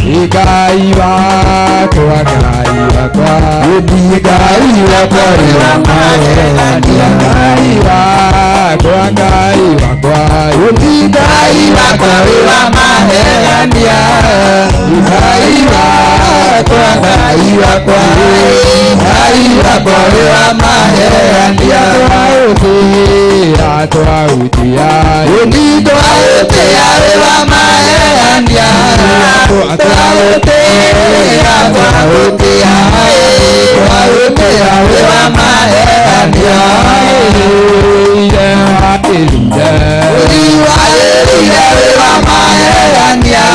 Ngai wakwa, Ngai wakwa, Ngai wakwa wa magegania. Ngai wakwa, Ngai wakwa, Ngai wakwa wa magegania. Ngai wakwa, Ngai wakwa, Ngai wakwa wa magegania. Twautia, twautia, twautia wa magegania. Twautia, twautia, twautia wa magegania. Wa magegania.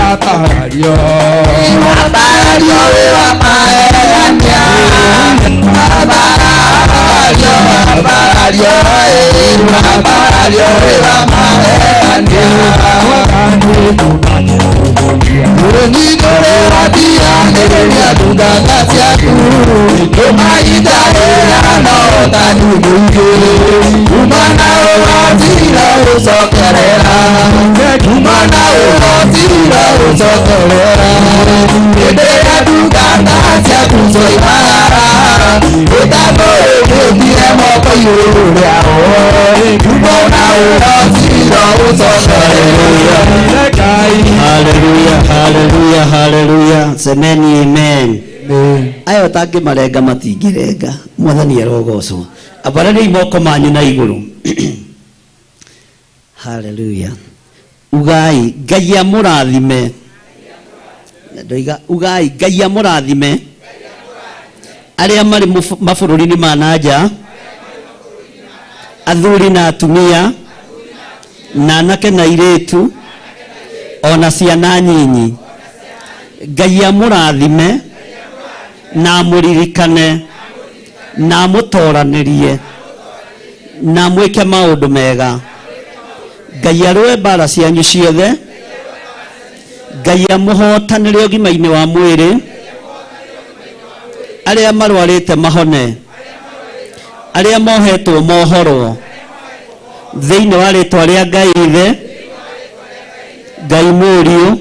Watarario Watarario wa maerania Watarario Watarario Watarario wa maerania Haleluya, haleluya, haleluya. Semeni amen. Aya ũtangĩmarenga matingĩrenga. Mwathani arogocwo. Ambarariai moko manyu na igũrũ. Haleluya. Ugai Ngai amũrathime. Ndoiga ugai Ngai amũrathime. Arĩa marĩ mabũrũri-inĩ ma na nja, athuri na atumia, na anake na airĩtu, ona ciana nyinyi. Ngai amũrathime na amũririkane na amũtoranĩrie na amwĩke maũndũ mega. Ngai arũe mbara cianyu ciothe. Ngai amũhotanĩre ũgima-inĩ wa mwĩrĩ. Arĩa marwarĩte mahone, arĩa mohetwo mohorwo, thĩinĩ wa rĩtwa rĩa Ngai Ithe, Ngai Mũriũ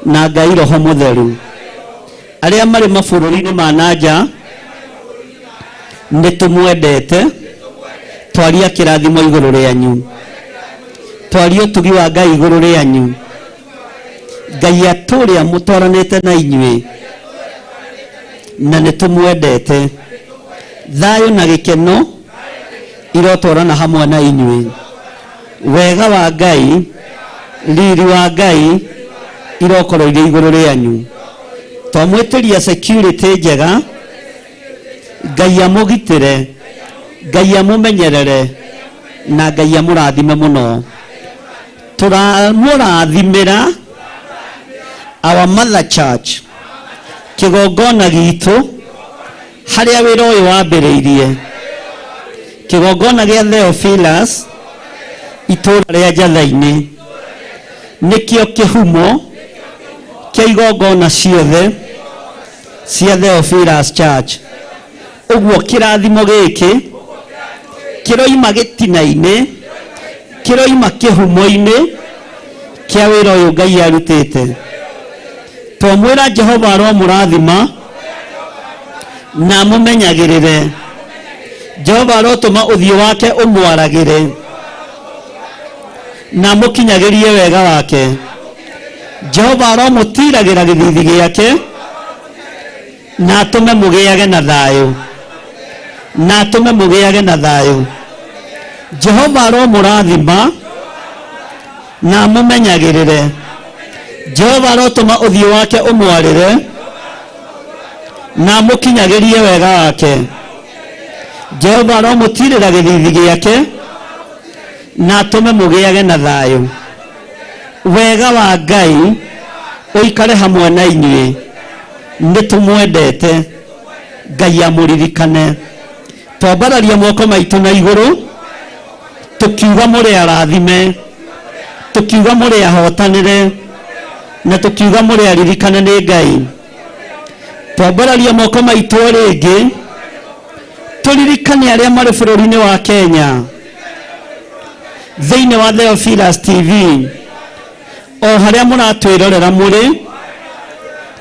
na Ngai Roho Mũtheru. Arĩa marĩ mabũrũri-inĩ ma na nja, nĩ tũmwendete, twaria kĩrathimo igũrũ rĩanyu, twaria ũtugi wa Ngai igũrũ rĩanyu. Ngai atũrĩa mũtwaranĩte na inyuĩ, na nĩ tũmwendete. Thayũ na gĩkeno irotwarana hamwe na inyuĩ. Wega wa Ngai, riri wa Ngai irokorwo irĩ igũrũ rĩanyu. Twamwĩtĩria security njega, Ngai amũgitĩre, Ngai amũmenyerere na Ngai amũrathime mũno. Tũramũrathimĩra our mother church, kĩgongona gitũ harĩa wĩra ũyũ wambĩrĩirie, kĩgongona gĩa Theophilus itũũra rĩa Njatha-inĩ, nĩkĩo kĩhumo kĩa igongona ciothe cia Theophilus Church. Ũguo kĩrathimo gĩkĩ kĩroima gĩtina-inĩ, kĩroima kĩhumo-inĩ kĩa wĩra ũyũ Ngai arutĩte. Twamwĩra Jehova aromũrathima na amũmenyagĩrĩre. Jehova arotũma ũthiũ wake ũmwaragĩre na amũkinyagĩrie wega wake. Jehova aromũtiragĩra gĩthithi gĩake na atũme mũgĩage na thayũ, na atũme mũgĩage na thayũ. Jehova aromũrathima na amũmenyagĩrĩre. Jehova arotũma ũthiũ wake ũmwarĩre na amũkinyagĩrie wega wake. Jehova aromũtirĩra gĩthithi gĩake na atũme mũgĩage na thayũ. Wega wa Ngai ũikare hamwe na inyuĩ. Nĩ tũmwendete, Ngai amũririkane. Twambararia moko maitũ na igũrũ tũkiuga mũrĩ arathime, tũkiuga mũrĩ ahotanĩre, na tũkiuga mũrĩ aririkane nĩ Ngai. Twambararia moko maitũ o rĩngĩ tũririkane arĩa marĩ bũrũri-inĩ wa Kenya thĩinĩ wa Theophilus TV, o harĩa mũratwĩrorera mũrĩ,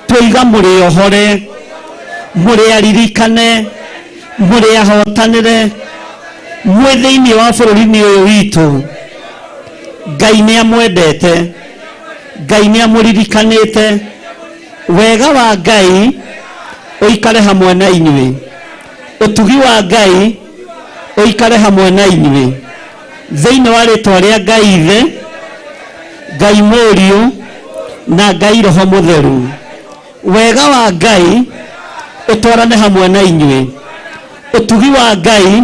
tũiga mũrĩ ohore, mũrĩ aririkane, mũrĩ ahotanĩre, mwĩ thĩinĩ wa bũrũri-inĩ ũyũ witũ. Ngai nĩ amwendete, Ngai nĩ amũririkanĩte. Wega wa Ngai ũikare hamwe na inyuĩ, ũtugi wa Ngai ũikare hamwe na inyuĩ, thĩinĩ wa rĩtwa rĩa Ngai Ithe, Ngai Mũriũ na Ngai Roho Mũtheru. Wega wa Ngai ũtwarane hamwe na inyuĩ, ũtugi wa Ngai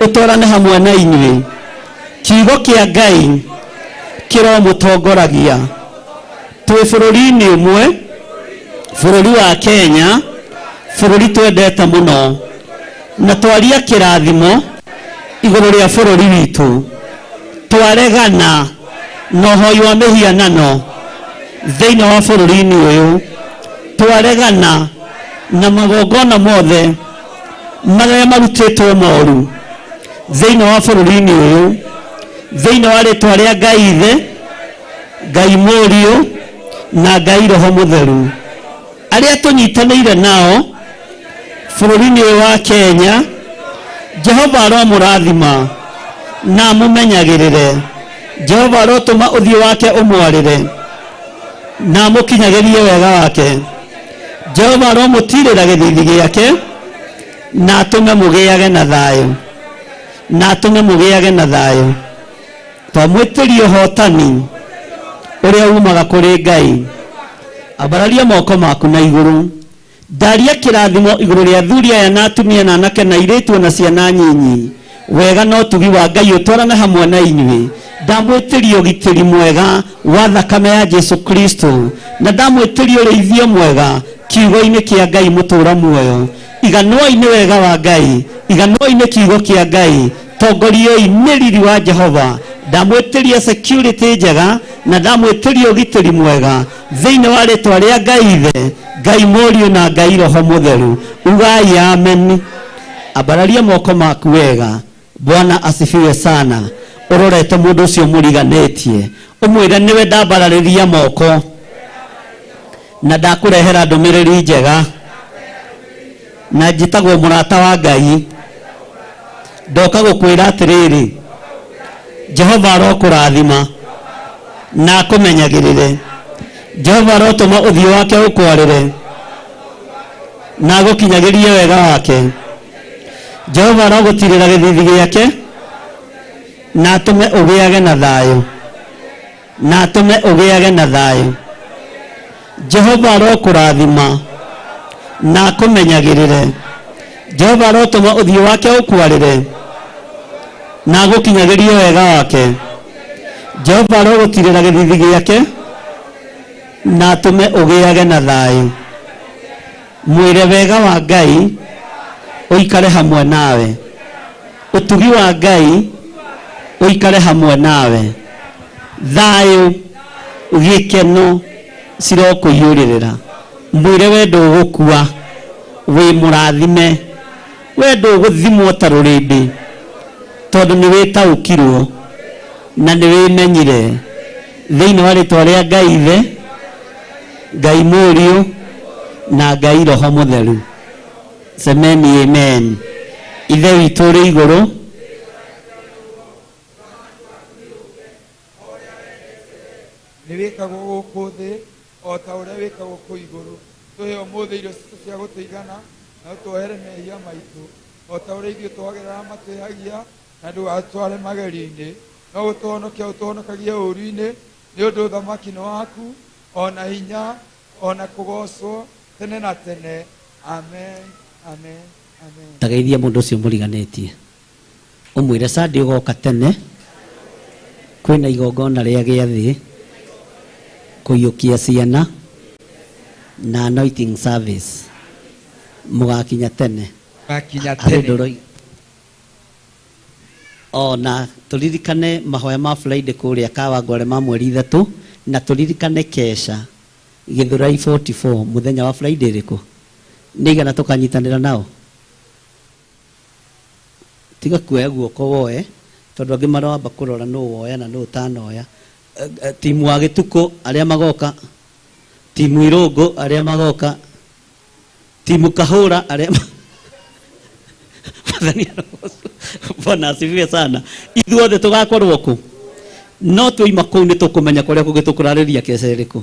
ũtwarane hamwe na inyuĩ. Kiugo kĩa Ngai kĩromũtongoragia. Twĩ bũrũri-inĩ ũmwe, bũrũri wa Kenya, bũrũri twendete mũno, na twaria kĩrathimo igũrũ rĩa bũrũri witũ. Twaregana na ũhoi wa mĩhianano thĩinĩ wa bũrũri-inĩ ũyũ. Twaregana na magongona mothe marĩa marutĩtwo moru thĩinĩ wa bũrũri-inĩ ũyũ, thĩinĩ wa rĩtwa rĩa Ngai Ithe, Ngai Mũriũ na Ngai Roho Mũtheru. Arĩa tũnyitanĩire nao bũrũri-inĩ ũyũ wa Kenya, Jehova aromũrathima na amũmenyagĩrĩre. Jehova arotũma ũthiũ wake ũmwarĩre na amũkinyagĩrie wega wake. Jehova aromũtirĩra gĩthithi gĩake na atũme mũgĩage na thayũ, na atũme mũgĩage na thayũ. Twamwĩtĩria ũhotani ũrĩa umaga kũrĩ Ngai. Ambararia moko maku na igũrũ. Ndaria kĩrathimo igũrũ rĩa athuri aya na atumia na anake na airĩtu na ciana nyinyi. Wega na ũtugi wa Ngai ũtwarane hamwe na inyuĩ. Ndamwĩtĩria ũgitĩri mwega wa thakame ya Jesu Kristo, na ndamwĩtĩria ũrĩithio mwega kiugo-inĩ kĩa Ngai mũtũũra muoyo. Iganwai nĩ wega wa Ngai, iganwai nĩ kiugo kĩa Ngai, tongorioi nĩ riri wa Jehova. Ndamwĩtĩria security njega na ndamwĩtĩria ũgitĩri mwega thĩinĩ wa rĩtwa rĩa Ngai Ithe, Ngai Mũriũ na Ngai Roho Mũtheru. Ugai amen. Ambararia moko maku wega. Bwana asifiwe sana. Ũrorete mũndũ ũcio mũriganĩtie, ũmwĩre nĩwe ndambararĩria moko na ndakũrehera ndũmĩrĩri njega, na njĩtagwo mũrata wa Ngai. Ndoka gũkwĩra atĩrĩrĩ, Jehova arokũrathima na akũmenyagĩrĩre. Jehova arotũma ũthiũ wake ũkwarĩre na agũkinyagĩrie wega wake. Jehova arogũtirĩra gĩthithi gĩake na atũme ũgĩage na thayũ, na atũme ũgĩage na thayũ. Jehova arokũrathima na akũmenyagĩrĩre. Jehova arotũma ũthiũ wake ũkwarĩre na agũkinyagĩrie wega wake. Jehova arogũtirĩra gĩthithi gĩake na atũme ũgĩage na thayũ. Mwĩre wega wa Ngai ũikare hamwe nawe, ũtugi wa Ngai ũikare hamwe nawe, thayũ gĩkeno cirokũiyũrĩrĩra. Mwĩre we ndũgũkua, wĩ mũrathime, we ndũgũthimwo ta rũrĩndĩ, tondũ nĩ wĩtaũkirwo na nĩ wĩmenyire. Thĩinĩ wa rĩtwa rĩa Ngai Ithe, Ngai Mũriũ na Ngai Roho Mũtheru. Semeni amen. Ithe witũ ũrĩ igũrũ, nĩ wĩkagwo gũkũ thĩ o ta ũrĩa wĩkagwo kũu igũrũ. Tũhe ũmũthĩ irio citũ cia gũtũigana, na ũtuohere mehia maitũ o ta ũrĩa ithuĩ tuohagĩra arĩa matwĩhagia, na ndũgatware magerio-inĩ, no ũtũhonokie ũtũhonokagie ũũru-inĩ, nĩ ũndũ ũthamaki nĩ waku, o na hinya, o na kũgoocwo tene na tene. Amen, amen, amen. Tageithia mũndũ ũcio mũriganĩtie, ũmwĩre Sunday ũgoka tene, kwĩna igongona rĩa gĩathĩ, kũiyũkia ciana na anointing service, mũgakinya tene. Mũgakinya Harĩ tene. ũndũ ũroi- O na tũririkane mahoya ma Friday kũrĩa Kawangware ma mweri 3, na tũririkane kesha Gĩthũrai 44 mũthenya wa Friday ĩrĩkũ? Nĩ igana tũkanyitanĩra nao. Tiga kuoya guoko woe, tondũ angĩ maramba kũrora nũ woya na nũ ũtanoya. Timu wa Gĩtukũ arĩa magoka, timu Irũngũ arĩa magoka, timu Kahũra arĩa Mwathani arogocwo. Bwana asifiwe sana. Ithuothe tũgakorwo kũ? No twaima kũu nĩ tũkũmenya kũrĩa kũngĩ tũkũrarĩria keca ĩrĩkũ.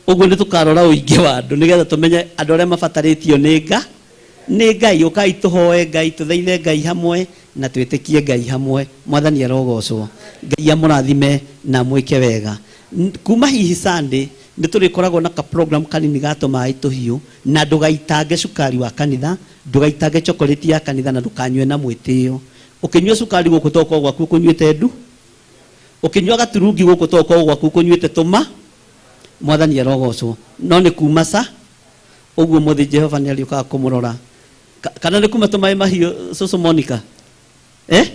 Ũguo nĩ tũkarora ũingĩ wa andũ nĩgetha tũmenye andũ arĩa mabatarĩtio nĩ nĩ Ngai. Ũkai tũhoe Ngai, tũthaithe Ngai hamwe na twĩtĩkie Ngai hamwe. Mwathani arogocwo. Ngai amũrathime na amwĩke wega. Kuma hihi Sunday nĩ tũrĩkoragwo na ka program kanini ga tũmaĩ tũhiũ, na ndũgaitange cukari wa kanitha, ndũgaitange chocolate ya kanitha, na ndũkanyue na mwĩtĩo. Ũkĩnyua cukari gũkũ to ũkorwo gwaku ũkũnyuĩte ndu, ũkĩnyua gaturungi gũkũ to ũkorwo gwaku ũkũnyuĩte tũma. Mwathani arogocwo. No nĩ kuma ca ũguo mũthĩ Jehova nĩ arĩũkaga kũmũrora. Kana nĩ kuma tũmaĩ mahiũ cũcũ Monica? Eh?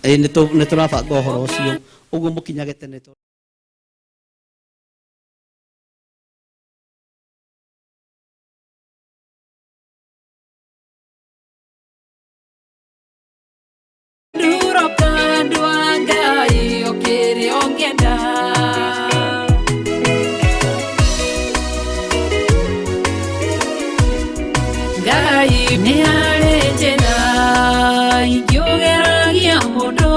Ĩĩ nĩ tũrabanga ũhoro ũcio. Ũguo mũkinyage tene. Nduro kandwa Ngai okĩrĩ ũngĩenda. Ngai nĩ harĩ njĩra ingĩũgeragia mũndũ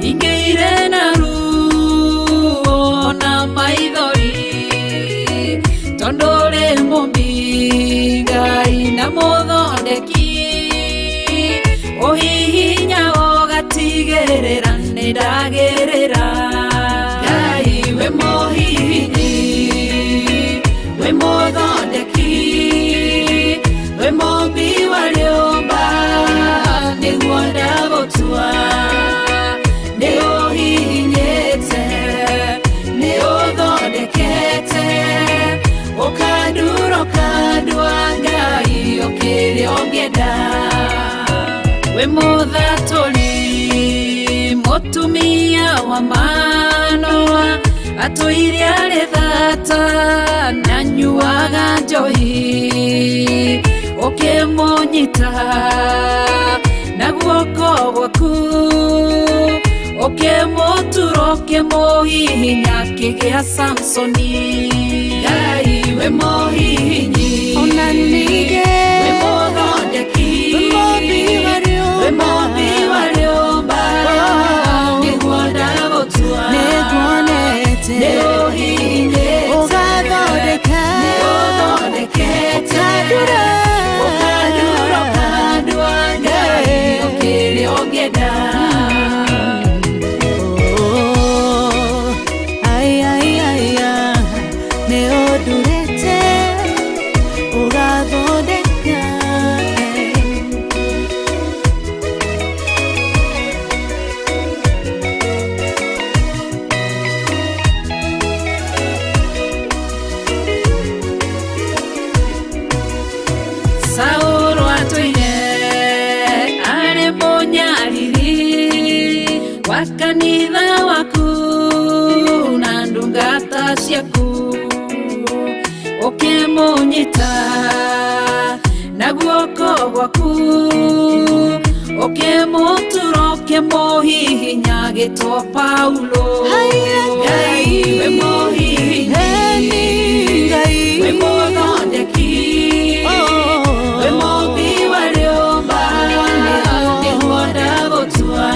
ingĩire na ruo na maithori tondũ ũrĩ mũmbi Ngai na mũthondeki ũhihinya ũgatigĩrĩra nĩndagĩrĩra. Ngai wĩ mũhihinyi wĩ mũthondeki wĩ mũmbi wa rĩũmba nĩguo ndagũtua. Nĩ ũhihinyĩte nĩ ũthondekete ũkandura ũkandua Ngai ũkĩrĩa ũngĩenda. Wĩ mũthatũri mũtumia wa Manoa atũire arĩ thata na anyuaga njohi ũkĩmũnyita na guoko gwaku ũkĩmũtura ũkĩmũhihinya akĩgĩa Samsoni. Ngai wĩ mũhihinyi Ona ningĩ wĩ mũthondeki wĩ mũmbi wa wĩ mũmbi wa rĩũmba nĩguo ndagũtua. Nĩnguonete Nĩ ũhihinyĩte ũgathondeka nĩ ũthondekete ũkandura ũkandura ũkandua Ngai ũkĩrĩa ũngĩenda. Oh, ai, ai, ai, ah, nĩ ũndurĩte ũgathondeka. Saũlũ atũire arĩ mũnyariri wa kanitha waku na ndungata ciaku ũkĩmũnyita na guoko gwaku ũkĩmũtura ũkĩmũhihinya agĩtwo Paulo. Ngai wĩ mũhihinyi Ngai wĩ mũthondeki wĩ mũmbi wa rĩũmba nĩguo ndagũtua.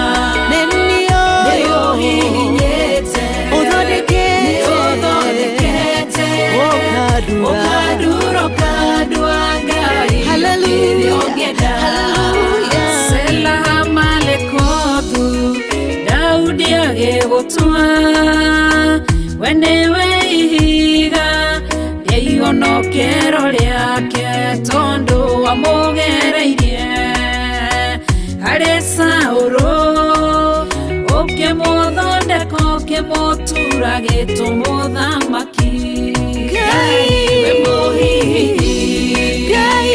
Nĩ niĩ Nĩ ũhihinyĩte ũthondekete nĩ ũthondekete ũkandura ũkandura ũkandua Ngai Hallelujah. ũkĩrĩa ũngĩenda. Hallelujah. Sela Malekothu Daudi agĩgũtua we nĩwe ihiga rĩa ihonokero rĩake tondũ wamũgereirie harĩ Saũlũ ũkĩmũthondeka ũkĩmũtura gĩtũ mũthamaki. Ngai wĩ mũhihinyi Ngai